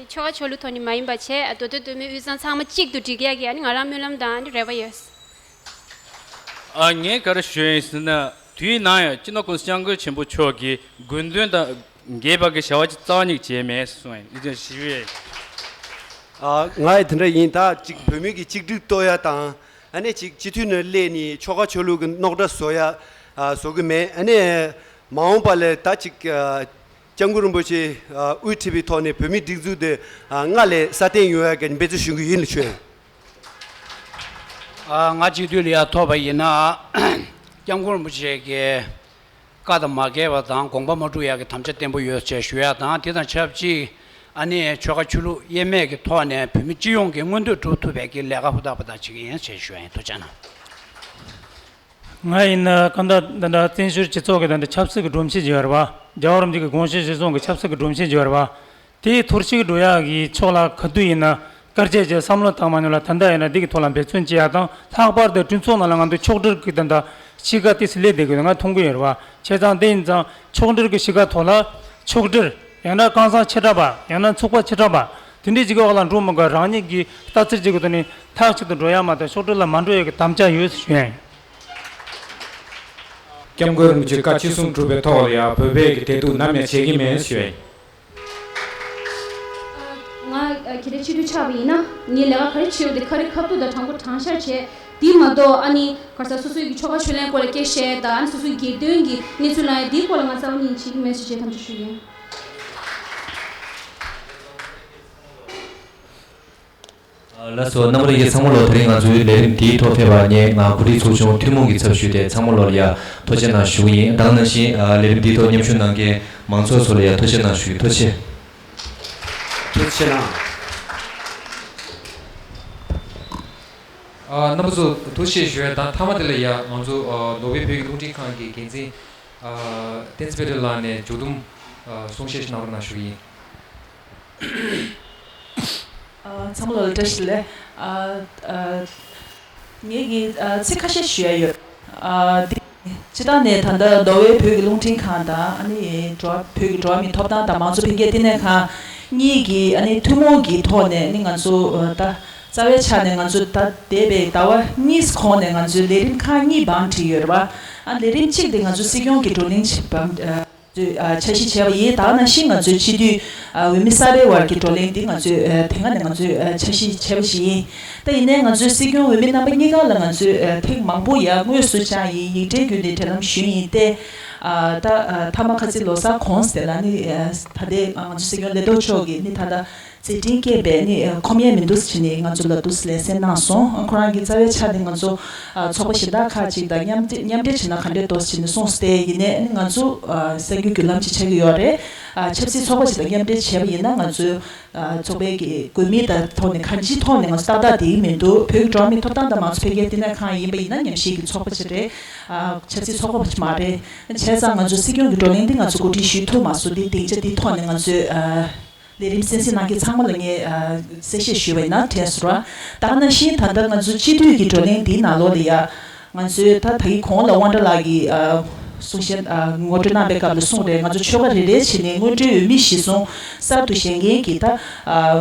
ཆོལ་ཁ་ཆོས་ལུགས་ཐོག་ནས་མ་ཡིན་པ་བྱས། མདོ་སྟོད་མདོ་སྨད་དབུས་གཙང་ཚང་མ་གཅིག་ཏུ་སྒྲིལ་ཡ་གི་ཨ་ནི་ང་རང་སྨོན་ལམ་དང་ཨ་ནི་རེ་བ་ཡོད། ཨ་ངས་ག་རེ་ཞུ་ཡིན་ཟེར་ན། དུས་ནམ་ཡང་སྤྱི་ནོར་༸གོང་ས་༸སྐྱབས་མགོན་ཆེན་པོ་མཆོག་གི་དགོས་འདུན་དང་འགལ་བ་གི་བྱ་བ་ཅིག་རྩ་བ་ཉིད་བྱས་མེད་གསུངས་ཡིན། ཨ་ཞུ་ཡིན། ཨ་ང་ཡི་དེ་འདྲ་ཡིན། ད་ཅིག་བོད་མི་གི་གཅིག་སྒྲིལ་གཏོར་ཡ་དང་། ཨ་ནི་ཅིག་སྤྱི་འཐུས་ནང་སླེབས་ནས་ཆོལ་ཁ་ཆོས་ལུགས་ཀྱི་རྙོག་དྲ་བཟོ་ཡ་ཨ་བཟོ་གི་མེད། ཨ་ནི་མ་འོངས་པ་ལ་ད་ཅིག་ཨ་སྐྱབས་མགོན་རིན་པོ་ཆེ་ཨ་དབུ་ཁྲིད་པའི་ཐོག་ནས་བོད་མིའི་སྒྲིག་འཛུགས་དེ་ཨ་སྔར་ལས་སྲ་བརྟན་ཡོང་ཡ་གི་འབད་བརྩོན་ཞུ་གི་ཡིན་ལ་ཆོས། ཨ་ང་སྤྱི་འཐུས་ལ་ཡ་ཐོབ་པ་ཡིན་ན། སྐྱབས་མགོན་རིན་པོ་ཆེ་གི་བཀའ་དང་མ་འགལ་བ་དང་དགོངས་པ་མ་འཁྲུག་ཡག་གི་དམ་བཅའ་བརྟན་པོ་ཡོད་ཅེས་ཞུ་ཡག་དང་། དེ་དང་ཆབས་ཅིག་ཨ་ནི་ཆོལ་ཁ་ཆོས་ལུགས་དབྱེར་མེད་ཀྱི་ཐོག་ནས་བོད་མི་སྤྱི་ཡོངས་ཀྱི་མངོན་འདོད་སྒྲུབ་ཐུབ་པའི་གི་ལས་ཀ་ཧུར་ཐག་པ་དག་བྱེད་ཀྱི་ཡིན་ཅེས་ཞུ་ཡ་ཡིན། ཐུགས་རྗེ་གནང་། ང་ཡིན་ན་གང་ལྟར་འདི་འདྲ་བཙན་བྱོལ་སྤྱི་ཚོགས་ཀྱི་འདི་འདྲ་ཆབ་སྲིད་ཀྱི་སྒྲོམ་གཞི་ཅིག་ཡོད་རེད་པ། རྒྱལ་བ་རིན་པོ་ཆེ་གི་དགོངས་བཞེད་གཞིར་བཟུང་གི་ཆབ་སྲིད་ཀྱི་སྒྲོམ་གཞི་ཅིག་ཡོད་རེད་པ། དེའི་འཐོར་ཞིག་འགྲོ་ཡག་གི་ཕྱོགས་ལ་ག་དུས་ཡིན་ན་དཀའ་སྤྱད་བྱས་བསམ་བློ་བཏང་མ་མྱོང་ལ། ད་ལྟ་ཡིན་ན་འདི་གི་ཐོག་ལ་འབད་བརྩོན་བྱེད་ཡག་དང་། ལྷག་པར་དུ་གྲོས་ཚོགས་ནང་ལ་ང་ཚོ་ཕྱོགས་སྒྲིལ་གྱི་ད་ལྟ་གཤིས་ཀ་དེ་སླེབས་བསྡད་དགོས་ང་མཐོང་གི་ཡོད་རེད་པ། བྱས་ཙང་དེ་ཡིན་ཙང་ཕྱོགས་སྒྲིལ་གྱི་གཤིས་ཀ་ཐོག་ལ་ཕྱོགས་སྒྲིལ། ཡང་ན་རྐང་ཚང་ཆེ་དྲགས་པ། ཡང་ན་ཚོགས་པ་ཆེ་དྲགས་པ། དེ་འདྲའི་ཅིག་གི་འོག་ལ་འགྲོ་མི་དགོས། རང་ཉིད་ཀྱི་ལྟ་ཚུལ་ཅིག་གི་ཐོག་ནས་ཐག་གཅིག་ཏུ་འགྲོ་ཡ་མ་གཏོགས་ཕྱོགས་སྒྲིལ་ལ་མ་འགྲོ་ཡ་གི་དམ་བཅའ་ཡོད་ཞུ་ཡ་ཡིན། སྐྱབས་མགོན་རིན་པོ་ཆེ་བཀའ་ཆོས་གསུམ་སྒྲུབ་པའི་ཐོག་ལ་ཡང་བོད་པའི་གི་བདེ་སྡུག་ནམ་ཡང་བརྗེད་ཀྱི་མེད་ཞུ་ཡ་ཡིན། ང་ཁྱེད་རའི་སྤྱི་འཐུས་ཆགས་པ་ཡིན་ན། ངས་ལས་ཀ་ག་རེ་བྱེད་འོ་དེ་ཁ་རི་ཁ་ཐུག་དང་དྲང་པོ་དྲང་བཞག་བྱས། དེ་མ་གཏོགས་ཨ་ནི་ག་རེ་ཟ། སོ་སོའི་གི་ཆོལ་ཁ་ཆོས་ལེན་སྐོར་ལ་སྐད་བཤད་དང་། ཨ་ནི་སོ་སོའི་སྒེར་དོན་གྱི་གནས་ཚུལ་ལ་ཡང་དེའི་སྐོར་ལ་ང་རྩ་བ་ཉིད་ནས་བྱེད་ཀྱི་མེད་ཟེར་བྱས་དམ་བཅའ་ཞུ་གི་ཡིན། ལགས་སོ། རྣམ་པ་ལྷན་རྒྱས་ཚང་མ་ལོ། དེ་རིང་ང་ཚོའི་ལས་རིམ་འདིའི་ཐོག་ཕེབས་པར་ངས་ང་གོ་སྒྲིག་ཚོགས་ཆུང་ཐུན་མོང་གི་ཚབ་ཞུས་ཏེ་ཚང་མ་ལོ་ལ་ཡ་ཐུགས་རྗེ་གནང་ཞུ་གི་ཡིན། དེ་ནང་བཞིན་ལས་རིམ་འདིའི་ཐོག་མཉམ་ཞུགས་གནང་མཁན་མང་ཚོགས་ཚོ་ལ་ཡ་ཐུགས་རྗེ་གནང་ཞུ་གི། ཐུགས་རྗེ་ཆེ། ཐུགས་རྗེ་གནང་། ཨ་རྣམ་པ་ཚོ་ཐུགས་རྗེ་ཆེ་ཞུ་ཡ་དང་། མཐའ་མ་དེ་ལ་ཡ་ང་ཚོ་ཨ་ནོར་ཝེ་བོད་ཀྱི་རླུང་འཕྲིན་ཁང་གི་འགན་འཛིན་ཨ་བསྟན་འཛིན་དཔལ་སྒྲོན་ལགས་ནས་མཇུག་བསྡོམས་ཨ་གསུང་བཤད་ཞིག་གནང་རོགས་གནང་ཞུ་གི་ཡིན། ཨ་ཚང་མ་ལ་བཀྲ་ཤིས་བདེ་ལེགས། ཨ་ཨ་ངེད་ཀྱིས་ཨ་ཚིག་ཁ་ཤས་ཞུ་ཡ་ཡོད། ཨ་འདི་སྤྱིར་བཏང་ནས་ད་ལྟ་ནོར་ཝེ་བོད་ཀྱི་རླུང་འཕྲིན་ཁང་དང་། ཨ་ནི་འགྲོ་བ་བོད་ཀྱི་འགྲོ་བ་མིའི་ཐོབ་ཐང་དང་མང་གཙོ་འཕེལ་རྒྱས་ལྟེ་གནས་ཁང་གཉིས་ཀྱིས་ཨ་ནི་ཐུན་མོང་གི་ཐོག་ནས་ཨ་ནི་ང་ཚོ་ཨ་ད་རྩ་བའི་ཆ་ནས་ང་ཚོ་ད་འདས་པའི་ཟླ་བ་གཉིས་གོང་ནས་ང་ཚོའི་ལས་རིམ་ཁག་གཉིས་བང་བསྒྲིགས་ཡོད་རེད་པ། ཨ་ལས་རིམ་གཅིག་དེ་ང་ཚོ་སྲིད་སྐྱོང་གི་བགྲོ་གླེང་བྱེད་པ། ཚོས་ཨ་འཆར་གཞི་བྱས་པ་ཡིན། ད་ག་ནང་བཞིན་ང་ཚོའི་སྤྱི་འཐུས་ཨ་འོས་མི་གསར་པའི་དབར་གྱི་བགྲོ་གླེང་འདི་ང་ཚོས་ཨ་དེ་སྔ་ནས་ང་ཚོས་ཨ་འཆར་གཞི་བྱས་པ་ཞིག་ཡིན། ད་ཡིན་ནའི་ང་ཚོའི་སྲིད་སྐྱོང་འོས་མི་རྣམ་པ་གཉིས་ཀ་ལ་ང་ཚོས་ཨ་ཐེངས་མང་པོ་ཡ་དངོས་སུ་བཅར་ཡིན། ཡིག་ཕྲན་བརྒྱུད་ནས་འབྲེལ་ལམ་ཞུས་ཡིན་ཏེ། ཨ་ད་ཨ་མཐའ་མ་ཁ་རྩང་ལོ་གསར་གོང་ཟེར་ལ་ནི་ཨ་ད་ལྟའི་ང་ཚོ་སྲིད་སྐྱོང་ལས་ཐོག་མཆོག་གིས་ནི་ད་ལྟ་མཛད་འཕྲིན་སྐྱེས་པས་ནི་ཁོམ་ཡས་མི་འདུག་ཟེར་ནས་ང་ཚོ་ལ་འདུག་སེ་ལེ་ཚན་གནང་སོང་། ཁོ་རང་གི་རྩ་བའི་ཆ་དེ་ང་ཚོ་ཚོགས་པ་གཞན་དག་ཁག་ཅིག་དང་མཉམ་མཉམ་འབྲེལ་བྱས་ན་ག་འདྲས་འདུག་ཟེར་ནས་གསུངས་ཏེ། ཡིན་ནའི་ང་ཚོ་གསར་འགྱུར་བརྒྱུད་ལམ་ཅིག་ཆགས་ཀྱི་ཡོད་རེད། ཆབ་སྲིད་ཚོགས་པ་ཅིག་དང་མཉམ་འབྲེལ་བྱས་པ་ཡིན་ན་ང་ཚོའི་ཚོགས་པའི་གི་དགོས་དམིགས་དང་ཐོག་ནས་གང་ཅིའི་ཐོག་ནས་ང་ཚོ་ཏག་ཏག་བསྡད་ཀྱི་མི་འདུག། བོད་ཀྱི་འགྲོ་བ་མིའི་ཐོབ་ཐང་དང་མང་གཙོ་འཕེལ་རྒྱས་ལྟེ་གནས་ཁང་ཡིན་པ་ཡིན་ན་ཉམས་ཞིབ་ཀྱི་ཚོགས་པ་ཅིག་རེད། ཆབ་སྲིད་ཚོགས་པ་ཅིག་མ་རེད། བྱས་ཙང་ང་ཚོའི་སྲིད་སྐྱོང་གི་བགྲོ་གླེང་འདི་ང་ཚོ་གོ་སྒྲིག་ཞུ་ཐུབ་མ་སོང་། འདི་སྡིངས་ཆ་འདི་ཐོག་ནས་ང་ཚོས་ལས་རིམ་གསན་གཟིགས་གནང་མཁན་ཚང་མ་ལ་ངས་གསལ་བཤད་ཞུས་པ་ཡིན་ན་དྲན་སོང་ར། ད་ག་ནང་བཞིན་ད་ལྟ་ང་ཚོའི་སྤྱི་འཐུས་ཀྱི་བགྲོ་གླེང་འདིའི་ནང་ལོགས་ལ་ཡ། ང་ཚོས་ད་ད་གི་གོང་ལ་དབང་གྲགས་ལགས་ཀྱིས་གསུང་བཤད་ངོ་སྤྲོད་གནང་པའི་སྐབས་ལ་གསུངས་རེད། ང་ཚོ་ཆོལ་ཁ་རེ་རེ་བྱས་ནས་སྔོན་འགྲོའི་འོས་མི་གཞིར་བཟུང་གསར་དུ་བཞེངས་མཁན་གྱི་ད་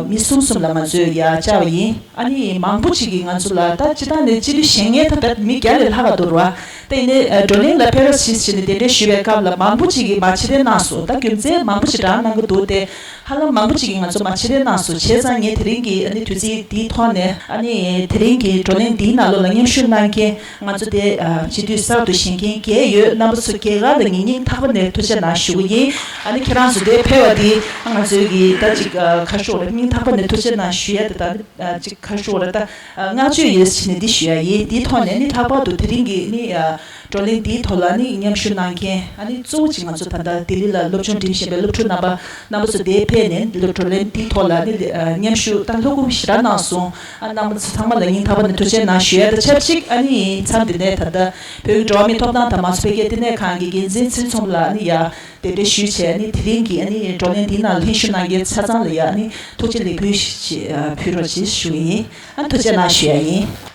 མི་གསུམ་གསུམ་ལ་ང་ཚོས་ཡ་བཅར་བ་ཡིན། ཨ་ནི་མང་པོ་ཅིག་གིས་ང་ཚོ་ལ་ད་སྤྱིར་བཏང་ནས་སྤྱི་འཐུས་བཞེངས་མཁན་ད་ད་མི་བརྒྱ་ལས་ལྷག་ག་འདུག་ར། དེ་ནས་ཨ་བགྲོ་གླེང་ལ་ཕེབས་རོགས་གྱིས་ཟེར་ནས་གདན་འདྲེན་ཞུས་པའི་སྐབས་ལ་མང་པོ་ཅིག་གིས་མ་ཕྱིར་འཐེན་གནང་སོང་། ད་རྒྱུ་མཚན་མང་པོ་ཞིག་བགྲང་གནང་གི་འདུག་སྟེ། ཧ་ལམ་མང་པོ་ཅིག་གིས་ང་ཚོ་མ་ཕྱིར་འཐེན་གནང་སོང་། བྱས་ཙང་ངས་དེ་རིང་གི་ཨ་ནི་དུས་ཚིགས་འདིའི་ཐོག་ནས་ཨ་ནི་དེ་རིང་གི་བགྲོ་གླེང་འདིའི་ནང་ལོགས་ལ་མཉམ་ཞུགས་གནང་མཁན་ང་ཚོ་དེ་ཨ་སྤྱི་འཐུས་གསར་དུ་བཞེངས་མཁན་བརྒྱད་ཡོད། རྣམ་པ་ཚོ་རྒྱ་གར་ལ་ངས་སྙིང་ཐག་པ་ནས་ཐུགས་རྗེ་གནང་ཞུ་གི་ཡིན། ཨ་ནི་ཁྱེད་རང་ཚོ་དེ་ཕེབས་པ་དེ་ང་ཚོའི་གི་ད་ཅིག་ཨ་ཁ་ཤོག་ལ་སྙིང་ཐག་པ་ནས་ཐུགས་རྗེ་གནང་ཞུ་ཡ་དེ་ད་ཨ་ཅིག་ཁ་ཤོག་ལ་ད་ཨ་བསྔགས་བརྗོད་ཡོད་ཟེར་ནས་འདི་ཞུ་ཡ་ཡིན། འདིའི་ཐོག་ནས་ནི་ལྷག་པར་དུ་དེ་རིང་གི་ནི་ཨ་བགྲོ་གླེང་འདིའི་ཐོག་ལ་ནི་མཉམ་ཞུགས་གནང་མཁན་ཨ་ནི་གཙོ་བོ་ཅིག་ང་ཚོ་ད་ལྟ་ལྡི་ལི་ལ་སློབ་སྦྱོང་འགྲིམ་བཞིན་པའི་སློབ་ཕྲུག་རྣམ་པ་རྣམ་པ་ཚོ་དེ་ཕེབས་ནས་བགྲོ་གླེང་འདིའི་ཐོག་ལ་ནི་ཨ་མཉམ་ཞུགས་ད་བློ་སྒོ་ཞེ་དྲག་གནང་སོང་། ཨ་རྣམ་པ་ཚོ་ཚང་མ་ལ་སྙིང་ཐག་པ་ནས་ཐུགས་རྗེ་གནང་ཞུ་ཡ་དང་ཆབས་ཅིག་ཨ་ནི་མཚམས་འདི་ནས་ད་ལྟ་བོད་ཀྱི་འགྲོ་བ་མིའི་ཐོབ་ཐང་དང་མང་གཙོ་འཕེལ་རྒྱས་ལྟེ་གནས་ཁང་གི་འགན་འཛིན་ཚུན་ཚོགས་ལ་ནི་ཡ་གདན་འདྲེན་ཞུས་བྱས་ནི་དེ་རིང་གི་ཨ་ནི་བགྲོ་གླེང་འདིའི་ནང་ལ་ལྷན་ཞུགས་གནང་མཁན་ཆ་ཚང་ལ་ཡ་ནི་ཐུགས་རྗེ་ལེགས་འབུལ་ཞིག་ཕུལ་རོགས་ཞེས་ཞུ་གི་ཡིན། ཨ་ཐུགས་རྗེ་གནང་ཞུ་ཡ་ཡིན།